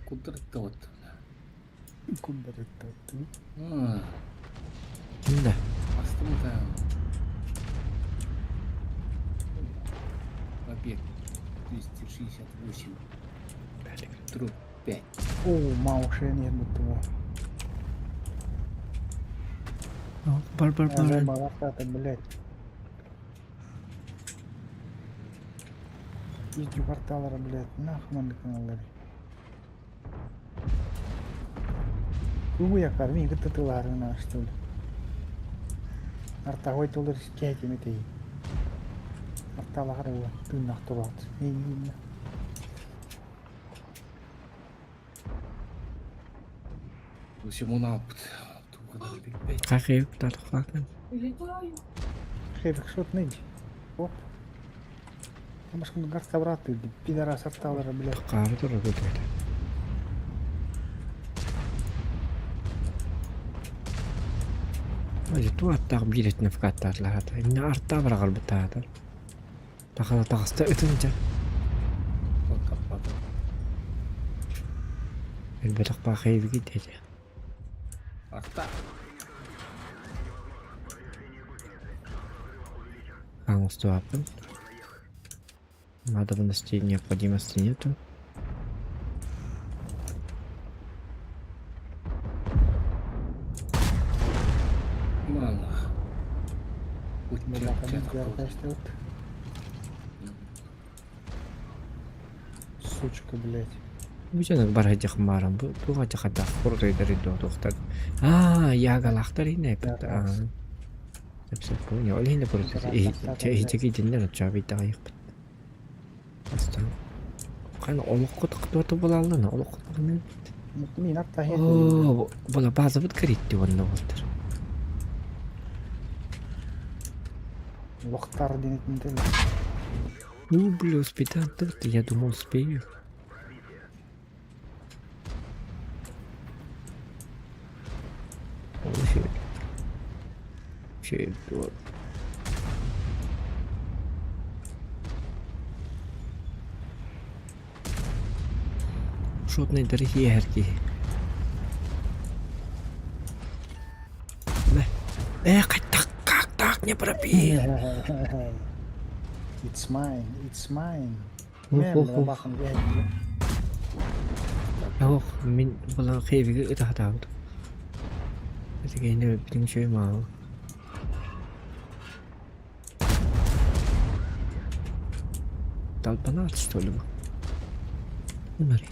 L: Куда это вот?
A: Куда это?
B: Да.
L: Астым да. Побег. Восемь. Тру. Пять.
A: О, маушен будто
B: Бар бар бар.
A: Балахата, блядь. Иди кварталара, блядь, нахуй надо каналлари. Кубу якар, ми гыты тыларына, что ли. Артагой толыр скәти метей. Арталары тыннах турат. Эй,
L: Восемь он алпыт. Пять.
B: Хахы татхлакын.
C: Летаю.
A: Хевик шот ныдь. Оп. Машкын гарта браты, пидорас арталары, блядь.
B: Кары тур көтөр. Ой, ту аттак билетне фкаттарлар ата. Инне арта барагал бутаатар. Тахала тахаста өтүнчө. Элбетак бахайбиги деди.
L: Арта.
B: Аңыстуапын. Надобности необходимости нету.
L: Мана.
A: Сучка, блядь.
B: Бүжөнөк бар хажах марам бу туга жахада курдайдар доктор. А, ягалахтар ине бит. А. Эпсе понял. Ол хинде просто эйчеги диннер чаби тайык. Астан. Кан олоққа тықтуаты бола алды, олоққа тықны.
A: Мин арта
B: О, бола база бит киритти онда болтыр.
A: Лохтар денетин
B: Ну, бля, успеть, я думал, успею. Вообще, вот. Шотные дорогие эрки. Эх, так, как так не пробил?
A: It's mine, it's mine.
B: Ох, ох, мин була хейвиге ытахтаабыт. Этигейне битин шөй маа. Долбанат, что ли? Смотри.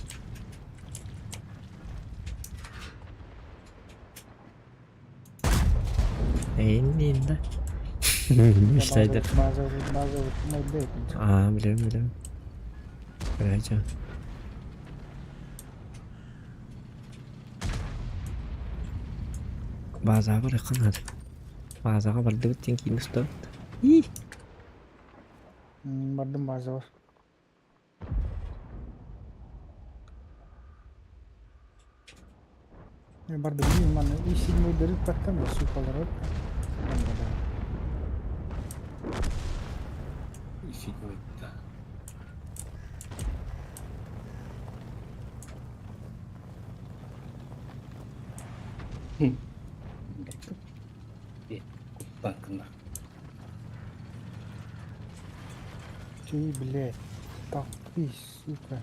B: Эйнинда. Мечтайдер. А, билем, билем. Короче. Базаға бар қанады. Базаға барды біткен кейін ұстап. И.
A: Бардым база бар. Барды блин, мана и седьмой дыры потом сукалар.
L: И седьмой, да. Куттан
A: Ты, блядь, так ты, сука.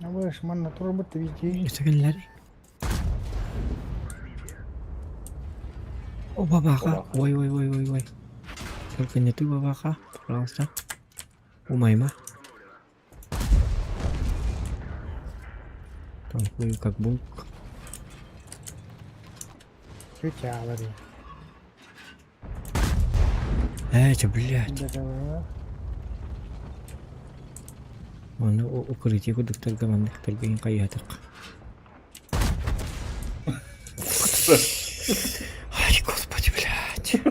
A: Абыш, манна турбут види.
B: Өтөгөнләри. О, бабаха. Ой, ой, ой, ой, ой. Только не ты, бабаха. Пожалуйста. Умайма. Танкую как бунк.
A: Тетя алари.
B: Эй, чё, блядь. Оны укрытие кудуктарга манныктарга ин кайятык. Ай, господи, блядь.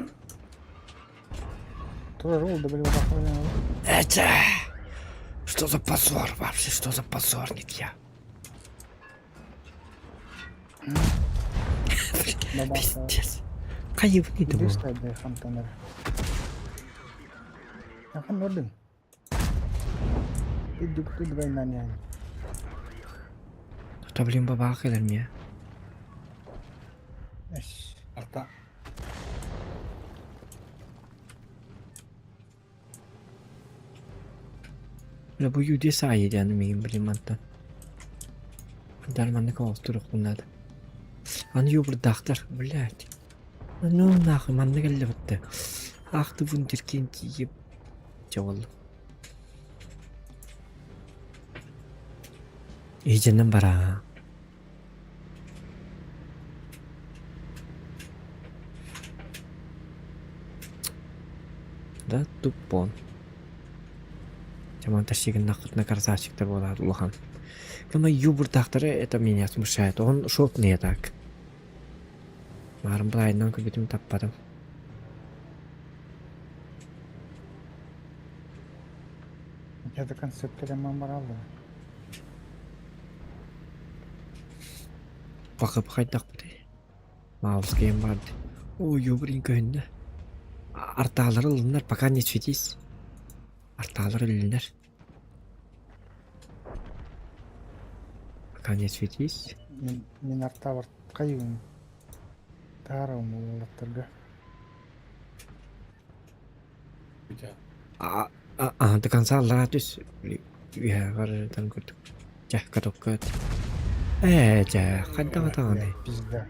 A: Тоже ролл добавил
B: Это... Что за позор вообще? Что за позорник я? Пиздец. Кайыбны да бу.
A: Ахан ордын.
B: Арта блин бабаах кэлэр миэ.
L: Арта.
B: Бля бу юдес аайы диэн миигин блин мантан. Дар маннык оҕустуруохпун наада. Аны юбурдаахтар, блядь. Ну нахуй манна кэллэ бытта. Ах ты вундеркинд еб... Чэ буолла. Иһдьэнэн бараа. Да туппон. Чаман тащигыннаххытына красавчиктар буолаат улахан. Кама юбурдаахтары это меня смущает. Он шотный так. Маарым былайынан көрбүтүм таппатым.
A: Это концепт мамаралы.
B: Бакып хайдахпытый? Маус киэн барды. Ой, юбрин көһүннэ. Артаалары ылыннар, пока не светись. Артаалар өлүннэр. Пока не светись.
A: Мин, мин артабар хайыым. Таарым уолаттарга.
B: А, а, а, до конца аллараа түс. Үһэҕэр курдук. Дьэ, катокка Ээ, дьэ, хайдах атаҕаный?
A: Пизда.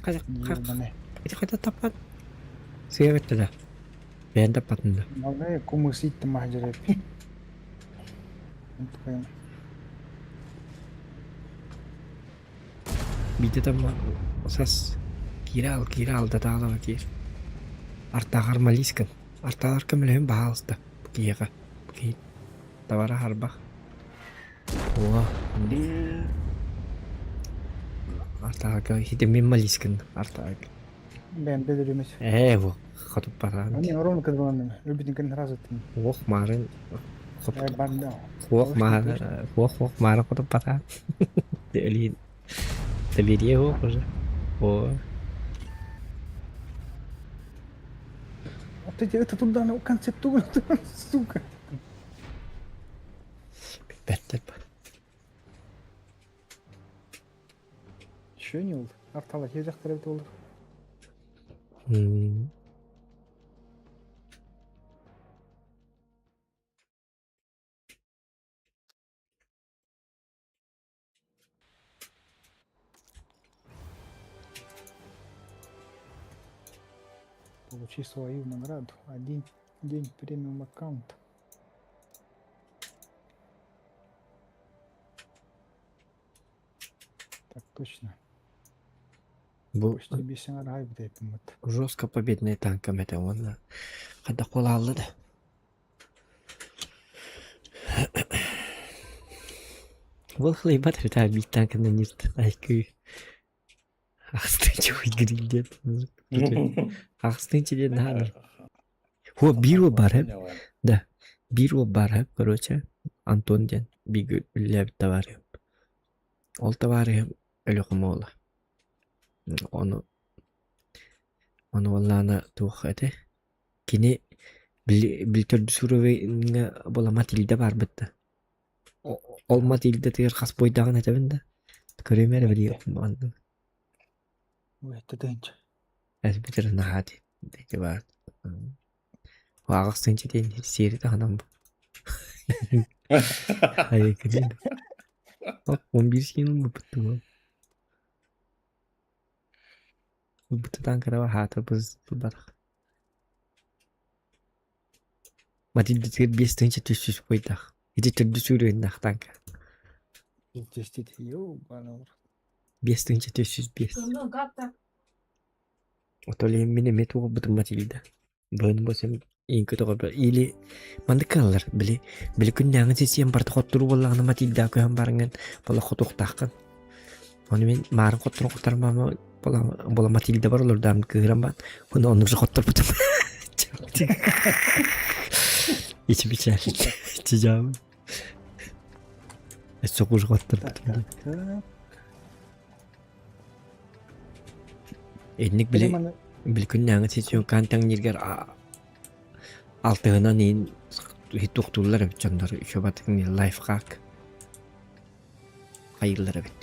B: Хайа,
A: Ебаный.
B: ити хайда таппат? Сыа бэтте да. Бэйэн таппатын да.
A: Малай кумыс иттим махжырып.
B: Биирдэ тамма сас киирэ ал, киирэ ал да таалаба киир. Артааҕар молись гын. Артааҕар көмөлөһүн баһаалыста бу киһиэхэ. Бу киһи табара харбах. О, Артааҕарга хитимин молись гын артааҕарга.
A: Бэйэм бөлөрүмүс.
B: Ээ, бу хотуппатаан.
A: Они ровно кыдыланным. Өлбүтүн кэннэ сразу ыттым.
B: Уох маарын
A: Э, банда.
B: Хуох маары хуох хуох маары хотуппатаан. Өлиин доверие хуох уже. О.
A: Вот эти, это туда, ну, концептура, сука.
B: Билбэттэр
A: Еще не ол. Артала хезахтар эбит олор.
B: М.
A: Получи свою награду. Один день премиум аккаунт. Так точно.
B: Бу
A: Почти бесен арай бит
B: жестко победный танком это уонна хайдах буолаалла да. Был хлебат это бит танкына нирт айкы. Ахстынчы грилдет. Ахстынчы дед надо. Хо биро бар Да. Биро бар короче. Антон ден биги үллэбит товарищ. Ол товарищ өлөхүм Ону ону буоллаҕына туох этэ кини били били төрдүс уровеҥҥа буола Матильда баарбыт да ол Матильдатыгар хас буойдаҕын этэбин да көрүөм эрэ били оннук
A: Тыынча.
B: Эспитэр наһаа дии ити баар Аҕыс тыынча диэн сиэри таһынан бу Айыкырын 11 сиэн ылбыппыт дуо Ылбытытаан кыраба хаата быз-барах. Матильдатыгар 5300 буойдаах. Ити төрдүс үрүөннээх танка.
A: Пиздец, ёбаный.
B: 5305.
C: Ну, как так?
B: Ото лиһин мин эмиэ туоҕурбутум Матильда. Быһын босым иҥки тоҕорбор или маннык кыаллар били били күннээҕи сиссиэн барыта хотторуу буоллаҕына Матильда көһөн бараҥҥын буола хотуохтааххын. Ону мин маарын хотторон хотторон буола буола Матильда бар олордаам кыыһыран баан ону оннук же хотторбутум. Ичи бичээр. Чижаабын. Өссө куш хотторбутум. Инник били били күннээҥи сесион таҥниргэр алтыһынан иин туохтууллар эбит дьоннор еще батык лайфхак хайыыллар эбит.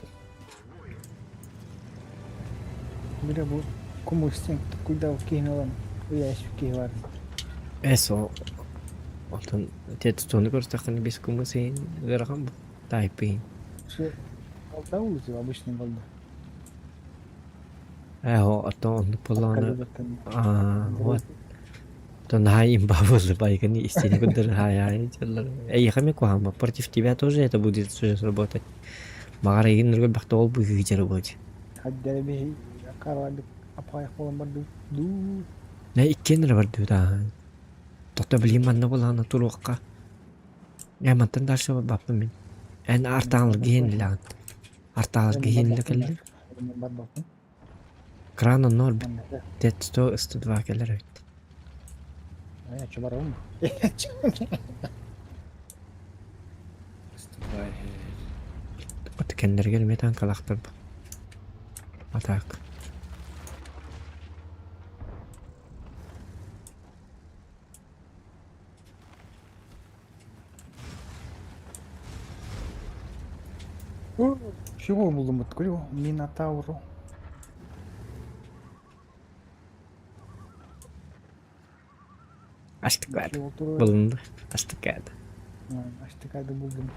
A: Бile бу кумустен куйда киһини ылан уящик киһи бар.
B: Эс ол Оттон тетстоны көрсөххүнэ бис кумус иһин ыарахан бу тайпыйын.
A: Балда улусы обычный балда.
B: Ээ оттон оннук буоллаҕына аа вот то наһаа имба буолла байганы истиини көрдөрөр хаайаайы дьаллар. Эйиэхэ эмиэ куһаҕан против тебя тоже это будет работать. Маҕар эйигин нөргө ол быһыы работать.
A: Хаддары биһи акарвардык апаайах буолан бардыбыт дуу.
B: Нэ иккиэн эрэ бардыбыт аа. Тото билигин манна буолаҕына туруохха. Ээ мантан дальше барбаппын мин. Эн артааларга иһин илэҕин. Артааларга иһин илэ кэллим. Кран онно орбит. Т100 102 кэлэр эбит.
A: Э, чё барабын?
B: От кэннэригэр эмиэ танкалаахтар бу. А так.
A: Чего булдум вот говорю, Минотавру.
B: Астыкады. Булунду. Астыкады.
A: Астыкады булдум.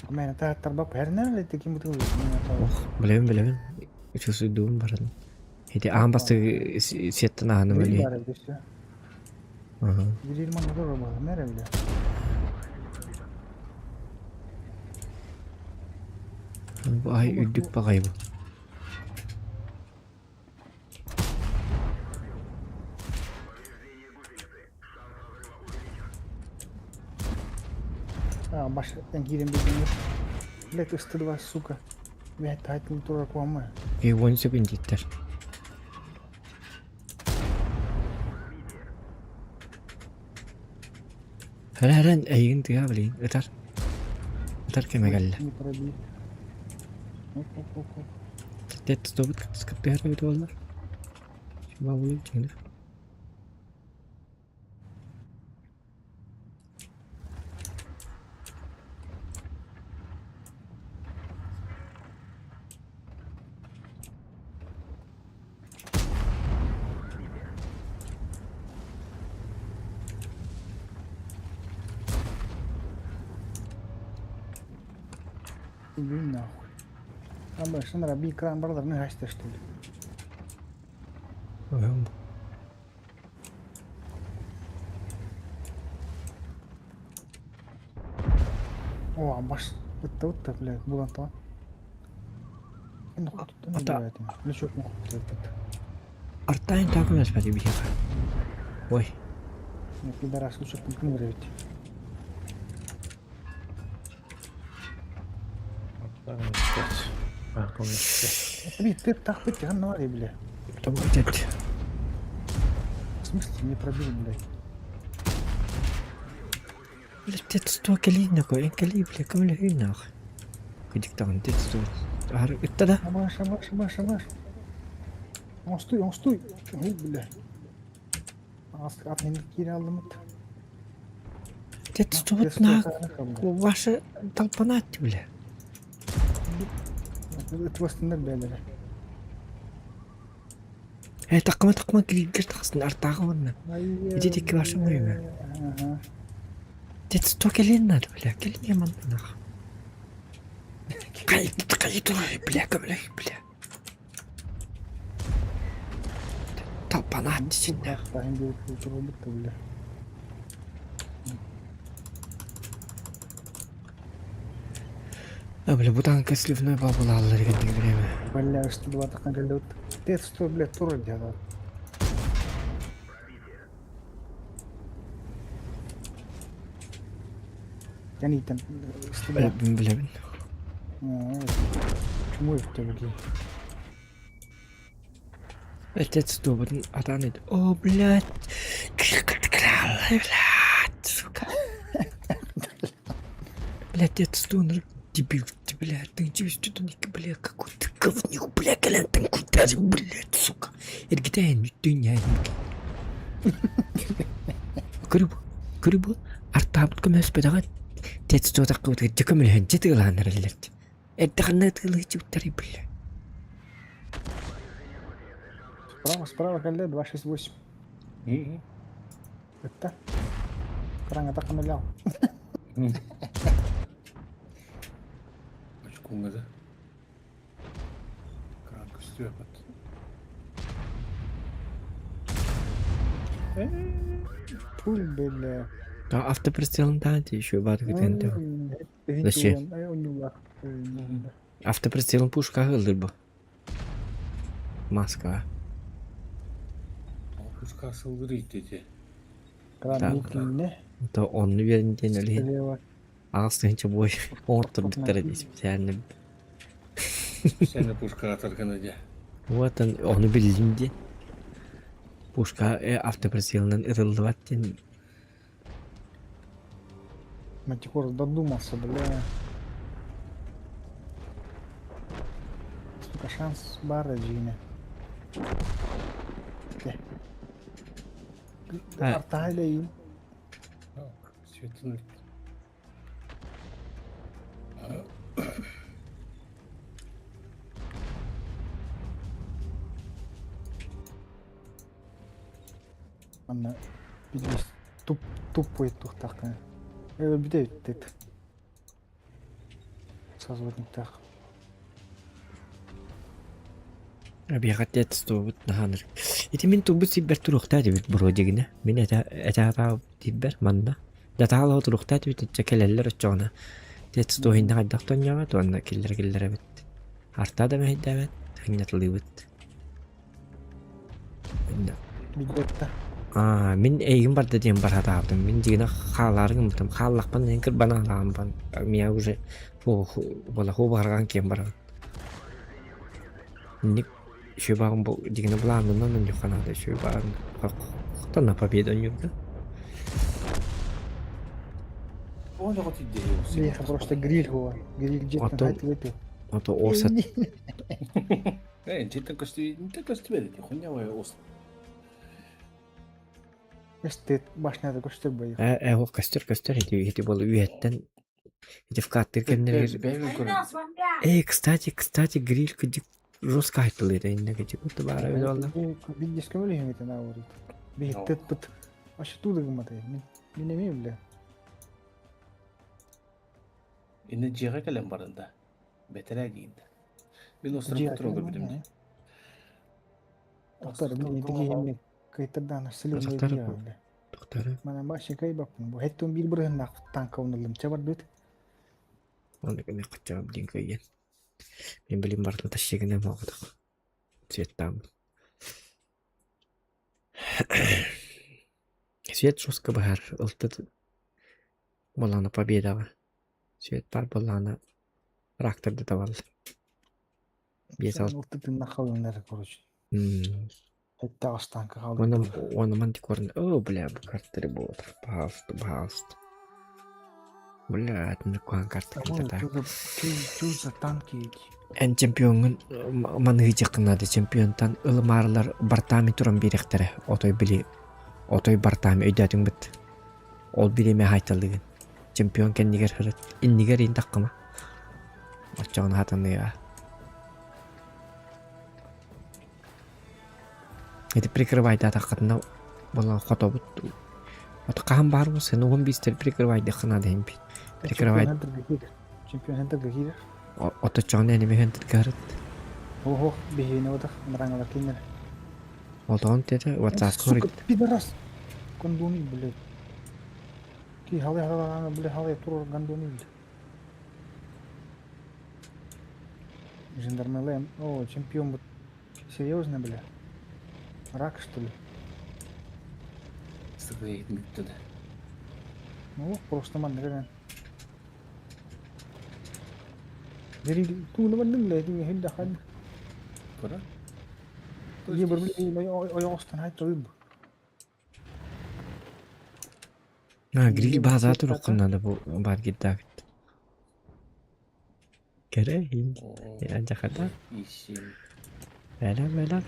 A: Мэн тааттарбап хэрнэр таким бутыл
B: Ох, билэбин билэбин. Үчүсүйдуун баран. Ити аан бастакы сиэттэн аһаным өлүй. Бу ай үрдүк баҕайы бу.
A: А, баш киирэн билдим. Блять, ыстыдыба, сука. Блять, тайтын турар куама.
B: И он секундиттер. Хэрэн эйигин тыа билигин ытар. Ытар кэмэ кэллэ.
A: Не пробили. Оп, оп, оп, оп.
B: Тет стобут скаптыгар эбит буоллар. Бабулун чиҥнэр.
A: Иди нахуй. А больше надо экран барлар не гасите что ли? О, баш это вот так, блядь, было то. Ну,
B: Ата.
A: Лючок мог этот.
B: Артайн таакым эспэти биһиэхэ. Ой,
A: Я пидорас, лучок не нравится. Ты так хоть навари, бля.
B: кто будет?
A: В смысле не пробил, блядь?
B: Блядь, тет сто кэлиин нахуй, эн кэлии, бля, көмөлөһүй нахуй. Кыдьыктаҕын тет сто. Ары ытта да?
A: Абаш, абаш, абаш, абаш. Он стой, он стой. Ой, бля. Атын кире алдым.
B: Тет сто вот на ваша толпанат, бля.
A: Твостындар бәлері.
B: Э, такма такма килгер тахсын артағы онна. Иди текки ваша мойма.
A: Ага.
B: Тет сто кэлиин надо, бля, кэлиин яман нах. Кай, кай, бля, көмөлөһүй, бля. Толпанат десин
A: Тахын беріп отырып бітті, бля.
B: А, бля, бутанка сливной бабула аллар дегендик время.
A: Бля, что два таққан келді өтті. Тет сто, бля, тур деді. Яни там, что
B: Бля, бля, бля.
A: Чему это бля?
B: Отец добрый, атан О, блядь. Блядь, сука. Блядь, отец донор, дебил, ты, блядь, ты что бля, какой ты говнюк, бля, колян, ты куда же, блядь, сука. Эргитэн, ты не Көрүб, көрүб, артаабыт көмөс бедаҕа тет стотакка бутыгар дьэ көмөлөһөн дьэ тыылааннар эллэрт. Эрдэхинэ ытыалыһыччыбыттарый бля.
A: Справа, справа кэллэ 268. Ытта. Кыраҥата хамылял.
L: Очкуҥҥа да. Кран көстүөппүт.
A: Пуль, бля.
B: А автоприцелын таанти еще бар гытын Зачем? Автоприцелын пушка ылдыр бу. Москва.
L: Пушка сылдыр ити.
B: То онну берин диэн олиһин. Аҕыс тыһыынча буой оҥотторбуттара дии специально.
L: Сен пушка атаргана дьэ.
B: Вот он, ону биллим диэн. Пушка автоприцелынан ытыллыбат диэн.
A: Мантикор додумался, бля. Сука, шанс баар дьиҥэ. Артаһа илэйин.
L: Светин
A: Манна билбис туп тупой туохтааххына. Бүтэ бүттет. Созвонниктаах.
B: Эбиэхэ тестуобут наһааныр. Ити мин турбут сирбэр туруохтаа дибит вроде Мин этэ этэ тиийбэр манна. Датаала туруохтаа дибит иччэ кэлэллэр оччоҕуна. Тестуоһинна хайдах тонньоҕо уонна киллэр киллэрэбит. Артаа да мэһэйдээбэт, анньатылыыбыт.
A: Билбэттэ.
B: Аа, мин эйигин барда диэн баратаабытым. Мин дьиҥинэ хаалаары гыммытым. Хааллахпын эн кырбанаалааммын. Меня уже балаху баһарҕаан киэн баран. Инник үчүгэй бу дьиҥинэ былаанынан онньуохха наада үчүгэй баҕар хото на победу онньуурга.
A: Миэхэ просто гриль буолар. Гриль дьиэттэн
B: Ото
A: хайты выпил.
B: ото осат
L: Э, дьиэттэн көстү көстүбэт ити хуйня ос.
A: Көстүт башнята көстөр бойы.
B: Э, э, көстөр көстөр ити ити буолу үөһэттэн Ити вкаттыыр кэмнэригэр
L: Бэйэм көрөн.
B: Эй, кстати, кстати, гриль кыдьык жестко айтылыыр иннэ кыдьык вот баара эбит буолла.
A: Биддес көмөлөһүҥ ааворит. Биһиттет быт. Вообще туда гымматай. Мин мин эмиэ бile.
L: Инне дьиэҕэ кэлэн барында. Бэтэрээ диинда. Мин остров
A: Дьиэҕэ
L: трогал
A: кэлэн
L: бүтүм.
A: баран, Оттор мин ити киһимми кыйтырдаан сылым
B: Тохтор,
A: диэ.
B: тохтор.
A: Манан башы кайбаппын. Бу хеттон биир бырыһыннаах танка оннуллум. Ча барбыт.
B: Оны кэмэ хаччаҕым диэн кыайан. Мин билим барытын тащигынан буолбатах. Цветтаам. Свет жестко быһар ылтыт буоллаҕына победаҕа. Свет баар буоллаҕына тракторда табаллар. Биэс алт
A: Ылты тыннах халыннар, короче. Хетте танка
B: Уонна
A: халдыр.
B: уонна мантикорн о бля бу картары буолар. Пожалуйста, пожалуйста. Бля, атын куһаҕан карта кэллэ так.
A: Чё за танки эти?
B: Эн чемпиоҥҥун маныһыйдьаххын наада чемпионтан ылымаарылар бартаами туран биэриэхтэрэ. Отой били отой бартаами өйдөөтүҥ быт. Ол бириэмэ хаайталыгын. Чемпион кэннигэр сырыт. Иннигэр иин таххыма. Оччоҕуна хатаныаҕа. Ити прикрывайдаатаххытына буолан хотобут. Ото хаһан баар буолсан уон биистэр прикрывайдыахха наада иһин прикрывай
A: Чемпион Хантер
B: Ото чоҕун энеми хантыргарыт.
A: Ох, биһиини отах мыраҥалар кинилэр.
B: Олоон тете WhatsApp
A: Сука, пидорас! Кондони, блядь. Ки халай халай бля халай тур гандони, блядь. Жандармелем. О, чемпион вот. Серьезно, бля? Рак, что ли?
L: Сыгыйын бүттү да.
A: Ну, просто ман, наверное. Гриль, тууна бардым, блядь, хинда хан.
L: Кора?
A: Е бір ойоғыстан хайт ылып.
B: А, гриль база туруккун надо бу бар гиддагыт. Кэрэ хин. Жахата.
L: Исим.
B: Бэла бэла.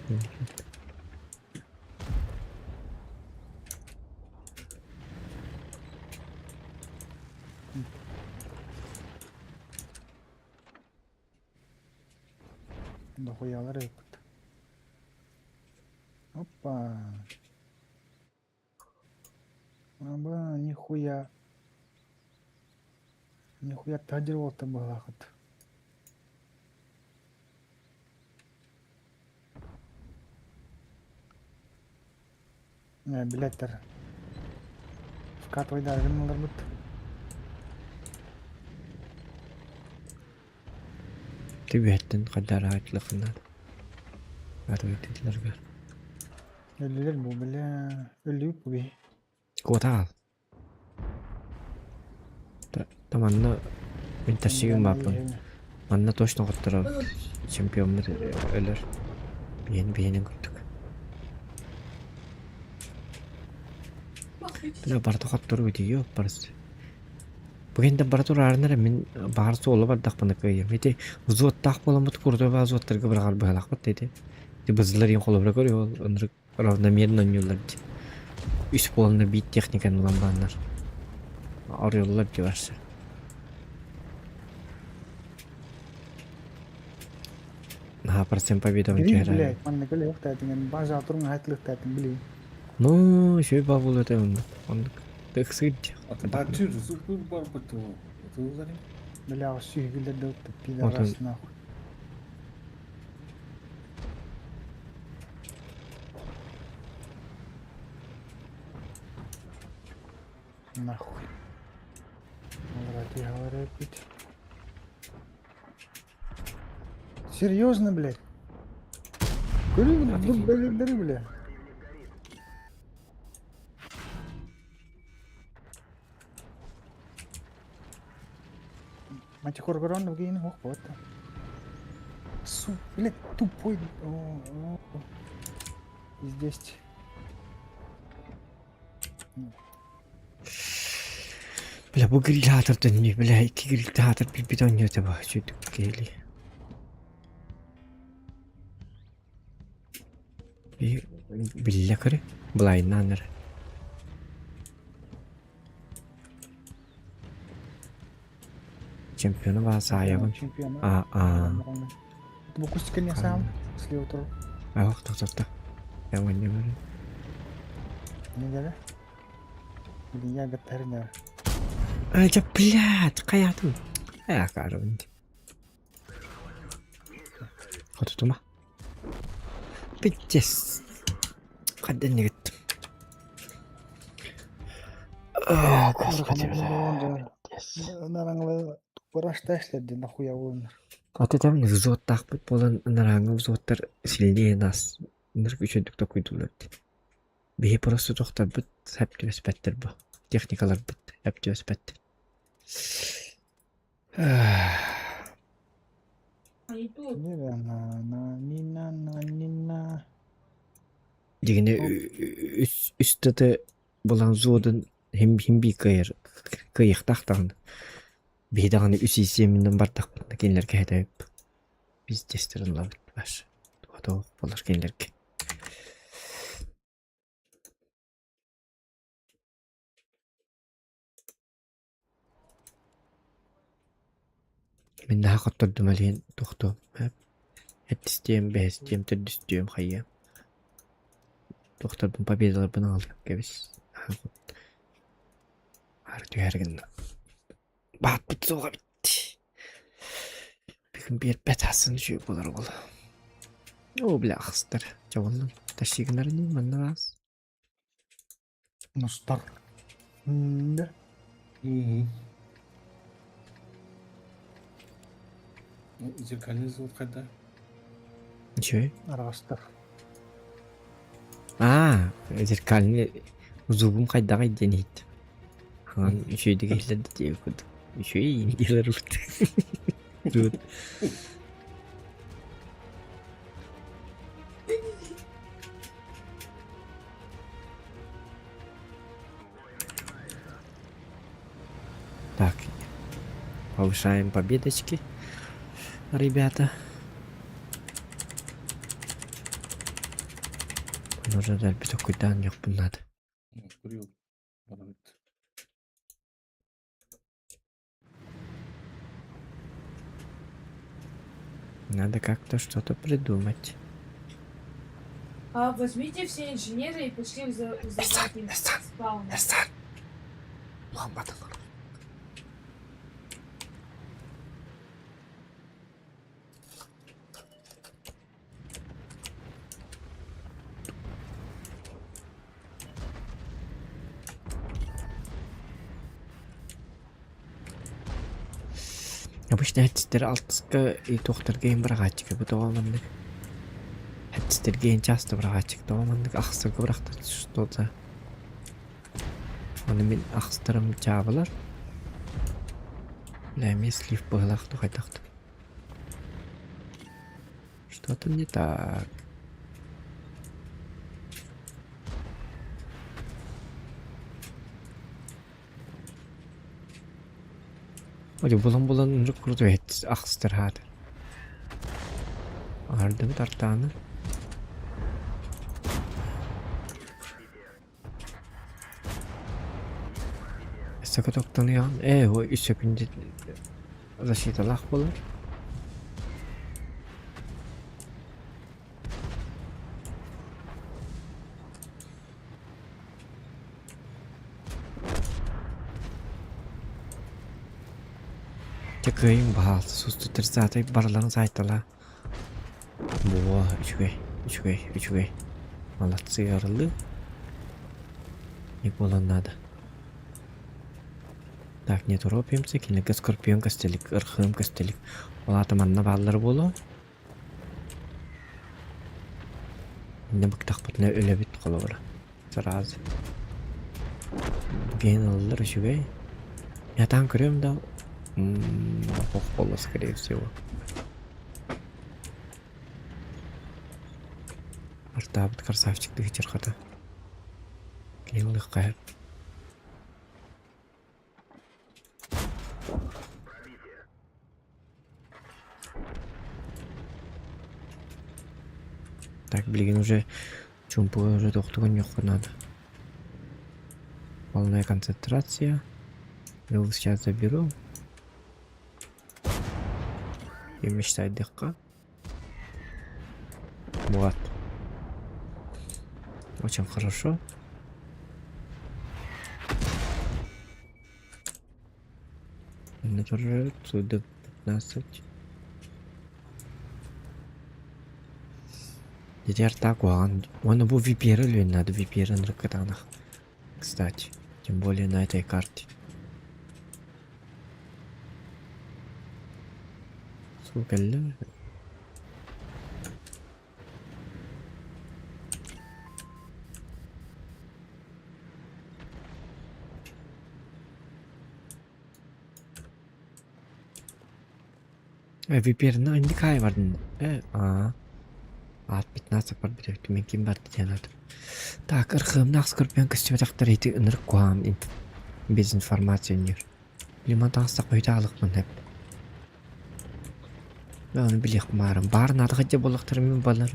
A: Дохуялар эппит. Опа. Аба, нихуя. Нихуя тадер уолта быһалаахыт. Билеттер. Вкатывайдар гынналарбыт.
B: Түбэттэн хайдара айтылахына. Атыйтыларга.
A: Өлүлэр бу бля. Өлүп бу.
B: Куотаал. Таманна мин тащигым бааппын. Манна точно хотторо чемпиоммут өлөр. Биһин биһинин курдук. Бля барыта хоттору битиyo барыс. Бу кэннэ бара тураарынара мин баҕар суола бардахпына кыайыам. Ити взводтаах буоламмыт курдук взводтарга быраҕар быһалаахпыт да ити. Ити бызылар иин холобура көрүө ол ынырык равномерно оонньууллар дии. Үс буоланнар биир техниканы ылан бааннар. Арыйаллар дии барса. Наһаа процент победам
A: Гриль,
B: түһэр.
A: блядь, манна кэлиэхтээтиҥ, база туруҥ аһатылыктаатыҥ, билигин.
B: Ну, үчүгэй баа буолуо этэ оннук. Оннук. Ыксыыр дии.
L: Атааччы супер барбыт тыллары.
A: Бля, сүүһүгүлэр да утта
B: Отон
A: пидорас нахуй. Нахуй. Говорят, пить. Серьезно, блядь? Көрү, бля, бля. Мантикор горон в ох, вот. Су, блядь, тупой. О, о, о. Здесь.
B: Бля, бу грилятор дөннүү, бля, икки грилятор билбит оонньуута бу, сүдүк киһили. Биллэ көрө, былайынан эрэ. Чемпиону баа саайабын.
A: Чемпион.
B: А, а.
A: Бу кустика не сам, слева тур.
B: Ах, тохтотто. Я не барым.
A: Не дere? Блин, я гаттарнер.
B: Ай, блядь, хайаатым. Ай, акаарыбын. Хотутума. Пиздец. Хайдан нэгт. О, господи, бля.
A: Нараңлы тупораш ташлар нахуя улыныр.
B: Аты там взводтаахпыт буолан нарааҥҥы взводтар сильнее нас ынырык үчүгдүк токуйдуулар дии. Биһи просто тохторбут сөп түбэспэттэр бу. Техникаларбыт сөп түбэспэттэр.
C: Они тут.
A: Не на на ни на на ни на.
B: Дигини үс үстөтө булан взводун хим хим би кыайар кыайыахтаах даҕаны. Биһи даҕаны үс исиэминэн бардахпытына кинилэргэ хэтэбит. Пиздецтэр ыллабыт баш. Туһа буолар кинилэргэ. Мин наһаа хоттордум алиһин тохтуом эттистиэм, бэһистиэм, төрдүстүөм хайыам. Тохторбун победаларбын аҕалыам кэбис. Аара түһэр гынна. Баатпыт суоҕа эбит. Бүгүн биэрбэт асын үчүгэй буолар уол. Оо бля ахстар. Чабыллан. Тащигынарын манна баас.
A: Нустар. Да.
L: Угу. Ну, зеркальный золот когда?
B: Ничего.
A: Арастар.
B: Аа, зеркальный зубум хайдаҕай диэн иһиттим. Хаҥан үчүгэйдик иһиллэр да диэбит курдук. Үчүгэй диэлэр урут. Тут. Так, повышаем победочки, ребята. Нужно дать такой дан надо.
L: Курил. Барбыт.
B: Надо как-то что-то придумать.
C: А возьмите все инженеры и пошли взорвать им спаун.
B: Обычно хэттэр алтыска туохтарга иһин быраҕааччыга бу тоҕо маннык хэттэргэ иһин часто быраҕааччык тоҕо маннык ахсарга бырахтар что-то Аны мин ахстарым чаабылар Бля, эмиэ слив быһыылаах дуу хайдах дуу Что-то не так. Ой, булан-булан ынырык курдук ахстар хаата. Ардыбыт артааны. Өссө токтонуйаҕын ээ ой үс сөкүндэ защиталаах буолар. Дьэ кыайыҥ баһаалта сустутар саатай барыларын саайталаа. Буо, үчүгэй, үчүгэй, үчүгэй. Молодцы арыллыы. Не буолан надо. Так, не торопимся, кинилэргэ скорпион костелик, ырхыым костелик. Ол аата манна бааллар буолуо. Иннэ быктахпытына өлөбүт холобура. Сразу. Ген ыллар үчүгэй. Я там көрүөм да ох буолла скорее всего. Артаабыт красавчик дыгычырхата. Кини ылыахха Так, билигин уже чуумпуга уже тохтугун надо. Полная концентрация. Я его сейчас заберу. И мечтайдыхха. Вот. Очень хорошо. Отсюда 15. Дедер так он. Он его VPR или надо VPR на катанах. Кстати, тем более на этой карте. Сколько лет? VPR-ны инник бардын. Э, а. Ат 15 бар бирек ким барды диэн ат. Так, ырхымнах скорпион көстүбэтахтар ити ынырык куһаҕан без информация нир. Лимон таҥастах өйдө алыкпын эп. Мен ону билиэх маарым. Баар наадыга дьэ буоллахтара мин балар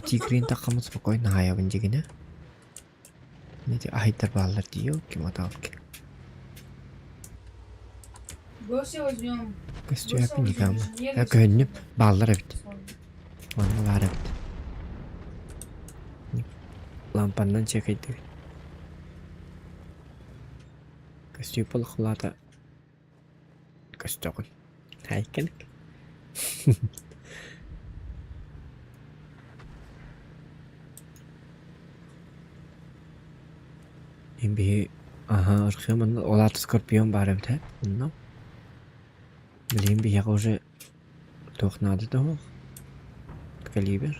B: тигрин таххаммын спокойно хаайабын дьигинэ. Ити аһайдар бааллар дии ким атаалки.
C: Бросил возьмем.
B: Көстүөппүн никама. Көһүннүм бааллар эбит. Манна баар эбит. Лампаннан чекайдыгын. Көстүү полохлаата көстөҕүн. Хайкалык. Биһи аһа архыым онно ол аата скорпион баар эбит ээ онно. Билигин биһиэхэ уже туох наада да суох. Калибр.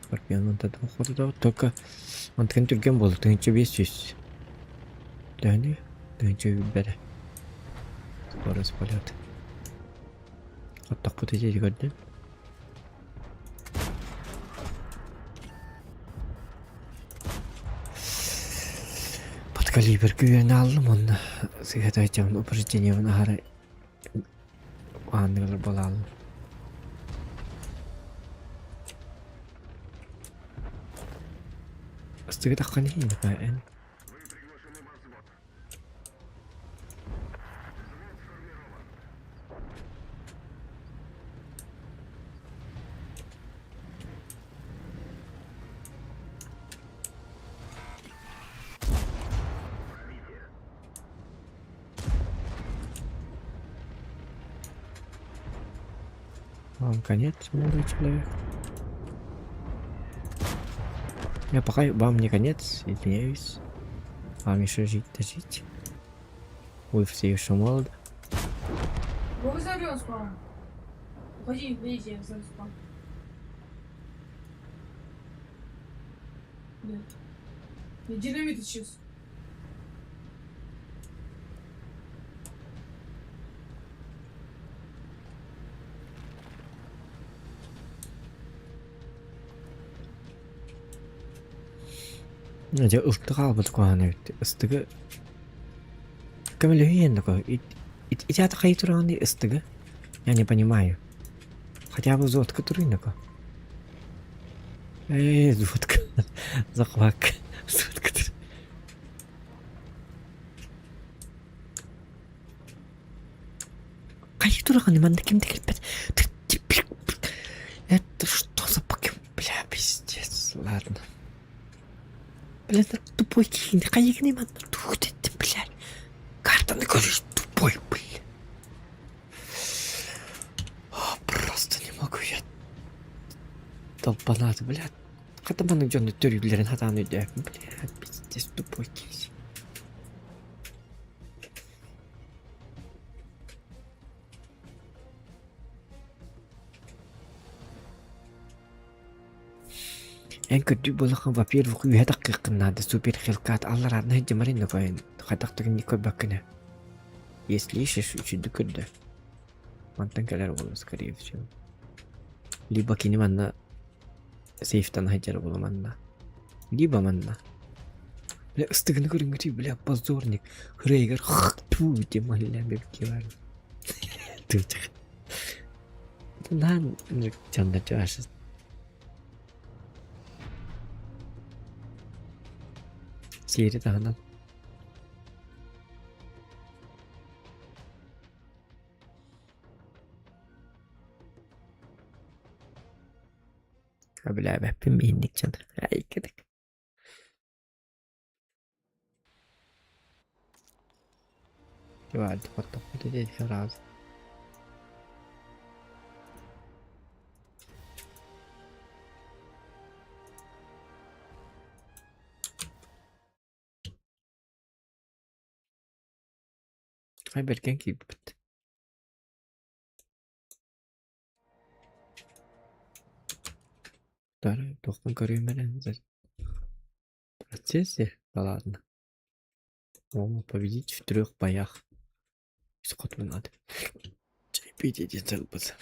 B: Скорпион онто да суох только онтукан түргэн буолла 1500. Төһөнүй? Тыһыынча үүрбэтэ. Скорость полета. Оттохпут ити көрдүн. Подкалибр күүрэн ааллым онно сыһыта дьон упражнениебын аһара аанныгылар буолааллар. Астыгы таххан иһин эн Вам конец, молодой человек. Я пока вам не конец, извиняюсь. Вам еще жить да жить. Вы все еще молоды.
C: Вы взорвем спам. Уходи, уходите, я взорву спам. Нет. Я динамит исчез.
B: Дьэ ылтык хаалбыт куһаҕан эбит. Ыстыгы көмөлөһүөн такой. Ити ата хайы тураҕыный ыстыгы? Я не понимаю. Хотя бы зотка туруй такой. Эй, зотка. Захвак. Зотка тур. Хайы тураҕыный манна ким да кэлбэт. Это что за покем? Бля, пиздец. Ладно. Бля, это тупой киһини хайыгыный манна туох дэттим, блядь. Картаны көрүш тупой, бля. О, просто не могу я. Долбанат, блядь. Хата маны дьону төрүүлэрин хатаан өйдөөппүн, блядь, пиздец тупой киһи. Эн көрдүү буоллаххына, во-первых, үөһэ таххыаххын наада супер хелкат аллараанна сылдьымарын нокойун хайдах да гынник көрбөккүнэ. Если ищешь, үчүйдүк көрдө. Мантан кэлэр буолуо скорее всего. Либо кини манна сейфтан сылдьар буолуо манна. Либо манна. Бля, ыстыгыны көрүҥҥүтүй, бля, позорник. Хрейгер тьфу, диэн маһыллаан бэбиккэ баар. Тыытых. Наан дьонно Сиэри таһынан. Сөбүлээбэппин биһинник дьон. Айкыдык. Сразу. Хай бэргэн киирбит. Туохтан көрүөм эрэ процессе? Да ладно. О, победить в трех боях. Исход надо. Чай пить иди целбыт.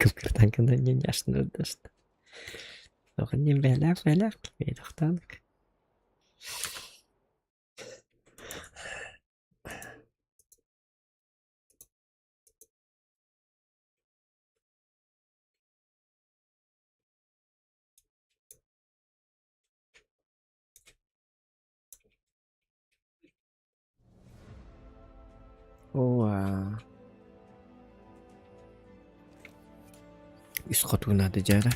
B: Кылкыртан не няшно даст. Не бэлэх бэлэх бэйдахтанк. Оо Үс хоту наада дьаара.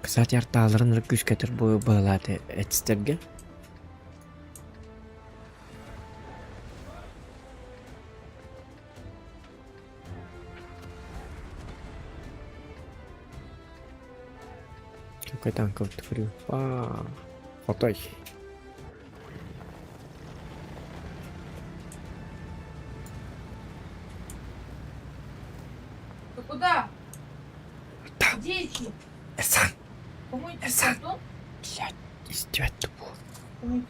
B: Кстати, артааларын ырык күүскэтэр быһалааты этистэргэ. Какой танк вот А, Хотой.
C: Ты куда?
B: Да.
C: Дети!
B: Эрсан!
C: Помойте
B: Эрсан!
C: дом.
B: Блядь, издевать тупо.
C: Помойте.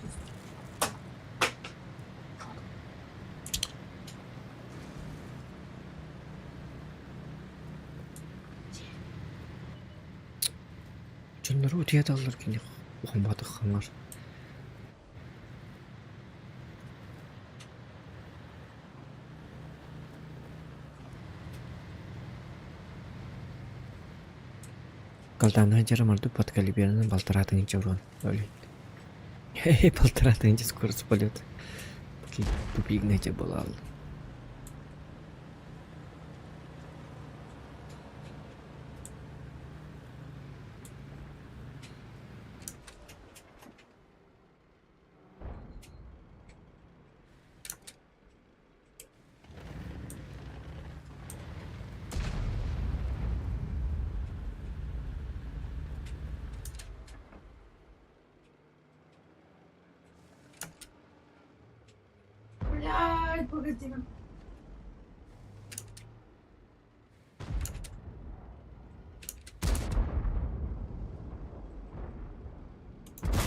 B: Дьоннору утуйа кини ухумматых хаҥар. Калтаана дьара морду под калиберынан балтараатын чорон. Хе-хе, полтора тысячи скорость полета. Тупигнете буолааллар.
C: Блядь, погоди.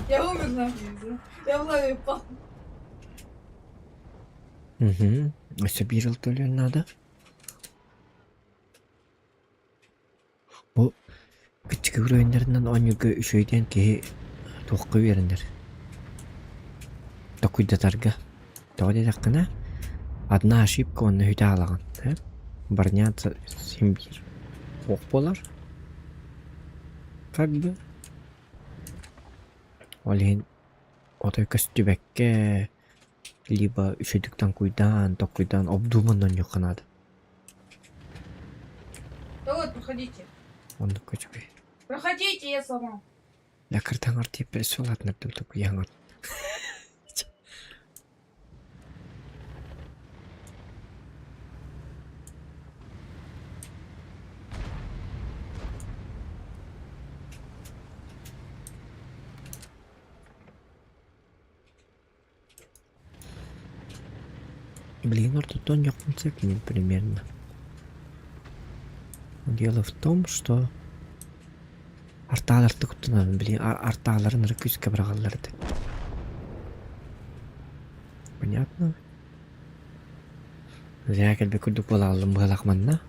C: Я умер нахуй. Я в лаве упал.
B: Угу. Өссө биир ыл төлүөн наада. Бу кыччыгыр ойуннарынан оонньуурга үчүгэйдиэн киһи туохха үөрэнэр? Токуйдатарга. Тоҕо диэтэххинэ, одна ошибка уонна үтэ аалаҕын. Барняться син биир суох буолар. Как бы. Ол иһин отой көстүбэккэ либо үчүгдүк таҥкуйдаан, токуйдаан обдуманно оонньуохха наада.
C: Да вот, проходите.
B: Оннук үчүгэй.
C: Проходите, я сама.
B: Лакыртаҥар тиэппэр суолаатынар токуйаҥар. Блин, ортотон якунцепнин примерно. Дело в том, что артааларты куттанабын, блин, артааларын эрэ күүскэ быраҕаллар этэ. Понятно? Зря кэлбит курдук буолааллым быһалаах манна.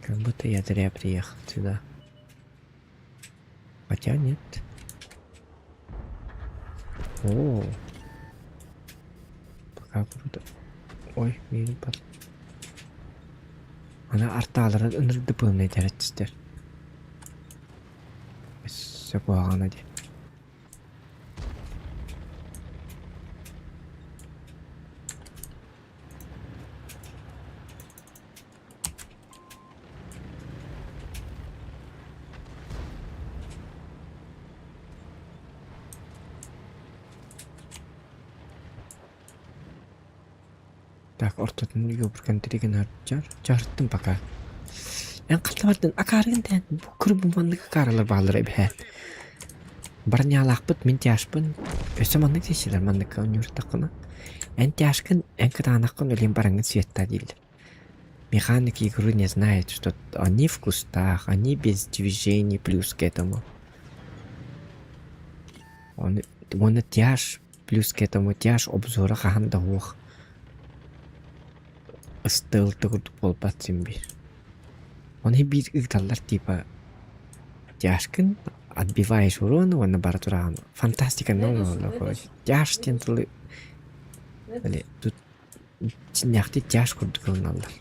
B: Как будто я зря приехал сюда. Хотя нет. О, пока круто. Ой, миигин пат. Аны артааларын ынырды пылынай тэрэтчистэр. Өссө куһаҕана дии. Так, ортотун юбркан тиригин ардьар. Чарттым пока. Эн хаттабардын акаарыгын тээн бу кыр бу маннык акаарылар бааллар эбээт. Барньаалаахпыт мин тяжпын өссө маннык диэччилэр манныкка оонньууртаххына эн тяжкын эн кытаанаххын өлүөн бараҥҥын светтаа дииллэр. Механик игры не знает, что они в кустах, они без движений плюс к этому. Он, уонна тяж плюс к этому тяж обзора хаһан да суох. Ыстыылты курдук буолбат син биир. Оны биир ыыталлар типа тяжкын отбиваешь урон уонна бара тураҕын. Фантастика нового Тяж диэн тылы тут Синнээхтик тяж курдук ылыналлар.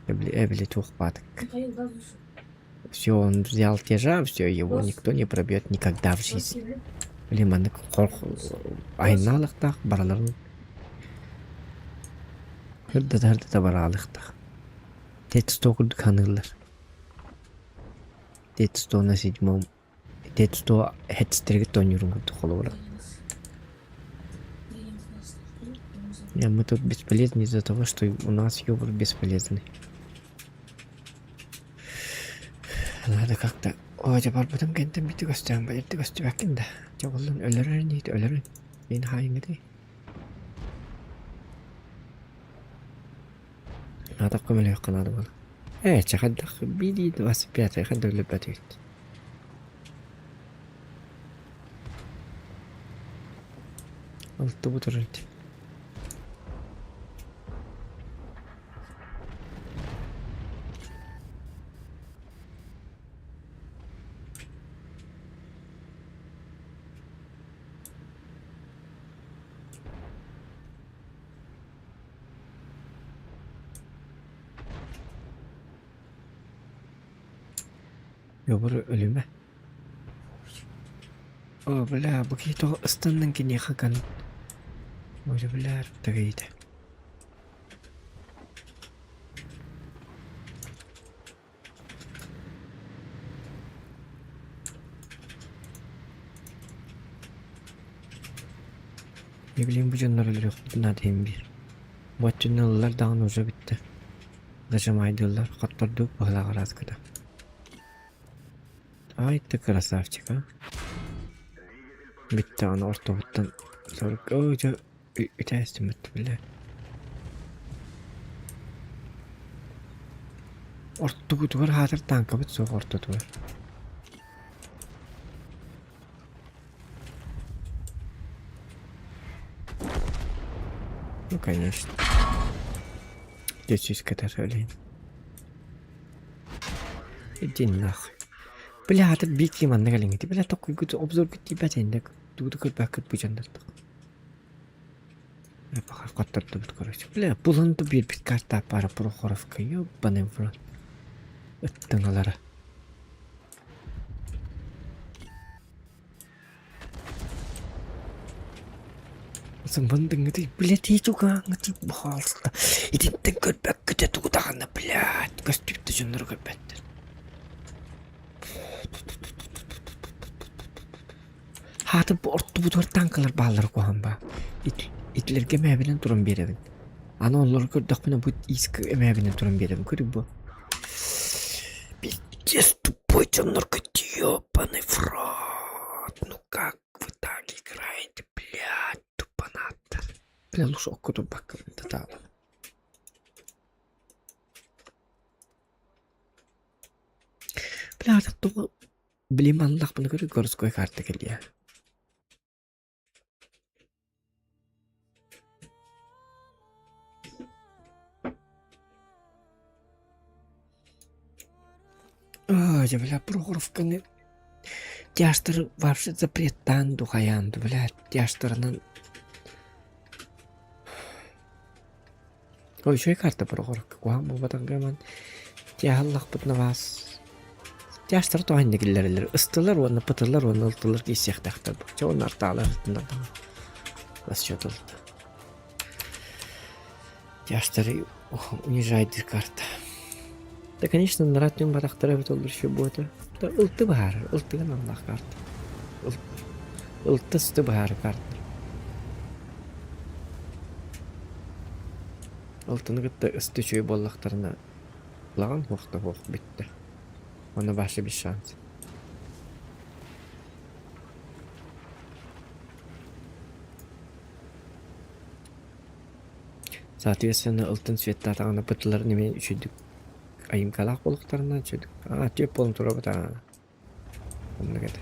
B: Эбили туох баатык. Все, он взял тяжа, все, его никто не пробьет никогда в жизни. Блин, маннык айнаалыктаах бараларын хырдата-хырдата бараалыктаах. Тет-сто курдук ханыыллар. Тет-сто на седьмом Тет-сто хэтстеригит оонньуурун курдук холобура. Мы тут бесполезны из-за того, что у нас ёбр бесполезный. Надо как-то... Ой, дьэ барбытым кэнтэн бити көстөөн бэлэрди көстүбэккин да. Дьэ буоллун өлөрөр инниит өлөрүн. Мин хаайыҥҥытый. Надо көмөлөһүөххэ наада буолла. Ээ, чэ хайдах биирдии 25 хайдах өлөрбөтүгүт. Алтыбыт урут. Йобур өлүмэ. О, бля, бу киһи тоҕо ыстаннан киниэхэ ган. Уже бля, тагыйда. Не билим бу дьоннор өлөрүөхпүтүн наада иһин биир. Бу өттүнэн ыллар даҕаны уже бүттэ. Зажимайдыыллар, хоттордук быһылаах араскыта. Ай ты красавчик, а. Бүттэҕинэ ортобуттан сорук оо дьэ үтээстиммит бile. Ортугутугар хаатыр тааҥкабыт суох ортотугар. Ну, конечно. Десять өлейін. Иди нахуй. Бля, это бити манна кэлиҥҥити. Бля, токкуйгут обзоргут тиийбэт инде. Тугу көрбөккүт бу дьоннортох. Пока хоттордубут, короче. Бля, булунду биэрбит карта пара Прохоровка, ёбаный в рот. Ыттыҥалара. Сымбындыҥҥытый, блядь, итугаҥҥытый, пожалуйста. Итинтэн көрбөккүтэ тугу даҕаны, блядь, көстүбүт да дьоннору көрбөттөр. Хаатыр бу ортубутугар танкалар бааллара куһаҕан баа. Итилэргэ эмээбинэн туран биэрэбин. Аны олору көрдөхпүнэ бу иискэ эмээбинэн туран биэрэбин. Көрү бу. Пиздец тупой дьоннорго ёбаный в рот. Ну как вы так играете, блядь, тупанаттар. Бля, лучше окко турбакка татаала. Бля, тоҕо Билим аллахпына көрө городской карта кэлиэ. Ой, бля, Прохоровканы тяжтар вообще запреттаан духаян, бля, тяжтарынан Ой, үчүгэй карта Прохоровка куһаҕан буолбатах гынан тяһаллахпытына баас тяжтар тоҕо иннэ киллэрэллэр ыстылар уонна пытылар уонна ылтылар киирсиэхтээхтэр чэ уонна артаалар расчет ылта тяжтары унижайдыр карта да конечно нарат түн барахтара эбит оллар еще буота да ылты баһаарар ылтыган аллаах карта ылты сты баһаары карта Алтыны кытта ысты үчүгэй буоллахтарына улахан суох да суох бүттэ. Уонна вообще без шанс. Соответственно, ылтын цветтаатаҕына бытыларын эмиэ үчүгдүк айымкалаах буолуохтарына үчүгдүк аа түөп буолан турабыт аа оннук этэ.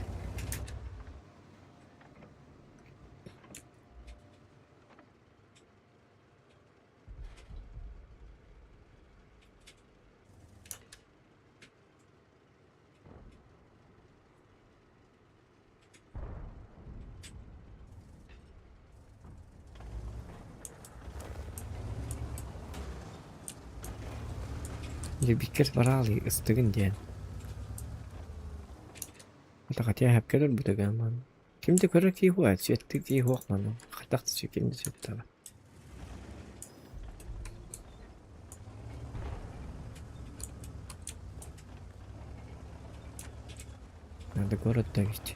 B: Любиккэр бараалый ыстыгын диэн. Атаҕатыйа сөпкө өлөрбүтэ маан. Ким да көрөр киһи уһуа, сүөттүк киһи уһуох мааны. Хайдах да сү ким да сүөттөҕө. Надо город давить.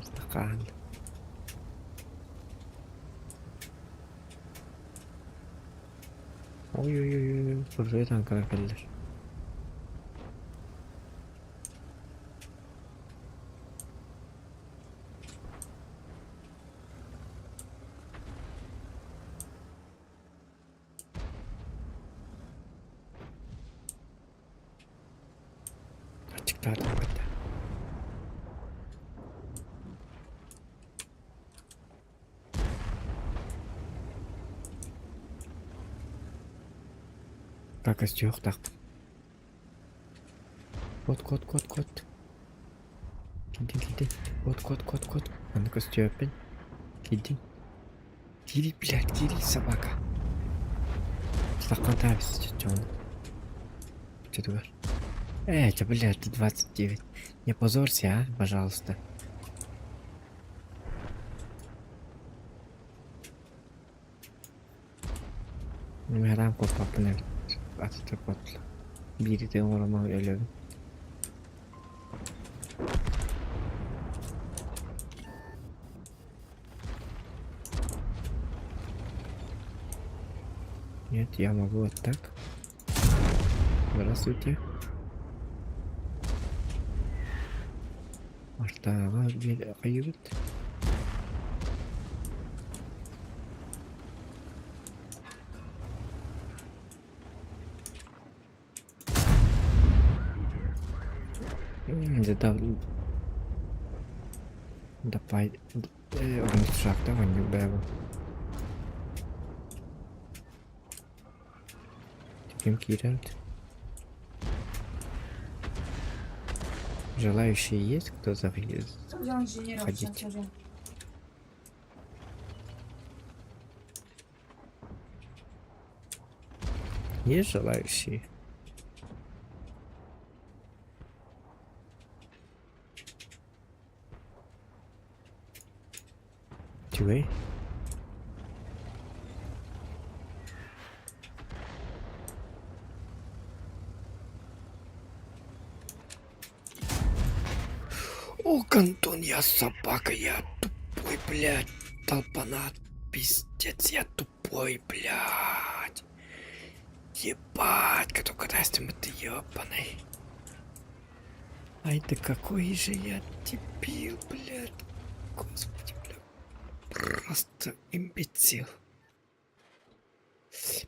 B: Стакан. Ой-ой-ой, Fırlıyor tankalar кэллэр. Ачыктаатым кытта. Как өстүөхтаахпын. Кот, кот, кот, кот. Киирдин, киирдин. Кот, кот, кот, кот. Манна көстүөппүн. Киирдин. Киирий, блядь, киирий, собака. Слакхан таабис чочоон. Чөтүгэр. Э, чэ, блядь, ты 29. Не позорься, а, пожалуйста. Мэрам куоппаппын эбит. Атыттар куоттулар. Биири тыын оҥоромоһу өлөбүн. Нет, я могу вот так. Здравствуйте. Артааҕа биир хайыыбыт. Где-то Давай шахта манньык бэбэ. Ким киирэн? Желающие есть, кто заходить?
C: Взял инженера,
B: Ходить.
C: взял.
B: Есть желающие? Чугай? О, Антон, я собака, я тупой, блядь, толпанат, пиздец, я тупой, блядь. Ебать, который ты ебаный. Ай, да какой же я дебил, блядь. Господи, бля. Просто имбецил.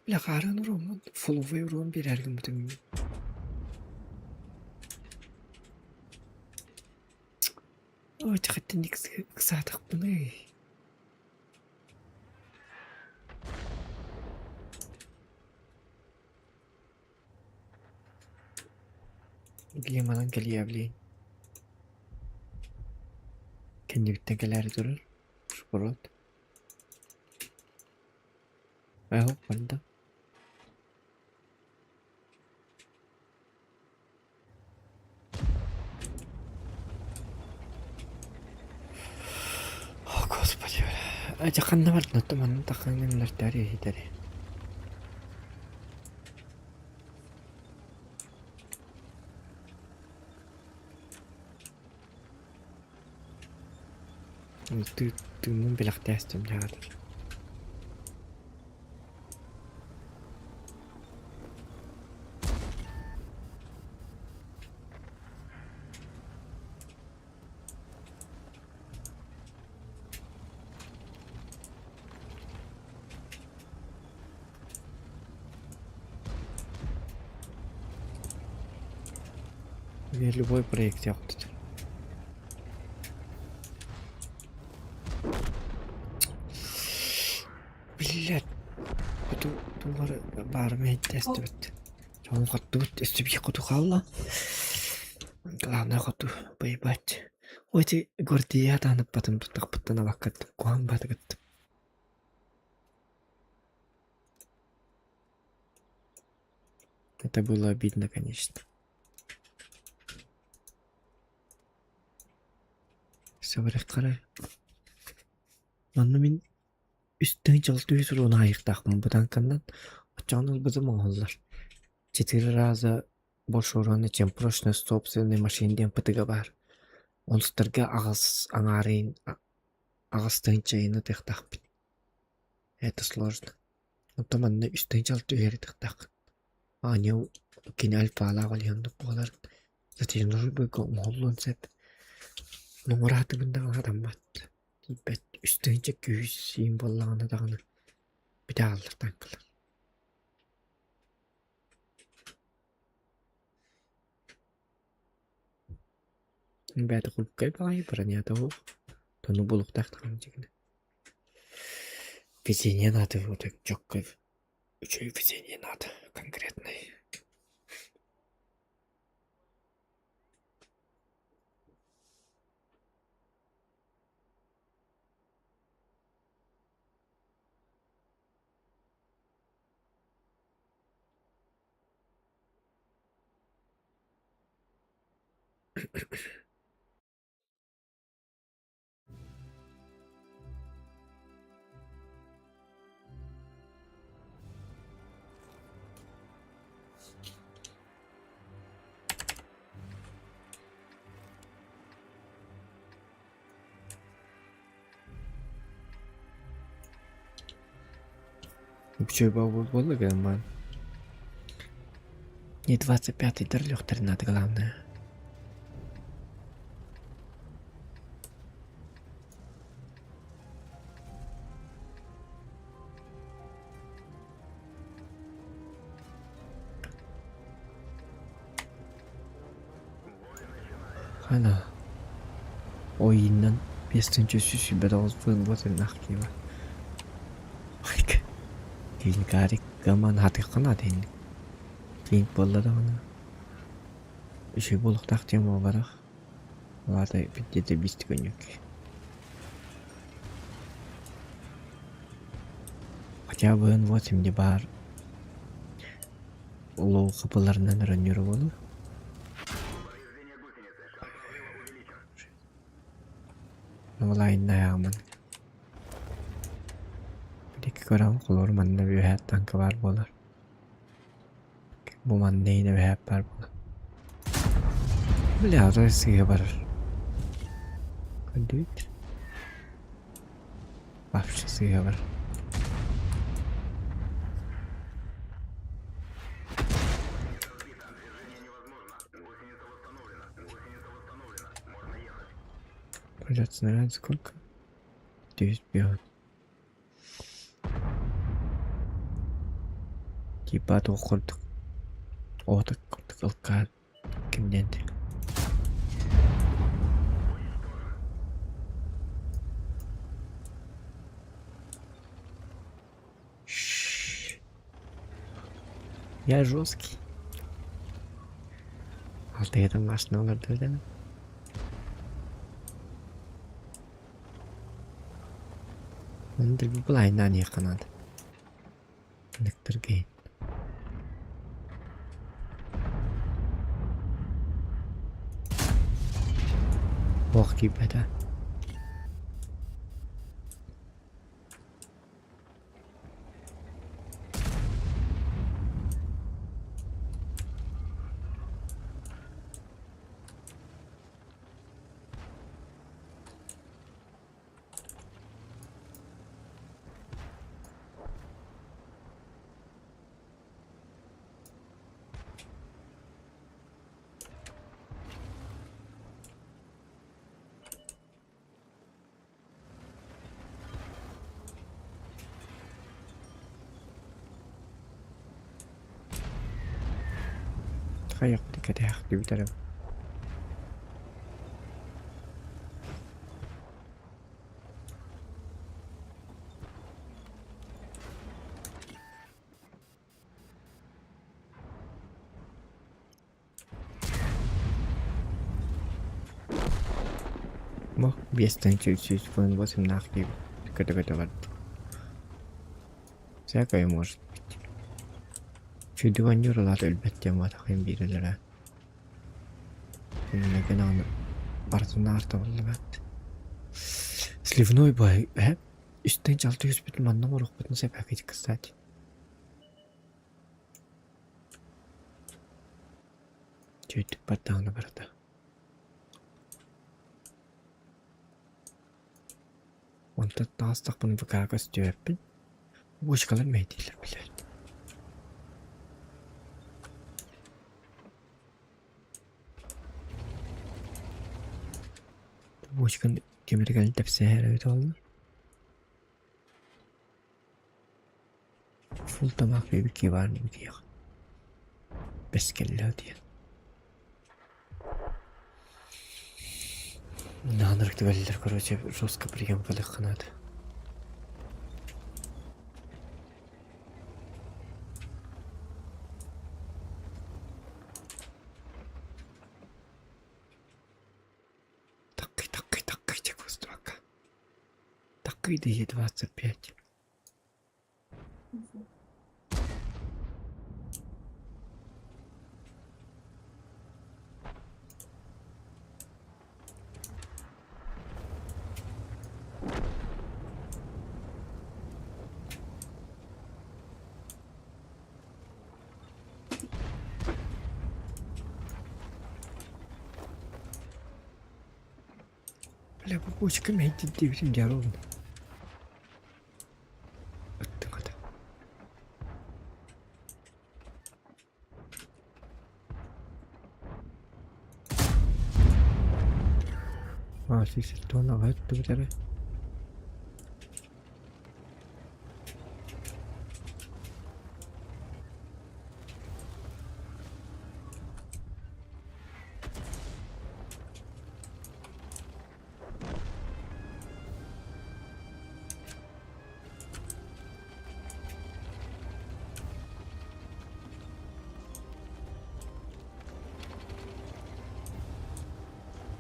B: Бля, харын урон, фуловый урон берергім бүтін. Ой, тахаттан иксатық бұны. Глеманан кэлиэблиин. Кэннибиттэн кэлээри турар. Шпорот. Эһо, барда. О, господи, бля. Эти ханна бардын, оттон манна таххаҥҥын иһитэри. Тыынын билэхтээстим дьаҕатар. Любой проект yaptı. Блядь. Бу тулар барым тестибит. Чоң хоттубут өстүбү хоту халла. Главное хоту поебать. Ой, ти гордия танып потом тут тахпыттан абаккат куан батыгыт. Это было обидно, конечно. Все қарай. Манна мин үстэн жалты үс урон айыктаахпын бу танканнан оччоҕуна ылбытым оҥоһуллар. Четыре раза больше урона, чем прошлый собственной машине диэн ПТГ баар. Онтуттарга аҕыс аҥаарыйын аҕыс тыһыынчайыны тыахтаахпыт. Это сложно. Онтон манна үс тыһыынча алта үһэри тыахтааххын. Аанньа кини альфалаах олиһаннык буолар. Затяжной оҥоһуллуон сөп. Нуҥураатыбын даҕаны хатаммат. Тиийбэт үс тыһыынча күүс сиин буоллаҕына даҕаны бүтэ хааллар танкалар. Бэйэтэ курбуккай баҕайы бронята суох. Тону булуохтаах даҕаны дьигинэ. Везение надо вот чётко үчүгэй везение надо конкретное. Үчүгэй буолла гынан Не 25-й дерлёхтер надо главное. Хана ойынан 5 329 вот нахкива. Киин гаман хатыххана дин. Киин буолла даҕаны. Үчүгэй буолуохтаах диэн буолбатах. Улаата где-то биир күннүк. Хотя бы 8 де баар улуу хапыларынан оронньуура буолуо. Онлайннаамын. Биһиги көрөн холобур манна үөһээ танка баар буолар. Бу манна иһин үөһээ баар буолар. Бля, сыыһа барар. Көрдүбүт. Вообще сыыһа барар. Придется снаряд сколько? 9 бегает. Типа туох курдук оҕото курдук ылкаан кимниэн Я жесткий. Алтыгытын машина олордубут Былайынан надо. Электрогейт. Ох, кииппэтэ. Хайах кэтээх Бу 5308 нахуй көтө-көтө барда. Всякое может быть. Чүйдүгэн юралаат өлбөт диэн буотахын биирэлэрэ. Кинилэргэ даҕаны барытын аарта буллубат. Сливной бой э үстэн чалты түспүт манна оҥоруохпутун сөп кстати. Чүйдүк бардаҕына барыта. Онтон таҕыстахпына ВК көстүбэппин. Бочкалар мэйдииллэр билэр. Бочканы ким эрэ кэлэн тэпсэһэр эбит буолла. Фул тамақ бэбики баар диэх. Бэс кэллэ диэн. Наанырык түбэллэр, короче, жестко прием кылыахха наада. Такый, такый, такый, чекустуака. Такый дає 25. Бля, бу куочка мэйдит диэбитим дьаар олун. Ыттыҥ ата. Аа, сүүс аҕа өттүбүт эрэ.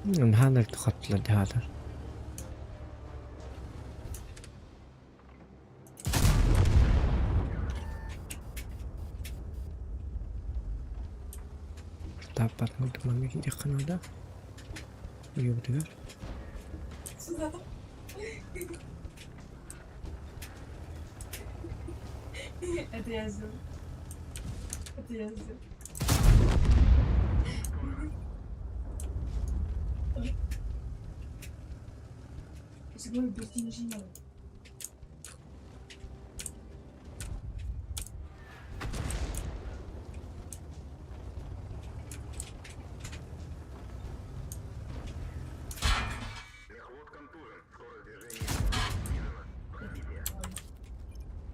B: Наһаа хоттулар дьаһаатар. Тааппат мурдумаҥҥа киириэххэ наада. Уйубутугар.
C: Это я сделал. Это я сделал. Я говорю, без инженера.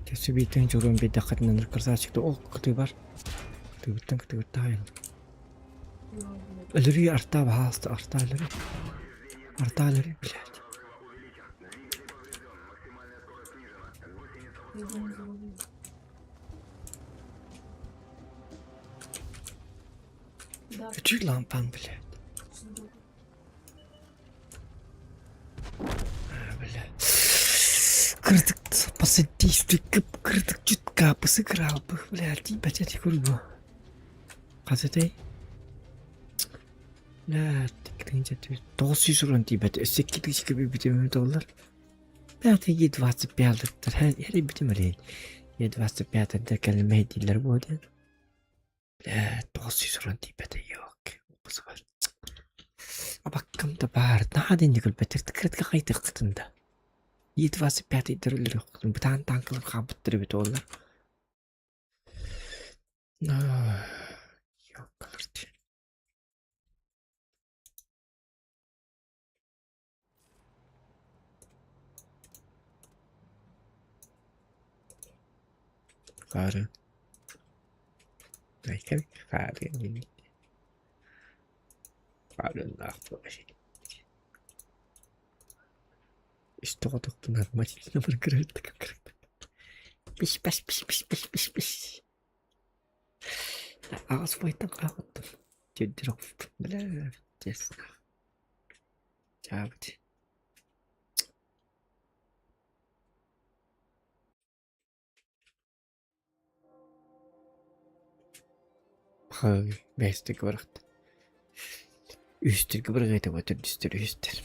B: Төсү бийтэн чурун бидэххэтинэн красавчик ол кытыыбар кытыыбыттан кытыыбыттаайын. Өлөрүү артаа баһааста артаа өлөрүү. Артаа өлөрүү, блядь. Үчүй лампан, блядь. Бля. Кырдык посадись, кырдык чутка сыграл бы, блядь, ебать, я курбу. Хасатай? Бля, тоғыз жүз тиибэт, өссө 2000 бүтүмү доллар. Пятый Е25 Хәри бүтүм әле. Е25 кәлмәй диләр бу дигән. Бля, 900 тиибэт yok. Абаккам да бар. Наадын нүгэл бэтэр кырдык кайтыктында. Е25 дөрүлөр бутан танклар хабыттыр бит олар. Yok. Fare. Ich kann fare. Fare nach. Истоҕотохпунар Матильда кырыттык кырыттык. Пиш паш пиш пиш пиш пиш пиш. Ағас файтан қағыттым. Теддер Бля, честно. Чабыт. Хай, бәстек барахт. Үстер бір қайта өтір түстер үстер.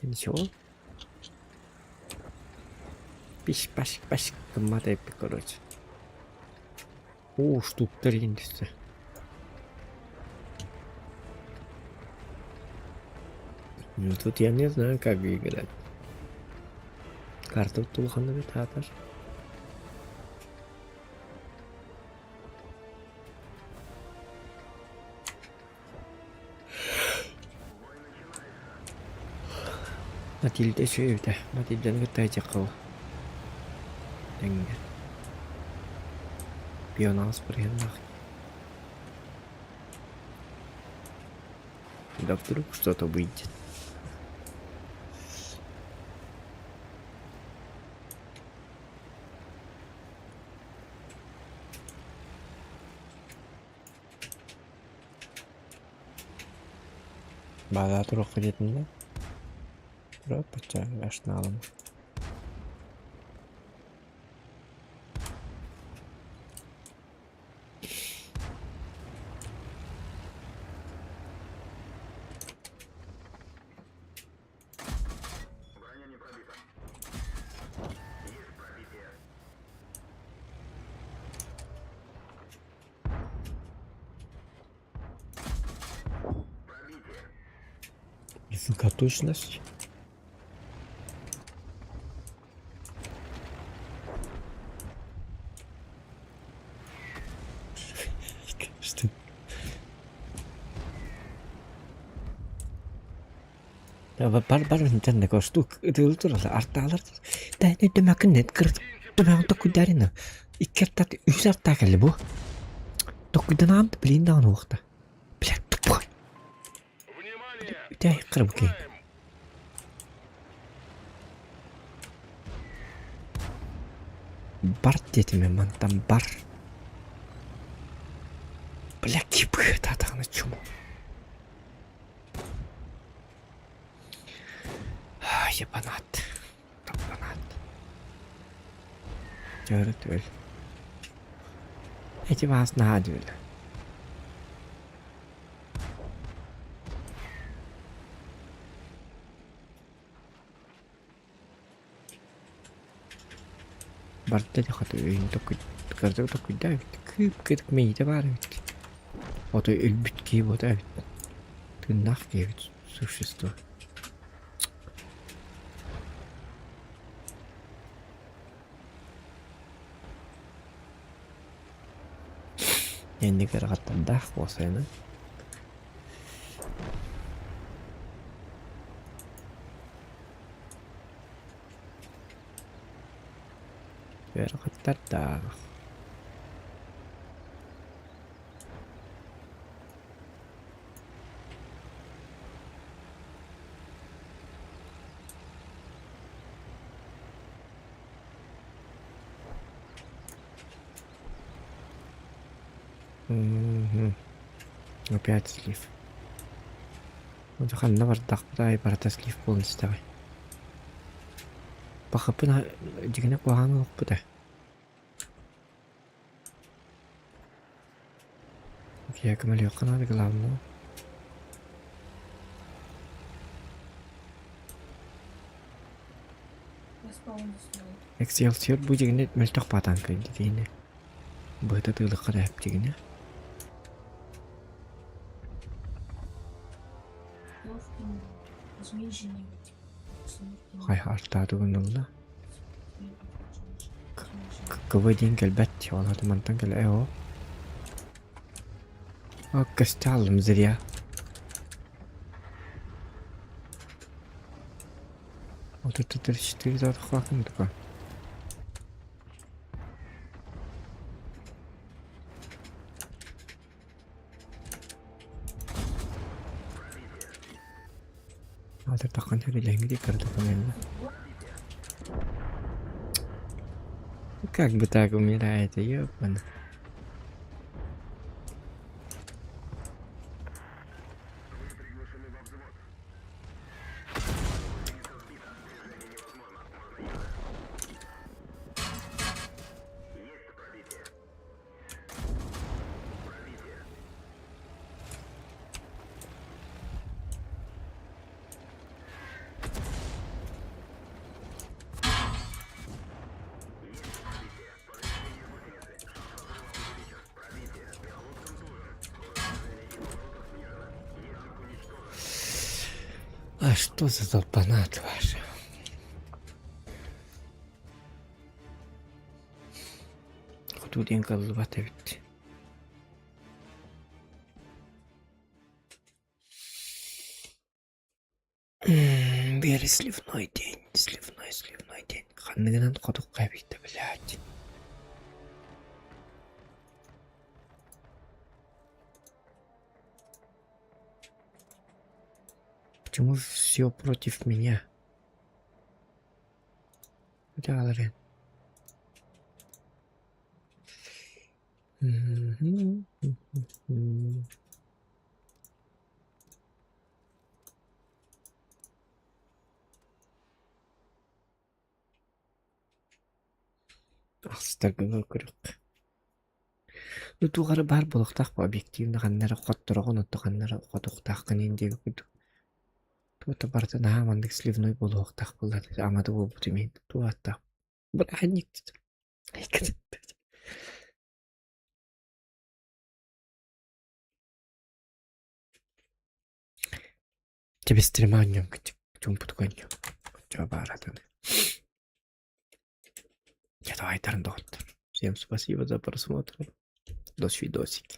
B: Ничего. Пиш паш паш кыммат эппи короче. О, штуктар индісті. Ну тут я не знаю, как играть. Карта тулханы бит атар. Матильда сүйді. Матильданы кыттай жақыл. Тәңге. Пионас бір Да вдруг что-то выйдет. Бада турук кететин да? Туруп бача ашналым. Высокоточность. Что? Бар бар интерне костук ытылы турар артаалар тайны төмәкин кырт төмәгин токуйдарина икки артат үс артаа кэлли бу токуйдан аамт билин даҕаны уохта блядь тупой үтэй кырбыкей бар диэтим мен мантан бар бля кибы таатаҕына чумо Ебанат. Ебанат. Дьөрү түөл. Эти вас наһаа дүөл. Барда дьахата өйүн токуй кырдык токуйда эбит. Кыып-кырык мэйиитэ баар эбит. Ото өлбүт киһи буота эбит. Тыыннаах киһи эбит существо. Инник ыраҕаттардаах буолсайынан. Ыарахаттардаах. Мгм. Опять слив. Ханна бардахпыт барыта слив буолан истэҕэй. Бахаппын дьигинэ куһаҕан олохпут ээ. Я көмөлүөххэ наада главное. Excelsior бу дьигинэ мөлтөх баатаҥка дигиэнэ. Быһыта тыылыкка да дигинэ. Хайа артаатыгын ылла. КВ диэн кэлбэт, ол аата мантан кэлэ ээ оо. О, көстө зря. Вот это 34 за хватит такой. Атыртаххан үлэһиҥҥит иккардаххына Как бы так умираете, ёбана. А что за долбанат ваша? Хоту диэн кыллыбат эбит. Биир сливной день, сливной, сливной день. Ханныгынан хотукка эбит блядь. Почему все против меня? Далее. Ахстаргыга көрүк. Ну туох эрэ баар буолуохтаах бу объективно ханна эрэ хоттороҕун отто ханна эрэ хотуохтааххын иһин диэбит курдук. Туох да барыта наһаа маннык сливной буолуохтаах буолла амата буолбутум иһин туох ааттаах бырааһынньык Тэбистэрим оонньуом чуумпутук оонньуом. Оччоҕо баара Я давай, доҕоттор. Всем спасибо за просмотр. До свидосики.